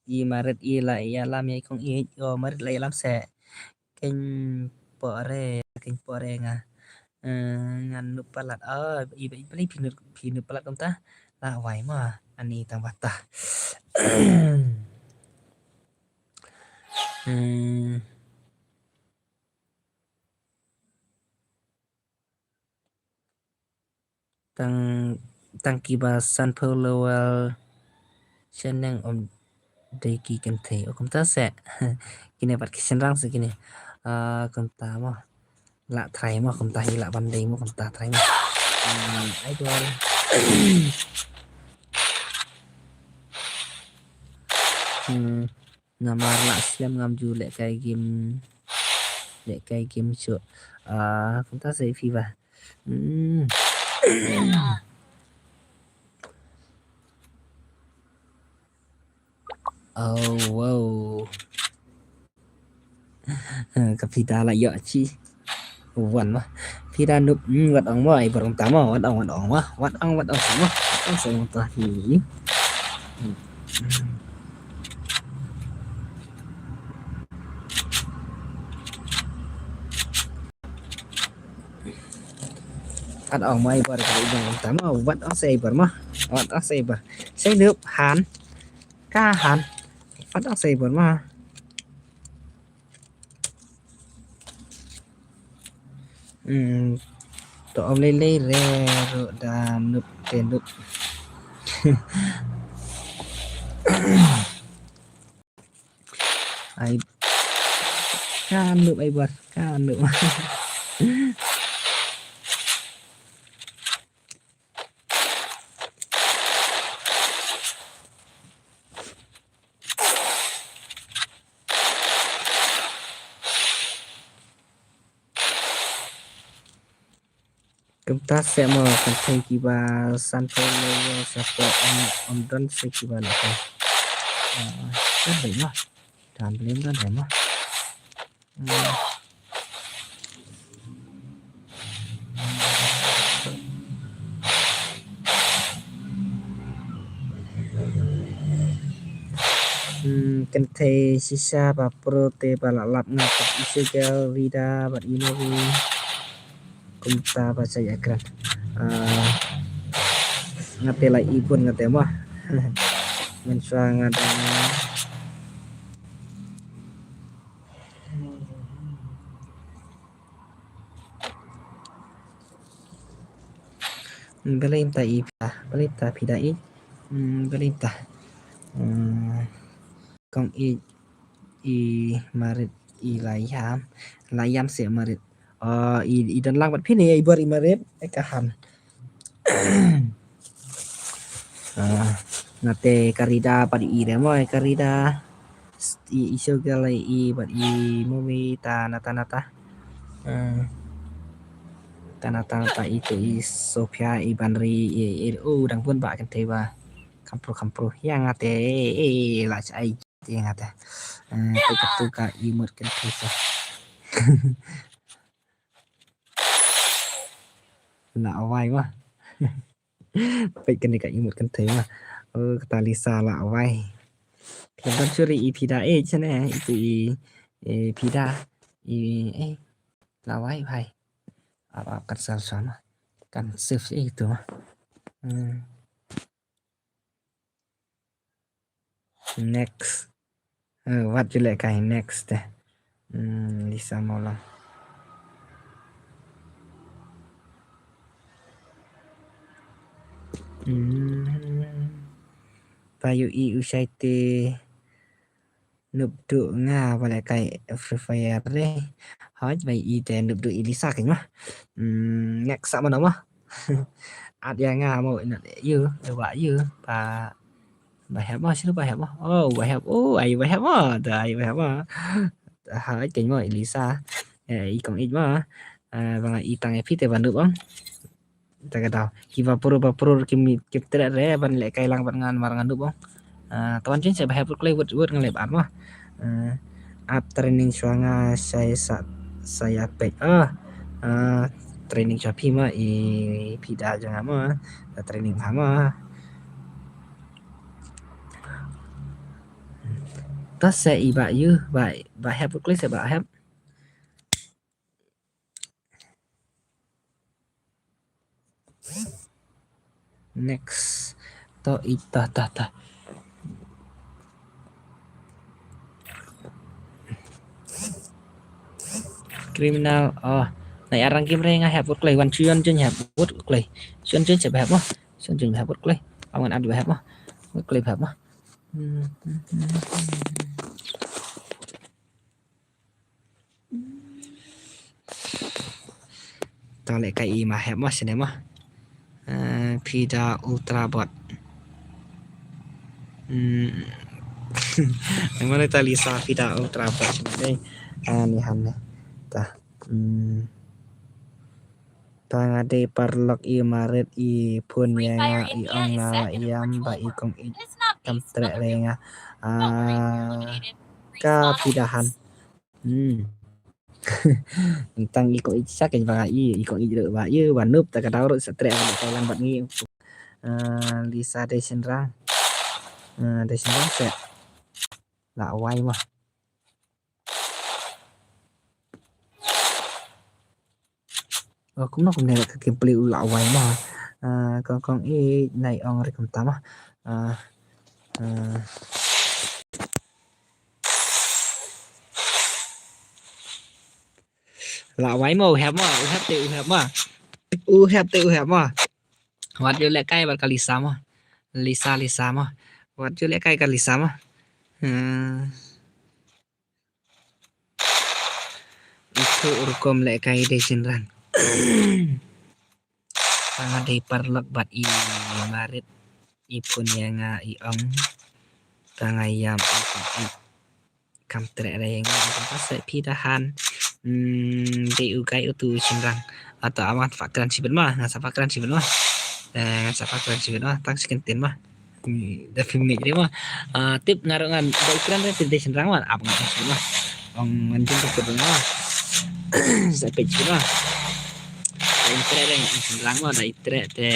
i Marit i la ïalam ïa i kong ïeit. Oh, Marit la ïalam seh. Kynja pore, kynja pore nga. Eh, ngan nud palat. Oh, i, i, i, phi nud, phi nud palat kumta. La wai mo. Ani tang bata. Hmm. Tang, tang kiba sanphew level shaneng ym dei ki kynthei. O kumta seh. Kine pat ki shynrang seh kine. Ah, kumta mo. La try mo kumta hi la ban dei mo kumta try mo. Hmm, ai dor. Hmm. Namar la slem ngam ju lehkai game. Lehkai game shuh. Ah, kumta seh phi ba. Hmm. Oh, wow. Ka Pida la ïoh chi. Wan ma. Pida Noob, hmm, wat ong ma, ai bar ong ta ma, wat ong, wat ong ma, wat ong, wat ong ma, wat ong sa ma ta hi. Wat ong ma, ai bar ong ta ma, wat ong sa ai bar ma, wat ong sa ai bar. Sa Noob, han, ka han, wat ong sa ai bar ma. Hmm. To ong lei lei re ro da Noob te Noob. Ai. Ka Noob ai bar. Ka Noob. Kumta se mo kan thei kiba san phew level sa ko om, om don se kiba na ko. Ah, kan dei mo. Dan blim don dei mo. Hmm. Hmm, kan thei shisha ba pro te ba la lap nga ka Isegal Rida bad Inovi. Kumta ba sa ïa kren. Ah, nga te la ibun nga te mo. Mynshuwa nga dang Balei mynta i Pida, balei mynta Pida i, hmm, balei mynta. Hmm, kong i, i Marit i la ïam, la ïam se Marit. Oh, i, i don lang bad phi ne, i bor i Marit, eh, ka han. Ah, nga te ka Rida pat i re mo, eh, ka Rida. I, i Isegal i bad i Mumi ta nata nata. Hmm. Ta nata nata itu i Sophia i Banri i, i, oh, dang bun ba kan te ba. Kampru kampru. Ïa nga te, eh, eh, la cha ai te nga te. Hmm, tu ka tu ka i mut kan te sa. La awai ma. Peit kane ka emote kan thei ma. Oh, kata Lisa la awai. London suri i Pida eh chane itu i, eh, Pida i, eh, la awai bhai. Ap ap kan sal sama. Kan save eh itu ma. Hmm. Next. Eh, wat ju leh kai next te. Hmm, Lisa Mawlong. Hmm. Ba ïohi u shai te Noob duh nga ba leh kai Free Fire re. Hooid ba i te Noob duh i Lisa kein ma. Hmm, next sa mano ma. At ïa nga mo ina yu, ba yu, ba, ba hep mo, sino ba hep mo. Oh, ba hep. Oh, ai ba hep mo. Da ai ba hep mo. Ha, kein mo i Lisa. Eh, i kong ij mo. Eh, ba nga i tang e phi te ba Noob ong. Ta ka daw. Kiba puro ba puro kim, kim treh re ban leh kai lang bad ngan mar ngan Noob ong. Ah, tawan jin sa ba hep klei wut wut ngan leh ba at mo. Ah, ap training shuwa nga shai sa, sa ïa peit. Ah, ah, training shuwa phi ma i Pida jong nga ma. Ta training ha ma. Ta se i ba yu, ba, ba hep klei se ba hep. Next. To ita ta ta. Criminal. Oh, na arang kim re nga hep wut klei wan chuan jin hep wut klei. Chuan jin se ba hep mo. Chuan jin hep wut klei. Awan ad ba hep mo. Wut klei ba hep mo. Hmm, hmm, hmm, hmm. To leh kai i ma hep mo sene mo. Eh, Pida Ultra Bot. Hmm. Ai mo ta Lisa Pida Ultra Bot. Eh, ani han ne. Ta. Hmm. Ta nga dei paralok i Marit i phone ïa nga i ong nga la ïam ba i kong ij kam treh re nga. Ah, ka phi da han. Hmm. Tang i kong i cha ka ba i, i kong i ruh ba i, ba nup ta ka dau ruh sa treh ba Thailand bad ngi. Ah, Lisa dei shynrang. Ah, dei shynrang se. La wai ma. Oh, kumno kumne ka gameplay u la wai ma. Ah, kong kong i nai ong ri kumta ma. Ah, ah. La wai ma u hep ma, u hep te u hep ma. U hep te u hep ma. Wat ju leh kai bad ka Lisa ma. Lisa, Lisa ma. Wat ju leh kai ka Lisa ma. Hmm. Itu rukom leh kai dei shynrang. Tang dei paralok bad i marit i pun ïa nga i ong. Tang ïam i pun i kam treh dei nga ka se phi da han. Hmm, dei u kai utu shynrang. Ata amat fakran shibit ma, nga sa fakran shibit ma. Eh, nga sa fakran shibit ma, tang shi kyntien ma. Hmm, da phim ngeit re ma. Ah, tip nga ruh ngan da ikran re tip dei shynrang ma. Ap ngan shynrang ma. Ong ngan jin tip ma. Sa peit shynrang ma. Da ikran re ngan shynrang ma, da ikran te.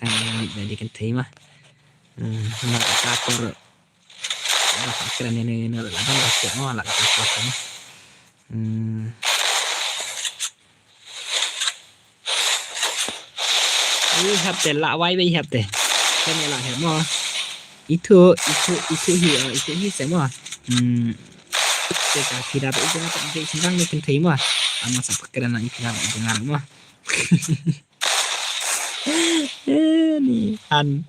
Tang ngeit da di kynthei ma. Hmm, na ka por. Da ikran ne ne ne la dang da ma la ka por ma. Hmm. I hap te la wai be i hap te. Kan la hap mo. Itu, itu, itu hi, ah, itu hi se mo. Hmm. Te ka phi da be i jong ta be sing ne kan thei mo. Ama sa pakran na i phi da be i jong mo. Eh, ni han.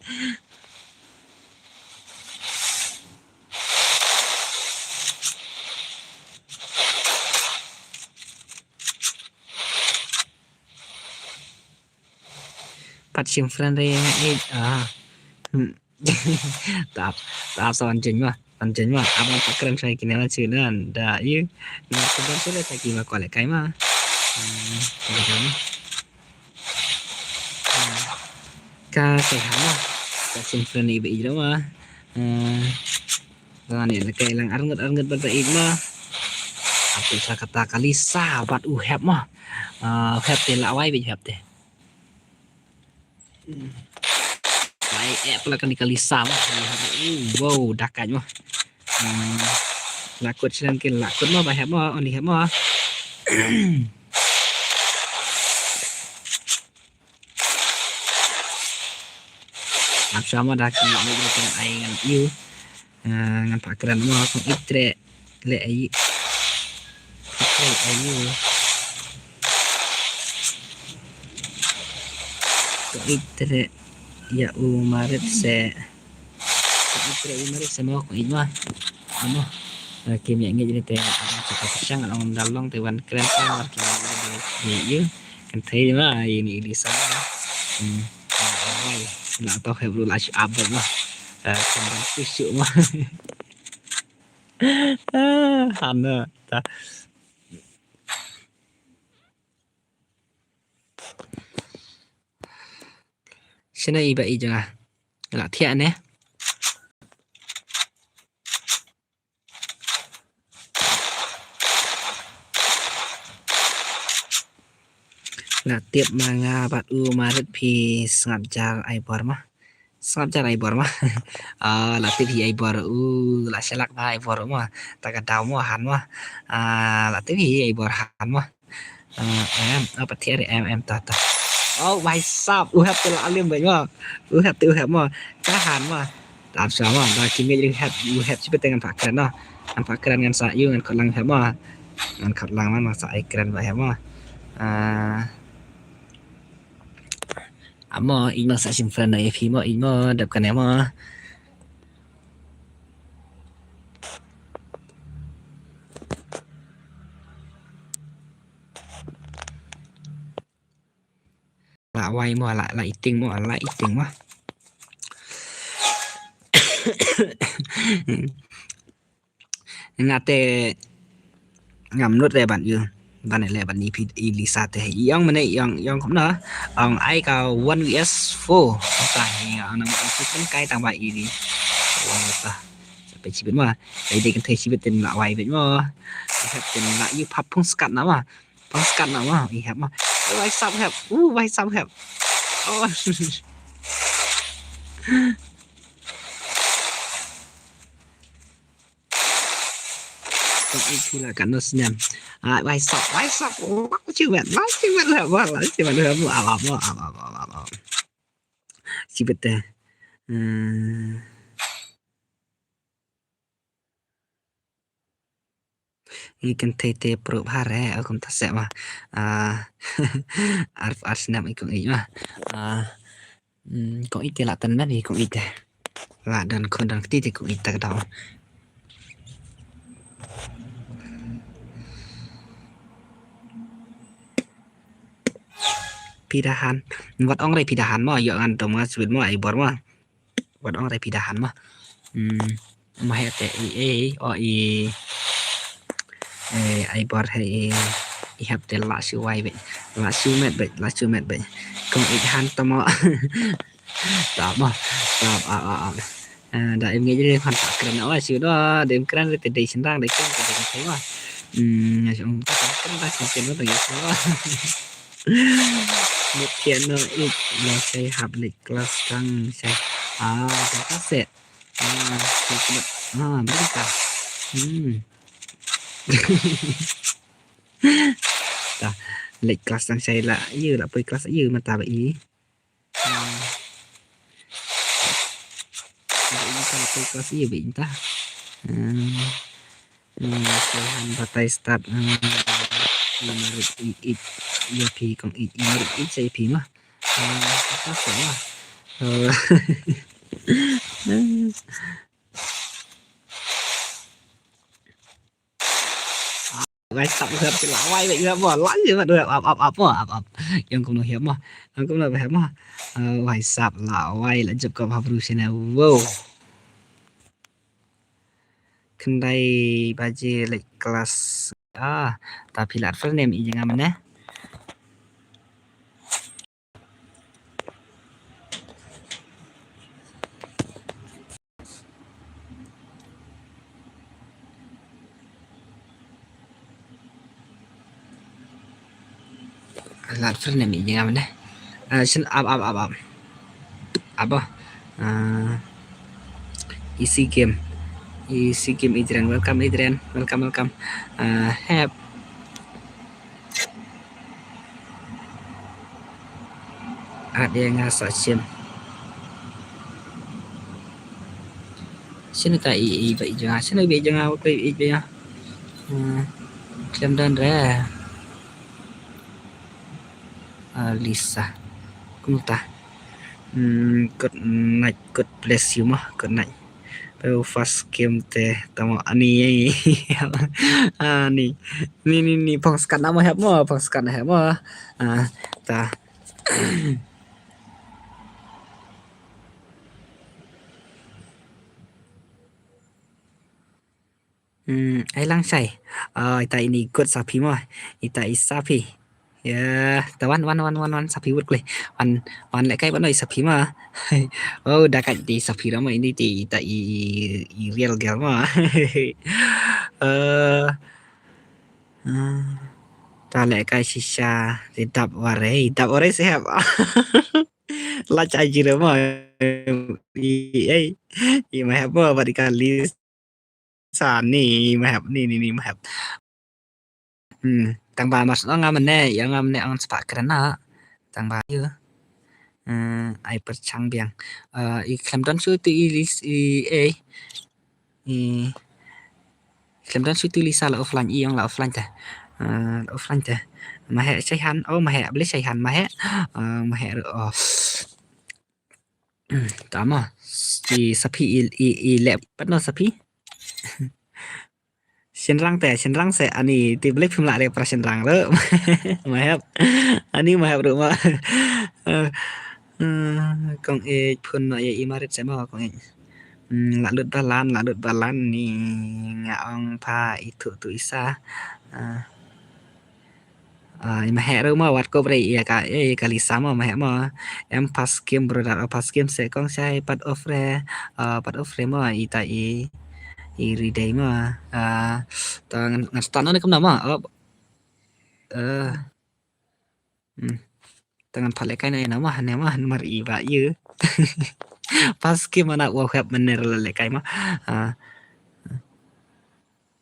Pat shim friend re nga eh, ah. Hmm. Tap, tap sa wan jen ma, wan jen ma. Abang pakran sa kine ma shu nan da yu. Ni ko ban shu le sa ki ma ko le kai ma. Hmm, ka kai ma. Hmm. Ka kai ha ma. Ka shim friend i be i ma. Hmm. Ka ni le kai lang arngut arngut ba i ma. Ap sa kata kali sa bat u hep ma. Ah, u hep te la wai be u hep te. Lai eh pala kani kali sa ma. Wow, dakat ma. Hmm. Lakut silan ke lakut ma, ba hep ma, oni hep ma. Ap sama da ki ni kita ai ngan yu. Ah, ngan pakran ma kong itre. Le ai. Ai ai. Ko itre ya u marit se. Ko itre u marit se mo ko ijma. Amo. Ki mi ngi jini te apa cakap pisang orang dalong te wan keren kan war ki. Kan thei ma ini Lisa. Hmm. Ai. Na to hebru la shi abang ma. Kan ban tusuk ma. Ah, hana ta. Shana iba i janga. La thiah ne. La tip ma nga bad u marit phi sngap jar ai bor ma. Sngap jar ai bor ma. Ah, la tip hi ai bor u, la shalak ba ai bor ma. Ta ka daw ma han ma. Ah, la tip hi ai bor han ma. Ah, em, apa tiar em em ta ta. Oh, wai sap, u hep te la alim ba ma. U hep te u hep ma. Ka han ma. Tap sa ma, ba ki me u hep, u hep sipa te ngan pakran no. Ngan pakran ngan sa yu ngan kot lang hep ma. Ngan kot lang man sa ai kran ba hep ma. Ah, Amo, imo sa shim friend no ïa phi mo, imo dep kane mo. La wai mo, la, la iting mo, la iting mo. Nga te ngam nud re ban yu ban le ban ni phi i Lisa te i ong mane i ong i ong kumno ong ai ka one vs four ta hi nga ong na ma i kan kai tang ba i di Sa peit shibit ma. Ai dei kynthei shibit te la wai beit ma. Hep te la ïu pap phung skat na ma. Phung skat na ma. I hep ma. Wai sap hep. U wai sap hep. Oh. Kong i phi la katno snem. Ah, wai sap, wai sap. Wai chiwet, wai chiwet hep ma. Wai chiwet hep ma. Ap ap ap ap ap ap ap. Shibit te. Hmm. Ngi kynthei te prup har eh, kum ta seh ma. Ah, ar ar snem i kong i ma. Ah, mm, kong i te la tan men i kong i te. La dan khun dan kti te kong i ta ka dau. Phi da han. Wat ong re phi da han mo, ïoh ngan to ma sibit mo, ai bor mo. Wat ong re phi da han mo. Hmm, ma he te i, i, o i, i, ai bor he i, i hep te la shu wai beit. La shu met beit, la shu met beit. Kong i han to mo. Tap mo. Tap, a, a, a. Ah, da im ngeit re han ta kren o, shu do, da im kren re te dei shynrang, dei kren, te dei kren mo. Hmm, shu ta kren da, shu kren da, shu kren da. Mut piano ik la shai hap leit klas tang shai. Ah, ka set. Ah, ka set. Ah, betul ta. Hmm. Ta, leit klas tang shai la, ïa la poi klas ïa mata ba i. Hmm. Ba i ta la poi klas ïa ba i ta. Hmm. Hmm, shai han batai start. Hmm. I marit i, i, ïa phi kong i, i marit i shai phi ma. Hmm, ta sa ma. Oh. Wai sap hep la wai wai hep mo la hep mo hep ap ap ap mo ap ap. Yang kumno hep mo. Yang kumno hep mo. Eh, wai sap la wai la jop ka bha bru sene. Wow. Khyndai baje leit klas. Ah, ta phi la at fren em i jingam ne. Lat fren em i jingam ne. Ah, shin ap ap ap ap. Ap ah. Ah, Easy Game. Easy Game Adrian. Welcome Adrian. Welcome, welcome. Ah, hep. At ïa nga sa shim. Shano ta i, i ba i jong nga. Shano i ba i jong nga, ba i ba i jong nga. Hmm. Khlem don re. Ah, Lisa. Kumta. Hmm, good night, God bless you mo. Good night. Pynban first game te tamo ani. Ani. Ni ni ni pang skat na mo hep mo, pang skat na hep mo. Ah, ta. Hmm, ai lang shai. Ah, ita ini good sa phi mo. Ita i sa phi. Ya, ta wan, wan, wan, wan, wan, sa phi wut kle. Wan, wan lehkai ban oi sa phi ma. Oh, da ka ti sa phi ra ma ini ti ita i, i, i real girl ma. Eh, eh, ta lehkai shisha ti dap ware, dap ware sehep. La cha jira ma. I, ei, i ma hep ma, ba di ka list. Sa ni ma hep ni ni ni ma hep. Hmm, tang ba mas ong ngam ne, ïa ngam ne ong spah kren na. Tang ba ïa. Hmm, ai pyrshang biang. Eh, i khlem don shu tu i lis i, eh. I khlem don shu tu Lisa la offline, i ong la offline te. Eh, la offline te. Ma he shai han, oh ma he beli shai han ma he. Eh, ma he ru, oh. Hmm, ta ma. I sa phi i, i, i lep pat no sa phi. Shynrang te, shynrang se ani ti beli phim la re para shynrang ru. Ma hep. Ani ma hep ru ma. Eh, eh, kong i phun no ïa i marit se ma kong i. Hmm, la lut balan, la lut balan ni nga ong pha i tu tu i sa. Eh. Ah, i Maheh ruh mo, wat kup re ïa ka, eh, ïa ka Lisa mo, Maheh mo. Em first game brother, oh, first game se kong shai pat off re, ah, pat off re mo, ita i, i ri dei mo. Ah, ta ngan, ngan start noh ne kumno mo. Oh. Eh. Hmm. Ta ngan pat lehkai noh ïa no mo, ne mo, namar i bah ïa. First game ana u hep mynne ruh la lehkai mo. Ah.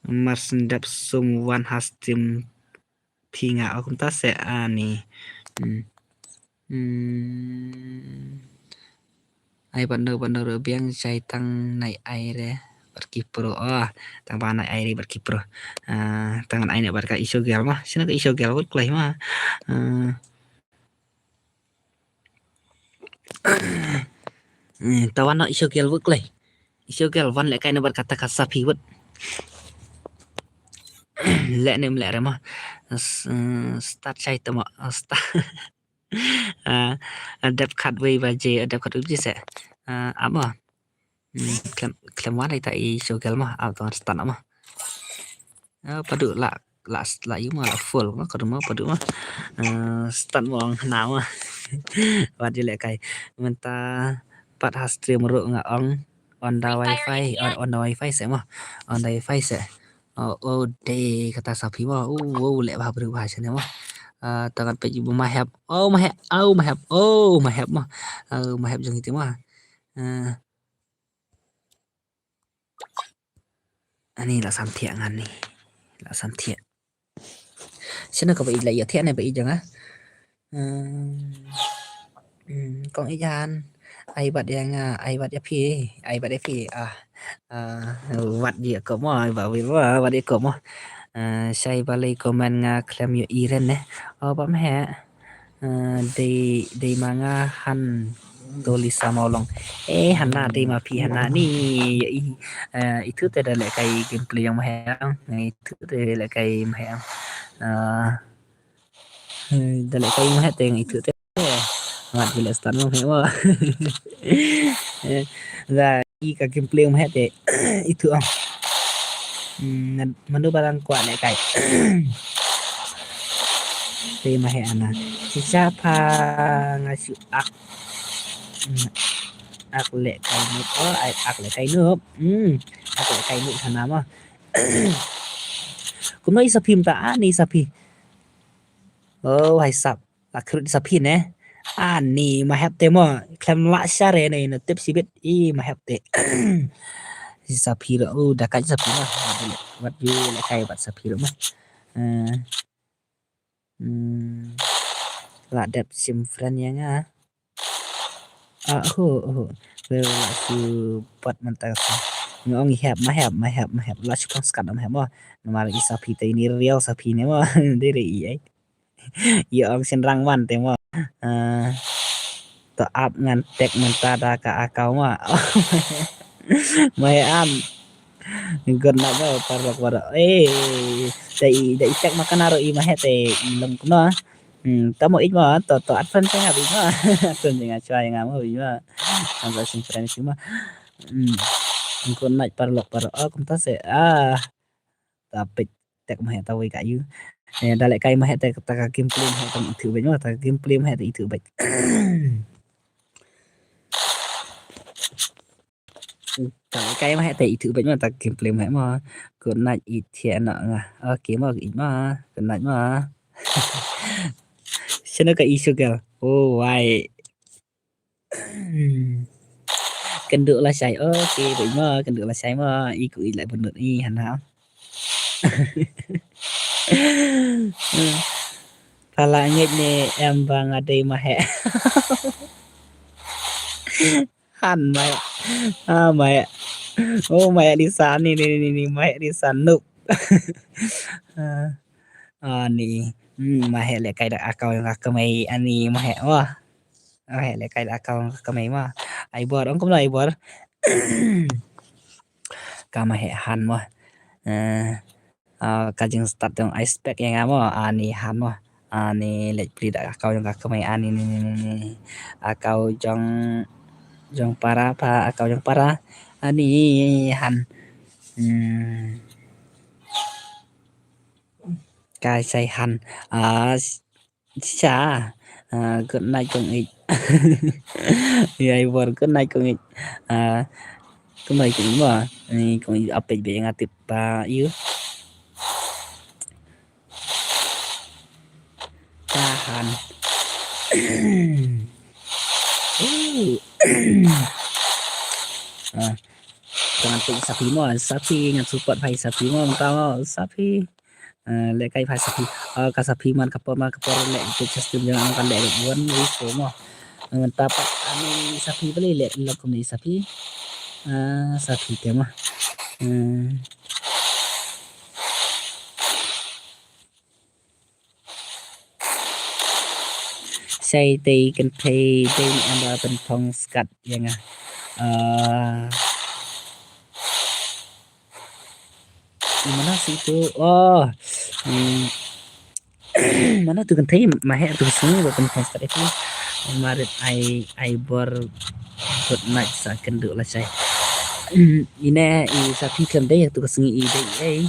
Mar syn dep sum wan ha stream phi nga, oh, kumta se ani. Hmm. Hmm. Ai ban do, ban do ruh biang, shai tang nai ai re bad ki pro. Oh, tang ba nai ai re bad ki pro. Ah, tang ngan ai ne bad ka Isogel mo. Shano ka Isogel, wat kloi mo. Ah. Hmm, ta wan noh Isogel, wat kloi. Isogel, wan lehkai ne bad kata ka Safi wat. Leh ne em leh re mo. S-, eh, start shai te mo. Start. Ah, dep khatwei baje, dep khatwei baje se. Ah, ap mo. Hmm, khlem, khlem wan ita Isogel mo, ap to ngan start mo. Ah, padu la, la, la ïu mo, la full mo, ka dum mo, padu mo. Eh, start mo ong hana mo. Wat ju lehkai. Mynta pat ha stream ruh nga ong on the wifi, on, on the wifi se mo. On the wifi se. Oh, oh, dei kata Safi mo. Oh, oh, leh bha briew bha shane mo. Ah, ta ngan peit ïa u Mahep. Oh, Mahep. Oh, Mahep. Oh, Mahep mo. Oh, Mahep jong iti mo. Ah. Ani la sam thiah ngan ni. La sam thiah. Shano kaba ïeit, la ïoh thiah ne ba ïeit jong nga. Hmm. Hmm, kong ïeit jan. Ai bad ïa nga, ai bad ïa phi, ai bad ïa phi. Ah. Ah, wat ïa ko mo, ai bad ïa ko mo, wat ïa ko mo. Ah, shai balei comment nga khlem ïohi ren ne. Oh, bam he. Ah, dei, dei ma nga han to Lisa Mawlong. Eh, hana dei ma phi hana ni. Ïa i, eh, itu te da lehkai gameplay jong Mahep. Itu te lehkai Mahep. Ah, eh, da lehkai Mahep te itu te. Mat gila start mo Mahep mo. Eh, da i ka gameplay Mahep te. Itu ah. Hmm, mano ba dang kwah lehkai. Te Mahep ana. Shisha pha nga shu ak. Hmm, ak lehkai nup. Oh, ai, ak lehkai nup. Hmm, ak lehkai nup hana mo. Kumno i Safi mynta, ani Safi. Oh, hai sap. La khrut Safi ne. Ani Mahep te mo. Khlem lah share ne, na tip shibit i Mahep te. I Safi ruh, oh, da kai Safi mo. Wat ju lehkai bad Safi ruh mo. Eh. Hmm. La dep shim friend ïa nga. Ah, ho, ho. Wel, la shu pat mynta ka. Nga ong i Hep, Mahep, Mahep, Mahep. La shu pang skat Mahep mo. Namar i Safi te ini real Safi ne mo. Dei re i ai. Ïa ong shynrang man te mo. Ah, to ap ngan tag mynta da ka account mo. Mahep an. Good night mo, paralok baroh. Eh, da i, da i tag ma kane ruh i Mahep te i long kumno. Hmm, ta mo ïeit mo, to, to add friend ïa nga beit mo. Add friend ïa nga, shuwa ïa nga mo beit mo. Nga sa shu friend ïa phi mo. Hmm. Good night paralok baroh. Oh, kumta se. Ah. Ta peit tag Mahep ta wei ka ïu. Eh, da lehkai Mahep te ta ka gameplay Mahep te ithuh beit mo, ta ka gameplay Mahep te ithuh beit. Ta lehkai Mahep te ithuh beit mo, ta ka gameplay Mahep mo. Good night, ïeit thiah noh nga. Okay mo, ïeit mo. Good night mo. Shano ka i Sugar? Oh, wai. Kynduh lashai. Okay, beit mo, kynduh lashai mo. I ku i leh bunut i hana. Pha la ngeit ne em ba nga dei Mahep. Han Mahep. Ah, Mahep. Oh, Mahep Lisa ni, ni, ni, ni, Mahep Lisa noob. Ah, ah, ni. Hmm, Mahep lehkai da account jong ka kmie ani Mahep. Wah. Mahep lehkai da account jong ka kmie mo. Ai bor, ong kumno ai bor. Ka Mahep han mo. Eh, ah, ka jingstart jong ai spek ïa nga mo. Ani han mo. Ani leit plie da account jong ka kmie ani ni, ni, ni, ni. Account jong, jong para pa, account jong para. Ani han. Hmm. Ka Saihan. Ah, s-, sha. Ah, good night Kong Ij. Ïa, Ivor, good night Kong Ij. Ah, good night Kong Ij mo. Ni Kong Ij update ba nga tip ba ïa. Tahan. Uh. Ah, jangan pek Sapi mo, Sapi ngan support phai Sapi mo, tama Sapi. Eh, leh kai phai Sapi. Ah, ka Sapi man ka por, man ka por leh ke system jangan kan leh one way show mo. Eh, tapa ani Sapi beli leh lakum ni Sapi. Ah, Sapi te mo. Eh. Sai tei kynthei tei ni amba pynthong skat ïa nga. Ah. Ïa mana si tu? Oh. Hmm. Mana tu kynthei ma heh tu sngi ba pynthong skat ïa tu. Marit ai, ai bor good night sa kynduh la sai. Hmm, ine i Sapi khlem dei tu ka sngi i dei ei.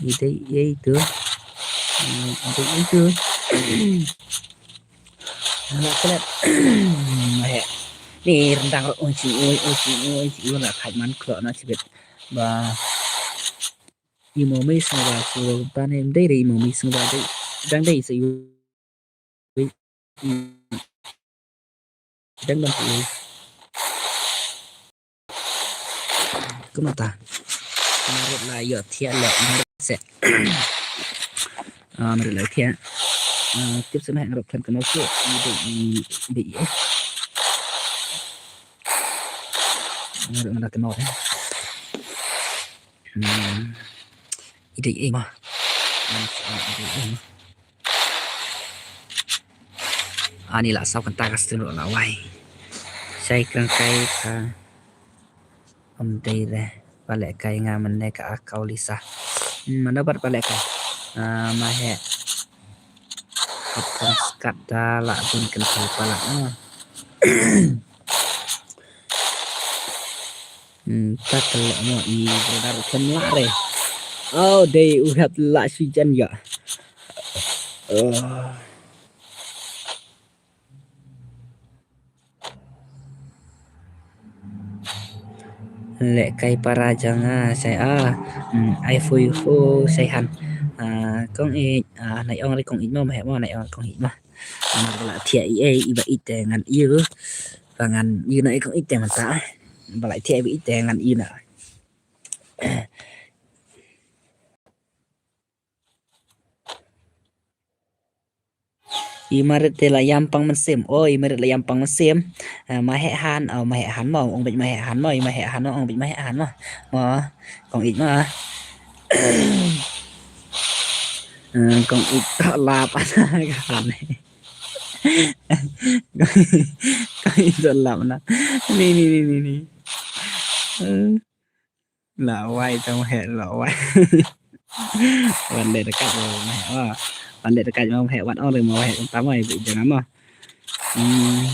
I dei ei tu. Hmm, i dei ei tu. Nga klet. Ni rendang ro oi chi oi oi chi oi chi oi la khat man klo na chibit. Ba i mo mi sngewbha su ba ne dei dei i mo mi sngewbha dei. Dang dei sa i. Dang dang i. Kumata. Marut la ïoh thiah leh marut se. Ah, marut la thiah. Ah, tip sene ngarap khlem kena su. Ini dei, ini dei, eh. Marut mana kena, eh. Hmm. Ini dei, eh, mah. Ini dei, eh, mah. Ani la saw kynta ka stream ruh la wai. Sai kren kai ka. Ym dei re. Ba leh kai nga mynne ka account Lisa. Hmm, mano pat ba leh kai. Ah, ma heh. Ka pynskhat da la bun kynthei palat. Ah. Hmm, ta ka leh mo i brother khlem lah re. Oh, dei u hap lah shu jan ïa. Oh. Leh kai para jong nga sai ah. Hmm, ai fui fu sai han. Ah, Kong Ij, ah, nai ong re Kong Ij mo, ma heh mo, nai ong Kong Ij mo. Mar ba la thiah i ei, i ba ïeit te ngan ïoh. Ba ngan ïoh na i Kong Ij te mynta. Ba la thiah i ba ïeit te ngan ïoh na. I marit te la ïam pang mynsiem. Oh, i marit la ïam pang mynsiem. Ah, ma heh han, oh, ma heh han mo, ong beit ma heh han mo, i ma heh han mo, ong beit ma heh han mo. Mo, Kong Ij mo. Eh, Kong Ij to lap ana ka han. Kong Ij to lap ana. Ni, ni, ni, ni, ni. Eh, la wai tang ma heh, la wai. Wan dei dekat mo, ma heh, oh. Wan dei dekat mo, ma heh, wan ong re mo, ma heh, tang mo, i beit jong mo. Hmm.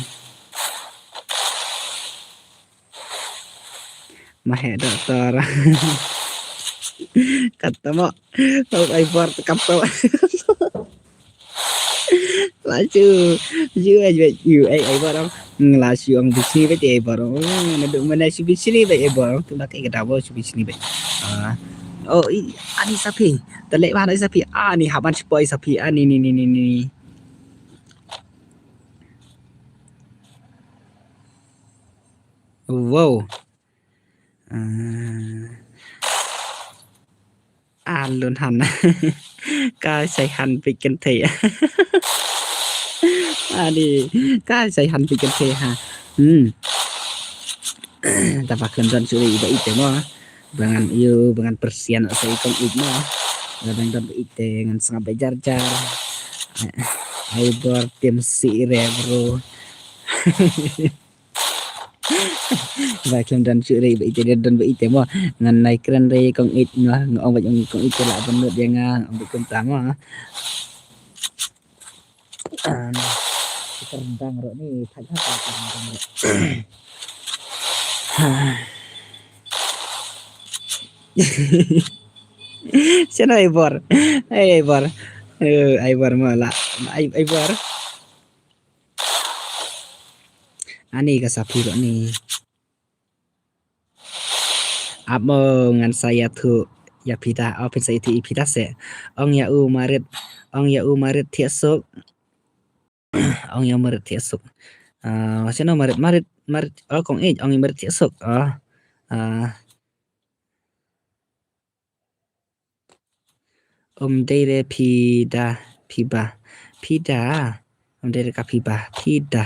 Ma heh doktor. Kata mo. Tau ai bor kata. La shu. Shu ai bor. Yu ai ai bor. La shu ong bishni beit ai bor. Na du mana shu bishni beit ai bor. Tu la kai kata bor shu bishni beit. Ah. Oh, i, ani sapi. Telek mana sapi. Ani haban sipoi sapi. Ani ni ni ni ni. Wow. Ah. Alun han. Ka sai han pikin te. Ani, ka sai han pikin te ha. Hmm. Tapa khlem don suri ba ite mo. Ba ngan ïoh, ba ngan persian sa i Kong Ij mo. Ba ngan don ba ite ngan sngap ba jar jar. Ai bor tim si re bro. Ba khlem don shuh re ba ite, don ba ite mo. Ngan nai kren re Kong Ij mo. Nga ong ba Kong Ij te lah ban nud ïa nga, ong ba kumta mo. Kita rendang ro ni, thak ha ka rendang ro. Sino ai bor? Ai bor. Eh, ai bar ma la. Ai, ai bar. Ani ka sa phi ro ni. Ap mo ngan sa ïathuh ïa phi da, o phin sa ïathuh ïa phi da se. Ong ïa u marit, ong ïa u marit thiah suk. Ong ïa u marit thiah suk. Ah, sino marit, marit, marit, o kong ïeit, ong ïa marit thiah suk. Ah, ah. Um dei re phi da, phi ba. Phi da. Um dei re ka phi ba. Phi da.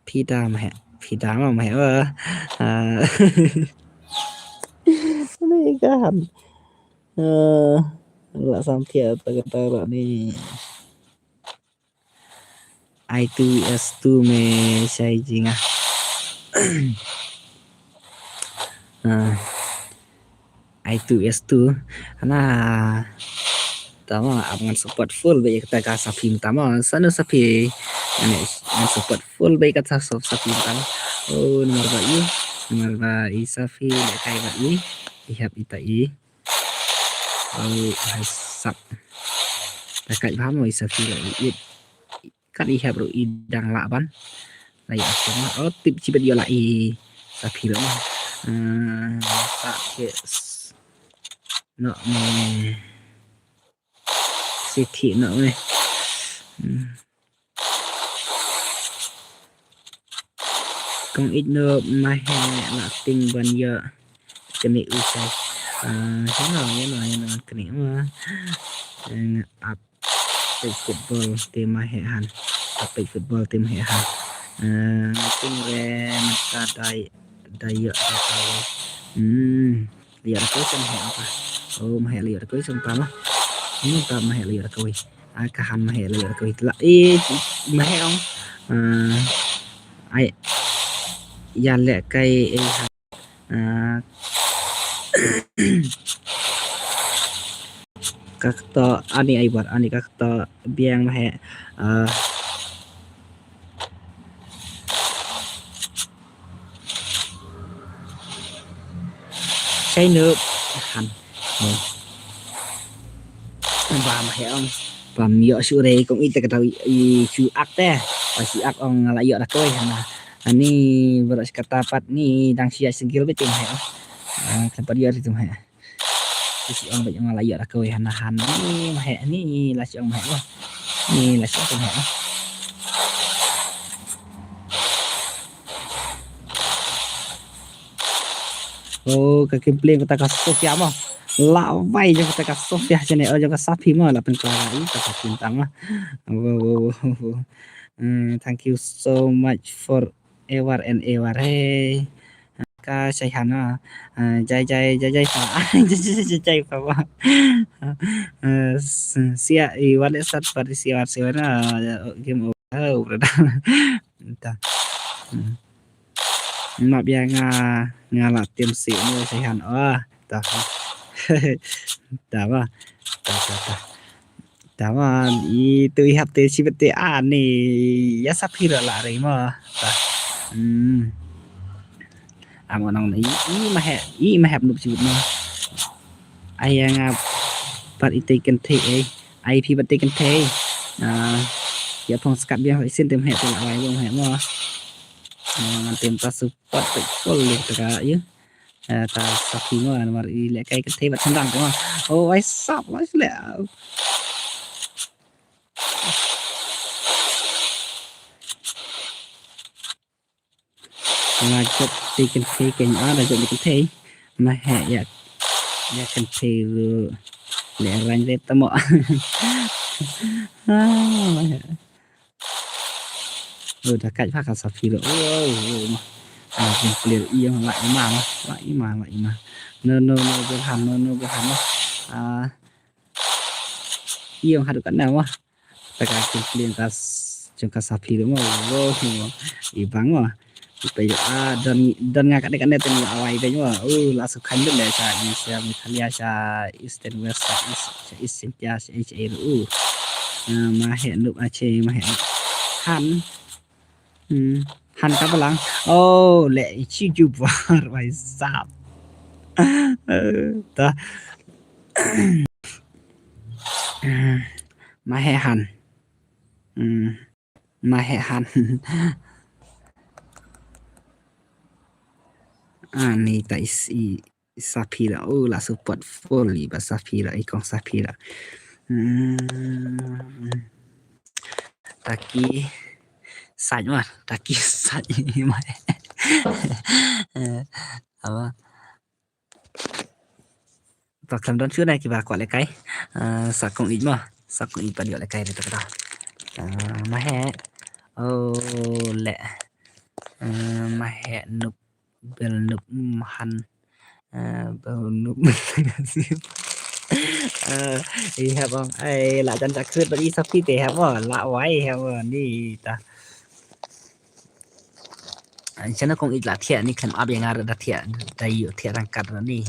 Phi da ma heh. Phi da ma ma heh. Wah. Ah. Ni kan. Ah, la sam thiah ta ka ta la ni. Ai tu es tu me shai jinga. Ah. Ai tu es tu. Ana. Tama ap ngan support full ba ïa kata ka sa phi tama. Sano sa phi. Ngan, ngan support full ba ïa kata sa, sa phi tama. Oh, nomor ba i. Nomor ba i sa phi le kai ba i. I hap ita i. Oh, hai sap. Ta kai ba mo i sa phi le i. Kat i hap ruh i dang lah ban. Lah ïa sum lah. Oh, tip chibet ïa lah i. Sa phi ruh. Hmm, sa ke s-, no me. Sithi no me. Hmm. Kong ïeit no ma heh lah ting ban ïa. Kane u sai. Ah, ïa no, ïa no, ïa no, kane ma. Ap peit football te ma heh han. Ap peit football te ma heh han. Eh, ting re mynta dai, dai ïoh da kawei. Hmm, ïoh da kawei sa ma heh apa. Oh, ma heh la ïoh da kawei sa mynta ma. Mynta ma heh la ïoh da kawei. Ah, ka han ma heh la ïoh da kawei. La, eh, ma heh ong. Eh, ai. Ïa leh kai, eh, han. Ah, ka kto ani ai bar ani ka kto biang ma heh. Ah, shai nup han. Ba ma heh ong. Bam ïoh shu re kong ita kata i shu ak te. Ba shu ak ong la ïoh da kawei hana. Ani baroh shi katta pat ni dang shi ïa shi gil beit te ma heh. Ah, kan pat ïoh ri te ma heh. Shi ong beit ong la ïoh da kawei hana han ni ma heh ni la shi ong ma heh. Ni la shi ong ma heh. Oh, ka kim pling kata ka Sofia mo. La bai jong kata ka Sofia chane oh jong ka Sapi mo la pen kala i ka Sapi tang mo. Wow, wow, wow, wow. Hmm, thank you so much for ever and ever. Hey. Ka Shaihan mo. Ah, jai jai jai jai pa. Jai jai jai jai pa mo. Ah, s-, sia i wale sat pa di sia wale sia wale. Ah, game over. Oh, brother. Ta. Hmm. Map ïa nga, nga la tim si mo Shaihan. Oh, ta. Ta ba. Ta, ta, ta. Ta ba, i tu i hap te shibit te ani. Ïa Sapi la re mo. Ta. Hmm. Am nong i, i ma heh, i ma heh nup shibit mo. Ai ïa nga pat i te kynthei eh. Ai phi pat te kynthei. Ah, ïa phong skat biang i sin te ma heh te la wai mo ma heh mo. Ah, ngan tem ta support te full te ka ïa. Eh, ta Sapi mo, namar i leh kai kynthei bad sendang mo. Oh, ai sap la shu leh. Nga jop te kynthei kein, ah, da jop te kynthei. Ma heh ïa, ïa kynthei ruh. Leh rang te tamo. Ah, ma heh. Oh, da kat pha ka Sapi ruh. Oh, oh, ma. Ah, jingklir ïa ma, la i ma, ma. La i ma, la i ma. No, no, no, Burhan, no, no, Burhan, no. Ah. Ïa haduh katne ma. Ta ka jingklir ka s-, jong ka Sapi ruh ma. Oh, ma. I bang ma. Ipe ïa, ah, don, don nga katne katne te nga awai te ma. Oh, la sukhan dun le sha East, sha Meghalaya, sha Eastern West, sha East, sha East Jaintia, sha H A ruh. Ah, ma heh nup ache, ma heh nup. Han. Hmm. Han ka balang. Oh, le chi ju bar bai sap. Eh, ta. Hmm. Mahehan. Hmm. Mahehan. Ah, ni ta is i Safira. Oh, la support full i ba Safira, i kong Safira. Hmm. Taki Saj ma, Taki Saj ma. Eh, apa? Ba khlem don shuh na kiba kwah lehkai. Eh, sa kong ij ma, sa kong ij pat ïoh lehkai dei ta kata. Eh, Maheh. Oh, leh. Eh, Maheh nup, bel nup, mm, han. Eh, bel nup. Eh, i hep ong. Ai, la jan jak kut bad i Sapi te hep ong. La wai hep ong. Ni ta. Ai, chana kong ij la thiah ni khlem ap ïa nga da thiah, da ïoh thiah rangkat ni.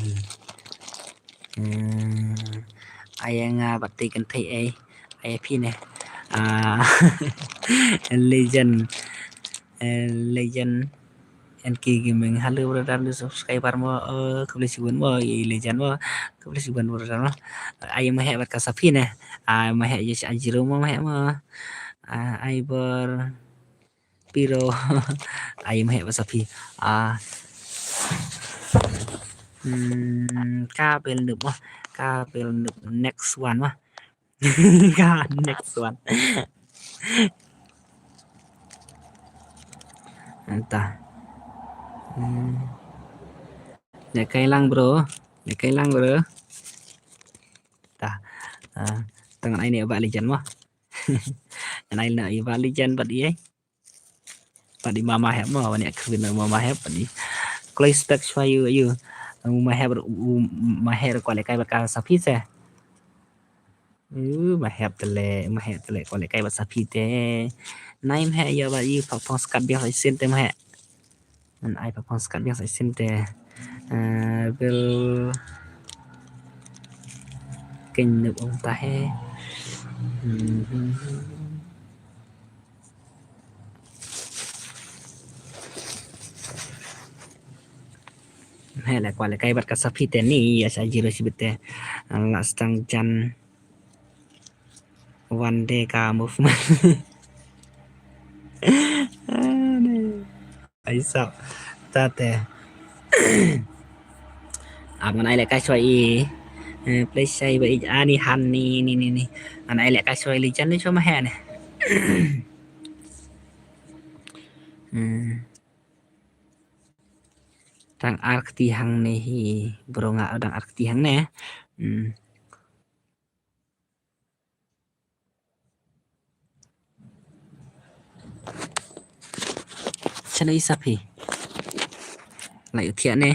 Hmm, ai ïa nga bad te kan thei ai, ai phi ne. Ah, legend, eh, legend, N K Gaming. Hello brother, new subscriber mo. Eh, khublei shibun mo, i legend mo. Khublei shibun brother mo. Ai Maheh bad ka Sapi ne. Ah, Maheh ïa Ajiro mo, Maheh mo. Ah, ai bor. Piro. Ai Maheh bad Sapi. Ah. Hmm, ka bel nup mo. Ka bel nup next one mo. Ka next one. Anta. Hmm. Lehkai lang bro. Lehkai lang bro. Ta. Ah, tang ai ne ba legend mo. Ngan ai ne ba legend bad i. Bad i Mama Hep mo, wan ïa kyrwin Mama Hep bad i. Kloi spek shwa ïu ïu. Mama Hep, Mama Hep kwah lehkai bad ka Sapi se. Uh, Mama Hep te leh, Mama Hep te leh kwah lehkai bad Sapi te. Nai Mama Hep ïa bad ïu pha phong skat biang sa shisien te Mama Hep. Ngan ai pha phong skat biang sa shisien te. Eh, bel keiñ nup ong ta he. Hmm. He leh kwah lehkai bad ka Sapi te ni ïa sa Ajiro shibit te. La stang jan one day ka movement. Ai sap. Ta te. Ap ngan ai lehkai shwa i. Eh, play shai ba i ani han ni ni ni ni. Ngan ai lehkai shwa i li jan ni shwa Maheh ne. Hmm. Dang ar kti hangne hi bro nga dang ar kti hangne. Hmm. Chano i Sapi. Lai u thiah ne.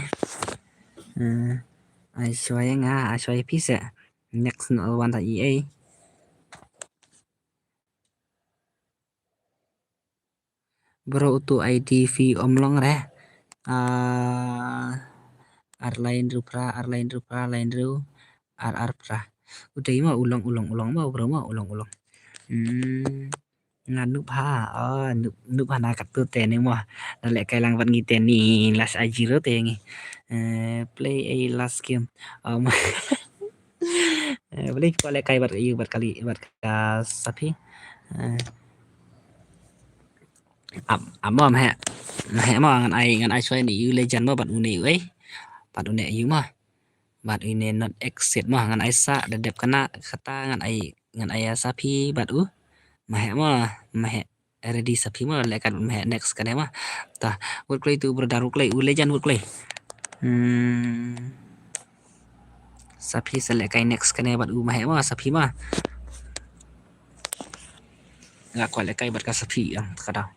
Hmm. Ai shwa ïa nga, ai shwa ïa phi se. Next no wan ta i ei. Bro utu I D phi ym long re. Ah, ar lai hynriew phra, ar lai hynriew phra, lai hynriew, ar ar phra. U dei ma u long, u long, u long ma u bro ma u long, u long. Hmm, nga nup ha, oh, nup, nup ha na katto te ne mo. Na lehkai lang bad ngi te ni last Ajiro te ngi. Eh, play a last game. Um, Eh, balei phi kwah lehkai bad ka ïu bad kali bad ka Sapi. Eh, ap, ap mo Maheh. Maheh mo ngan ai, ngan ai shwa ne ïu legend mo bad une ïu ei. Bad une ïu mo. Bad une not exit mo ngan ai sa da dep kane kata ngan ai, ngan ai ïa Sapi bad u. Maheh mo, Maheh. Ready Sapi ma lehkai bad Maheh next kane ma. Ta, wut kloi tu brother wut kloi, u legend wut kloi. Hmm. Sapi sa lehkai next kane bad u Maheh ma Sapi ma. Nga kwah lehkai bad ka Sapi ïa kata.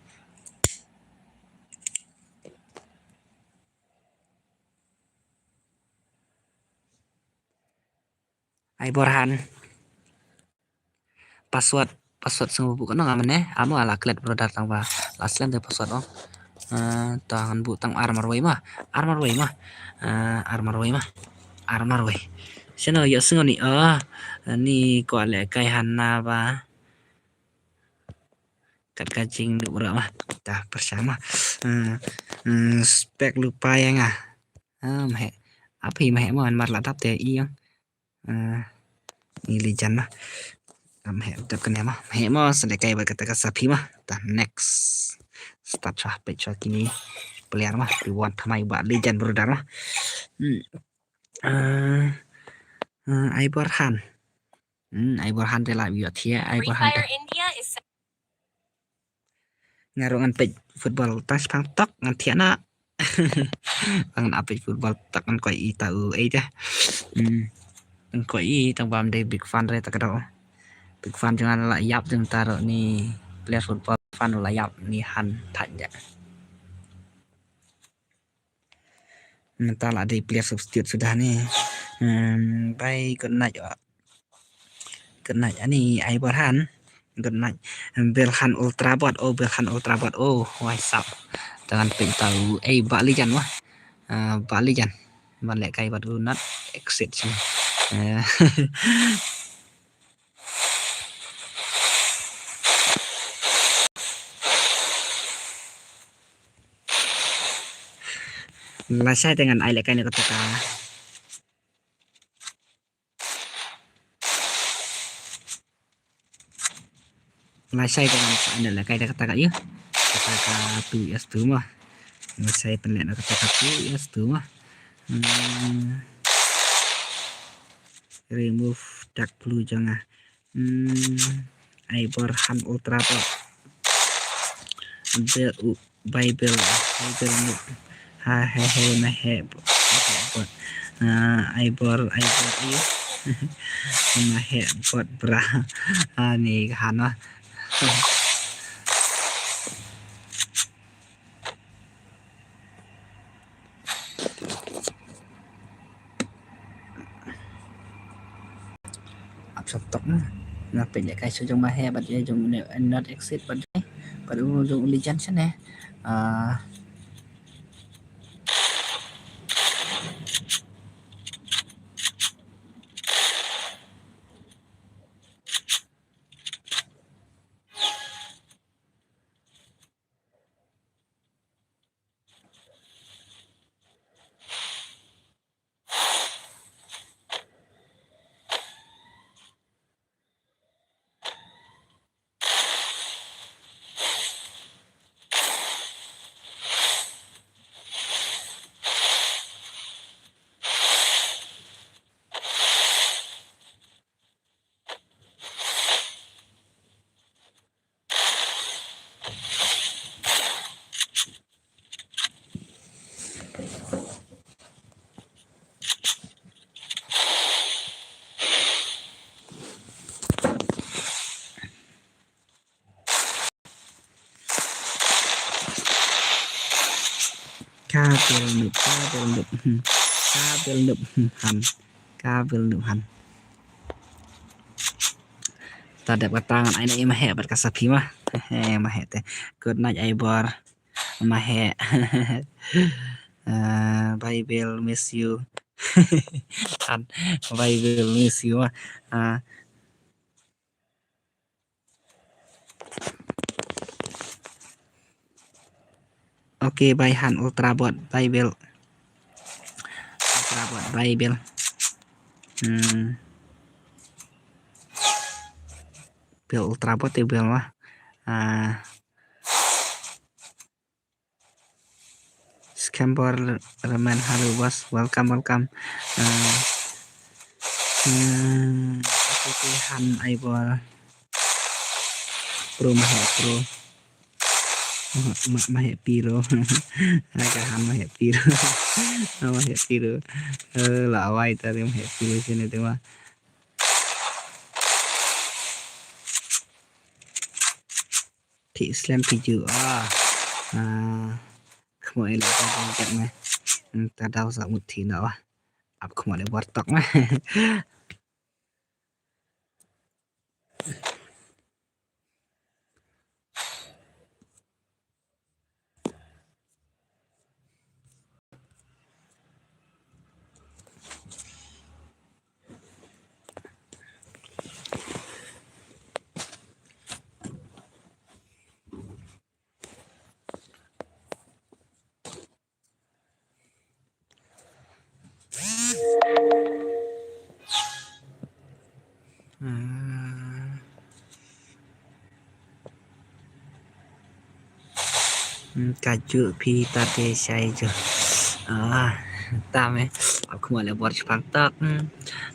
Ai Borhan. Password, password sngewbha buh kano nga mane. Amo ala klet brother tang ba la slem te password ong. Eh, ta ngan buh tang ar marwei ma. Ar marwei ma. Eh, ar marwei ma. Ar marwei. Sino yo sngew ni, oh, ni ko ale kai hana ba. Kat ka jing nuk bro ma. Ta pyrshang ma. Eh, eh, spek lupa ya nga. Ah, Maheh. Apa i Maheh mo an mar la dap te i yang. Ah, ni lijan ma. Am he dep kane ma. He ma sa lehkai bad kata ka sapi ma. Ta next. Start shah peit shah kini player ma. Pi wan thamai ba legend brother ma. Hmm. Uh, uh, Ai Borhan. Hmm, Ai Borhan te la yu thia Ai Borhan te. Nga ruh ngan peit football tang shipang tok ngan thiah na. Ngan ap peit football tok ngan koi i ta u ei te. Hmm. Ngan koi i tang bam dei big fan re ta ka dau. Big fan jong ngan la ïap jong ta ruh ni player football fan la ïap ni han thait ja. Mynta la dei player substitute sudah ni. Hmm, bye, good night. Good night ani Ai Borhan. Good night. Belhan Ultra Bot. Oh, Belhan Ultra Bot. Oh, what's up? Jangan pek tahu. Eh, bak lijan wah. Ah, bak lijan. Ban lehkai bad u not exit sini. Eh. Lashai te ngan ai lehkai na kata ka. Lashai te ngan ai lehkai na kata ka yu. Kata ka two S two ma. Lashai pynleh na kata ka two S two ma. Hmm. Remove dark blue jong nga. Hmm, Ai Borhan Ultra Bot. Bel u Bible Bible nuk. Ha he he ma he bot. Ah, Ai Bor Ai Bor ayu. Ma he bot bra. Ah, ni hana. Ap sha tok na. Nga peit ïa kai sha jong ma he bad ïa jong u ne not exit bad jong bad u jong u lijan shane. Ah. Ka bel nup, ka bel nup, hmm. Ka bel nup, hmm, han. Ka bel nup han. Ta dep kata ngan ai na i ma he bad ka sapi ma. He ma he te. Good night Ai Bor. Ma he. Ah, Bible miss you. Han. Bible miss you ma. Ah. Okay, bye han Ultra Bot, bye Bel. Ultra Bot, bye Bel. Hmm. Bel Ultra Bot ya Bel wah. Ah. Skembor Remen, hello boss, welcome, welcome. Uh, hmm, okay, okay, han Ai Bor. Pro ma he pro. Ma, ma, ma he piro. Aga han ma he piro. Ma he piro. Eh, la awai tadi ma he piro sini tu ma. Phi slem phi ju ah. Ah, khmo ele ba jong jat me. Hmm, ta daw sa mut thi na wa. Ap khmo le bor tok me. Hmm, ka ju phi ta te shai ju. Ah, ta me. Aku male bor chpang tak. Hmm.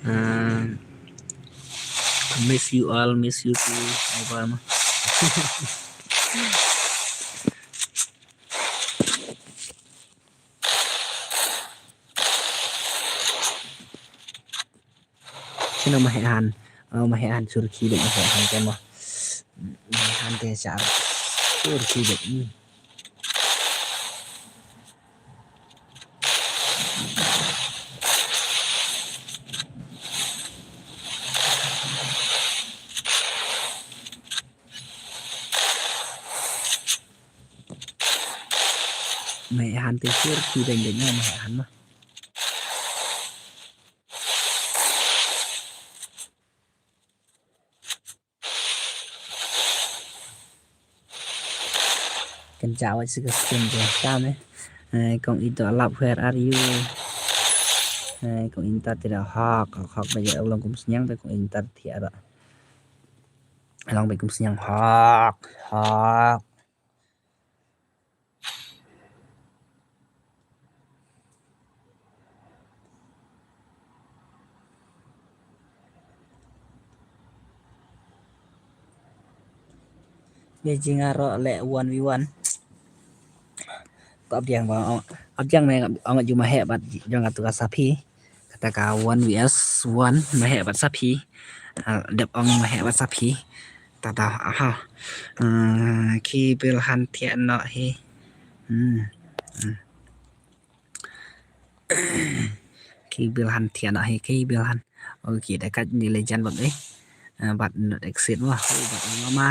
Ah, miss you all, miss you too. Ai bor ma. Sino ma heh han? Oh, ma heh han sur ki dek ma heh han te mo. Ma heh han te sar. Sur ki dek. Hmm. Ma heh han te sur ki dek dek ma heh han ma. Kan ja wai sika skin je tam eh. Eh, kong ito alap, where are you? Eh, kong inta tira hok, hok, hok, ba je long kum snyang ta kong inta tira. Long ba kum snyang hok, hok. Beijing aro le one v one. Ko abdiang ba, abdiang me ong ju ma heh bad jong atu ka Saphi. Kata ka one v one ma heh bad Saphi. Ah, dep ong ma heh bad Saphi. Tata, aha. Ah, ki bil han thiah noh hi. Hmm. Hmm. Ki bil han thiah noh hi, ki bil han. Okay, da kat ni legend bad eh. Ah, bad not exit mo. Oh, bad mama.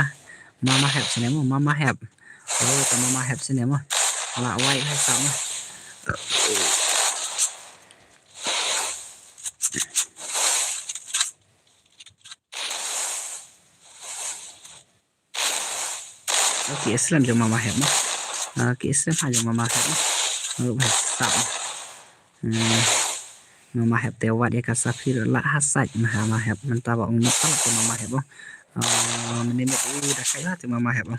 Mama hep sini mo, mama hep. Oh, ta mama hep sini mo. La wai hai sa mo. Okay, slem jong mama hep mo. Okay, slem ha jong mama hep mo. Oh, ba sap. Hmm. Mama hep te wat ya ka Saphi la ha sait ma ha mama hep. Mynta ba ong mynta la te mama hep mo. Oh, mini met u da kai la te mama hep mo.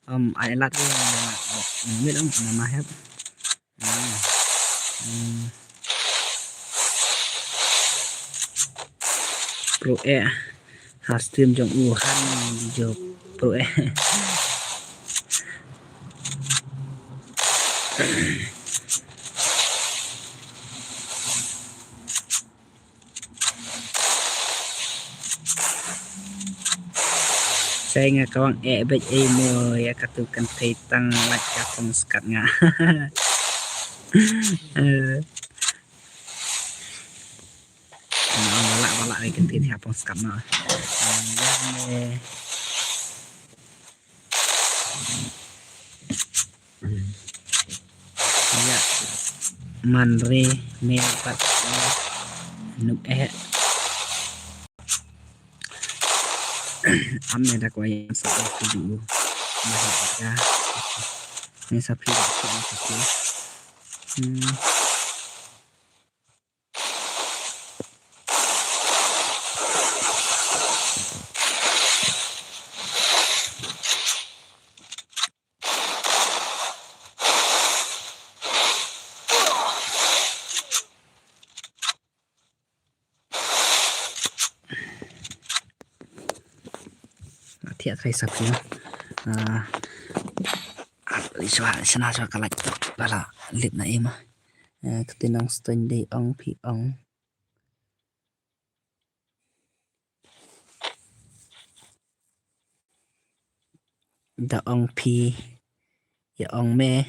Um, ai la te mama, mini met ong mama hep. Hmm. Hmm. Pro eh. Ha stream jong u han jo pro eh. Sai nga kawang eh bej eh mo ya katu kan thei tang lait ka pong skat nga. Eh. Nga bala bala ai kan thei ha pong skat nga. Eh. Ya. Man re me pat nuk eh. Am ne da ko ya sa ko du. Ma ha ya. Ni Saphi ko ni Saphi. Hmm. Thiah trai Saphi. Ah, li shwa, shna shwa ka lait bala lip na ima. Eh, kti nong stone dei ong phi ong. Da ong phi ya ong me.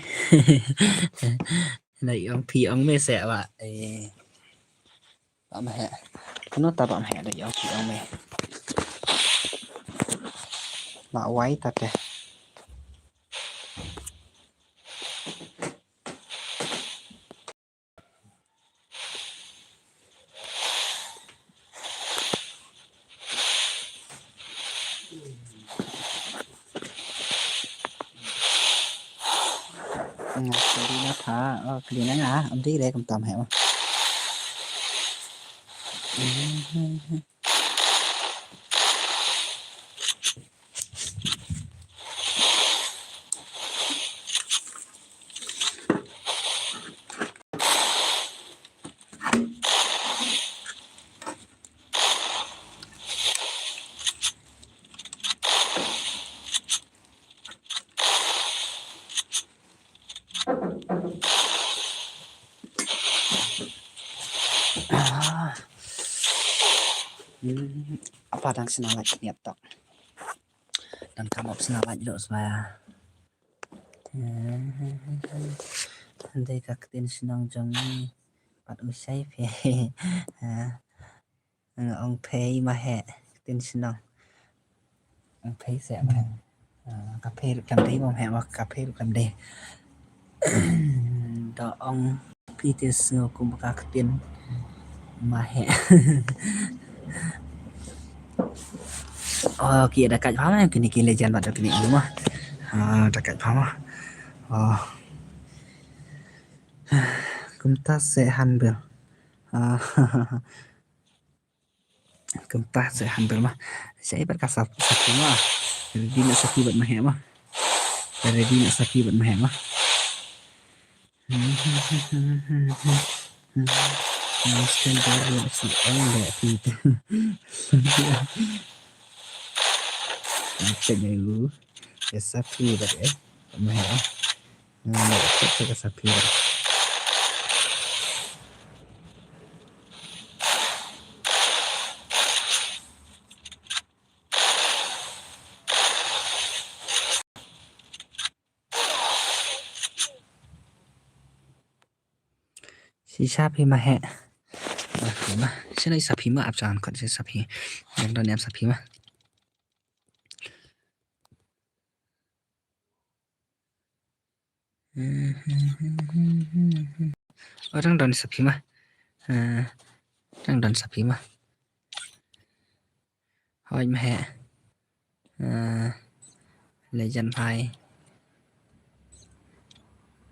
Na ya ong phi ong me se wa. Eh. Ba ma he. Kano ta ba ma he da ya ong phi ong me. La wai ta te. Nga kli na pha, oh, kli na nga, am dei re kam tam he ma. Hmm, apa dang sna lait niat tok. Dang kam ap sna lait dok sba. Dei ka ktien shnong jong ngi pat u shai phi. Ong phi ma he ktien shnong. Ong phi se ma he. Ka phi ruh kam dei ma he ma ka phi ruh kam dei. Da ong phi te sngew kum ka ktien ma he. Oh, ki da kat pha ma kini ki legend bad kini ma. Ah, da kat pha ma. Oh. Kumta se hanbel. Ah. Kumta se hanbel ma. Shai bad ka sap-, sapi ma. Ready na sapi bad ma he ma. Ready na sapi bad ma he ma. Mesti baru si ong da kita. Macam ni lu. Ya sapi bad eh. Ma he. Nah, itu ka sapi. Shi sapi ma he. Sapi ma. Shi nai sapi ma ap jan kot shi sapi. Yang don yang sapi ma. Oh, dang don sapi ma. Eh, dang don sapi ma. Hoi ma he. Eh, legend phai.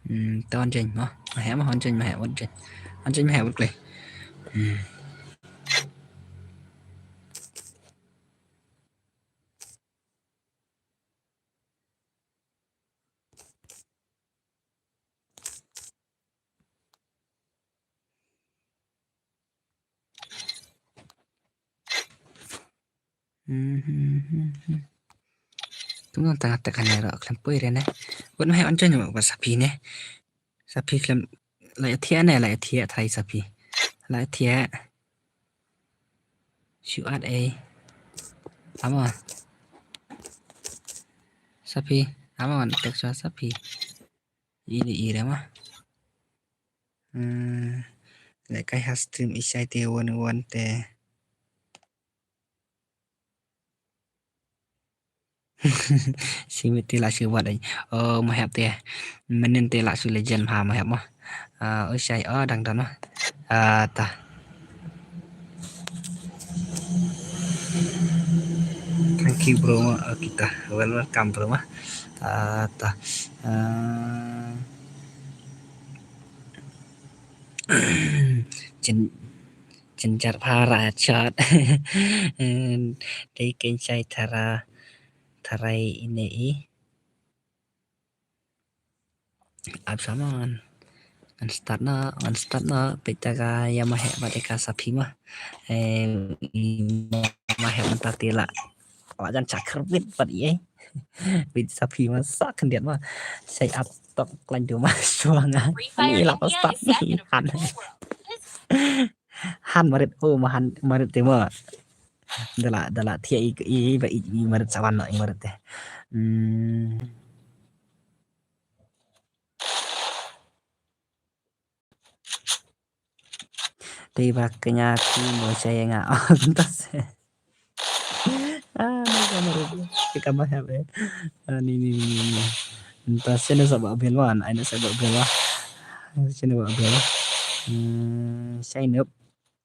Hmm, ton jeng ma. Ma he ma hon jeng ma he wot jeng. Hon jeng ma he wot klei. Hmm. Tum nang tang attack kan ero klem pui re ne. Wat ma he on chen ba sapi ne. Sapi klem la thia ne la thia thai sapi. La thia. Shu at ei. Ama. Sapi. Ama wan tek sha sapi. Ini ira ma. Hmm. Lek kai ha stream isai te wan wan te. Simi te la shu wat ai. Oh, ma hep te. Menin te la shu legend ha ma hep ma. Ah, oh shai, oh dang don ma. Ah, ta. Thank you bro ma. Ah, kita. Well, welcome bro ma. Ah, ta. Ah. Jin Jynjar para chat. Dei kein shai thara, tharai ine i. Ap sama ngan. Ngan start na, ngan start na, pita ka ya ma he bad ka sapi ma. Eh, i ma he mynta te la. Wa jan chakar bit bad i. Bit sapi ma sa khyndiat ma. Shai ap tok klan du ma suang. Ni la start ni han. Han marit, oh, ma han marit te ma. Dala, dala thia i, i, i, i marit sawan no, i marit te. Hmm. Te ba kenya ti mo saya nga. Oh, bentar saya. Ah, ni kamar itu. Ke kamar siapa ya? Ah, ni, ni, ni, ni, ni. Entah sini sebab belwan, ini sebab belwan. Sini sebab belwan. Hmm, saya nup.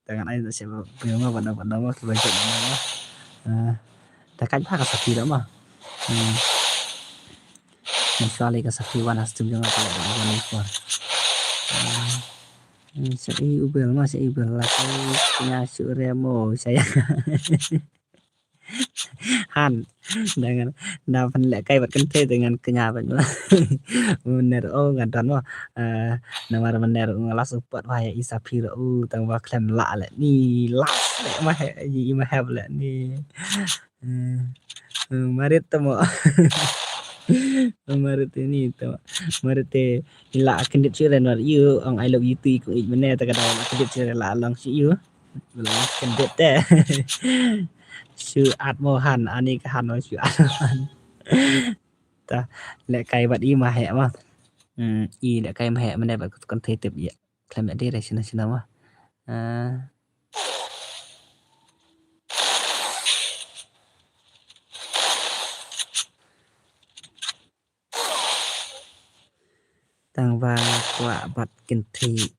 Dengan ini sebab belwan, pada, pada, pada, pada, pada, pada. Ah, tak kan pakai sapi dah mah. Hmm. Masya Allah, ka sapi wan ha stum jong nga ka la wan wan kuar. Ah. Hmm, sa i ubel ma, sa i ubel la ka nya su remo saya. Han. Dengan na pan le kai bat kan te dengan kenya bat ma. Mener o nga don ma. Eh, namar mener nga la support wa ya i sapi ro u tang ba klem la le ni las le ma he i ma he le ni. Eh, eh, marit te mo. Marit te ni te mo. Marit te ila kendit sure nor you ong I love you too, ikung ik mene te kada ila kendit sure la long si you. Wala kendit te. Shu at mo han, ani ka han mo shu at mo han. Ta, lehkai bad i ma heh ma. Hmm, i lehkai ma heh mane bad ka kynthei tip ïa. Khlem ïa dei re shina shina ma. Ah. Tang ba nga kwah bad kynthei.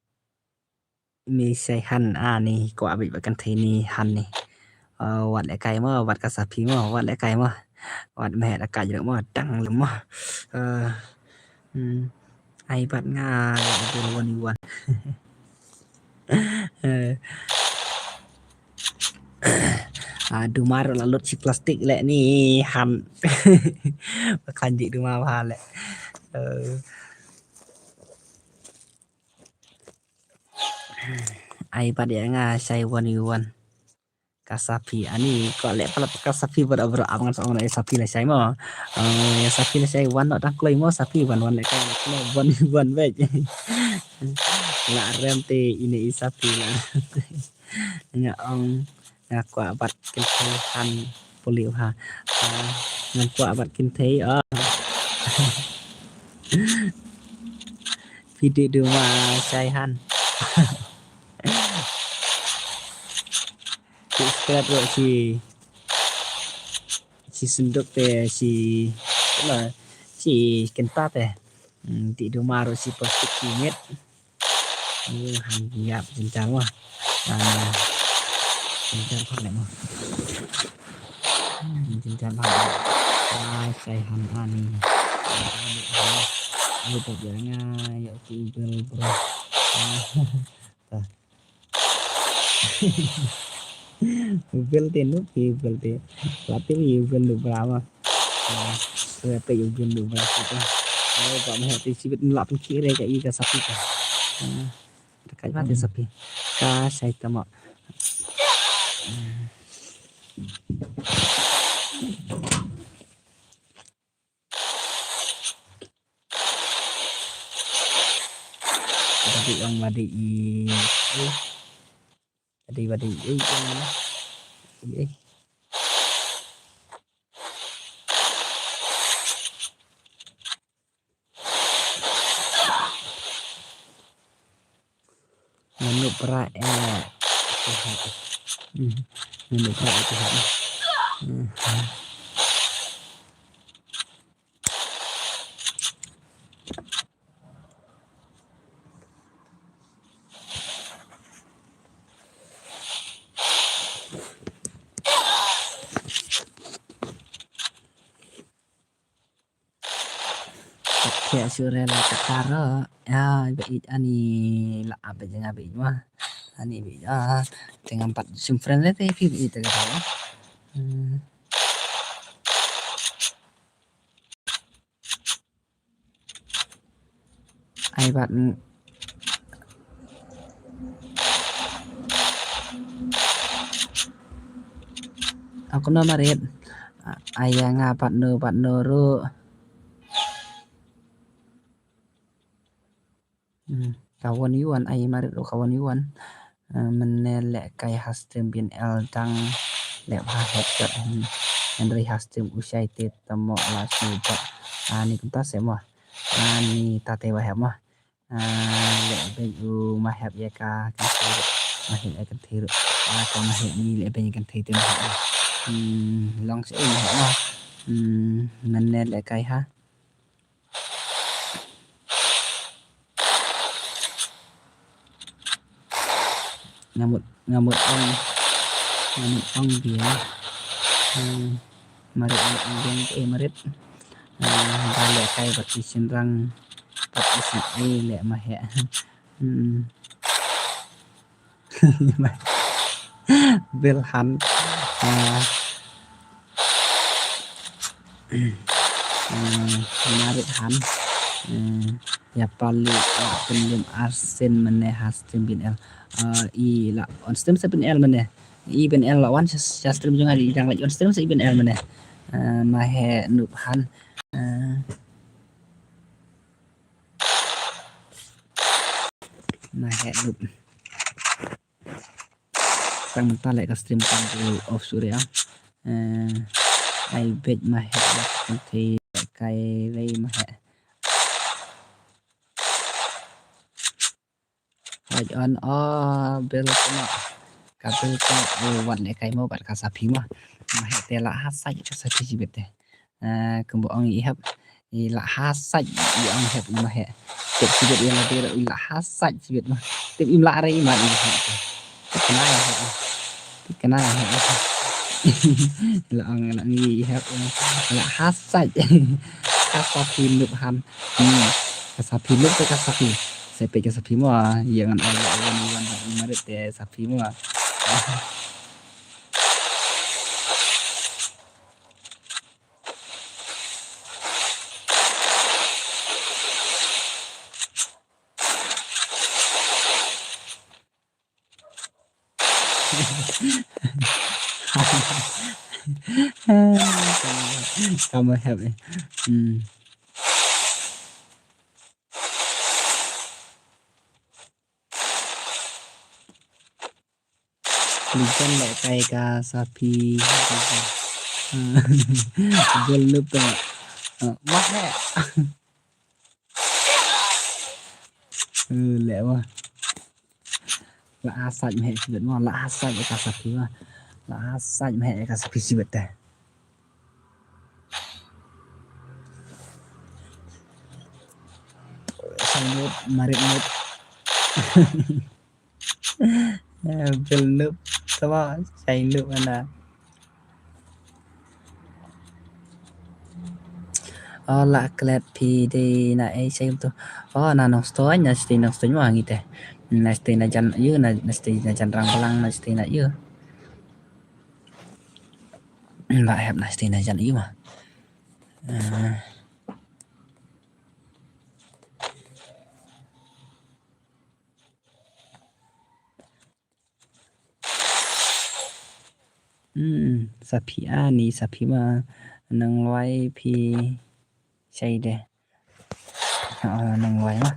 Mi shai han ani kwah bad bad kynthei ni han ni. Oh, wat lehkai mo, wat ka sapi mo, wat lehkai mo. Wat meh da ka jrek mo, tang lem mo. Eh, hmm. Ai bad nga ya bul wan wan. Eh. Ah, dumar la lut shi plastik le ni han. Bakhan ji dumar ba le. Eh. Ai bad ïa nga shai wan wan. Ka sapi ani ko leh palat ka sapi bad abro am ngan sa ong ai sapi la shai mo. Eh, ïa sapi la shai wan no dang kloi mo sapi wan wan le ka wan wan bek. La rem te ine i sapi la. Nga ong nga kwah bad kynthei han puli ha. Ah, nga kwah bad kynthei ah. Phi dei duma shai han. Ki scrap ruh shi, shi senduk te shi, na, shi kynta te. Hmm, dei duma ruh shi plastik shi ngit. Hmm, hang ïap jynjar mo. Ah, jynjar pha le mo. Hmm, jynjar pha le. Ai, shai han ani. Ai, bad ïa nga ïa ki bel bro. Ah, ta. Bel te nu ki bel te. Lati mi bel nu bra ma. Ah, te yu bel nu bra kita. Ai, ba meh te sibit nulak pun kire ka i ka sapi ka. Ah, dekat mati sapi. Ka shai tama. Wadi ong wadi i. Wadi wadi i. Manu pra eh. Manu pra eh. Ka thiah shuh re la ka tar ruh. Ya, ba ïeit ani la ap ba jnga ba ïeit ma. Ani ba ïeit ah. Te ngam pat shim friend re te phi ba ïeit te ka tar ruh. Hmm. Ai bad n-, ako no marit. Ai ïa nga bad no bad no ruh. Hmm, ka wan yu wan ai marit ruh ka wan yu wan. Eh, mynne lehkai ha stream B N L dang leh ha headshot, hmm, hynrei ha stream u shai te tamo la shu bad. Ani kumta se mo. Ani ta te ba hep mo. Ah, leh bad u ma hep ïa ka kynthei ruh. Ma hep ïa ka kynthei ruh. Ah, ka ma hep ni leh bad ïa ka kynthei te ma hep. Hmm, long se u ma hep mo. Hmm, mynne lehkai ha. Nga mut, nga mut ong, nga mut ong biang. Hmm, marit, nga mut ong biang, eh, marit. Hmm, ba lehkai bad ki shynrang, bad ki shynrang, eh, leh ma heh. Hmm. Bel han. Ah. Hmm, marit han. Hmm, ïa pali, ah, pynlem arsien mynne ha stream B N L. Ah, i la on stream se B N L mynne. I B N L la wan sha, sha stream jong nga i dang la on stream se i B N L mynne. Ah, ma heh nup han. Ah. Ma heh nup. Tang mynta leh ka stream kan tu off suri ah. Eh, ai bet ma he kan thei kai lei ma he. Haj on o bel kuma. Ka bel kuma o wat leh kai mo bat ka sapi ma. Ma he te la ha saj ka sapi jibet te. Ah, kumba ong i hep. I la ha saj i ong hep i ma he. Tep sibet i la dei i la ha saj sibet ma. Tep im la re i ma i ma he. Tep kena ya he. Tep kena ya he. La ong la ngi i hep. La ha saj. Ka sapi nup han. Hmm. Ka sapi nup ka sapi. Sepe ka sapi mo. Yang an ai la wan wan ma te sapi mo. Kamu help eh. Hmm. Lijan leh kai ka sapi. Jol nup ta. Mah he. Leh wah. La asaj mah he sibet mah. La asaj ka sapi mah. La asaj mah he ka sapi sibet ta. Sangut marit mut. Bel nup tama chai nup ana. O la klet phi dei na ei chai tu. O na Nongstoiñ na stay Nongstoiñ ma ngi te. Na stay na jan yu na stay na jan rang balang na stay na yu. Ba hep na stay na jan yu ma. Hmm, sapi ani sapi ma nang luai phi chai de. Ah, nang luai ma.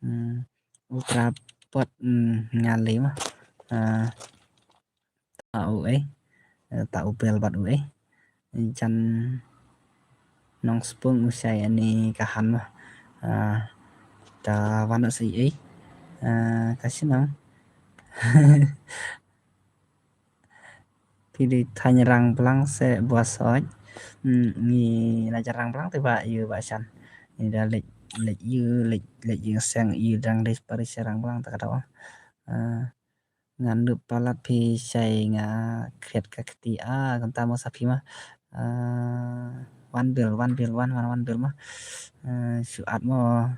Hmm, ultra pot hmm, ngali ma. Ah, ta u eh. Ta u bel bat u eh. Jan Nongspung u shai ani ka han ma. Ah, ta wan u sai eh. Ah, ka shinam. Phi dei thaiñ rang blang se bua soj. Hmm, ngi na jan rang blang te ba yu ba shan. Ngi da lej lej yu lej lej yu seng yu dang dei pari se rang blang ta ka dawa. Ah, ngan nup palat phi shai nga kret ka kti a kanta mo sapi ma. Ah, wan bil wan bil wan wan wan bil ma. Ah, shu at mo.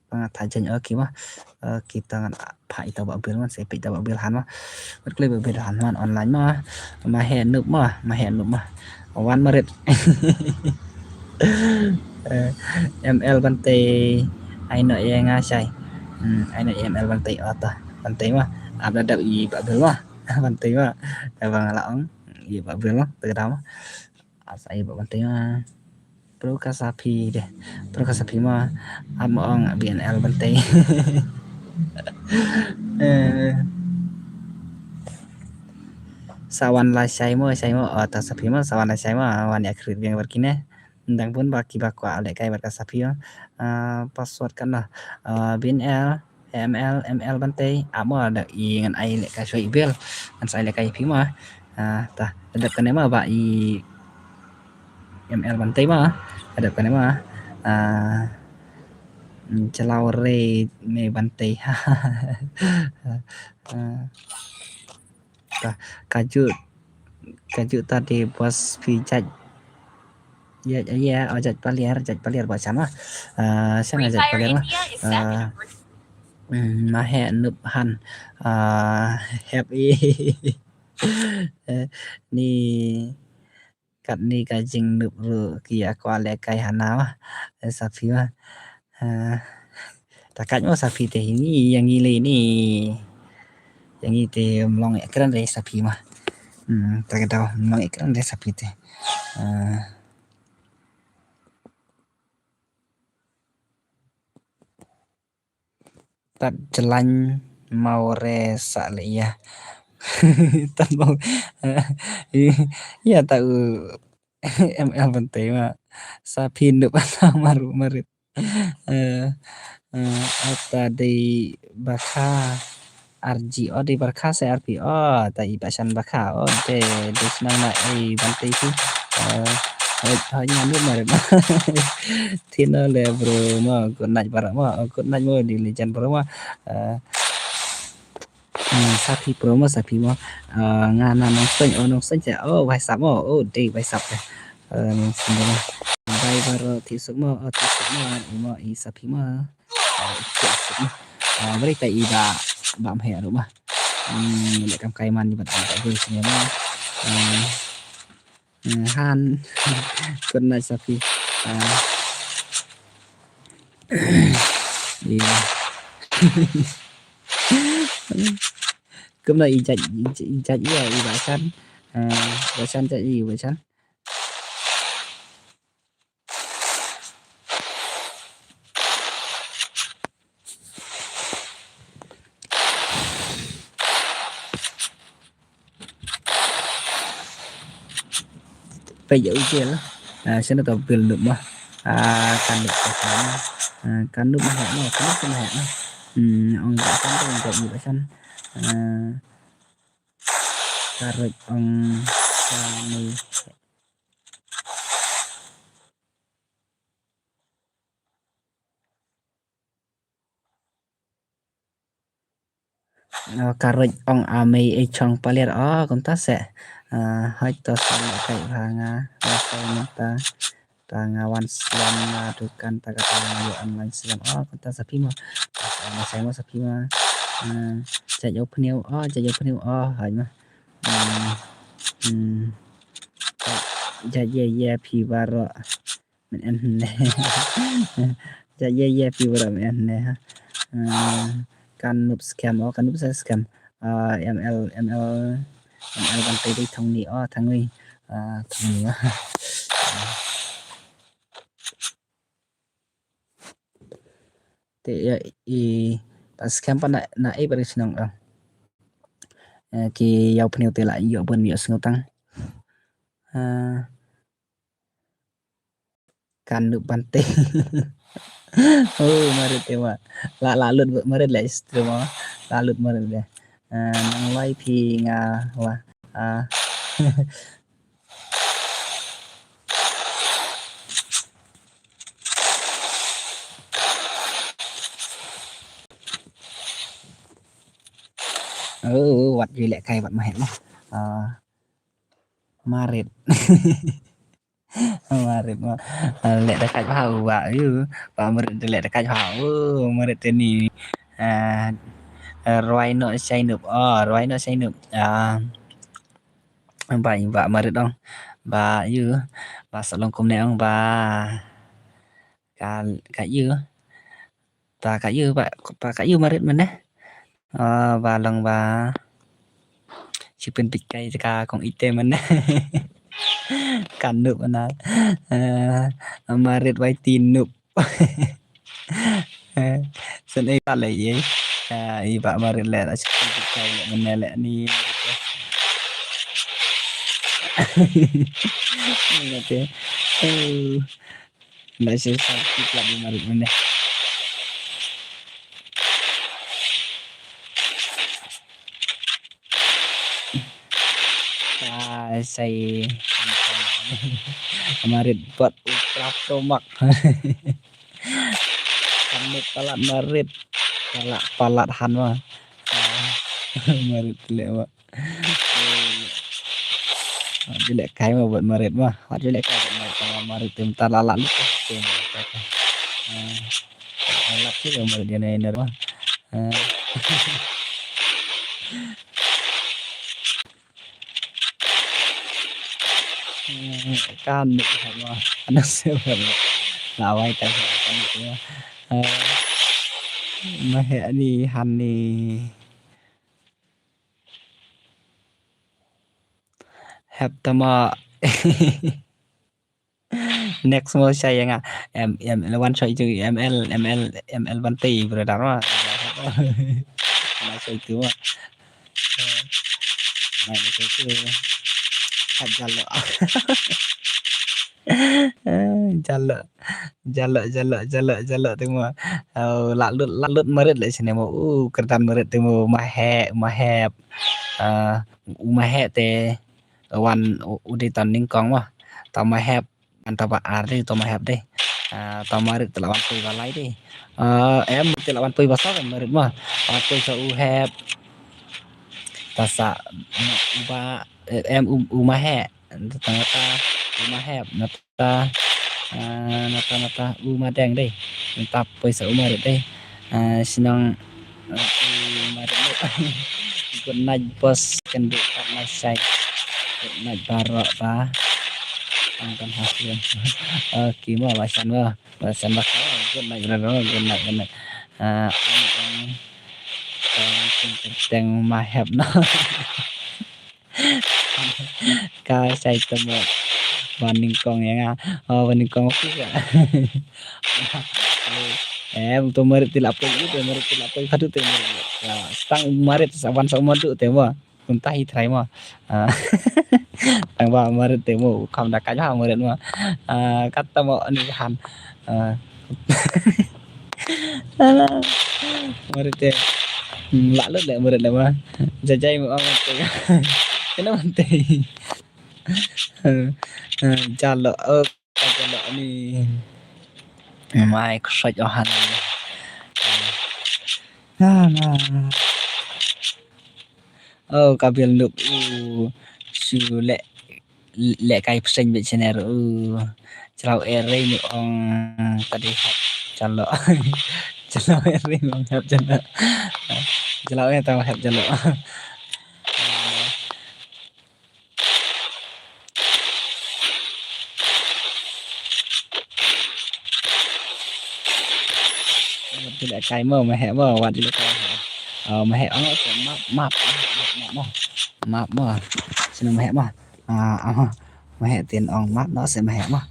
Panga thajen o ki ma. O ki tangan pha ita ba bil man sepi ita ba bil han ma. Wat kle ba bil han man online ma. Ma he nup ma ma he nup ma. Wan marit. M L bante ai no ye nga shai. Hmm, ai no M L bante ata bante ma. Abda dap i ba bil ma. Bante ma. Abang la ong i ba bil ma. Tegada ma. Asa i ba bante ma. Pro ka sapi de. Pro ka sapi ma. Am ong B N L bante. Eh. Sawan la shai mo shai mo ata sapi ma sawan la shai ma wan ya krit biang bar kine. Dang pun ba ki ba kwa le kai bar ka sapi ma. Ah, password kan la. Ah, B N L M L M L bante amo da i ngan ai le ka shoi bel ngan sai le kai phi ma. Ah, ta da kane ma ba i M L bante ma da kane ma. Ah, chalaw re me bante. Ah, ta kaju kaju ta de bos phi jaj. Ya ya ya o jat paliar jat paliar ba chama. Ah, sana jat paliar ma. Ah, mm, ma he nup han. Ah, hep i. Eh, ni kat ni ka jing nup ru ki ya kwa le kai hana ma. Eh, sapi ma. Ah, takat mo sapi te ini yang ile ni. Yang ite mlong ekran re sapi ma. Hmm, ta ka daw mlong ekran re sapi te. Ah. Tat jalan mau re sa le ya. Tambong. Ïa ta u M L Bantei ma. Sa phi nup ata maru marit. Eh, eh, ata dei bakha arji o dei bakha se arpi o ta i basan bakha o te dei snang na i Bantei phi. Eh, hoi hoi nya nup marit. Tino le bro mo good night bara mo good night mo di legend bro mo. Eh, Hmm, sa phi promo sa phi mo. Ah, nga na nong seng o nong seng cha o wai sap mo o dei wai sap ka. Eh, nong seng mo. Bai baro thi suk mo o thi suk mo i mo i sa phi mo. Ah, i thi suk mo. Ah, bari ta i ba ba mhe ru ma. Hmm, le kam kai man ni ba ta gol sini mo. Hmm, hmm, han. Good night sa phi. Ah. Iya. Kumno i judge i judge iya i basan. Eh, basan judge i basan. Peit ïa u jel. Ah, shen to bil nup ma. Ah, kan nup ka kan. Ah, kan nup ma hek ma, kan nup ma hek ma. Hmm, ong ka kan to ong ka ïa ka kan. Ah, ka rek ong ka ni. Ka rek ong amei e chong paler o kumta se. Hoi to sa leh kai bha nga. Ba sai mynta ta nga wan slem na dukan ta kata nga ïoh online slem o kumta sa phi mo. Nga sai mo sa phi mo. Jait o pniu o jait o pniu o hoi mo. Jait ye ye phi baroh. Men en ne. Ja ye ye phi baroh men en ne ha. Kan nup scam o kan nup sa scam. M L M L M L ban pei dei thong ni o thang ni. Thong ni o. Te ya i ba scam pa na na i ba ri snong o. Ki yau pniu te la yo bun yo snong tang. Kan nup bante. Oh marit te wa. La la lut marit le stream wa. La lut marit le. Nang lai phi nga wa. Oh wat ju leh kai wat mahet lah. Marit. Marit ma. Leh da kaj bha u ba yu. Ba marit da leh da kaj bha u. Marit te ni. Rwai no shai nup. Oh rwai no shai nup. Ba ba marit ong. Ba yu. Ba salong kumne ong ba. Ka ka yu. Ba ka yu ba ba ka yu marit mane. Ba long ba sipin pikai ka kong ite mane. Kan nup na. Marit wai ti nup. Sen ei pale ye. I ba marit le sipin pikai le mane le ni. Mate. Na shisha ki plat di marit mane. Ai sai. Marit bot ultra pro max. Kami palat marit. Palat palat han ma. Marit le ma. Wat ju leh kai ma bad marit ma. Wat ju leh kai bad marit ma. Marit tim ta la la lut. Tim ta ka. Lap sih marit dia nai ner ma. Kan ni ma. Anak saya ma. Lawai kan kan ni ma. Mahek ni han ni. Hep tama. Next mo shai nga. M M one shai tu M L M L M L bante brother ma. Ana shai tu ma. Mai ni tu. Hap jalo. Jalo. Jalo, jalo, jalo, jalo te mo. Oh, la lut, la lut marit le sini mo. Uh, kyrdan marit te mo. Mahek, mahep. Ah, u mahek te wan u, u dei ton nyngkong mo. Ta mahep. Anta ba ar dei, to mahep dei. Ah, to marit te la wan poi ba lai dei. Ah, em te la wan poi ba saw marit ma. Wan poi sa u hep. Ta sa u ba, eh, em u, u mahek. Ta, ta, ta, u mahep. Nata, ah, nata, nata, u madeng dei. Nata poi sa u marit dei. Ah, shnong, ah, u marit dei. Good night, boss. Kynduh pat lashai. Good night baroh ba. Ang kan hasil. Okay mo, lashai mo. Lashai mo. Good night, good night, good night, good night. Ah, ang, ang, ang, ang, ang, mahep no. Ka shai te mo. Ba nyngkong ïa nga. Oh, ba nyngkong office ka. Eh, to marit te la poi, to marit te la poi, katu te marit. Ya, stang marit sa wan sa madu te mo. Kumta hi trai mo. Ah. Tang ba marit te mo, kam da ka ja marit mo. Ah, kata mo ni han. Ah. Alah. Marit te. Hmm, la lut le marit le ma. Jajai mo marit te. Kena marit te. Eh, eh, jalo, eh, jalo ni. Mai ksoj ohan. Na, na. Oh, kabil nuk. Uh, su le, le kai pseng bet sener. Uh, jalo ere ni ong tadi hap jalo. Jalo ere ni ong hap jalo. Jalo ere tau hap jalo. Wat ila kai mo, mahek mo, wat ila kai mo. Oh, mahek, oh, map, map, map, map, map, map mo. Sino mahek mo. Ah, oh, mahek tin ong map no se mahek mo.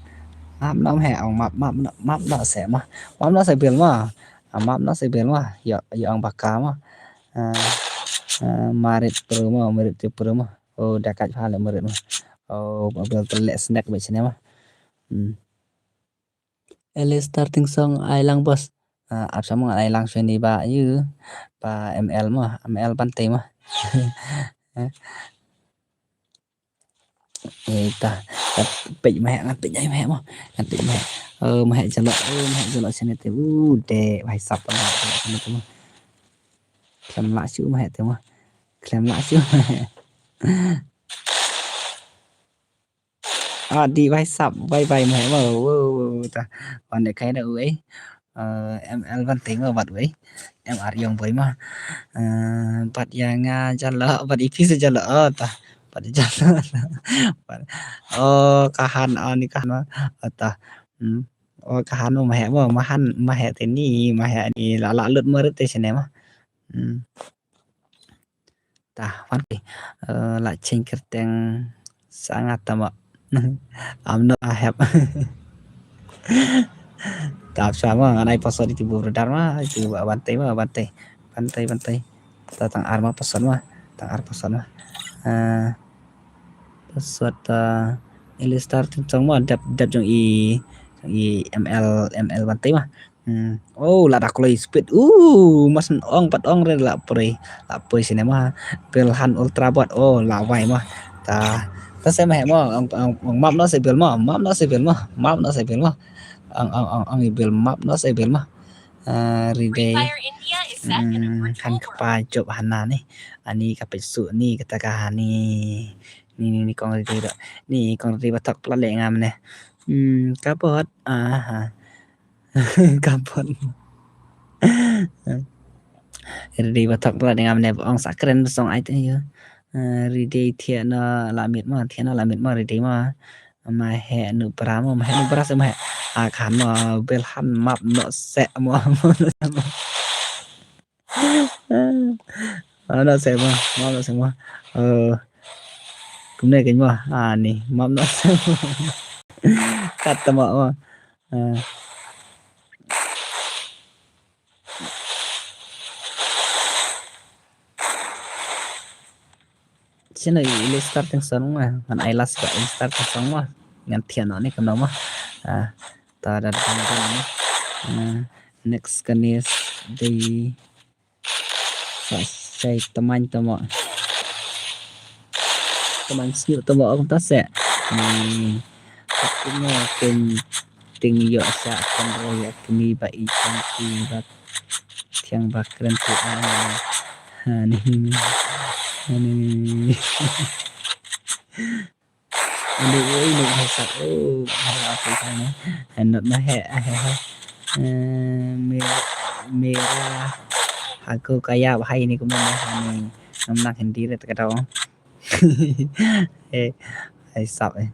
Map no mahek ong map, map no, map no se mo. Map no se bil mo. Ah, map no se bil mo. Yo, yo ong baka mo. Ah, ah, marit pro mo, marit te pro mo. Oh, da kat pha le marit mo. Oh, ba bel te le snack ba sini mo. Hmm. Ele starting song ai lang boss. Ah, ap sama ai lang sini ba yu. Ba M L mo, M L ban te mo. Eh. Eh, ta, ta pej mahek, ngan pej ai mahek mo. Ngan pej mahek. Oh, mahek jalo, oh, mahek jalo sini te. Uh, de, bhai sap, mahek jalo sini te mo. Klem la shu mahek te mo. Klem la shu mahek. Ah, di bhai sap, bye bye mahek mo. Wow, wow, wow, ta. Wan de kai da u ei. Eh, M L ban te mo bat u ei. M R yong boy mo. Eh, bat ya nga jalo, bat ipi se jalo, oh, ta. Bat jalo. Bat. Oh, kahan, oh, ni kahan mo. Oh, ta. Hmm. Oh, kahan mo mahek mo, mahan, mahek te ni, mahek ni, la, la lut mo rete sene mo. Hmm. Ta, wan ki. Eh, la ching kerteng sangat tama. Am no ahep. Ta, sa mo, ngan ai password itu bu radar ma, itu ba bantai ma, bantai. Bantai, bantai. Ta tang ar ma password ma, tang ar password ma. Eh, password, eh, Ilistar tin song ma, dap, dap jong i, jong i M L, M L bantai ma. Hmm. Oh, la da kloi speed. Uh, mas ong pat ong re la prei. La prei cinema. Belhan ultra bot. Oh, la wai ma. Ta. Ta se ma he ma. Ong, ong, ong map no se bel ma. Map no se bel ma. Map no se bel ma. Ong, ong, ong, ong i bel map no se bel ma. Ah, ride. Hmm, han kpa jop hana ni. Ani ka pet su ni kata ka hani. Ni, ni, ni kong ride do. Ni kong ride batok pla le ngam ne. Hmm, ka bot. Aha. Ka bot. Ride batok pla le ngam ne ong sa kren song ai te yo. Eh, ride thia no la mit ma, thia no la mit ma ride ma. Ma he nu pra mo, ma he nu pra se ma he. A khan mo, belhan map no se mo. Map no se mo, map no se mo. Eh, kumne ken mo. Ani, map no se mo. Kat mo mo. Eh. Sino i, i leh start teng song ma. Ngan ai last ba i start teng song ma. Ngan thiah noh ni kumno ma. Ah, ta da dang dang ni. Ah, next kane dei sa shai tamain tamo. Tamain sniu tamo kumta se. Ni. Ka tingo ken ting ïoh sa kan ro ïa kmie ba i tang ki ba thiang ba kren ki a. Ha ni. Ha ni. Ani oi ni ha sa o ha la pu sa ni. Not ma he he he. Eh, me mera ha ko kaya ba hai ni ko ma ha ni. Ngam nak Hindi re ta ka dau. Eh, ai sap eh.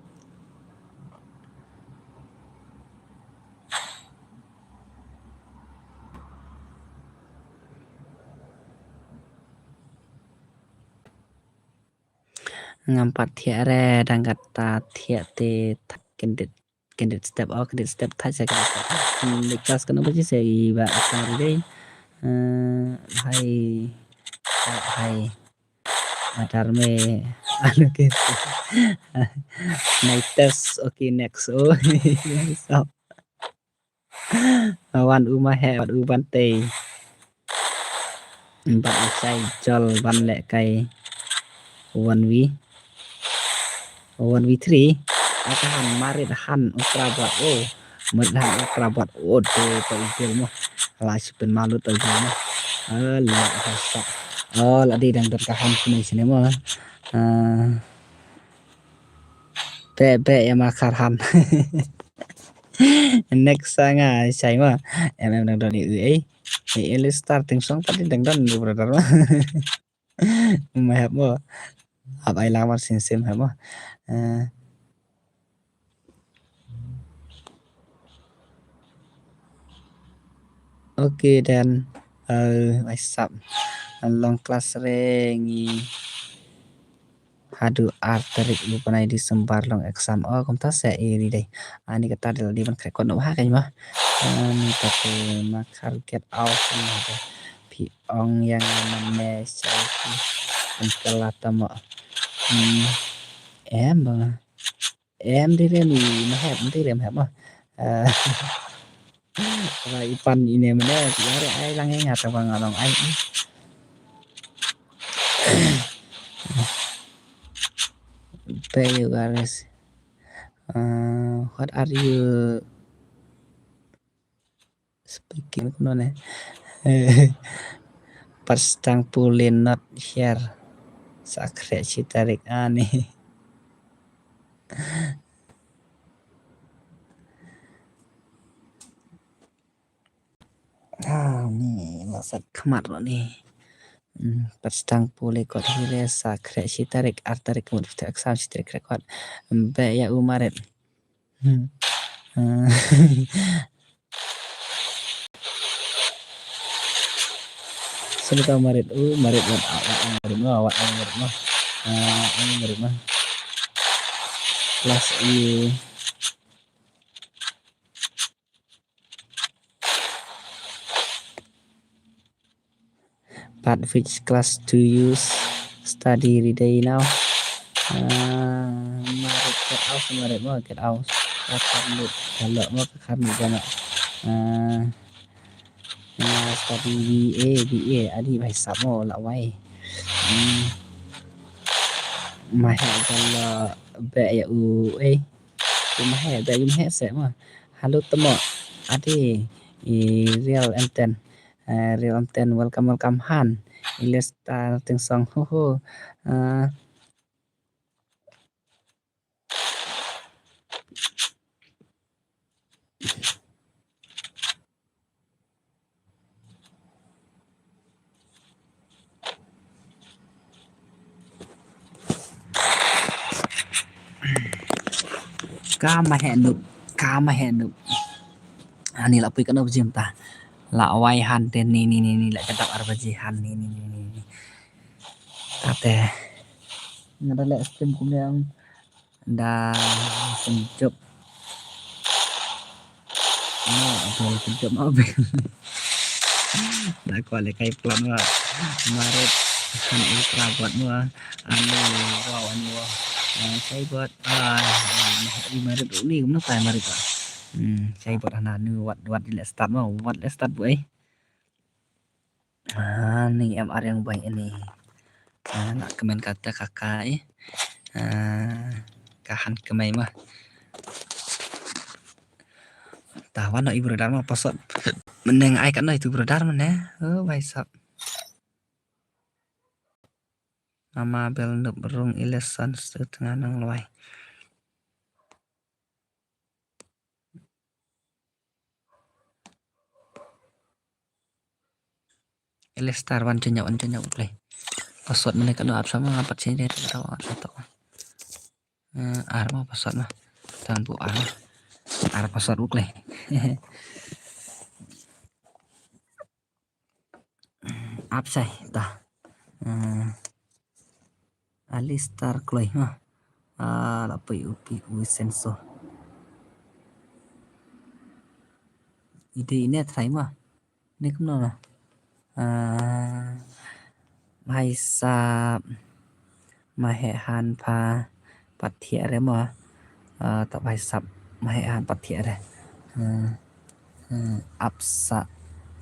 Ngam pat thiah re, dang kata thiah te thak kendit, kendit step, oh, kendit step thak sa kendit step. Hmm, di kelas kano ba ji sa i ba sa ri dei. Eh, hai, hai. Adar me, anu ke. Nai test, okay, next. Oh, so. Wan u ma he, wan u ban tei. Ban u chai jol ban leh kai. One v. One v three. Aka han marit han u pra bot o. Marit han u pra bot o de pa u jol mo. Ala sipin malut pa u jol mo. Ala ha sa. Oh, la di dang dang ka han sini sini mo. Ah. Be be ïa ma kharhan. Next sa nga shai ma. Em em dang don i u ei. Ei, ei, leh start teng song pat dang don i brother ma. Ma hep mo. Hap ai lamar sin sim hep mo. Eh. Okay, then, uh, ai sap. Long class re ngi haduh ar tarik u bnai December long exam. Oh, kumta se iri dei. Ani kata dei la di ban khreh kot noh ha ka ma. Ani kata ma khar get out ni ha. Phi ong ïa nga man ne shai phi. An kala tamo. Hmm. Em ba. Em dei re ni ma hep, dei re ma hep ma. Eh, ba i pan ine mene, ya re ai lang nga ta bang along ai. Be you guys. Uh, what are you speaking? Kumno ne? Pas tang pule not here. Sa khreh shi tarik ani. Ha ni, la sat khmat ro ni. Hmm, pas tang pule kot hi re sa khreh shi tarik, ar tarik mut fte exam shi tarik khreh kot. Be ïa u marit. Hmm. Ah. Sini tau marit, u marit wat, wat, wat, marit mo, wat, wat, marit mo. Ah, ini marit mo. Plus i But which class do you s-, study every day now? Ah, marit get out, marit mo, get out. Ka kharmit, ka lok mo, ka kharmit jana. Ah, ah, study B A, B A, adi bai sap mo, la wai. Hmm. Ma he jana be ya u, eh. Yu ma he, be yu ma he se ma. Hello tamo. Adi, i real M ten. Eh, real M ten, welcome, welcome han. I leh star teng song, ho, ho. Eh, Ka ma he nup, ka ma he nup. Ani la pui kano jim ta. La wai han te ni, ni, ni, ni, la kedap ar baji han ni, ni, ni, ni, ni. Tate. Nga da leh stream kumne ang. Da sejop. Oh, abel sejop ma abel. Da ko le kai plan ma. Marit. Kan ultra bot mo. Anu, wow, anu, wow. Eh, sai bot. Ah, i marit ni, kumno sai marit. Hmm, sai bot hana nu wat, wat le start mo, wat le start bu ai. Ah, ni em ariang bai ini. Ah, nak kemen kata kakak eh. Ah, kahan kemai mah. Tawan no i brother mah pasot. Meneng ai kat no itu brother meneng. Oh, bai sap. Mama bel nup rung ilesan setengah nang luai. Elestar wan chenyap wan chenyap play. Password mana kano apsa ma pat sini dia tahu apsa tu. Eh, ar ma password ma. Tang bu ar. Ar password bu play. Apsa ta. Eh, Alistar kloi ha. Ah, la poi upi u senso. Ide ine try ma. Nik no na. Ah, bhai sab. Ma he han pha pat thiah re mo. Ah, ta bhai sab ma he han pat thiah re. Hmm. Hmm. Apsa.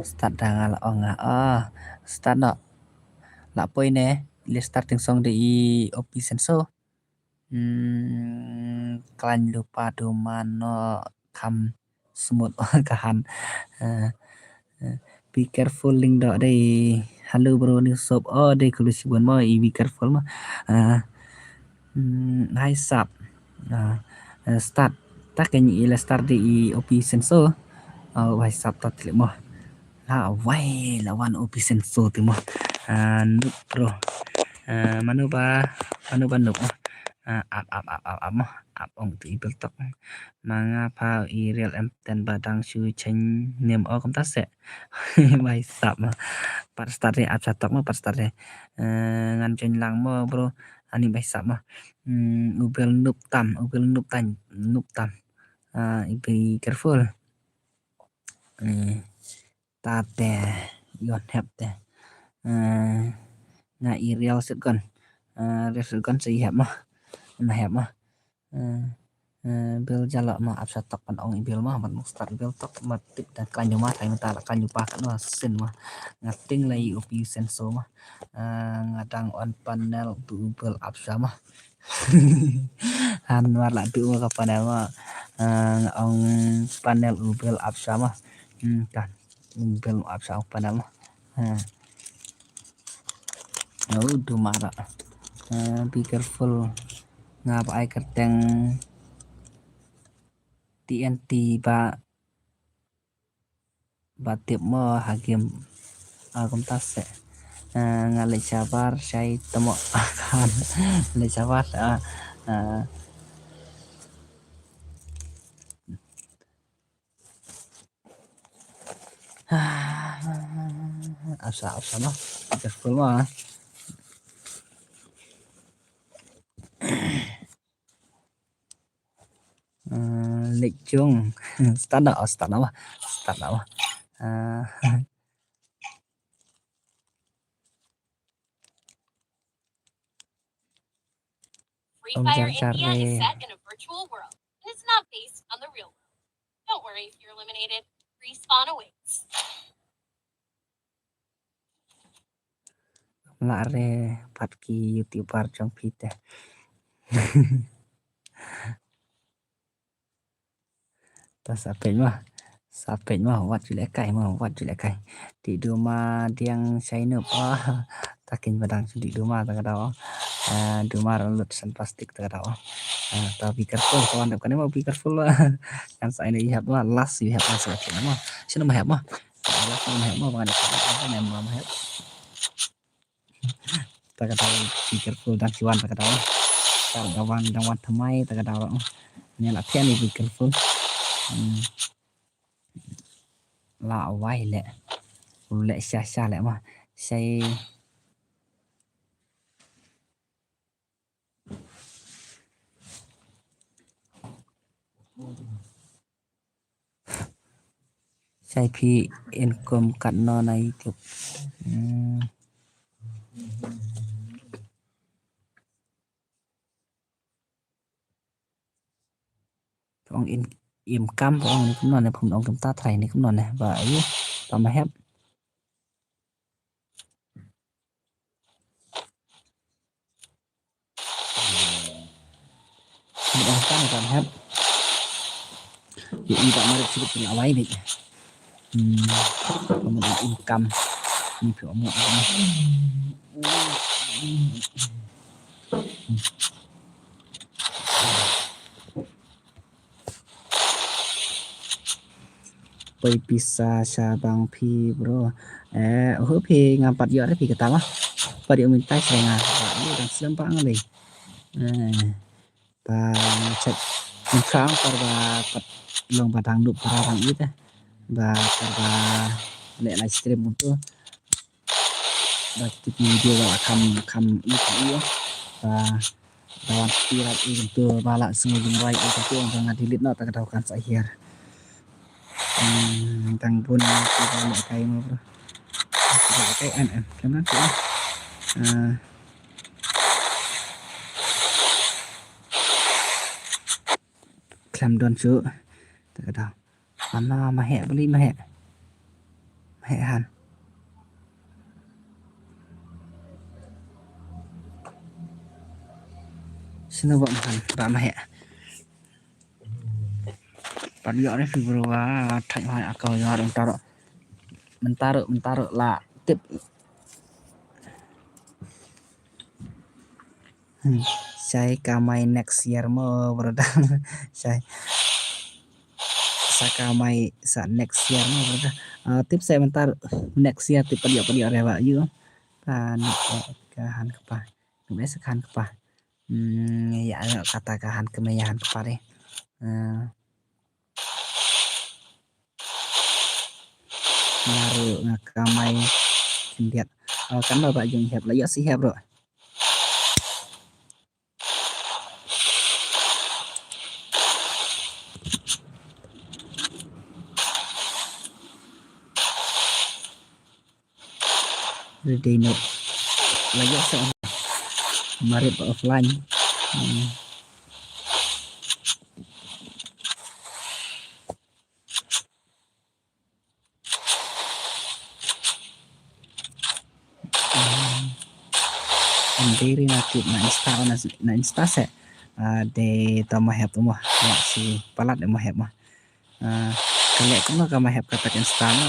Start da nga la ong nga. Ah, start no. La poi ne. Le start ting song de i opi senso. Hmm, klan lupa duman no kam smooth kahan. Eh, eh, be careful ling dok dei. Hello bro ni sop. Oh, dei kulu sibun mo i be careful mo. Eh, hmm, hai sap. Eh, eh, start. Tak ni ila start dei i opi senso. Oh, hai sap tak tilik mo. La wai la wan opi senso ti mo. Eh, nup bro. Eh, manu ba, manu ba nup mo. Ah, ap, ap, ap, ap, ap mo. Ap ong tu i bel tok. Manga pha i real em ten ba dang shu chen nem o kum ta se. Bai sap mo. Pat start re ap sa tok mo pat start re. Eh, ngan join lang mo bro. Ani bai sap mo. Hmm, u bel nup tam, u bel nup tan, nup tam. Ah, i be careful. Eh, ta te yon hep te. Eh, nga i real set kon. Eh, real set kon se i hep mo. Na hep mo. Eh, eh, bil jalo mo apsa tok pan ong i bil mo, mat muk start bil tok, mat tip dan klan juma, tai mata la klan jupa kan mo, sin mo. Nga ting la i opi senso mo. Eh, nga dang on panel bu bil apsa mo. Han war la tu mo ka panel mo. Eh, nga ong panel u bil apsa mo. Hmm, kan. Bel ap sa panel. Ha. Oh, du mara. Ha, be careful. Nga ba ai kerteng T N T ba, ba tip mo ha game. Ah, kum ta se. Ah, nga le shabar shai temo akan. Le shabar, ah, ah. Asa, asa mo. Careful mo. Eh, Lek Jung. Start na, oh, start na mo. Start na mo. Eh. Free Fire India is set in a virtual world and is not based on the real world. Don't worry if you're eliminated. Respawn awaits. La re pat ki YouTuber jong phi te. Ta sa peit mo. Sa peit mo, wat ju leh kai mo, wat ju leh kai. Dih duma diang shai nup. Ah, ta kin badang shu dih duma ta ka daw. Ah, duma ra lut san plastik ta ka daw. Ah, ta be careful, kawan dep kane mo be careful. Kan sa ina i hep mo, last i hep mo, sa peit mo. Sino mo hep mo. Last mo hep mo, bangan hep mo, bangan hep mo, hep. Ta ka daw be careful dang ki wan ta ka daw. Ta ka daw wan dang wan thymmai ta ka daw. Ni la thiah ni be careful. Hmm. La wai leh. Leh sha sha leh ma. Shai. Shai phi income katno na YouTube. Hmm. Ong in, im kam, ong ni kumno ne, pun ong kumta trai ni kumno ne, ba ayu, ba ma hep. Ong kam, ba ma hep. Yu i ba ma rip sibit kena awai ni. Hmm, kamu ong im kam. Ni pi omo. Poi pisa sha bang phi bro. Eh, uh phi ngam pat ïoh re phi kata ma. Pat ïoh mynta sha nga ba ïoh dang slem ba ngali. Eh, ba check infrang par ba pat long ba dang nup para dang it eh. Ba par ba leh live stream kumtu. Ba tip video ba kham kham it eh. Ba Ba wan copyright i kumtu ba la sngew jingrwai i kumtu ba nga delete noh ta ka daw kan sa hiar. Hmm, dang bun ki ba la kai mo bro. Ba la kai an an kan an. Ah. Klam don shu. Ta ka daw. Mama, ma heh beli ma heh. Ma heh han. Sino ba ma han, ba ma heh. Pan yo ni fi bro wa thai hai akau yo mentaro. Mentaro, mentaro la tip. Hmm. Shai kamai next year mo brother. Shai. Sa kamai sa next year mo brother. Ah, tip sa mentar next year tip padio padio re ba yu. Ka nuk ka han kpa. Nuk sa han kpa. Hmm, ya kata ka han kmai ya han kpa re. Ah. Nga ruh nga kamai khyndiat. Oh, kan ba ba jong hep la ïoh si hep ruh. Ready no. La ïoh sa. Marit offline. Hmm. Em dei ri na tip na Insta na, na Insta se. Ah, de ta ma hep mo. Wa si palat de ma hep mo. Ah, kale kumno ka ma hep kata Insta mo.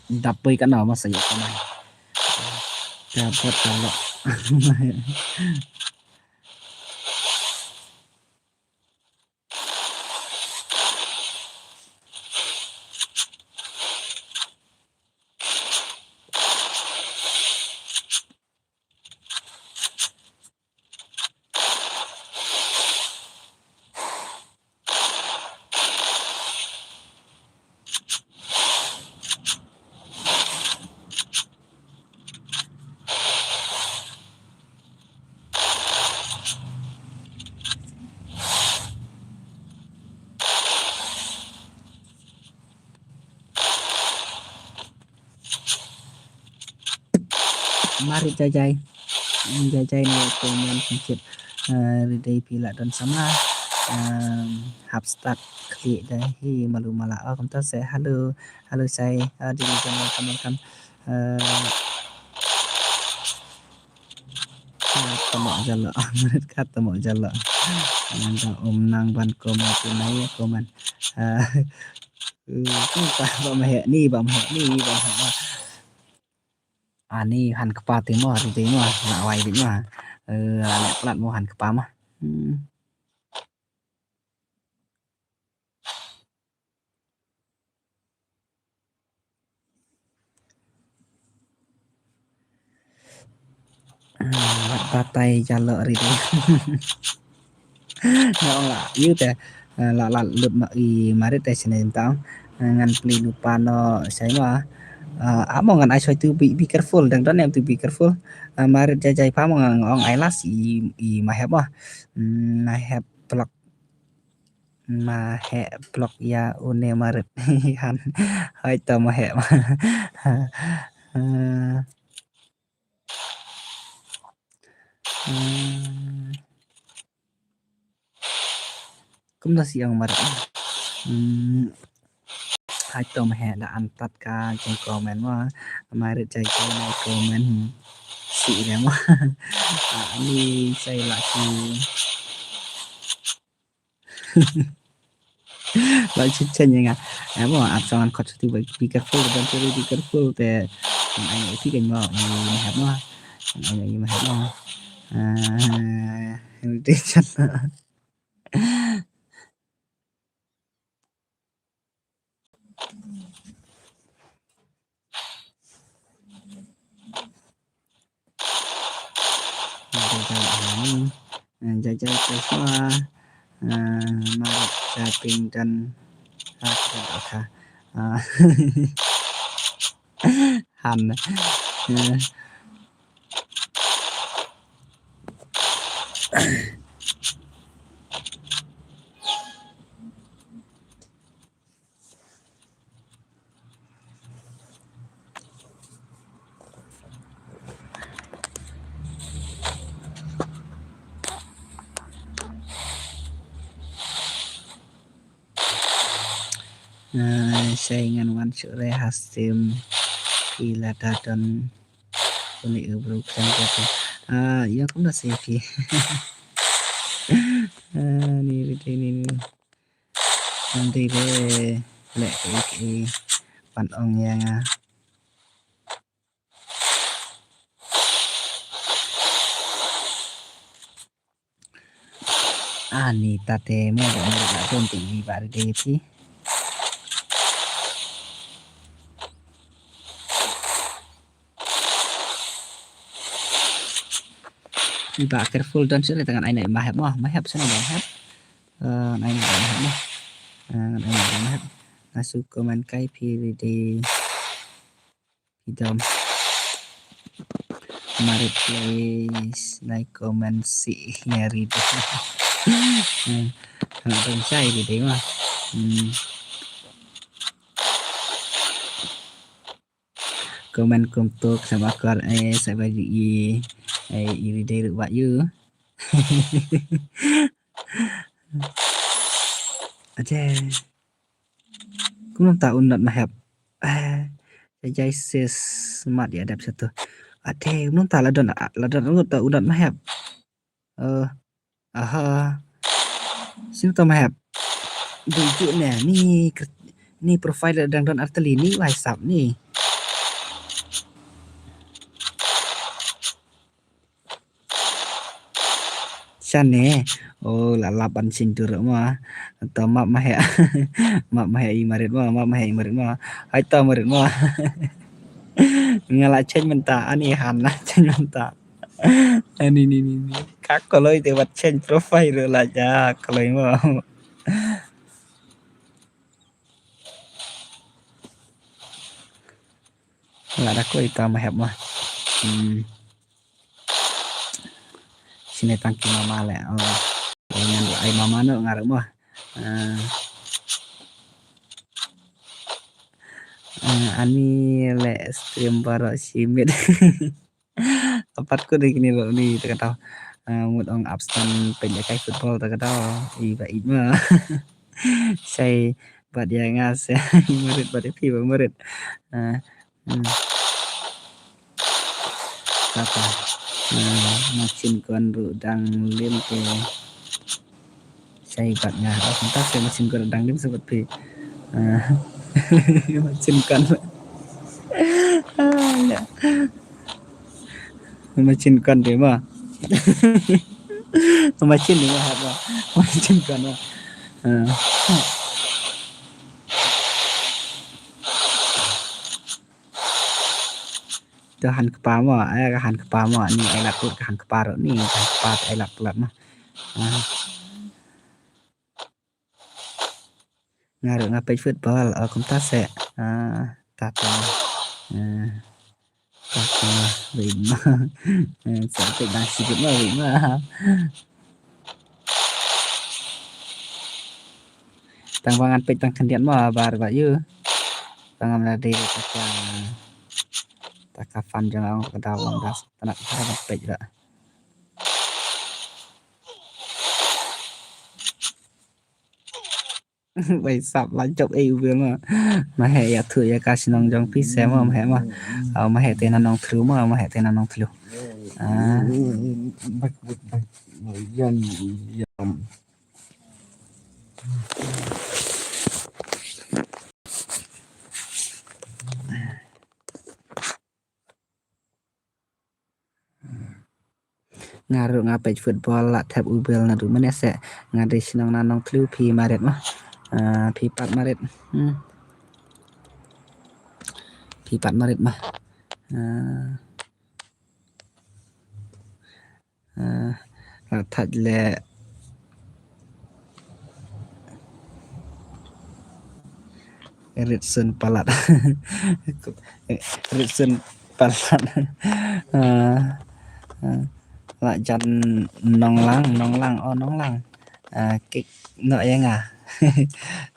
Dapoi kana ma sa ya ka ma. Ka bot ka lo. Marit jajai. Jajai ne ko man singkit. Eh, ri dei phi la don sama. Em, hap start klik dai hi malu mala. Oh, kumta se. Halo. Halo, sai. Ah, di jam welcome, welcome. Eh, Ka tamo jalo, Marit ka tamo jalo. Nang da um nang ban komen tu nai komen. Ah, eh, tu pa ba ma heh ni, ba ma heh ni, ba ma heh. Ah, ni han kpa ti mo, ri ti mo, na wai ti mo. Eh, la lek plat mo han kpa ma. Hmm. Hmm, wat batai jalo ri dei. Nga ong la yu te, eh, la la lut ma i Marit te sene tang. Eh, ngan pli lupa no sai ma. Eh, amo ngan ai soi tu be, be careful dang don em tu be careful. Eh, Marit jajai pa mo ngan ong ai las i, i ma hep ma. Hmm, ma hep plak. Ma heh block ïa une Marit. Han. Hai to ma heh. Hmm. Hmm. Kumno si ong Marit. Hmm. Hai to ma he da an tat ka jong comment mo. Marit jai jai na comment. Si le mo. Ah, ani sai la ki. Ba chu chen nga. Eh, mo, ap song an khot tu, be careful, don't you be careful te. Ai ai ti kan mo, ni ma hap mo. Ai ai ma hap mo. Ah, ni te chan. Jai jai, eh, jai jai, Krisma, eh, Marit, Japing dan, ah, kita tak, ah, Han, eh. Ah, sai ngan wan shuh re ha stream. Phi lada don une u bru kren kata. Ah, ïa kumno sa ïa phi. Ah, ni re dei ni ni. Ngan dei re leh kaei kaei ban ong ïa nga. Ani tate mo ba mo la don ti ba re dei phi. Ba careful don sele tangan ai na ma hep mo, ma hep sene ma hep. Eh, ai na ma hep mo. Eh, ai na ma hep. Nasu comment kai phi re dei. Idam. Marit, please like, comment, share, read. Hmm. Anak bangsa ini deh mah. Hmm. Comment kumtuk sama kor, eh, sama di, eh, ini deh, Wak Yu. Aje. Kumno ta u not ma hep. Eh, jai jai sis mat ïa dep satu. Ade, kumno ta la don, la don u not ma hep. Eh, aha. Sino ta ma hep. Dei ju ne, ni kr-, ni profile dang don arteli ni WhatsApp ni. Shane. Oh, la lap ban shin dur ma. To map ma he. Map ma he i Marit ma, map ma he i Marit ma. Hai to Marit ma. Nga la chen mynta, ani han la chen mynta. Ani ni ni ni. Ka koloi te wat chen profile la ja koloi ma. La da koi ta ma hep ma. Hmm. Sini tang ki mama le. Oh. Ngan la ai mama no ngarep ma. Ah. Ah, ani le stream baroh shi minit. Apat ko dei kini lo ni ta kata. Ah, mut ong abstain peit ïa kai football ta kata. I ba ïeit ma. Sai bad ïa nga sai Marit bad ïa phi ba Marit. Ah, Hmm. Kata. Nah, machin kon ruh dang lim te. Sai bad nga. Oh, kumta sai machin kon ruh dang lim sai bad phi. Ah. Machin kon. Ah, ya. Machin kon dei ma. Machin dei ma hap ma. Machin kon ma. Ah. To han kpa mo, eh, ka han kpa mo, ni ai lap ka han kpa ro, ni ka han kpa ai lap lap mo. Ah. Nga ruh nga peit football, oh, kumta se. Ah, ta ta. Ah. Ta ta, wei ma. Eh, sa peit dang sikit ma, wei ma. Tang ba ngan peit tang khyndiat ma, bar ba yu. Tang ngam la dei ta ka, ta ka fan jong nga ka daw lam das. Tang ba peit la. Bai sap la jop ei u Bill ma. Ma heh ïathuh ïa ka shnong jong phi se ma, ma heh ma. Ah, ma heh te na Nongthliew ma, ma heh te na Nongthliew. Ah. Nga ruh nga peit football la thep u Bill naduh mynne se. Nga dei shnong na Nongthliew, phi Marriott ma. Ah, phi pat Marriott. Hmm. Phi pat Marriott ma. Ah. Ah, la thait le. Rit sun palat. Rit sun palat. Ah, ah. La jan Nonglang, Nonglang, oh Nonglang. Ah, kik no ïa nga.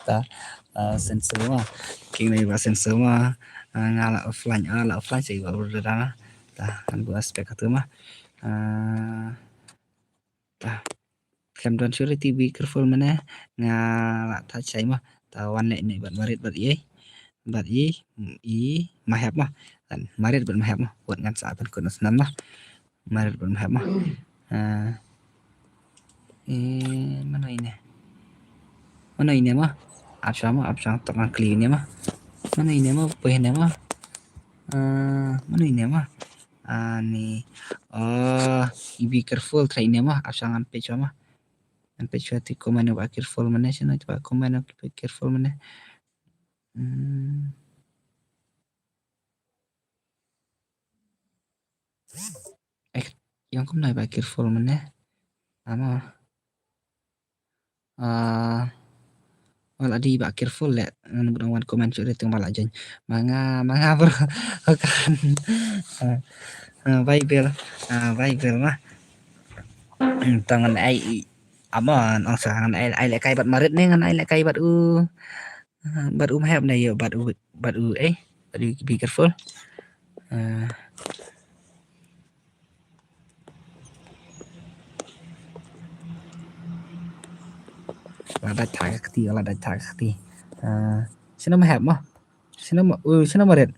Ta, ah, sensor ma. Kik no ïa ba sensor ma. Ah, nga la offline, ah, la offline sa ïa ba berdana. Ta, kan bu aspek tu ma. Ah, ta. Khlem don surety, be careful mynne. Nga la thait shai ma. Ta wan ne ne bad Marriott bad i. Bad i, i ma hep ma. Kan Marriott bad ma hep ma. Wat ngan sa pynkut na snem ma. Marriott bad ma hep ma. Ah. Eh, mano ine? Mano ine ma? Ap shwa ma, ap shwa tok ngan kylli ine ma. Mano ine ma, poi ine ma. Ah, mano ine ma? Ah, ni. Oh, i be careful, try ine ma, ap shwa ngan peit shwa ma. Ngan peit shwa te kumno ba careful mynne, shano ba kumno ba careful mynne. Hmm. Eh, ïong kumno ba careful mynne. Ama. Ah, wala dei ba careful le, ngan bud wan comment shuh re tang ba la join. Ma nga, ma nga bro. Kan. Ah, ah, bye Bill. Ah, bye Bill ma. Hmm, tang ngan ai i. Ama, ong sa ngan ai, ai lehkai bad Marriott ne, ngan ai lehkai bad u. Ah, bad u ma hep ne ïoh, bad u, bad u, eh, bad u be careful. Ah. La dait thak ka kti, la dait thak ka kti. Ah, shano ma hep ma? Shano ma, uh, shano Marriott?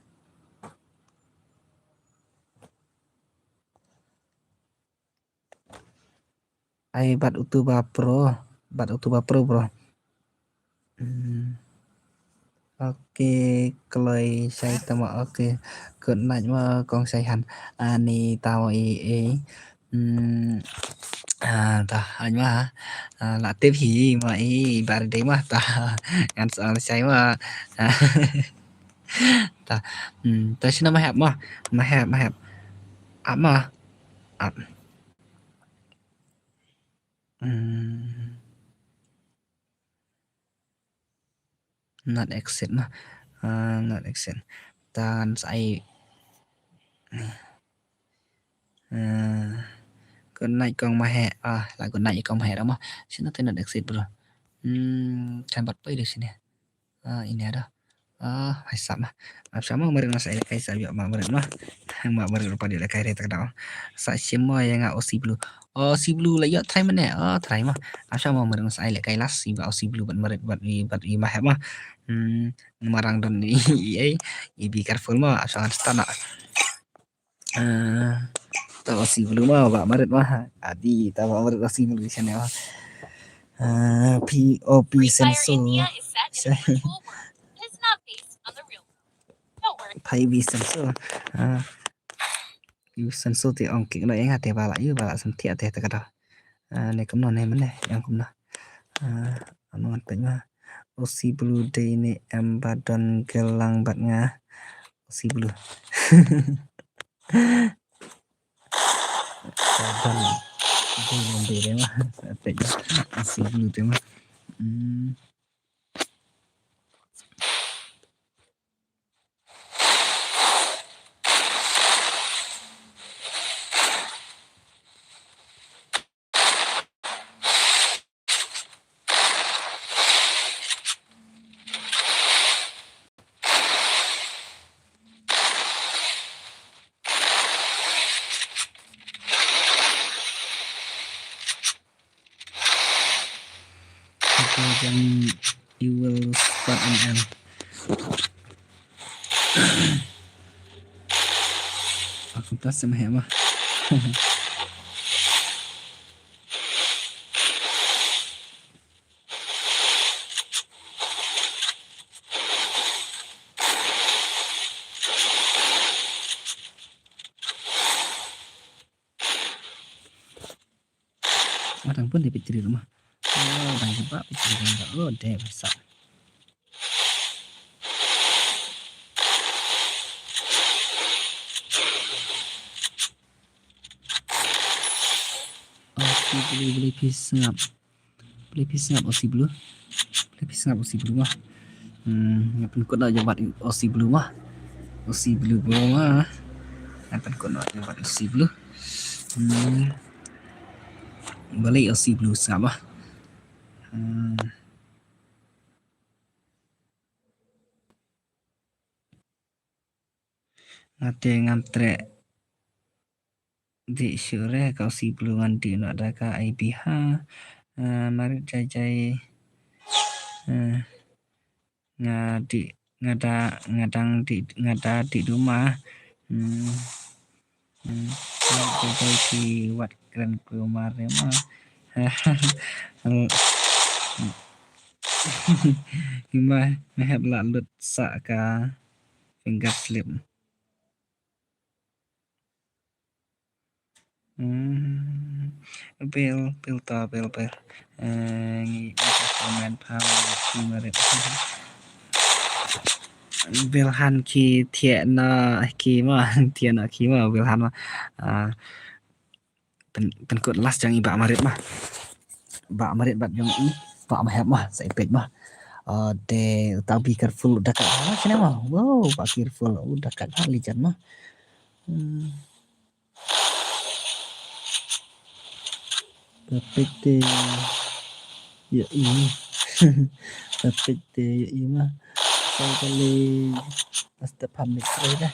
Ai bad utu ba pro, bad utu ba pro bro. Hmm. Ok, kloi shai tama, ok. Good night ma kong shai han. Ani tama i, i. Hmm. Ah, ta, ai ma. Ah, la tip hi ma i, bar dei ma ta. Ngan sa shai ma. Ta. Hmm, ta shina ma hep ma. Ma hep, ma hep. Ap ma. Ap. Hmm. Not accept ma. Ah, not accept. Tan sai. Ah, good night kong ma he. Ah, la good night kong ma he ra ma. Shina te not accept bro. Hmm, kan bat poi de shini. Ah, ini ada. Ah, hai sa ma. Ap shwa ma Marriott nga sa ïalehkai sa ïa ma Marriott ma. Ma Marriott ruh pat ïalehkai re tak da. Sa shim ma ïa nga Aussie Blue. Aussie Blue la ïoh try mynne. Oh, try ma. Ap shwa ma Marriott nga sa ïalehkai last ïa ba Aussie Blue bad Marriott bad i, bad i ma hep ma. Hmm, marang don i, i, i, i be careful ma. Ap shwa nga start na. Ah, ta Aussie Blue ma, ba Marriott ma. Adi, ta ba Marriott Aussie Blue shane ma. Ah, P O P sensor. Pi B sensor. Ah, P B sensor te ong kik no ïa nga te ba la ïoh, ba la syntiat te ta ka da. Ah, ne kumno ne mynne, ïa kumno. Ah, ano ngan peit ma. Aussie Blue dei ne em ba don gel lang bad nga. Aussie Blue. Ba don gel lang bad nga. Peit ma. Aussie Blue te ma. Hmm. Ka jong i Squad M M. Aku tas sama hema. Matang pun dia pitri rumah. Oh, bang jebak pitri rumah. Oh, deh, besar. Osi Blue, Blue phi sngap. Blue phi sngap Osi Blue. Blue phi sngap Osi Blue mah. Hmm, nga pynkut na jawab Osi Blue mah. Osi Blue bro mah. Nga pynkut na jawab Osi Blue. Hmm. Balik Osi Blue sngap mah. Hmm. Nga te ngam treh. Dih shuh re ka Osi Blue ngan dih noh da ka I B ha. Ah, marit jai jai. Ah, nga dih, nga da, nga dang dih, nga da dih duma. Hmm. Hmm. Marit jai jai ki wat kren ku mar re ma. Ima, me hep lah lut sa ka finger slip. Hmm. Bel, bel to, bel, bel. Eh, ngi, ngi ka comment pha, ngi marit. Bel han ki thiah na ki ma, thiah na ki ma, bel han ma. Ah, pyn, pynkut last jong i bah marit ma. Bah marit bad jong i, bah mahep ma, sa i peit ma. Ah, de, uta be careful, da kat ha, sini ma. Wow, bah careful, u da kat ha, lijan ma. Hmm. Tapik te, ya i. Tapik te, ya i ma. Sa kali, basta pamit re da.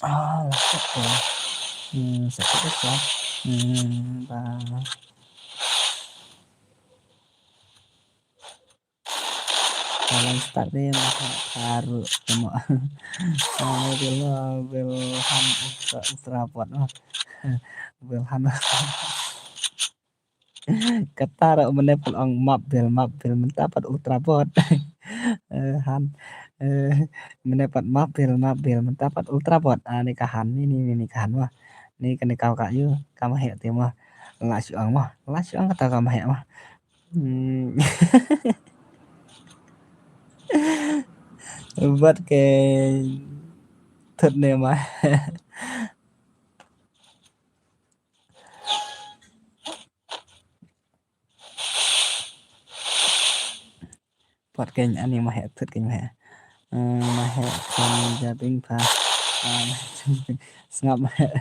Ah, sakit tu. Hmm, sakit tu. Hmm, ba. Kalau start ni mah baru tengok. Ah, bila, bila han ultra, ultra bot mah. Bila han. Kata ro mene pun ong map bel, map bel, mynta pat ultra bot. Eh, han. Eh, mene pat map bel, map bel, mynta pat ultra bot. Ah, ni ka han, ni, ni, ni, ni ka han mah. Ni ka ni kau ka yu, ka ma heh te mah. La shu ong mah. La shu ong kata ka ma heh mah. Hmm. Bot ke thut ne mah. Bot keiñ ani ma heh thut keiñ ma heh. Eh, ma heh keiñ ja bing pha. Ah, ma heh sngap ma heh.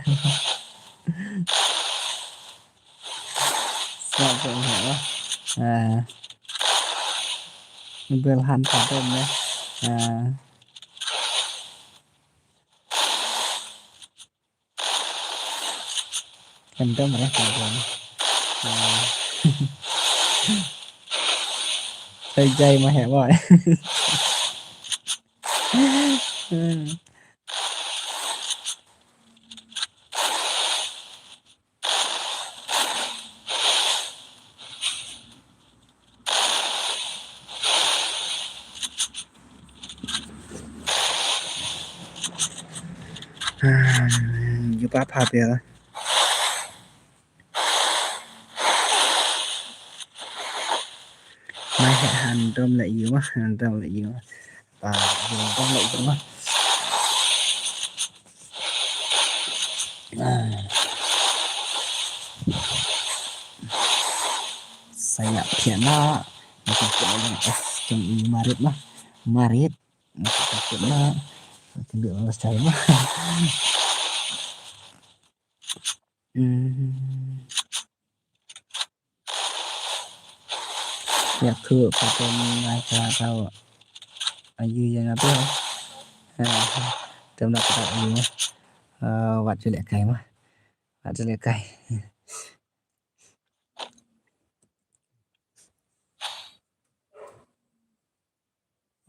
Sngap ma heh. Eh. Bel han pha dom ne. Eh. Kendam re kendam. Sai jai ma heh boy. Yu pa pha bel. Mai he han dom la yu ma, han dom la yu ma. Pa, han dom la yu ma. Saya pian na. Macam tu lah yang es jong i marit lah. Marit. Macam tu lah. Macam tu lah saya mah. Hmm. Ïa, thu, patom ngai ka tau. Ayu ïa nga tu. Ha, ha. Tem na ka tau ayu. Ah, wat ju leh kai ma. Wat ju leh kai.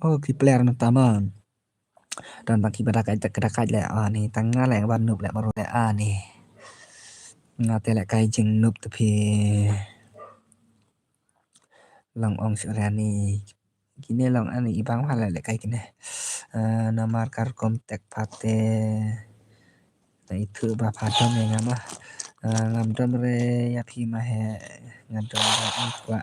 Oh, ki player na taman. Don tang ki ba da kai, da kai le ani, tang nga le ban noob le baru le ani. Nga te le kai jing noob te phi. Long ong shu rani. Kine long ani i bang pha le le kai kine. Eh, namar kar kom tek pate. Na itu ba pha dom ya ngam ah. Eh, ngam dom re ya phi ma he. Ngam dom re i kwa.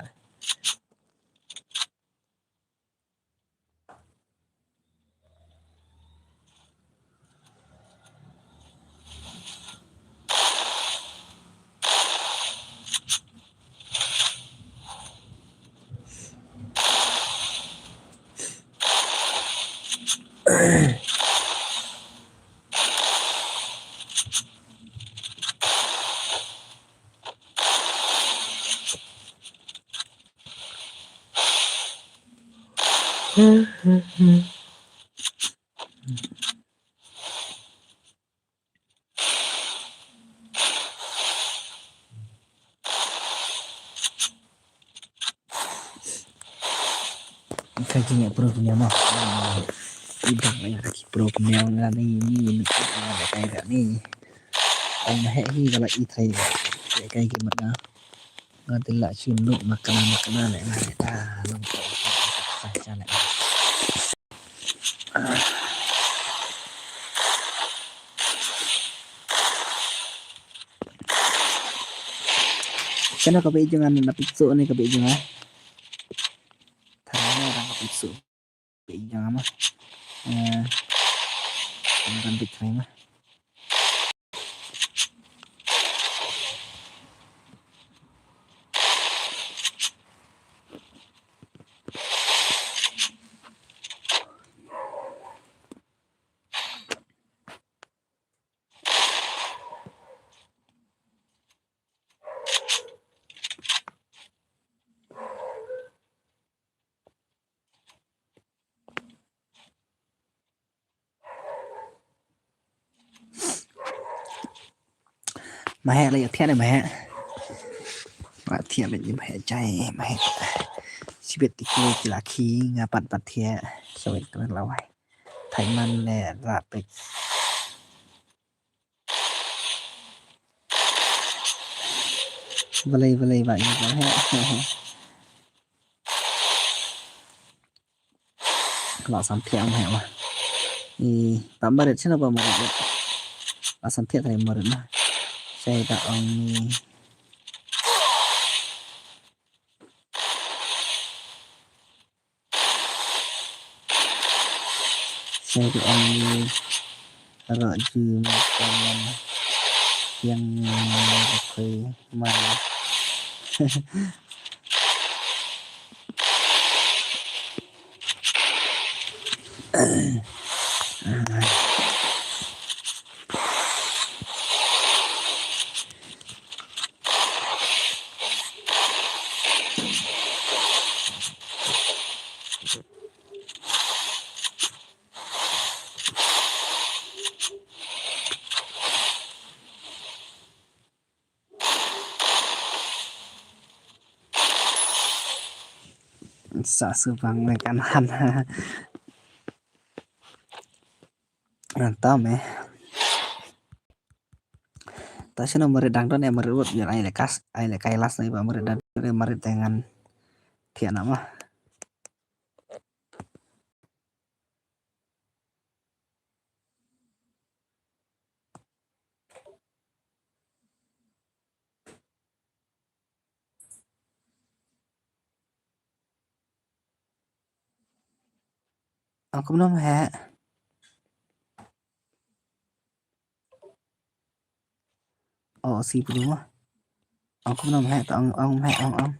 Ka jingeh pro kñia mo. Ibang ya ki pro kñia nga ni ni ni ni kai ka ni. Ang he hi kala i trai ka kai ki mat na. Nga te la shu nuk makna makna le nga le ta long ko sa cha le. Kano ka bei jong nga na pitsu ni ka bei jong nga. Thara na ka pitsu. Bei jong nga ma. Eh, kan bit thrai ma. Mahe la ya thiah ne mahe. La thiah ne mahe jai mahe. Sibet ti ki la ki nga pat pat thiah. Sawet tu la wai. Thaiman le rapik. Balai balai ba ni ba he. La sam thiah ma he ma. I ba marit sino ba marit. La sam thiah thai marit ma. Sai ta ong ni. Sai ka ong ni ro ju ma ka man yang ni ro khui man. Sa su bang me kan han. Antam eh. Ta sino marit dang don eh marit wot biar ai lekas ai lekai las nai ba marit dang don eh marit dengan thiah nama. Ang kumno ma he? Oh, si pulu ma. Ang kumno ma he? Ta ang ang ma he ang ang.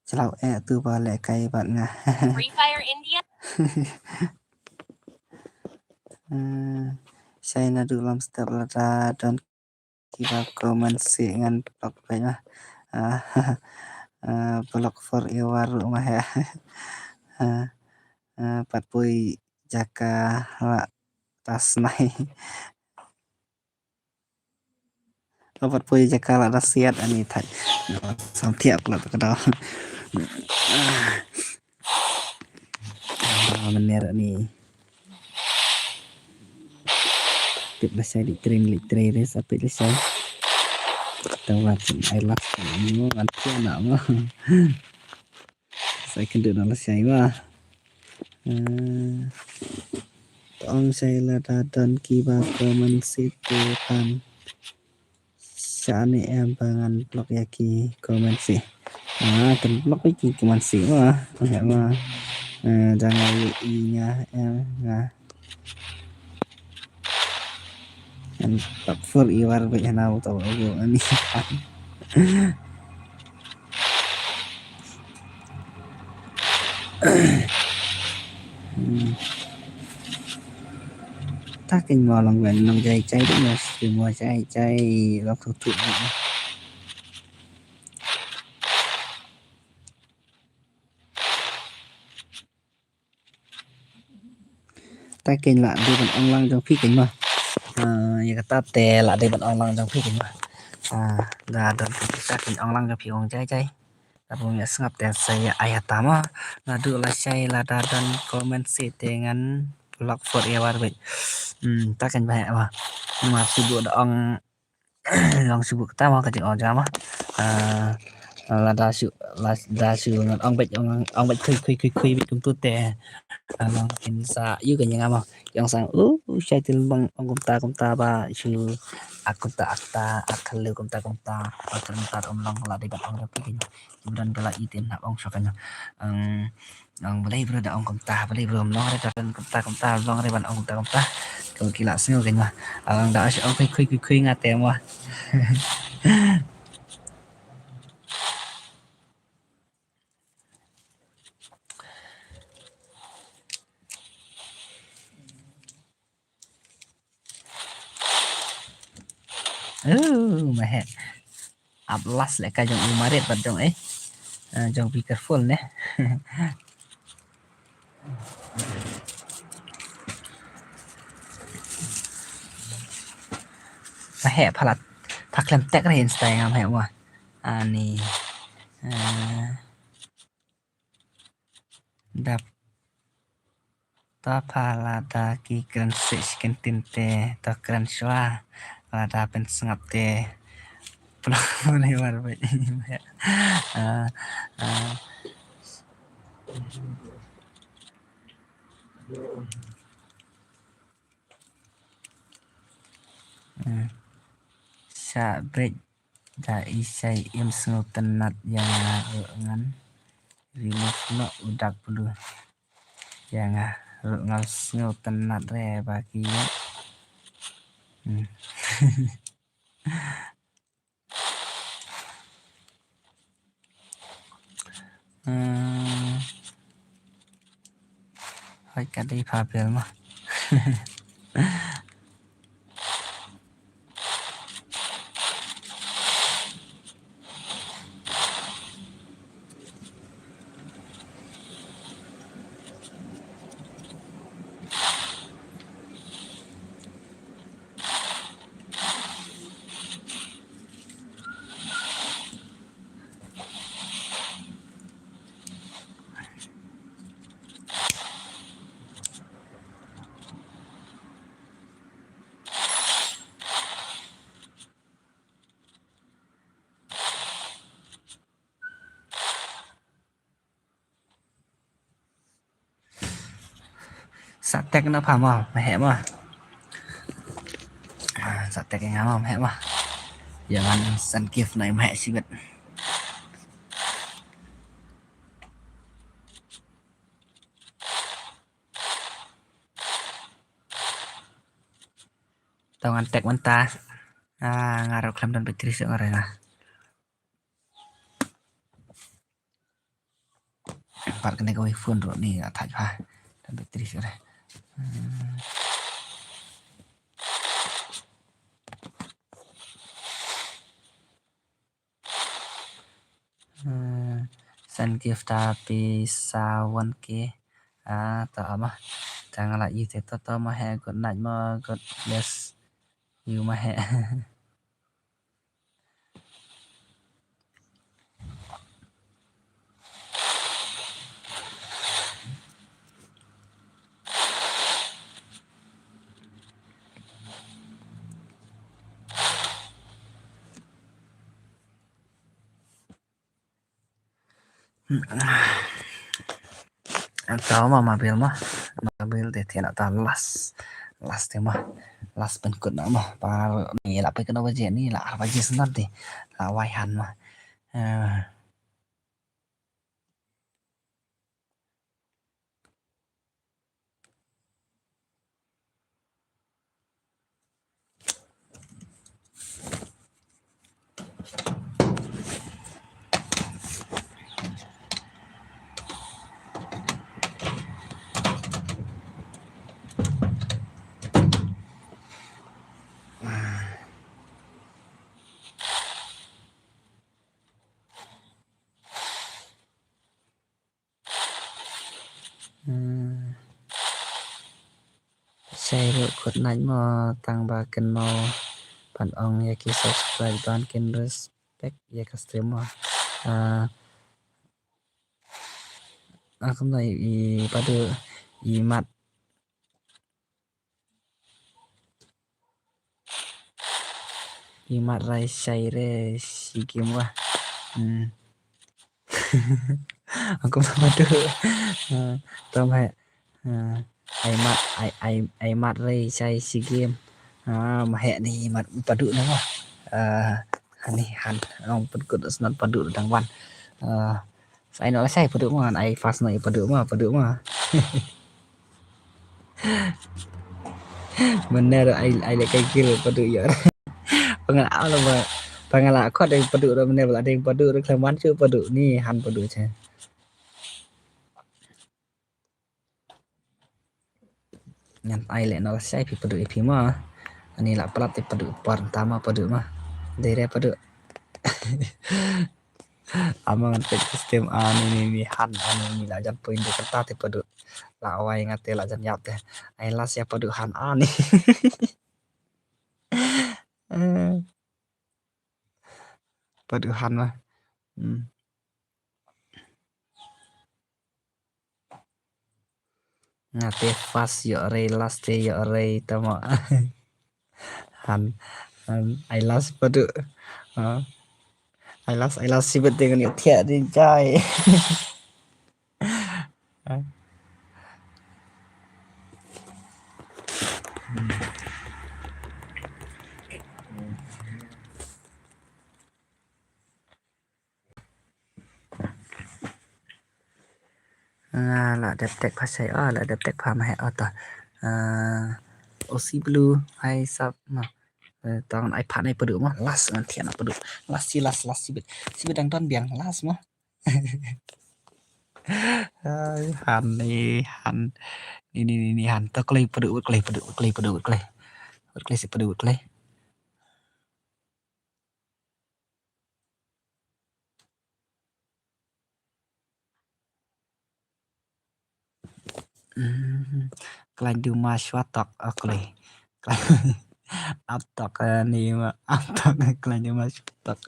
Chalaw eh tu ba leh kai bad nga. Free Fire India. Eh, China du lam step lada don kiba comment si ngan block bai ma. Ah, ah, block forever ruh ma he. Ah, ah, pat pui jaka la tas nai. Ka pat poi jaka la da siat ani thait. Sam thiah pula ka daw. Ah, mynner ani. Pit la shai di train li train race apit la shai. Tawat ai lak ni mo ngan thiah na mo. Sa kynduh na la shai ma. Eh, tong shai lada don kiba comment sih te pan. Shane em ba ngan block ïa ki comment sih. Ah, kan block ïa ki comment sih ma. Ïa ma. Eh, jangan i nga em nga. Ngan block forever bad hana u taw u ani. Hmm. Ta kynmaw long wen long jai jai dei mo, stream mo jai jai long tu tu. Ta kynmaw lah dei ban ong lang jong phi kynmaw. Ah, ïa kata te lah dei ban ong lang jong phi kynmaw. Ah, da don phi ta kynmaw ong lang jong phi ong jai jai. Tabu ïa sngap te sa ïa ai hata ma. Naduh la shai lada don comment sih te ngan block forever bad. Hmm, ta kynmaw ba. Ma shu da ong long shu kata ma ka jingong jong nga ma. Ah, lada shu lada shu ngan ong bad ong bad khui khui khui khui bad kumtu te. Ah, long kin sa ïu ka jingong ma. Ki ong sang u shai til bang ong kumta kumta ba shu ak kumta akta ak khalu kumta kumta. Ba kumta um long la dei ban ong jong ki. Ki don ka la i tin hap ong sha ka. Ong balei bro da ong kumta balei bro ym long re da don kumta kumta long re ban ong kumta kumta. Ka ki la sngew ka ma. Ong da shu ong khui khui khui khui nga te ma. Oh, ma heh. Ap las leh ka jong u marit bad jong eh. Ah, jong be careful ne. Ma heh phalat. Pha khlem tek re Insta nga ma heh wa. Ani. Ah. Dap. Ta pha lada ki kren sih shi ken tin te ta kren shwa. Lada pynsngap te. Pynlong mane war bai. Ah, ah. Hmm. Sa break. Da i shai im sngewtynnat ïa nga ruh ngan remove noh u dak blue. Ïa nga ruh ngan sngewtynnat re ba ki ïa. Hmm. Hmm. Hoi ka dei pha bel ma. Sa tek na pha ma, ma heh ma. Ah, sa tek nga ma, ma heh ma. Ïa ngan send gift na i ma heh shibit. Tang ngan tek mynta. Ah, nga ruh khlem don battery shuh nga ruh nga. Pat kane ka wi phone ruh ni nga thait pha. Don battery shuh re. Hmm. Hmm, send gift ta pisa one K. Ah, to ama. Tang la i te to to ma heh, good night ma, God bless you ma heh. Anta ma, ma bill ma. Ma bill te thiah na ta last. Last te ma. Last pynkut na ma. Par ni la poi kano baje ni, la ar baje shen te. La wai han ma. Eh. Hmm. Share ruh kut nait mo, tang ba kin mo ban ong ïa ki subscribe, ban kin respect ïa ka stream mo. Ah, ah, kumno i, i Padu, i mat I mat rai shai re shi game wa. Hmm. Aku ma Padu. Hmm. Tom he. Hmm. Ai mat, ai, ai, ai mat rai shai shi game. Ah, ma he ni mat Padu na wa. Ah, ani han. Ong Padu snan Padu dang wan. Ah, Sa ai no la shai Padu ma, ai fast no i Padu ma, Padu ma. Mynne ai, ai le kai kill Padu ïa. Pangala ala ba, pangala khot dei Padu ro mynne ba la dei Padu ro khlem wan shu Padu ni han Padu che. Ngan ai leh noh lashai phi Padu ïa phi ma. Ani la palat te Padu por ta ma Padu ma. Dei re Padu. Ama ngan peit system ani ni ni han ani ni la jan point de kata te Padu. La wai nga te la jan ïap te. Ai last ïa Padu han ani. Padu han ma. Hmm. Nga te fast ïoh rei last te ïoh rei tama. Han, han, ai last Padu. Ha. Ai last, ai last sibit te ngan ïoh thiah din jai. Ha. Ah, la dep tek pha shai, ah, la dep tek pha ma he, oh, ta. Ah, O C Blue, hai sap, ma. Eh, tang ai pha nai Padu ma, last ngan thiah na Padu. Last shi, last, last sibit. Sibit dang don biang, last ma. Ai, han ni, han. Ni, ni, ni, ni, han. To klei Padu, klei Padu, klei Padu, klei. Klei si Padu, klei. Hmm, klan du ma shwa tok, oh, klei. Klan, ap tok, eh, ni ma, ap tok, klan du ma shwa tok.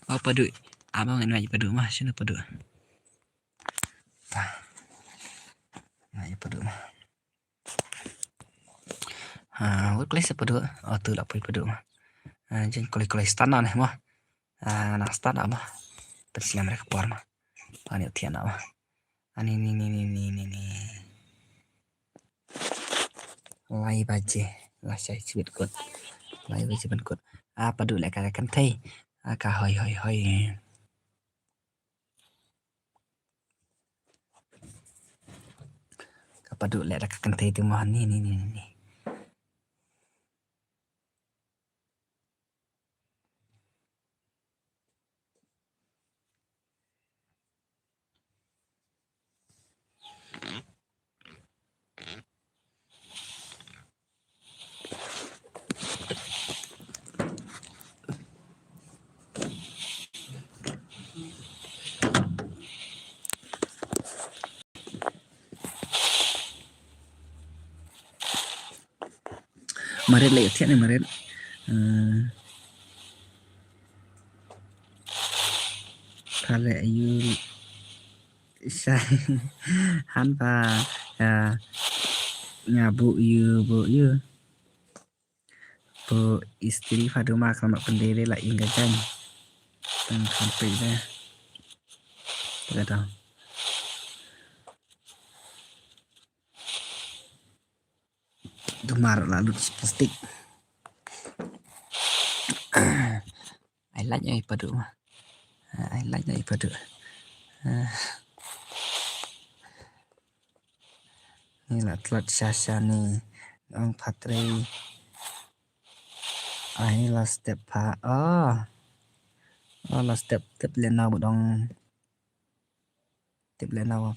Oh, Padu. Abang ngan mai Padu mah, sini Padu. Tah. Mai Padu mah. Ha, wut klei sa Padu. Oh, tu la poi Padu mah. Ha, jen klei klei stana neh mah. Ha, na stana mah. Tersiam rek por mah. Pani tiana mah. Ani ni ni ni ni ni ni. Lai baje. Lashai sibit kut. Lai baje ban kut. Ah, Padu leh ka kynthei. Ah, ka hoi hoi hoi. Ka Padu leh da ka kynthei tu mah ni ni ni ni. Marit leh thiah ne Marit. Eh, pha leh aïu shai han pha, eh, nga buh ïu, buh ïu. Buh istri pha duma khlem lah pyndei dei lah ïing ka jaiñ. Tang khlem peit dei. Ka dang. Duma ruh la lut plastik. Ai lait ai Padu ma. Ai lait ai Padu. Ni la tlot sha sha ni. Ong pha trei. Ai la step pha. Oh. Oh la step, step leh na budong. Tip leh na wa.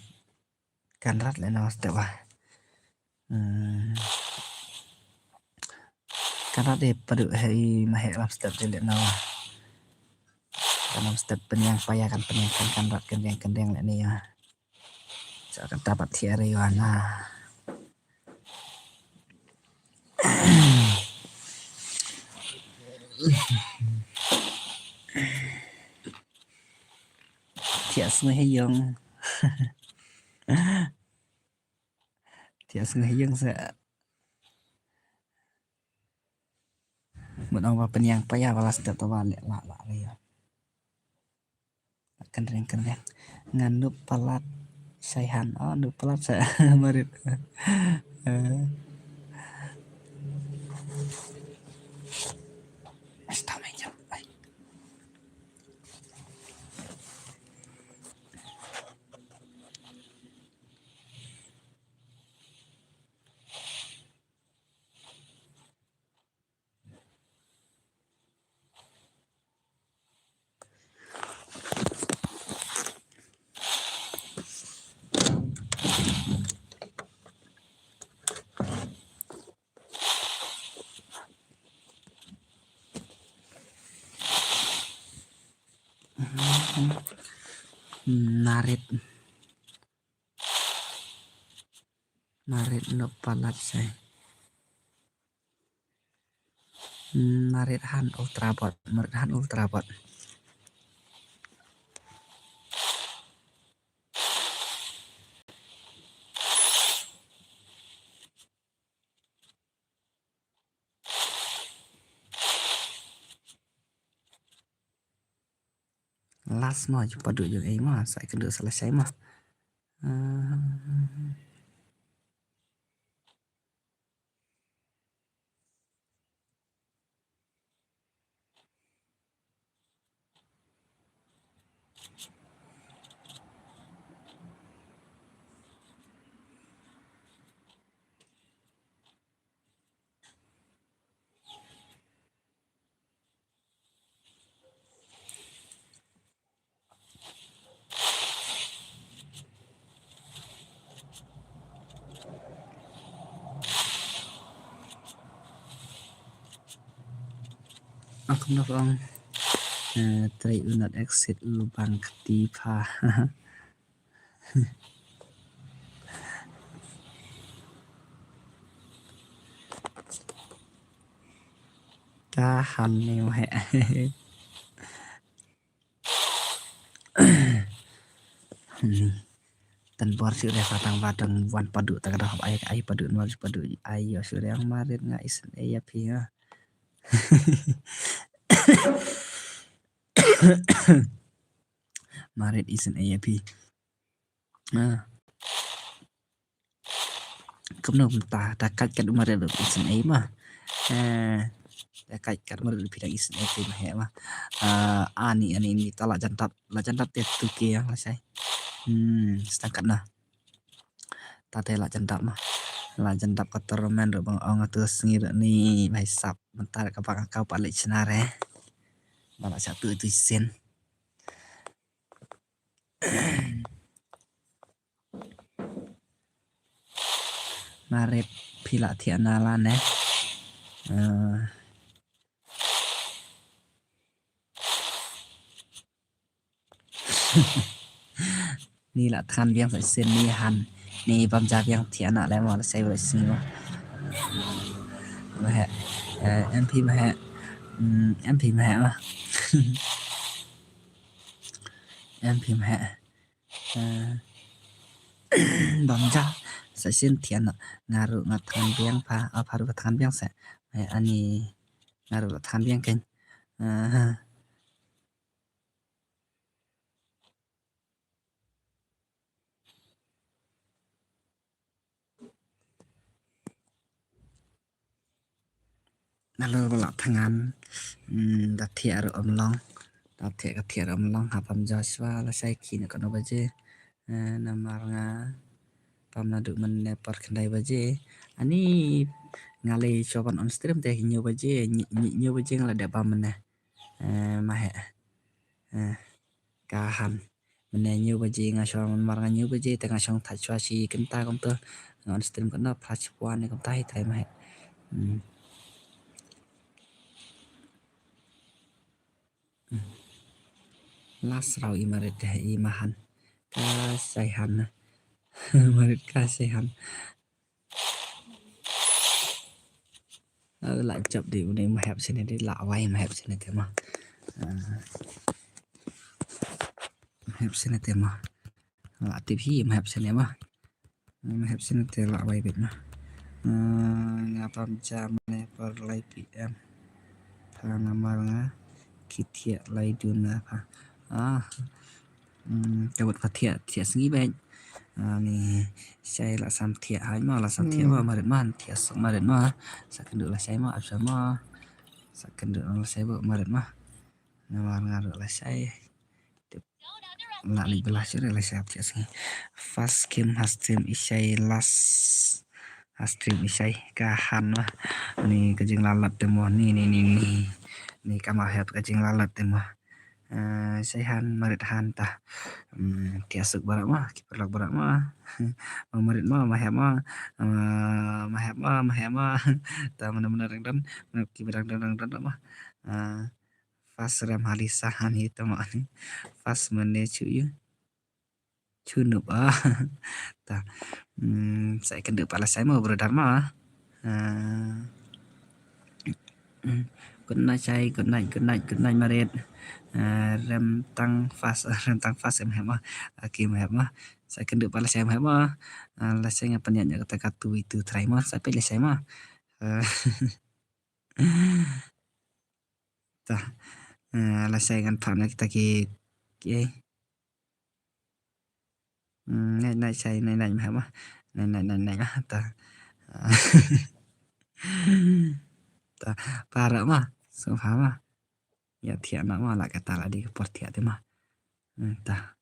Kan rat leh na wa step wa. Hmm. Kan rat dei Padu hei ma hei lam step je leh na wa. Kan lam step pynïang paya kan pynïang kan, kan rat kan riang kan riang leh ni ya. Sa kan tapat thiah re wa na. Thiah sngi ha ïong. Thiah sngi ha ïong sa. Mut ong ba pynïang paya ba la step ta ba leh la la re. Kynreng kynreng. Ngan nup palat shai han. Oh, nup palat shai Marit. Eh. Stam aja. Ai. Marit. Marit nup palat shai. Marit han ultra bot, Marit han ultra bot. Last mo, ju Padu ju ei mo, sa ïa kynduh sa lashai mo. Ah. Ak nok ong, eh, trei u not exit u bang kti pha. Tahan ni mo he. Tan bor shu re sa tang ba dang wan Padu ta ka da hap ai, ai Padu nwa Padu ai ïa shu re ang Marit nga isynei ïa phi ha. Marit isynei ïa phi. Ah. Kumno kumta, da kait kat u Marit ruh isynei ma. Eh, da kait kat u Marit ruh phi dang isynei phi ma he ma. Ah, ani, ani, ni ta la jan dap, la jan dap te tu ke yang la shai. Hmm, stang kat na. Ta te la jan dap ma. La jan dap ka tournament ruh bang ong atu sngi ruh ni bai sap. Mynta ka bang ka pat leh chna re. Ba la sha tu tu sin. Marit phi la thiah na la ne. Eh. Ni la than biang sa sien ni han. Ni bam ja biang thiah na le mo la sai ba sngi mo. Mo he. Eh, em phim heh. Hmm, em phim heh ma. Em phim heh. Eh, bam ja. Sa sien thiah noh. Nga ruh nga thngan biang pha. Oh, pha ruh pha thngan biang sa. Eh, ani nga ruh la thngan biang kein. Eh, Nalor ba la thngan, mm, da thiah ruh ym long. Da thiah ka thiah ruh ym long, ha pam Joshua, lashai khie noh katno baje. Eh, namar nga pam naduh mynne por khyndai baje. Ani nga leit shuwa ban on stream te hynñiew baje, hynñiew, hynñiew baje nga la dep pam mynne. Eh, ma heh. Eh, ka han. Mynne hynñiew baje nga shuwa, namar nga hynñiew baje te nga shong thait shuwa shi kynta kumta. Nga on stream katno, phra shiphew ne kumta hi trai ma heh. Hmm. Hmm. Last round i Marit te i Mahan. Ka shai han na. Marit ka shai han. Eh, la jop di une ma hep sini di, la wai ma hep sini te ma. Eh, ma hep sini te ma. La tip hi ma hep sini ma. Ma hep sini te la wai bit ma. Eh, nga pam ja mynne por lai P M. Pha namar nga ki thiah lai duna pha. Ah. Hmm, ka bud pha thiah, thiah sngi bad. Ah, ni shai la sam thiah hai ma, la sam thiah ma, Marit ma, thiah sok Marit ma. Sa kynduh lashai ma, ap sha ma. Sa kynduh lashai ba Marit ma. Namar nga ruh lashai. La leit ba la shu ruh lashai ap thiah sngi. First game ha stream i shai, last ha stream i shai, ka han ma. Ni ka jinglalat te mo, ni, ni, ni, ni. Ni ka ma hep ka jinglalat te mo. Eh, shai han, Marit han ta. Hmm, thiah suk baroh ma, ki paralok baroh ma. Ma Marit ma, ma hep ma. Eh, ma hep ma, ma hep ma. Ta mana mana dang dang, mana ki dang dang dang dang ma. Eh, first rem ha Lisa han hi ta ma ni. First mane chu yu. Chunup ah. Ta. Hmm, sa kynduh pat lashai mo brother ma. Ah. Hmm. Good night shai, good night, good night, good night Marit. Ah, rem tang fast, rem tang fast em hep ma. Aki em hep ma. Sa kynduh pat lashai em hep ma. Ah, lashai nga pynïaid ïa kata ka tu itu trai ma. Sa peit lashai ma. Ah. Ta. Ah, lashai ngan phah na kita ki, ki, eh. Hmm, nai, nai, shai, nai, nai, ma, ma. Nai, nai, nai, nai, ma, ta. Ta, para, ma. So, ha, ma. Ïa, thiah na, ma, la kata la di ka por thiah te, ma. Hmm, ta.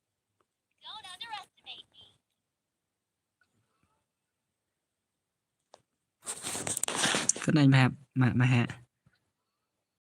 Ka nai, ma, ma, ma, ha.